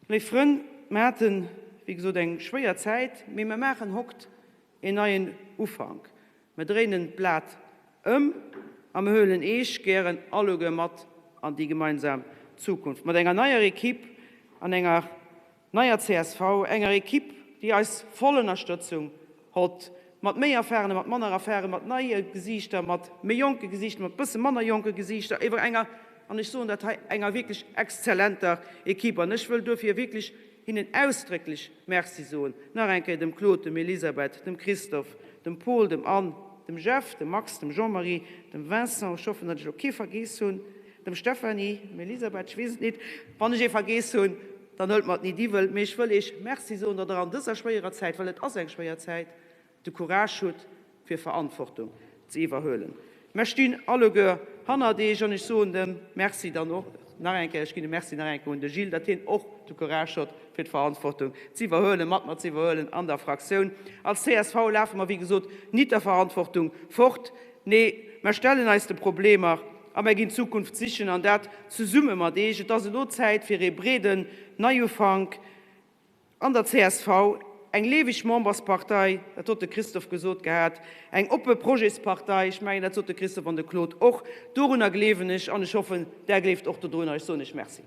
Léif Frënn, mer haten, wéi gesot, eng schwéier Zäit, mee mer maachen hokt een neien Ufank. Mer dréinen d'Blat ëm a mer huelen Eech gären alleguer mat an déi gemeinsam Zukunft, mat enger neier Equipe an enger neier csv, enger Equipe, déi eis voll Ënnerstëtzung hott, mat méi erfahrene, mat manner erfahrene, mat neie Gesiichter, mat méi jonke Gesiichter, mat bësse manner jonke Gesiichter, ewer enger, an ech soen dat hei, enger wierklech exzellenter Equipe. An ech wëll duerfir wierklech hinnen ausdrécklech Merci soen, nach eng Kéier dem Claude, dem Elisabeth, dem Christophe, dem Paul, dem Anne, dem Jeff, dem Max, dem Jean-Marie, dem Vincent, ech hoffen, datt ech elo kee vergeess hunn, dem Stéphanie, dem Elisabeth, ech weess et nit, wann ech ee vergeess hunn, dann hëlt mer et nit iwwel, mee ech wëll Iech Merci soen, datt Der an dëser schwéierer Zäit, well et ass eng schwéier Zäit, de Courage hutt, fir Verantwortung ze iwwerhuelen. Mer stinn alleguer hannert Eech an ech soen dem Merci dann och nach eng Kéier, ech ginn e Merci nach eng Kéier un de Gilles, datt hien och de Courage hott, fir d'Verantwortung ze iwwerhuelen, mat mer ze iwwerhuelen an der Fraktioun. Als csv lafe mer, wéi gesot, nit der Verantwortung fort. Nee, mer stellen eis de Problemer a mer ginn d'Zukunft sichen, an dat zesumme mat Eech. Et ass elo Zäit fir ee breeden Neiufank an der csv, eng lieweg Memberspartei, dat hott de Christophe gesot gehat, eng oppe Projetspartei, ech mengen, dat sot de Christophe an de Claude och. Dorunner gleewen ech an ech hoffen, Der gleeft och dodrunner. Ech soen Iech Merci.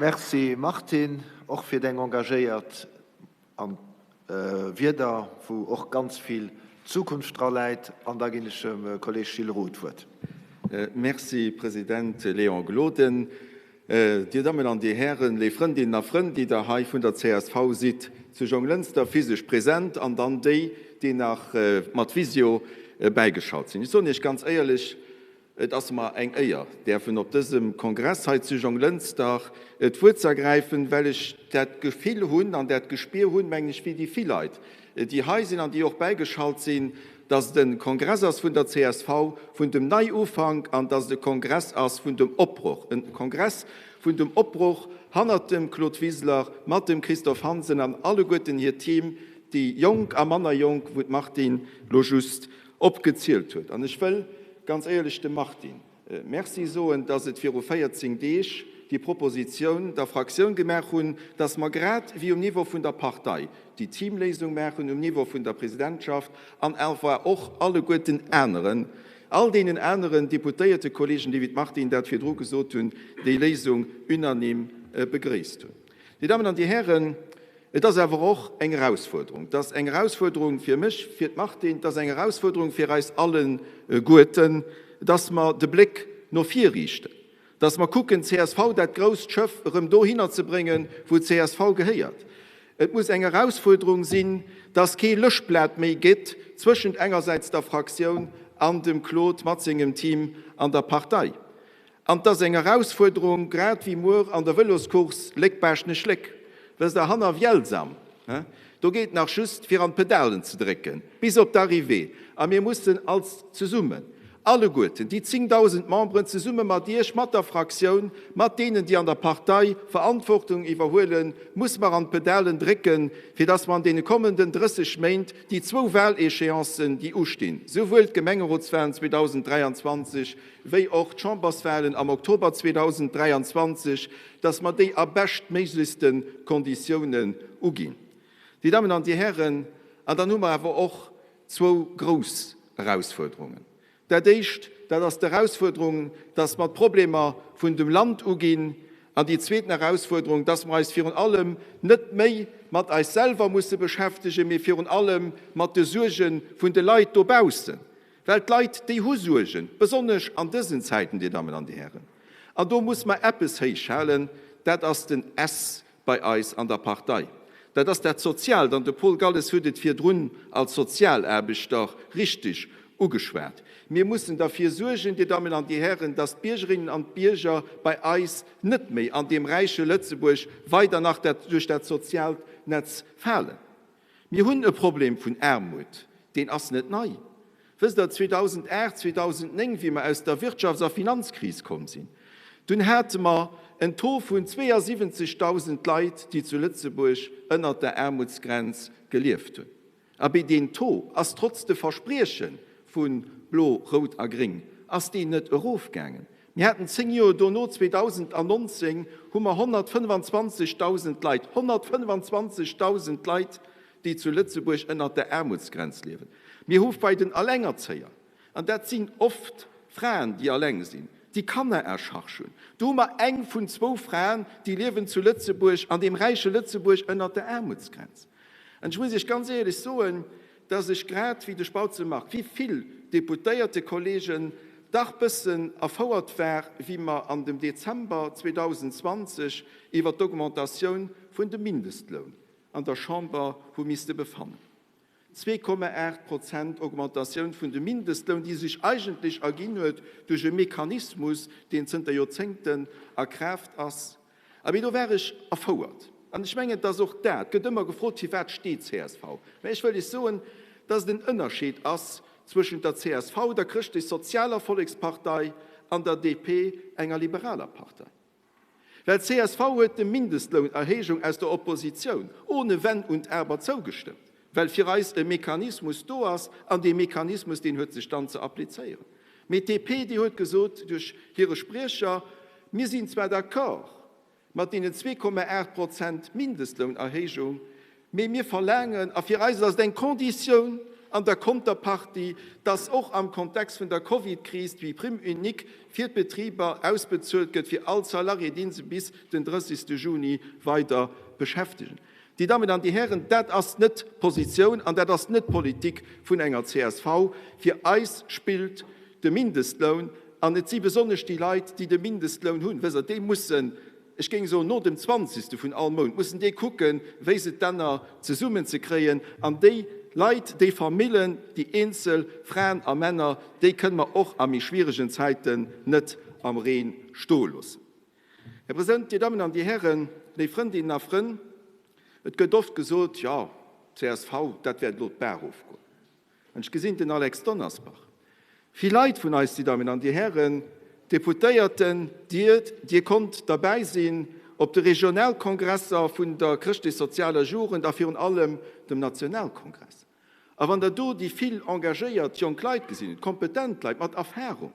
Merci Martine, och fir deng engagéiert an Wierder, wou och ganz vill Zukunft dra läit. An da ginn ech dem Kolleg Gilles Roth d'Wuert. Merci, President Léon Gloden. Dir Dammen an Dir Hären, léif Frëndinnen a Frënn, déi Der hei vun der csv sidd, zu Jonglënster physesch present an dann déi, déi nach mat Visio bäigeschalt sinn. Ech soen Iech ganz éierlech, Et ass mer eng Éier, däerfen op dësem Kongress hei zu Jonglënster d'Wuert ze ergräifen, well ech dat Gefill hunn an dat Gespier hunn, mengen ech, wéi déi vill Leit, déi hei sinn an déi och bäigeschalt sinn, dass et e Kongress ass vun der csv, vun dem Neiufank an dass et e Kongress ass vun dem Opbroch, e Kongress vun dem Opbroch hannert dem Claude Wiseler, mat dem Christophe Hansen an alleguerten hir Team, déi Jonk a manner Jonk, wou d'Martine lo just opgezielt huet. An ech wëll ganz éierlech dem Martine Merci soen, dass et viru 14 Deeg déi Propositioun der Fraktioun gemaach hunn, dass mer grad wéi um Niveau vun der Partei déi Teamléisung maachen, um Niveau vun der Presidentschaft an awer och alleguerten aneren, all deenen aneren Deputéiertekolleegen, déi wéi d'Martine dat virdru gesot hunn, déi Léisung unanime begréisst hunn. Dir Dammen an Dir Hären, Et ass awer och eng Erausfuerderung. Et ass eng Erausfuerderung fir mech, fir d'Martine, et ass eng Erausfuerderung fir eis alleguerten, dass mer de Bléck no vir riichten, dass mer kucken, csv, dat grousst Schëff, erëm dohinner ze bréngen, wou csv gehéiert. Et muss eng Erausfuerderung sinn, dass kee Löschblat méi gétt zwëschent engersäits der Fraktioun an dem Claude mat sengem Team an der Partei. An 't ass eng Erausfuerderung, grad wéi muer an der Vëloscourse Léck-Baaschtnech-Léck. Wësst der, hanner Vielsalm, do geet nach just fir an d'Pedalen ze drécken, bis op d'Arrivée. A mir mussen als zesummen, alleguerten déi 10.000 Memberen, zesumme mat Iech, mat der Fraktioun, mat deenen, déi an der Partei Verantwortung iwwerhuelen, musse mer an d'Pedalen drécken, fir dass mer an deene kommenden 30 Méint déi zwou Wahléchéancen, déi ustinn, souwuel d'Gemengerotswahlen 2023 wéi och d'Chamberswahlen am Oktober 2023, dass mer déi a beschtméiglechste Konditiounen uginn. Dir Dammen an Dir Hären, an dann hu mer awer och zwou grouss Erausfuerderungen. Dat Éischt, dat ass d'Erausfuerderung, dass mer d'Problemer vun dem Land uginn, an déi zweeten Erausfuerderung, dass mer eis virun allem net méi mat eis selwer musse beschäftegen, mee virun allem mat de Suerge vun de Leit dobaussen. Well d'Leit, déi hu Suergen, besonnesch an dësen Zäiten, Dir Dammen an Dir Hären. An do muss mer eppes héichhalen, dat ass den S bei eis an der Partei. Dat ass dat Soziaalt. An de Paul Galles huet et virdrun als Sozialaarbechter richtig ugeschwat. Mir mussen derfir suergen, Dir Dammen an Dir Hären, dass d'Biergerinnen an d'Bierger bei eis net méi an deem räiche Lëtzebuerg weider nach duerch dat soziaalt Netz falen. Mir hunn e Problem vun Aarmut, deen ass net nei. Wësst Der, 2008, 2009, wéi mer aus der Wirtschafts a Finanzkris komm sinn, dunn hate mer en Taux vun 72.000 Leit, déi zu Lëtzebuerg ënnert der Aarmutsgrenz gelieft hunn. Abee, deen Taux ass trotz de Versprieche vu Blo, Rout a Gréng, ass deen net erofgaangen. Mir haten 10 Joer dono, 2019, hu mer 125.000 Leit, 125.000 Leit, déi zu Lëtzebuerg ënnert der Aarmutsgrenz liewen. Mir hu bei den Allengerzéier, an dat sinn oft Fraen, déi alleng sinn, déi Kanner à charge hunn, do hu mer eng vun zwou Fraen, déi liewen zu Lëtzebuerg, an deem räiche Lëtzebuerg, ënnert der Aarmutsgrenz. An ech muss Iech ganz éierlech soen, dass ech grad wéi de Spautze Marc, wéi vill Deputéiertekollegen. dach bëssen erfouert war, wéi mer an dem Dezember 2020 iwwert d'Augmentatioun vun dem Mindestloun an der Chamber hu misste befannen. 2,8 Prozent Augmentatioun vun dem Mindestloun, déi sech eigentlech erginn huet duerch e Mechanismus, deen zënter Joerzéngten a Kraaft ass. A mee do war ech erfouert. An ech mengen, dass och dat, gëtt ëmmer gefrot, Firwat steet csv? Mä ech wëll Iech soen, dass et en Ënnerscheed ass zwëschent der csv, der chrëschtlech-sozialer Vollekspartei, an der DP, enger liberaler Partei. Well csv huet dem Mindestlounerhéijung aus der Oppositioun ohne Wenn und Aber zougestëmmt, well fir eis e Mechanismus do ass, an dee Mechanismus, deen huet sech dann ze applizéieren. Mee d'DP, déi huet gesot duerch hire Spriecher, Mir sinn zwar d'accord mat deenen 2,8 Prozent Mindestlounerhéijung, Mee mir verlaangen, a fir eis ass et eng Konditioun an der Konterpartie, dass och am Kontext vun der Covidkris d'Vi Prime unique fir d'Betriber ausbezuelt gëtt fir all Salarié, dee se bis den 30. Juni weider beschäftegen. Dir Dammen an Dir Hären, dat ass net d'Positioun an dat ass net d'Politik vun enger csv. Fir eis spillt de Mindestloun, an et si besonnesch déi Leit, déi de Mindestloun hunn, wësst Der, déi mussen, ech géing soen, no dem zwanzegste vun all Mount mussen déi kucken, wéi se d'Enner zesummenzekréien. An déi Leit, déi Famillen, déi eenzel Fraen a Männer, déi kënne mer och a méi schwieregen Zäiten net am Reen stoe loossen. Här President, Dir Dammen an Dir Hären, léif Frëndinnen a Frënn, et gëtt oft gesot, jo, csv, dat wäert elo d'Baach ofgoen. An ech gesinn den Alex Donnersbach. Vill Leit vun eis, Dir Dammen an Dir Hären Deputéierten, Dir, Dir konnt derbäi sinn op de Regionalkongresser vun der chrëschtlech-sozialer Jugend a virun allem dem Nationalkongress. A wann Der do déi vill engagéiert jonk Leit gesinn hutt, kompetent Leit mat Erfahrung,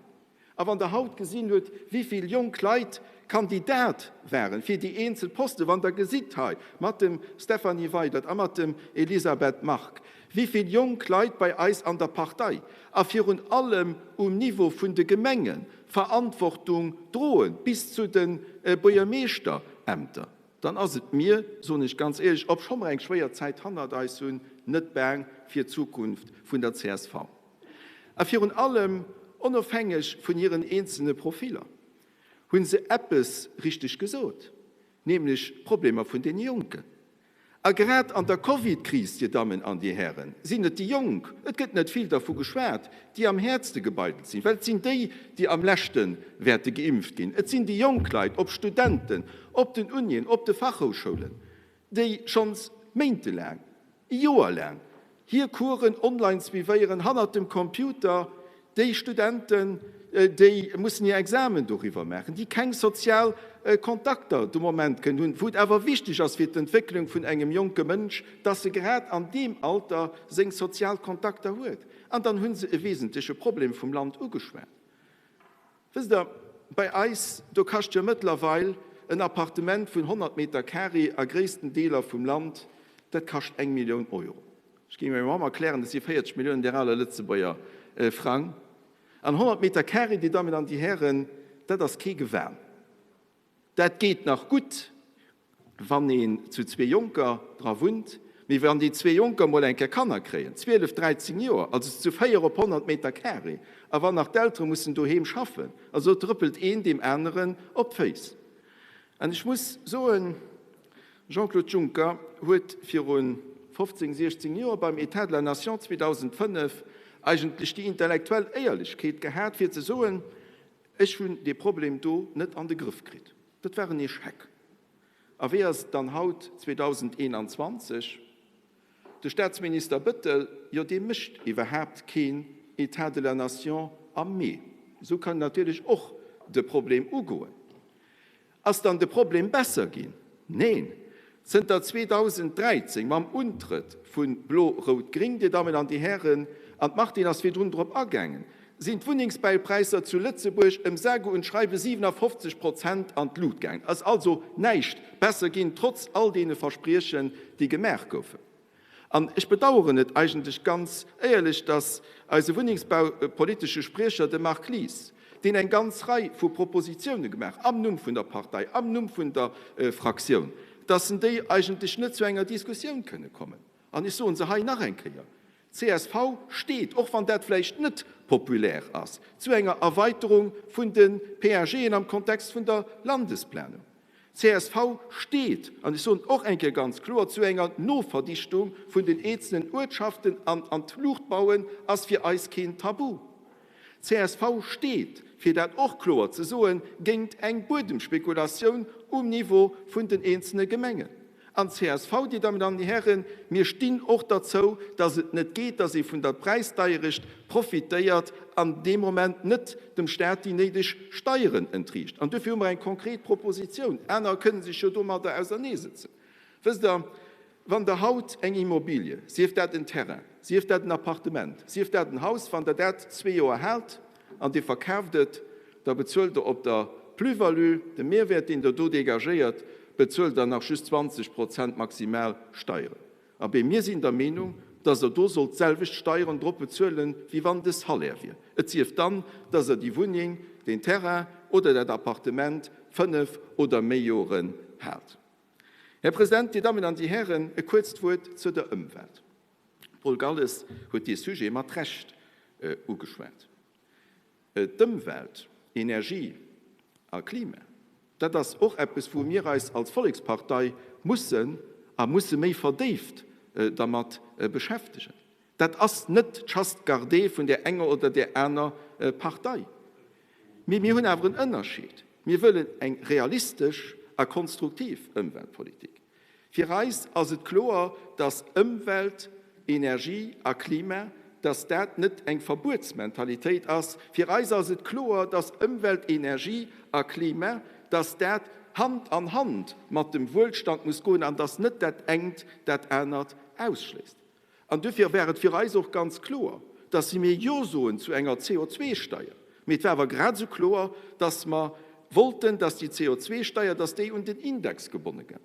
A wann Der haut gesinn hutt, wéi vill jonk Leit Kandidat waren fir déi eenzel Posten, wann Der gesitt hei mat dem Stéphanie Weydert a mat dem Elisabeth Margue, wéi vill jonk Leit bei eis an der Partei a virun allem um Niveau vun de Gemenge Verantwortung droen, bis zu de Buergermeeschterämter, dann ass et mir, soen ech ganz éierlech, obscho mer eng schwéier Zäit hannert eis hunn, net baang fir d'Zukunft vun der csv. A virun allem, onofhängeg vun hiren eenzelne Profiller, hu se eppes richteg gesot, nämlech d'Problemer vun deene Jonken. A grad an der Covid-Kris, Dir Dammen an Dir Hären, sinn et déi Jonk, et gëtt net vill dervu geschwat, déi am häertste gebeidelt sinn, well et sinn déi, déi am leschte wäerte geimpft ginn. Et sinn déi jonk Leit, ob Studenten, op den Unien, op de Fachhouschoulen, déi schonns méintelaang, Joer laang hir Coursen online suivéieren, hannert dem Computer, déi Studenten, déi mussen hir Examen doriwwer maachen, déi keng sozial Kontakter de Moment kënnen hunn, wou et awer wichteg ass fir d'Entwécklung vun engem jonke Mënsch, dass e grad an deem Alter seng sozial Kontakter huet. An dann hu se e wesentleche Problem vum Land ugeschwat. Wësst Der, bei eis, do kascht jo mëttlerweil en Appartement vun 100 Meter carré a gréissten Deeler vum Land, dat kascht eng Millioun Euro. Ech géing menger Mamm erklären, dat si 40 Milliounen där aler Lëtzebuerger Frang. An 100 Meter carré, Dir Dammen an Dir Hären, dat ass kee Gewan. Dat geet nach gutt, wann een zu zwee Jonker dra wunnt, mee wann déi zwee Jonker mol eng Kéier Kanner kréien, 12, 13 Joer, also zu véier op 100 Meter carré, a wann nach d'Eltere mussen doheem schaffen, also trëppelt een deem aneren op d'Féiss. An ech muss soen, Jean-Claude Juncker huet viru 15, 16 Joer beim État de la Nation 2005 eigentlech déi intellektuell Éierlechkeet gehat, fir ze soen, Ech hunn dee Problem do net an de Grëff kritt. Dat war en Echec. A wéi ass et dann haut, 2021? De Staatsminister Bettel, jo dee mécht iwwerhaapt keen État de la Nation am Mee. Esou kann een natierlech och de Problem ugoen. Ass dann de Problem besser ginn? Neen. Zënter 2013, mam Untrëtt vu Blo-Rout-Gring, Dir Dammen an Dir Hären, an d'Martine ass virdrun drop agaangen, sinn d'Wunnengsbaupräisser zu Lëtzebuerg ëm sage und schreibe 57 Prozent an d'Lut gaangen. Ass also näischt besser ginn, trotz all deene Verspriechen, déi gemaach goufen. An ech bedauern et eigentlech ganz éierlech, dass eise wunnengsbaupolitesche Spriecher, de Marc Lies, deen eng ganz Rei vu Propositione gemaach, am Numm vun der Partei, am Numm vun der Fraktioun, dass en déi eigentlech net zu enger Diskussioun kënne kommen. An ech soe se hei nach eng Kéier, Csv steet, och wann dat vläicht net. populaire ass, zu enger Erweiterung vun de PAGen am Kontext vun der Landesplanung. Csv steet, an ech soen et och eng Kéier ganz kloer, zu enger Noverdichtung vun den eenzelen Uertschaften an an d'Luucht bauen ass fir eis keen Tabu. Csv steet, fir dat och kloer ze soen, géint eng Buedemspekulatioun um Niveau vun den eenzele Gemengen. An csv, Dir Dammen an Dir Hären, mir stinn och derzou, dass et net geet, dass ee vun der Präisdeierecht profitéiert an dee Moment net dem Stat déi néideg Steieren entriicht. An duerfir hu mer eng konkret Propositioun. Aner kënnen sech jo domadder auserneesetzen. Wësst Der, wann Der haut eng Immobilie, sief dat en Terrain, sief dat en Appartement, sief dat en Haus, wann Der dat zwee Joer haalt an Dir verkaaft et, Da bezuelt Der op der Plus-value, de Mehrwäert, deen Der do dégagéiert, bezuelt Der nach just 20 Prozent maximal Steieren. Abee, mir sinn der Meenung, dass Der do sollt d'selwecht Steieren drop bezuelen, wéi wann et e Salaire wier. Et sief dann, dass Der déi Wunneng, deen Terrain oder dat Appartement fënnef oder méi Joren haalt. Här President, Dir Dammen an Dir Hären, e kuerzt Wuert zu der Ëmwelt. Paul Galles huet dee Sujet mat Recht ugeschwat. D'Ëmwelt, Energie a Klima, dat ass och eppes, wou mir eis als Vollekspartei mussen a musse méi verdéift dermat beschäftegen. Dat ass net d'Chasse gardée vun där enger oder där aner Partei. Mee mir hunn awer en Ënnerscheed, Mir wëllen eng realistesch a konstruktiv Ëmweltpolitik. Fir eis ass et kloer, dass Ëmwelt, Energie a Klima, dass dat net eng Verbuetsmentalitéit ass. Fir eis ass et kloer, dass Ëmwelt, Energie a Klima, dass dat Hand an Hand mat dem Wuelstand muss goen an dass net dat engt dat anert ausschléisst. An duerfir war et fir eis och ganz kloer, dass mir Jo soen zu enger CO2-Steier. Mee et war awer grad esou kloer, dass mer wollten, dass déi CO2-Steier, dass déi un den Index gebonne gëtt.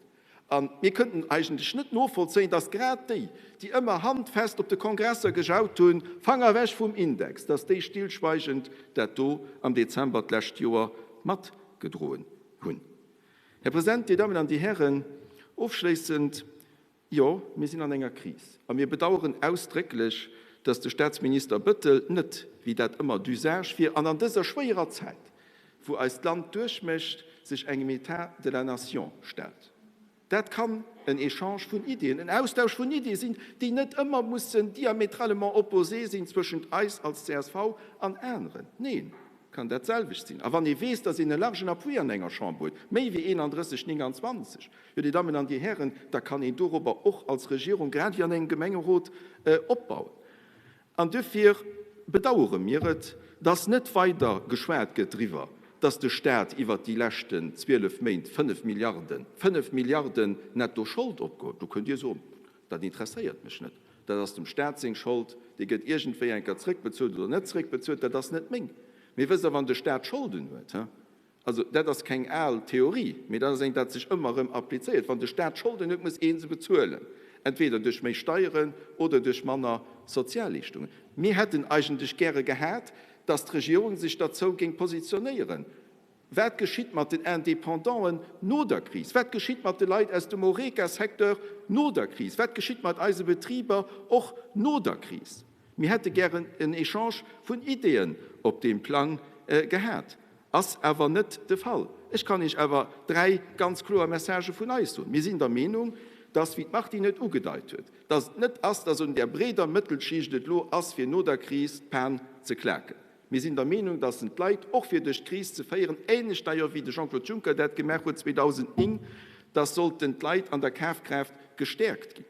A mir kënnten eigentlech net novollzéien, dass grad déi, déi ëmmer handfest op de Kongresser gejaut hunn, Fanger ewech vum Index, dass déi stillschweigend dat do am Dezember d'lescht Joer matgedroen hunn. Här President, Dir Dammen an Dir Hären, ofschléissend, Jo, mir sinn an enger Kris a mir bedauern ausdrécklech, dass de Staatsminister Bëttel net, wéi dat ëmmer d'Usage wier, an an dëser schwéierer Zäit, wou eist Land duerchmécht, sech engem État de la nation stellt. Dat kann en Echange vun Iddien, en Austausch vun Iddie sinn, déi net ëmmer mussen diamétralement opposé sinn zwëschent eis als csv an aneren. Neen, kann dat selwecht sinn. A wann ee weess, dass een e largen Appui an enger Chamber huet, méi wéi 31, 29, Jo, Dir Dammen an Dir Hären, da kann een dorobber och als Regierung, grad wéi an engem Gemengerot, opbauen. An duerfir bedauere mir et, dass net weider geschwat gëtt driwwer, dass de Stat iwwert déi leschten 12 Méint 5 Milliarden, 5 Milliarden netto Schold opgeholl. Do kënnt Dir soen, Dat interesséiert mech net, dat ass dem Stat seng Schold, déi gëtt iergendwéi eng Kéier zrëckbezuelt oder net zrëckbezuelt, dat ass net meng. Mee wësst Der, wann de Stat Scholden huet, Also, dat ass keng al Theorie, mee dat ass eng, dat sech ëmmer erëm applizéiert. Wann de Staat Scholden huet, muss ee se bezuelen, entweder duerch méi Steieren oder duerch manner Sozialleeschtungen. Mir hätten eigentlech gäre gehat, dass d'Regierung sech derzou géing positionéieren. Wat geschitt mat den Indépendanten no der Kris? Wat geschitt mat de Leit aus dem Horeca-Secteur no der Kris? Wat geschitt mat eise Betriber och no der Kris? Mir hätte gären en Echange vun Ideeën op deem Plang gehat. Ass awer net de Fall. Ech kann Iech awer dräi ganz kloer Messagë vun eis soen. Mir sinn der Meenung, dass, wéi d'Martine et ugedeit huet, dass et net ass, dass un där breeder Mëttelschicht et elo ass, fir no der Kris d'Pan ze klaken. Mir sinn der Meenung, dass en d'Leit, och fir duerch d'Kris ze féieren, ähnlech d'ailleurs wéi de Jean-Claude Juncker dat gemaach huet 2009, dass sollten d'Leit an der Kafkraaft gestäerkt ginn.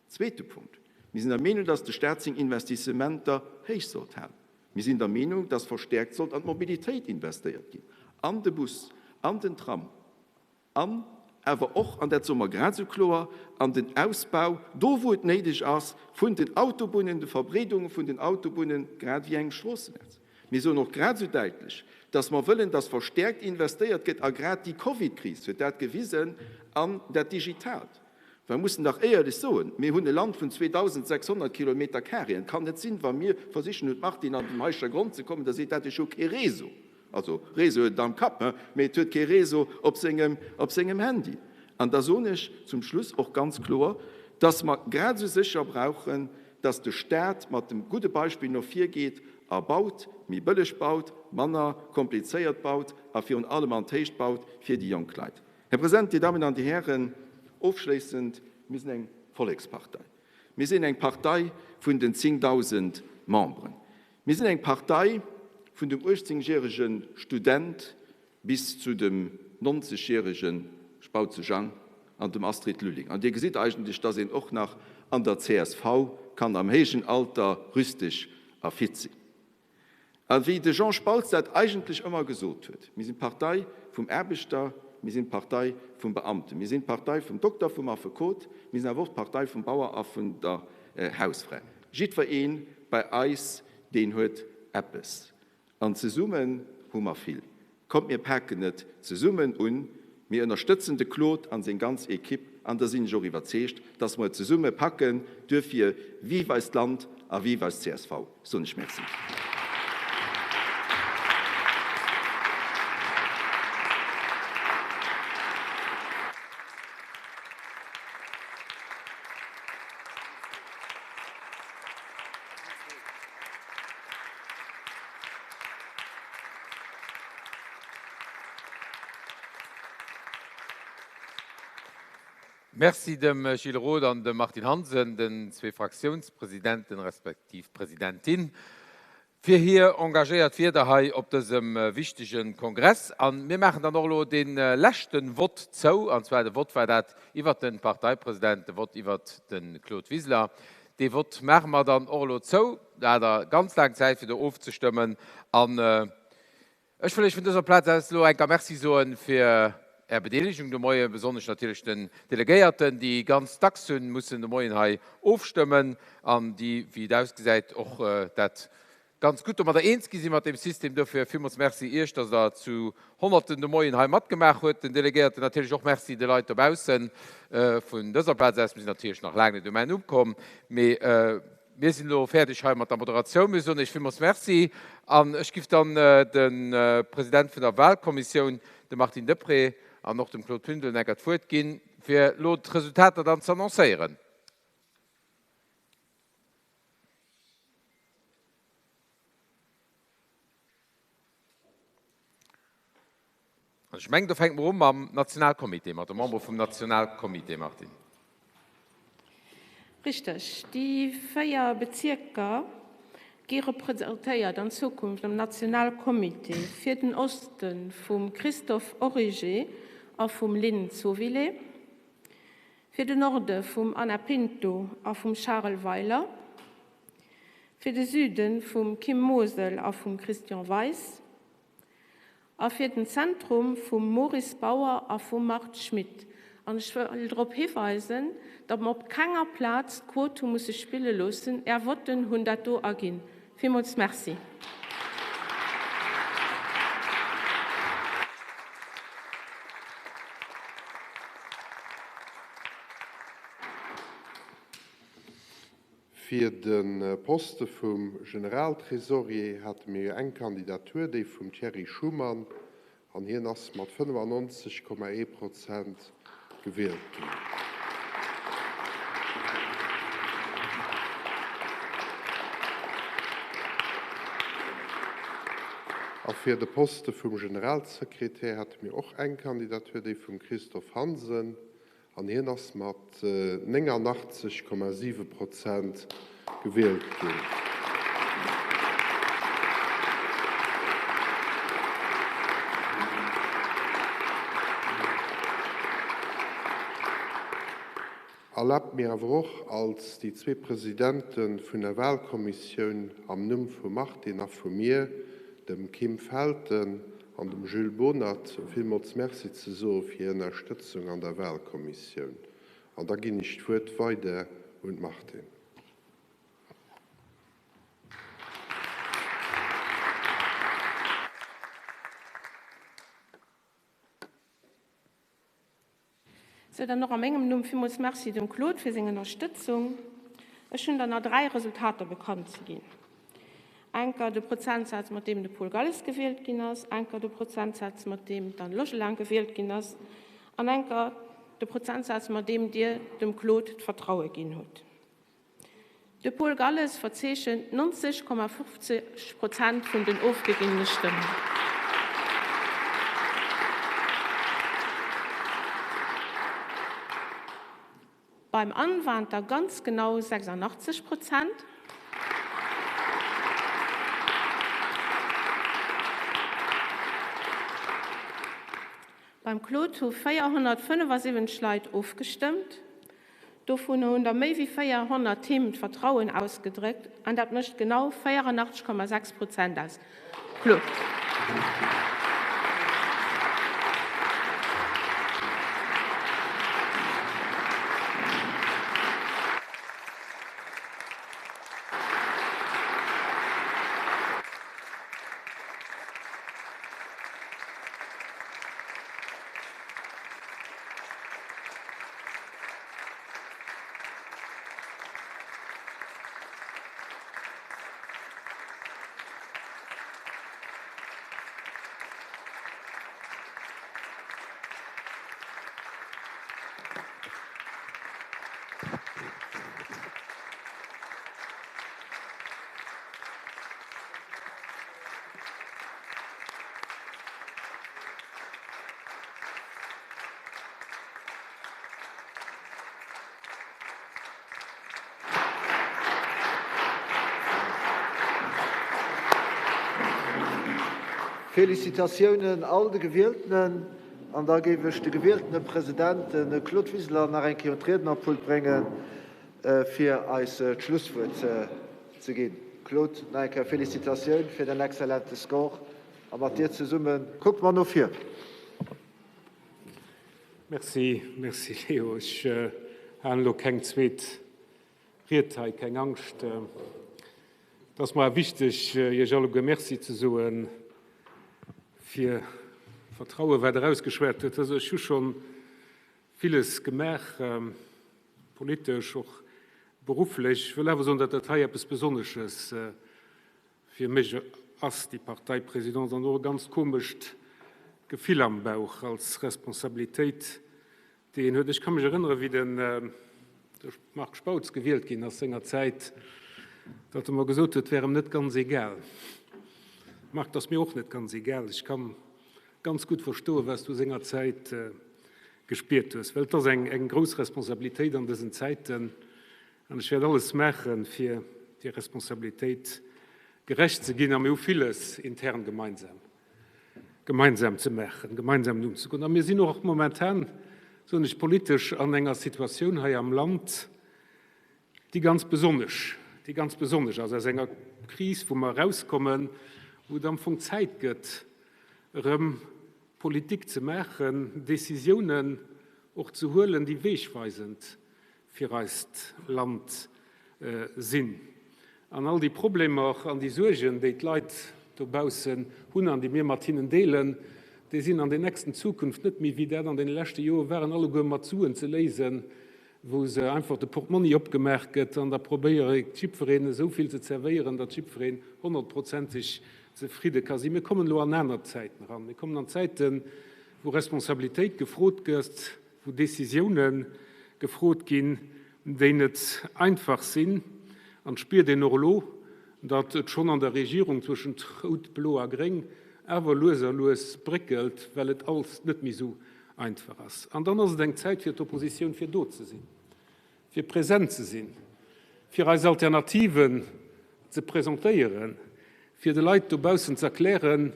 Zweete Punkt, Mir sinn der Meenung, dass de Stat seng Investissementer héich sollt halen. Mir sinn der Meenung, dass verstäerkt sollt an d'Mobilitéit investéiert ginn, an de Bus, an den Tram an awer och, an dat soe mer grad esou kloer, an den Ausbau, do wou et néideg ass, vun den Autobunnen, de Verbreedunge vun den Autobunnen, grad ewéi engem Stroossenetz. Mir soen och grad esou däitlech, dass mer wëllen, dass verstäerkt investéiert gëtt, a grad déi Covidkris huet dat gewisen, an dat Digitaalt. Mer mussen dach éierlech soen, mir hunn e Land vun 2.600 Kilometer carré. Et kann net sinn, wa mir versichen, un d'Martine an den Heischer Grond ze kommen, da seet dat, ech hu kee Réseau. Also Réseau huet et am Kapp, hein, mee et huet kee Réseau op sengem, op sengem Handy. An da soen ech zum Schluss och ganz kloer, dass mer grad esou sécher brauchen, dass de Stat mat dem gudde Beispill no vir geet. A baut, méi bëlleg baut, manner komplizéiert baut a virun allem an d'Héicht baut fir déi jonk Leit. Här President, Dir Dammen an Dir Hären, ofschléissend, Mir sinn eng Vollekspartei. Mir sinn eng Partei vun den 10.000 Memberen. Mir sinn eng Partei vun dem 18 järege Student bis zu dem 90 järege Spautze Jang an dem Astrid Lulling. An Dir gesitt eigentlech, dass een och nach an der csv kann am héijen Alter rüsteg a fit sinn. A wéi de Jean Spautz dat eigentlech ëmmer gesot huet, Mir sinn d'Partei vum Aarbechter, mir sinn d'Partei vum Beamten, mir sinn d'Partei vum Dokter, vum Affekot, mir sinn awer och d'Partei vum Bauer a vun der Hausfra. Jiddweree bei eis, deen huet eppes. An zesummen hu mer vill. Kommt mir paken et zesummen un, mir ënnerstëtzen de Claude an seng ganz Equipe an da sinn ech och iwwerzeegt, dass mer et zesumme packen. Duerfir, Vive eist Land a vive eis csv! Soen ech Merci. Merci dem Gilles Roth an dem Martine Hansen, den zwee Fraktiounspresidenten respektiv Presidentin, fir hir engagéiert Wierder hei op dësem wichtege Kongress. A mir maachen dann och elo dee leschte Vott zou, an zwar de Vott war dat iwwert de Parteipresident, de Vott iwwert de Claude Wiseler. Dee Vott maache mer dann och elo zou. Da hat Der ganz laang Zäit, fir do ofzestëmmen. An ech wëll Iech vun dëser Plaz aus elo enker Merci soe fir Är Bedeelegung de Moien, besonnesch natierlech den Delegéierten, déi ganz dacks hu mussen de Moien hei ofstëmmen an déi, wéi et ausgesäit, och dat ganz gutt domadder eens gi si mat deem System. Dofir villmools Merci Iech, dass Der zu Honnerten de Moien hei matgemaach huet. Den Delegéierten natierlech och Merci, de Leit dobaussen vun dëser Plaz aus. Mir sinn natierlech nach laang net um Enn ukomm, mee mir sinn elo fäerdeg hei mat der Moderatioun. Mir soen Iech villmools Merci an ech giff dann de President vun der Wahlkommissioun, dem Martin Deprez, an och dem Claude Pündel enker d'Wuert ginn, fir elo d'Resultater dann ze annoncéieren. An ech mengen, do fänke mer u mam Nationalcomité, mat de Membere vum Nationalcomité, Martine. Richteg. Déi 4 Bezierker gi representéiert an Zukunft am Nationalcomité fir den Oste vum Christophe Origer a vum Lynn Zovilé, fir den Norde vum Ana Pinto a vum Charel Weiler, fir de Süde vum Kim Mosel a vum Christian Weis a fir den Zentrum vum Maurice Bauer a vum Marthe Schmit. An ech wëll drop hiweisen, datt mer op kenger Plaz d'Quot hu musse spille loossen. Är Votten hunn dat do erginn. Villmools Merci. Fir de Poste vum Generaltresorier hate mir jo eng Kandidatur, déi vum Thierry Schuman, an hien ass mat 95,1 Prozent gewielt ginn. A fir de Poste vum Generalsekretär hate mir och eng Kandidatur, déi vum Christophe Hansen, An hien ass mat 89,7 Prozent gewielt ginn. Erlaabt mir awer och, als déi zwee Presidente vun der Wahlkommissioun am Numm vum Martine a vu mir, dem Kim Felten an dem Jules Bonert, villmools Merci ze soe fir hir Ënnerstëtzung an der Wahlkommissioun. An da ginn ech d'Wuert weider un d'Martine. Sou, dann och a mengem Numm villmools Merci dem Claude fir seng Ënnerstëtzung. Ech hunn dann nach 3 Resultater bekannt ze ginn. Enker de Prozentsaz, mat deem de Paul Galles gewielt ginn ass, enker de Prozentsaz, mat deem d'Anne Logelang gewielt ginn ass, an enker de Prozentsaz, mat deem Dir dem Claude d'Vertraue ginn hutt. De Paul Galles verzeechent 90,50 Prozent vun den ofgeginnene Stëmmen. Beim Anne waren et der ganz genau 86 Prozent. Beim Claude hu 475 Leit ofgestëmmt. Dovunner hunn der méi wéi 400 him d'Vertrauen ausgedréckt an dat mécht genau 84,6 Prozent aus. Claude. Félicitatiounen all de Gewieltenen. An da géif ech de gewieltene President, de Claude Wiseler, nach eng Kéier un d'Riednerpult bréngen, fir eis d'Schlusswuert ze ginn. Claude, nach eng Kéier Félicitatioun fir den exzellente Score. A mat dir zesumme kucke mer no vir. Merci, merci Leo. Ech halen elo keng zweet Ried hei, keng Angscht. Et ass mer awer wichteg, Iech alleguer Merci ze soe fir d'Vertraue wat Der ausgeschwat hutt. Also ech hu scho villes gemaach, politesch, och berufflech. Ech wëll awer soen, datt dat hei eppes Besonnesches Fir mech ass déi Parteipresidence an och e ganz komescht Gefill am Bauch als Responsabilitéit, déi een huet. Ech ka mech erënnere wéi den Marc Spautz gewielt ginn ass sengerzäit, datt e mer gesot huet, et wär em net ganz egal. Marc, et ass mir och net ganz egal. Ech ka ganz gutt verstoen, wat s du sengerzäit gespiert hues, well et ass eng grouss Responsabilitéit an dësen Zäiten. An ech wäert alles maachen, fir där Responsabilitéit gerecht ze ginn. A mir hu villes intern gemeinsam, gemeinsam ze maachen, gemeinsam unzegoen. A mir sinn och momentan, soen ech, politesch an enger Situatioun hei am Land, déi ganz besonnesch, déi ganz besonnesch ass, aus enger Kris, wou mer erauskommen, wou et am Fong Zäit gëtt, erëm Politik ze maachen, Décisiounen och ze huelen, déi wegweisend fir eist Land sinn. An all déi Problemer an déi Suergen, déi d'Leit dobaussen hunn an déi mir mat hinnen deelen, déi sinn an der nächsten Zukunft net méi, wéi dat an deene leschte Joe waren, alleguer mat Suen ze léisen, wou se einfach de Portmonni opgemaach gëtt an da probéiere jiddwereen esou vill ze zerwéieren, datt jiddwereen honnertprozenteg zefridde ka sinn. Mir kommen elo an aner Zäiten eran. Mir kommen an Zäiten, wou Responsabilitéit gefrot gëtt, wou Décisioune gefrot ginn, déi net einfach sinn. An et spiert een och elo, datt et schonn an der Regierung zwëschent Rout, Blo a Gréng awer lues a lues bréckelt, well et alles net méi esou einfach ass. An dann ass et eng Zäit fir d'Oppositioun, fir do ze sinn, fir present ze sinn, fir eis Alternativen ze presentéieren, fir de Leit dobaussen z'erklären,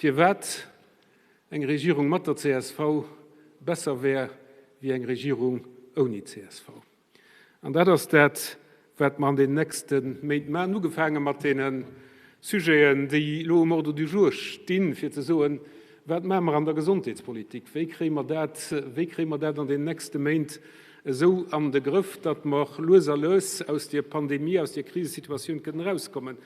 firwat eng Regierung mat der csv besser wär wéi eng Regierung ouni csv. An dat ass dat, wat mer an den nächste Méint maachen, ugefaange mat deene Sujeten, déi elo um Ordre du jour stinn, fir ze soen, Wat maache mer an der Gesondheetspolitik? Wéi kréie mer dat, wéi kréie mer dat an den nächste Méint esou an de Grëff, datt mer lues a lues aus deer Pandemie, aus deer Krisesituatioun kënnen erauskommen?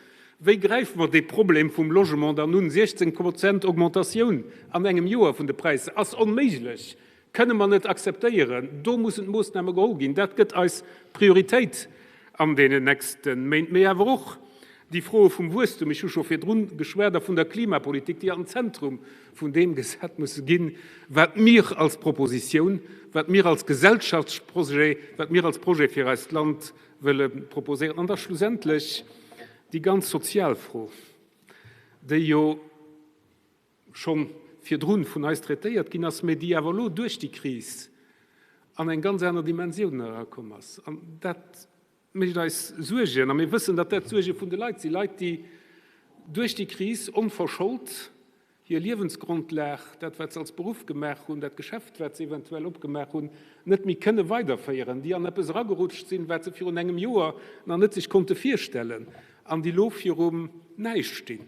Wéi gräife mer dee Problem vum Logement dann un? 16 Prozent Augmentatioun an engem Joer vun de Präisser ass onméiglech, kënne mer net akzeptéieren. Do mussen d'Moossname geholl ginn. Dat gëtt eis Prioritéit an deenen nächste Méint, mee awer och. Déi Froe vum Wuesstum, ech hu scho virdrun geschwat, a vun der Klimapolitik, déi an den Zentrum vun deem gesat musse ginn, wat mir als Propositioun, wat mir als Gesellschaftsprojet, wat mir als Projet fir eist Land wëlle proposéieren. An da schlussendlech déi ganz sozial Fro, déi jo scho virdrun vun eis traitéiert ginn ass, mä déi awer elo duerch déi Kris an eng ganz aner Dimensioun erakomm ass. An dat mécht eis Suergen, a mir wëssen, datt dat d'Suerge vun de Leit sinn, Leit, déi duerch déi Kris onverschold hir Liewensgrondlag, dat wat se als Beruff gemaach hunn, dat Geschäft wat se eventuell opgemaach hunn, net méi kënne weiderféieren, déi an eppes eragerutscht sinn, wat se virun engem Joer nach net sech konnte virstellen an déi elo virum Näischt stinn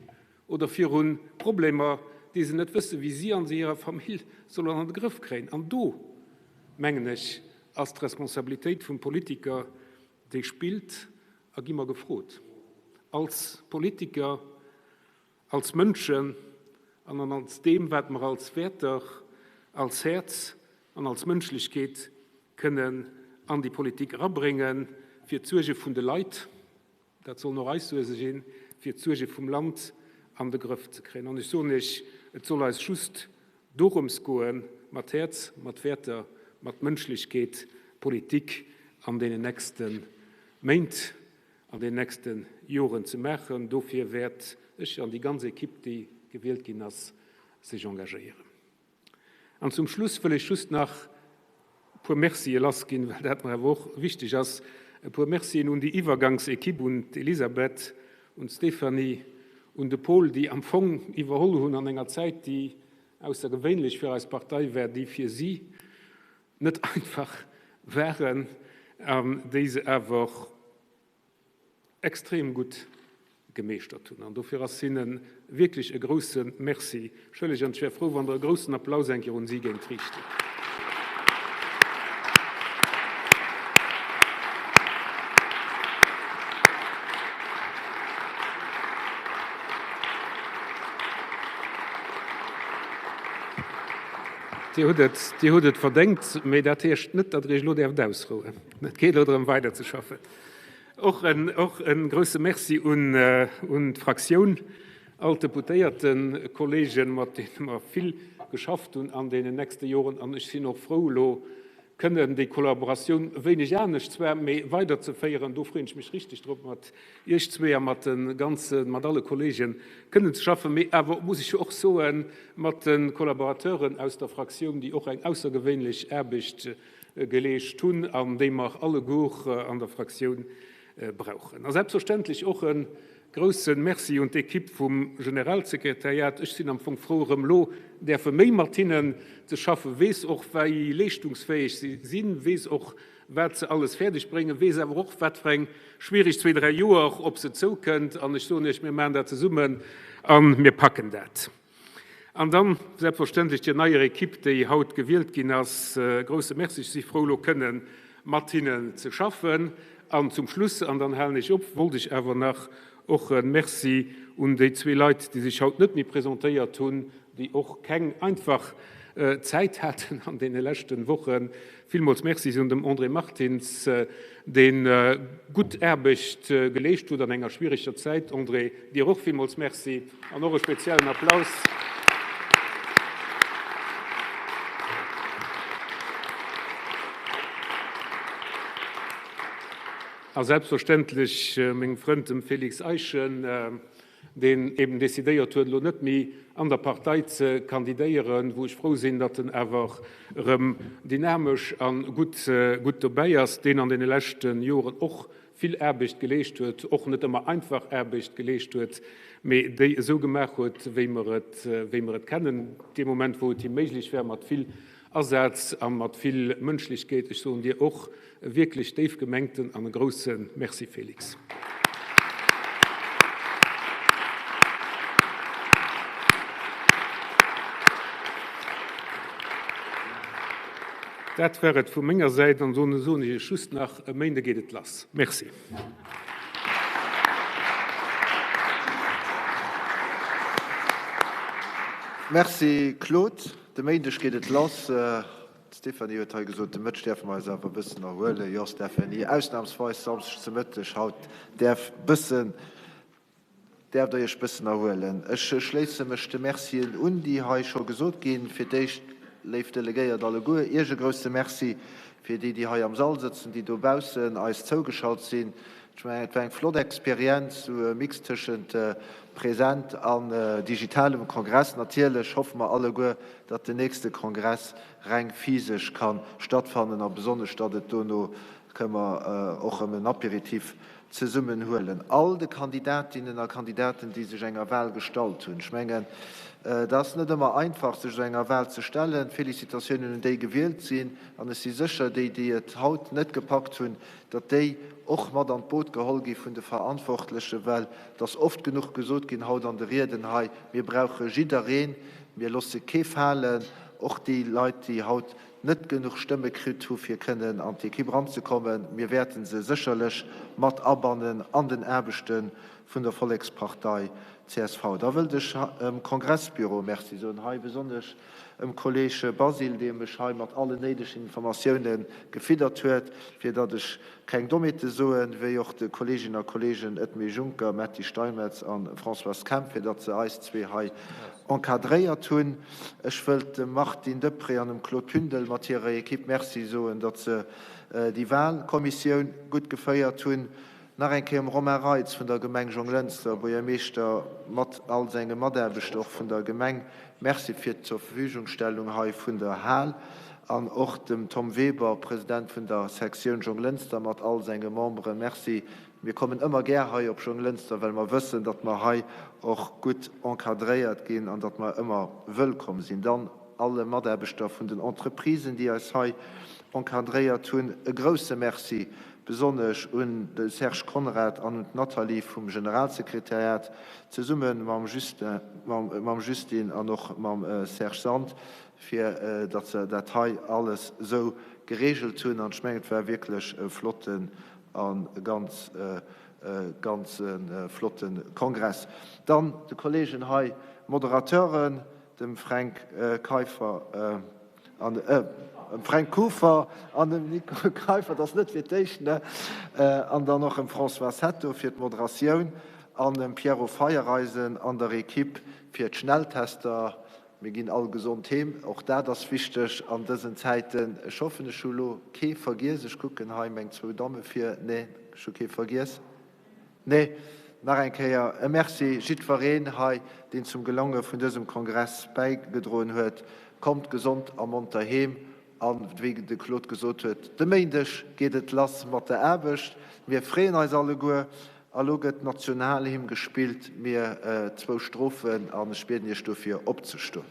oder viru Problemer, déi se net wëssen, wéi si an se hirer Famill sollen an de Grëff kréien. An do, mengen ech, ass d'Responsabilitéit vum Politiker, déi spillt a gi mer gefrot als Politiker, als Mënschen an an als deem, wat mer als Wäerter, als Häerz an als Mënschlechkeet kënnen an déi Politik erabréngen, fir d'Suerge vun de Leit, Dat sollen och eis Suerge sinn, fir d'Suerge vum Land an de Grëff ze kréien. An ech soen Iech, et soll eis just dorëms goen, mat Häerz, mat Wäerter, mat Mënschlechkeet Politik an deenen nächste Méint, an deenen nächste Joren ze maachen. Dofir wäert ech an déi ganz Ekipp, déi gewielt ginn ass, sech engagéieren. An zum Schluss wëll ech just nach e puer Mercië lassginn, well dat mer awer och wichteg ass, e puer Mercien un déi Iwwergangsekipp, un d'Elisabeth, un d'Stéphanie, un de Paul, déi am Fong iwwerholl hunn an enger Zäit, déi aussergewéinlech fir eis Partei war, déi fir si net einfach waren an déi se awer extrem gutt gemeeschtert hunn an dofir ass hinne wierklech e grousse Merci schëlleg an ech wär frou, wann Der e groussen Applaus eng Kéier un si géingt riichten. Dir hutt et, Dir hutt et verdéngt, mee dat heescht net, datt Der Iech elo däerft ausrouen. Et geet elo drëm, weiderzeschaffen. Och en och e grousse Merci un un d'Fraktioun, all d'Deputéiertekollegen, mat deene mer vill geschafft hunn an deenen nächste Joren. An ech sinn och frou, elo kënnen déi Kollaboratioun, e wéineg anescht zwar, mee weiderzeféieren. Do freeën ech mech richteg drop, mat Iech zwee a mat de ganze, mat alle Kollege kënnen ze schaffen. Mee awer muss ech och soen, mat de Kollaborateuren aus der Fraktioun, déi och eng aussergewéinlech Aarbecht geleescht hunn an déi mer alleguer an der Fraktioun brauchen. A selbstverständlech och e grouse Merci un d'Ekipp vum Generalsekretariat. Ech sinn am Fong frou, erëm elo däerfe méi mat hinnen ze schaffen, weess och, wéi leeschtungsfäeg si sinn, weess och, wat se alles fäerdeg bréngen, weess awer och, wat fir eng schwierig zwee, dräi Joer op se zoukënnt. An ech soen Iech, mir maachen dat zesummen a mir packen dat. An dann selbstverständlech der neier Equipe, déi haut gewielt ginn ass, e grouse Merci. Ech si frou, elo kënne mat hinnen ze schaffen. An zum Schluss, an dann halen ech op, wollt ech awer nach och e Merci un déi zwee Leit, déi sech haut net méi presentéiert hunn, déi och keng einfach Zäit haten an deene leschte Wochen. Villmools Merci un dem André Martins, dee gutt Aarbecht geleescht huet an enger schwiereger Zäit. André, dir och villmools Merci an och e speziellen Applaus. A selbstverständlech mengem Frënd, dem Félix Eischen. deen eben decidéiert huet, elo net méi an der Partei ze kandidéieren, wou ech frou sinn, datt en awer erëm dynamesch a gutt, gutt dobäi ass, deen an deene leschte Joren och vill Aarbecht geleescht huet, och net ëmmer einfach Aarbecht geleescht huet, mee déi esou gemaach huet, wéi mer et, wéi mer et kennen, dee Moment, wou et him méiglech war, mat vill Asaz a mat vill Mënschlechkeet. Ech soen dir och e wierklech déif gemengten an e grousse Merci, Félix. Dat war et vu menger Säit an dono soen ech Iech just nach, e Méinde geet et lass. Merci. Merci Claude. De Méindeg geet et lass. D'Stéphanie huet hei gesot, de Mëtteg däerfe mer eis awer e bëssen erhuelen. Jo, Stéphanie, ausnamsweis Samschdeg ze Mëtteg, haut däerf bëssen. Däerft Der Iech bëssen erhuelen. Ech schléisse mech de Mercien un, déi hei scho gesot ginn. Fir d'éischt, léif Delegéiert alleguer, Iech e grouse Merci, fir déi, déi hei am Sall sëtzen, déi dobaussen eis zougeschalt sinn. Ech mengen, et war eng flott Experienz, esou e Mix tëschent Present an digitalem Kongress. Natierlech hoffe mer alleguer, datt den nächste Kongress reng physesch ka stattfannen a besonnesch, datt et dono kënne mer och erëm en Apéritif Zesummen huelen all de Kandidatinnen a Kandidaten, déi sech enger Wahl gestallt hunn. Ech mengen, et ass net ëmmer einfach, sech esou enger Wahl ze stellen. Félicitatiounen un déi gewielt sinn. An ech si sécher, déi, déi et haut net gepackt hunn, datt déi och mat an d'Boot geholl gi vun de Verantwortlechen, well et ass oft genuch gesot ginn haut an de Rieden hei, Mir brauche jiddereen, mir loosse kee falen, och déi Leit, déi haut net genuch Stëmme kritt hu fir kënnen an d'Equipe eranzekommen. Mir wäerte se sécherlech mat abannen an den Aarbechte vun der Vollekspartei csv. Da wëllt ech em Kongressbüro Merci soen, hei besonnesch em Kolleg Basile, dee mech hei mat allen néidegen Informatioune gefiddert huet, fir datt ech keng Dommheete soen, wéi och de Kolleeginnen a Kolleegen Edmé Juncker, Metty Steinmetz a Françoise Kemp, fir datt se eis zwee hei encadréiert hunn. Ech wëllt dem Martine Deprez an dem Claude Pündel mat hirer Equipe Merci soen, datt se déi Wahlkommissioun gutt geféiert hunn. Nach eng Kéier dem Romain Reitz vun der Gemeng Jonglënster, Buergermeeschter, mat all senge Mataarbechter och vun der Gemeng, Merci fir d'Zurverfügungstellung hei vun der Hal an och dem Tom Weber, President vun der Sektioun Jonglënster, mat all senge Memberen Merci. Mir kommen ëmmer gär hei op Jonglënster, well mer wëssen, datt mer hei och gutt encadréiert ginn an datt mer ëmmer wëllkomm sinn. Dann alle Mataarbechter vun den Entreprisen, déi eis hei encadréiert hunn, e grouse Merci, besonnesch un de Serge Conrad an un d'Nathalie vum Generalsekretariat, zesumme mam Justin, mam Justine an och mam Serge Sand, fir datt se dat hei alles esou geregelt hunn. An ech mengen, et war wierklech e flotten a ganz, ganz flotte Kongress. Dann de Kollegen hei, Moderateuren, dem Fränk Keiffer an dem Fränk Kuffer an dem Nico Keiffer, dat ass net fir d'éischt, ne? An dann och dem Françoise Hetto fir d'Moderatioun an dem Pierrot Feiereisen an der Equipe fir d'Schnelltester. Mir ginn all gesond heem, och dat ass wichteg an dësen Zäiten. Ech hoffen, ech hu elo kee vergiess. Ech kucken hei meng zwou Damme vir. Nee, ech hu kee vergiess. Nee, nach eng Kéier e Merci jiddwereen hei, deen zum Gelonge vun dësem Kongress bäigedroen huet. Kommt gesond a monter heem. A wéi de Claude gesot huet, de Méindeg geet et lass mat der Aarbecht. Mir freeën eis alleguer. A lo gëtt d'Nationalhymn gespillt, mir zwou Strophen, an ech bieden Iech dofir opzestoen.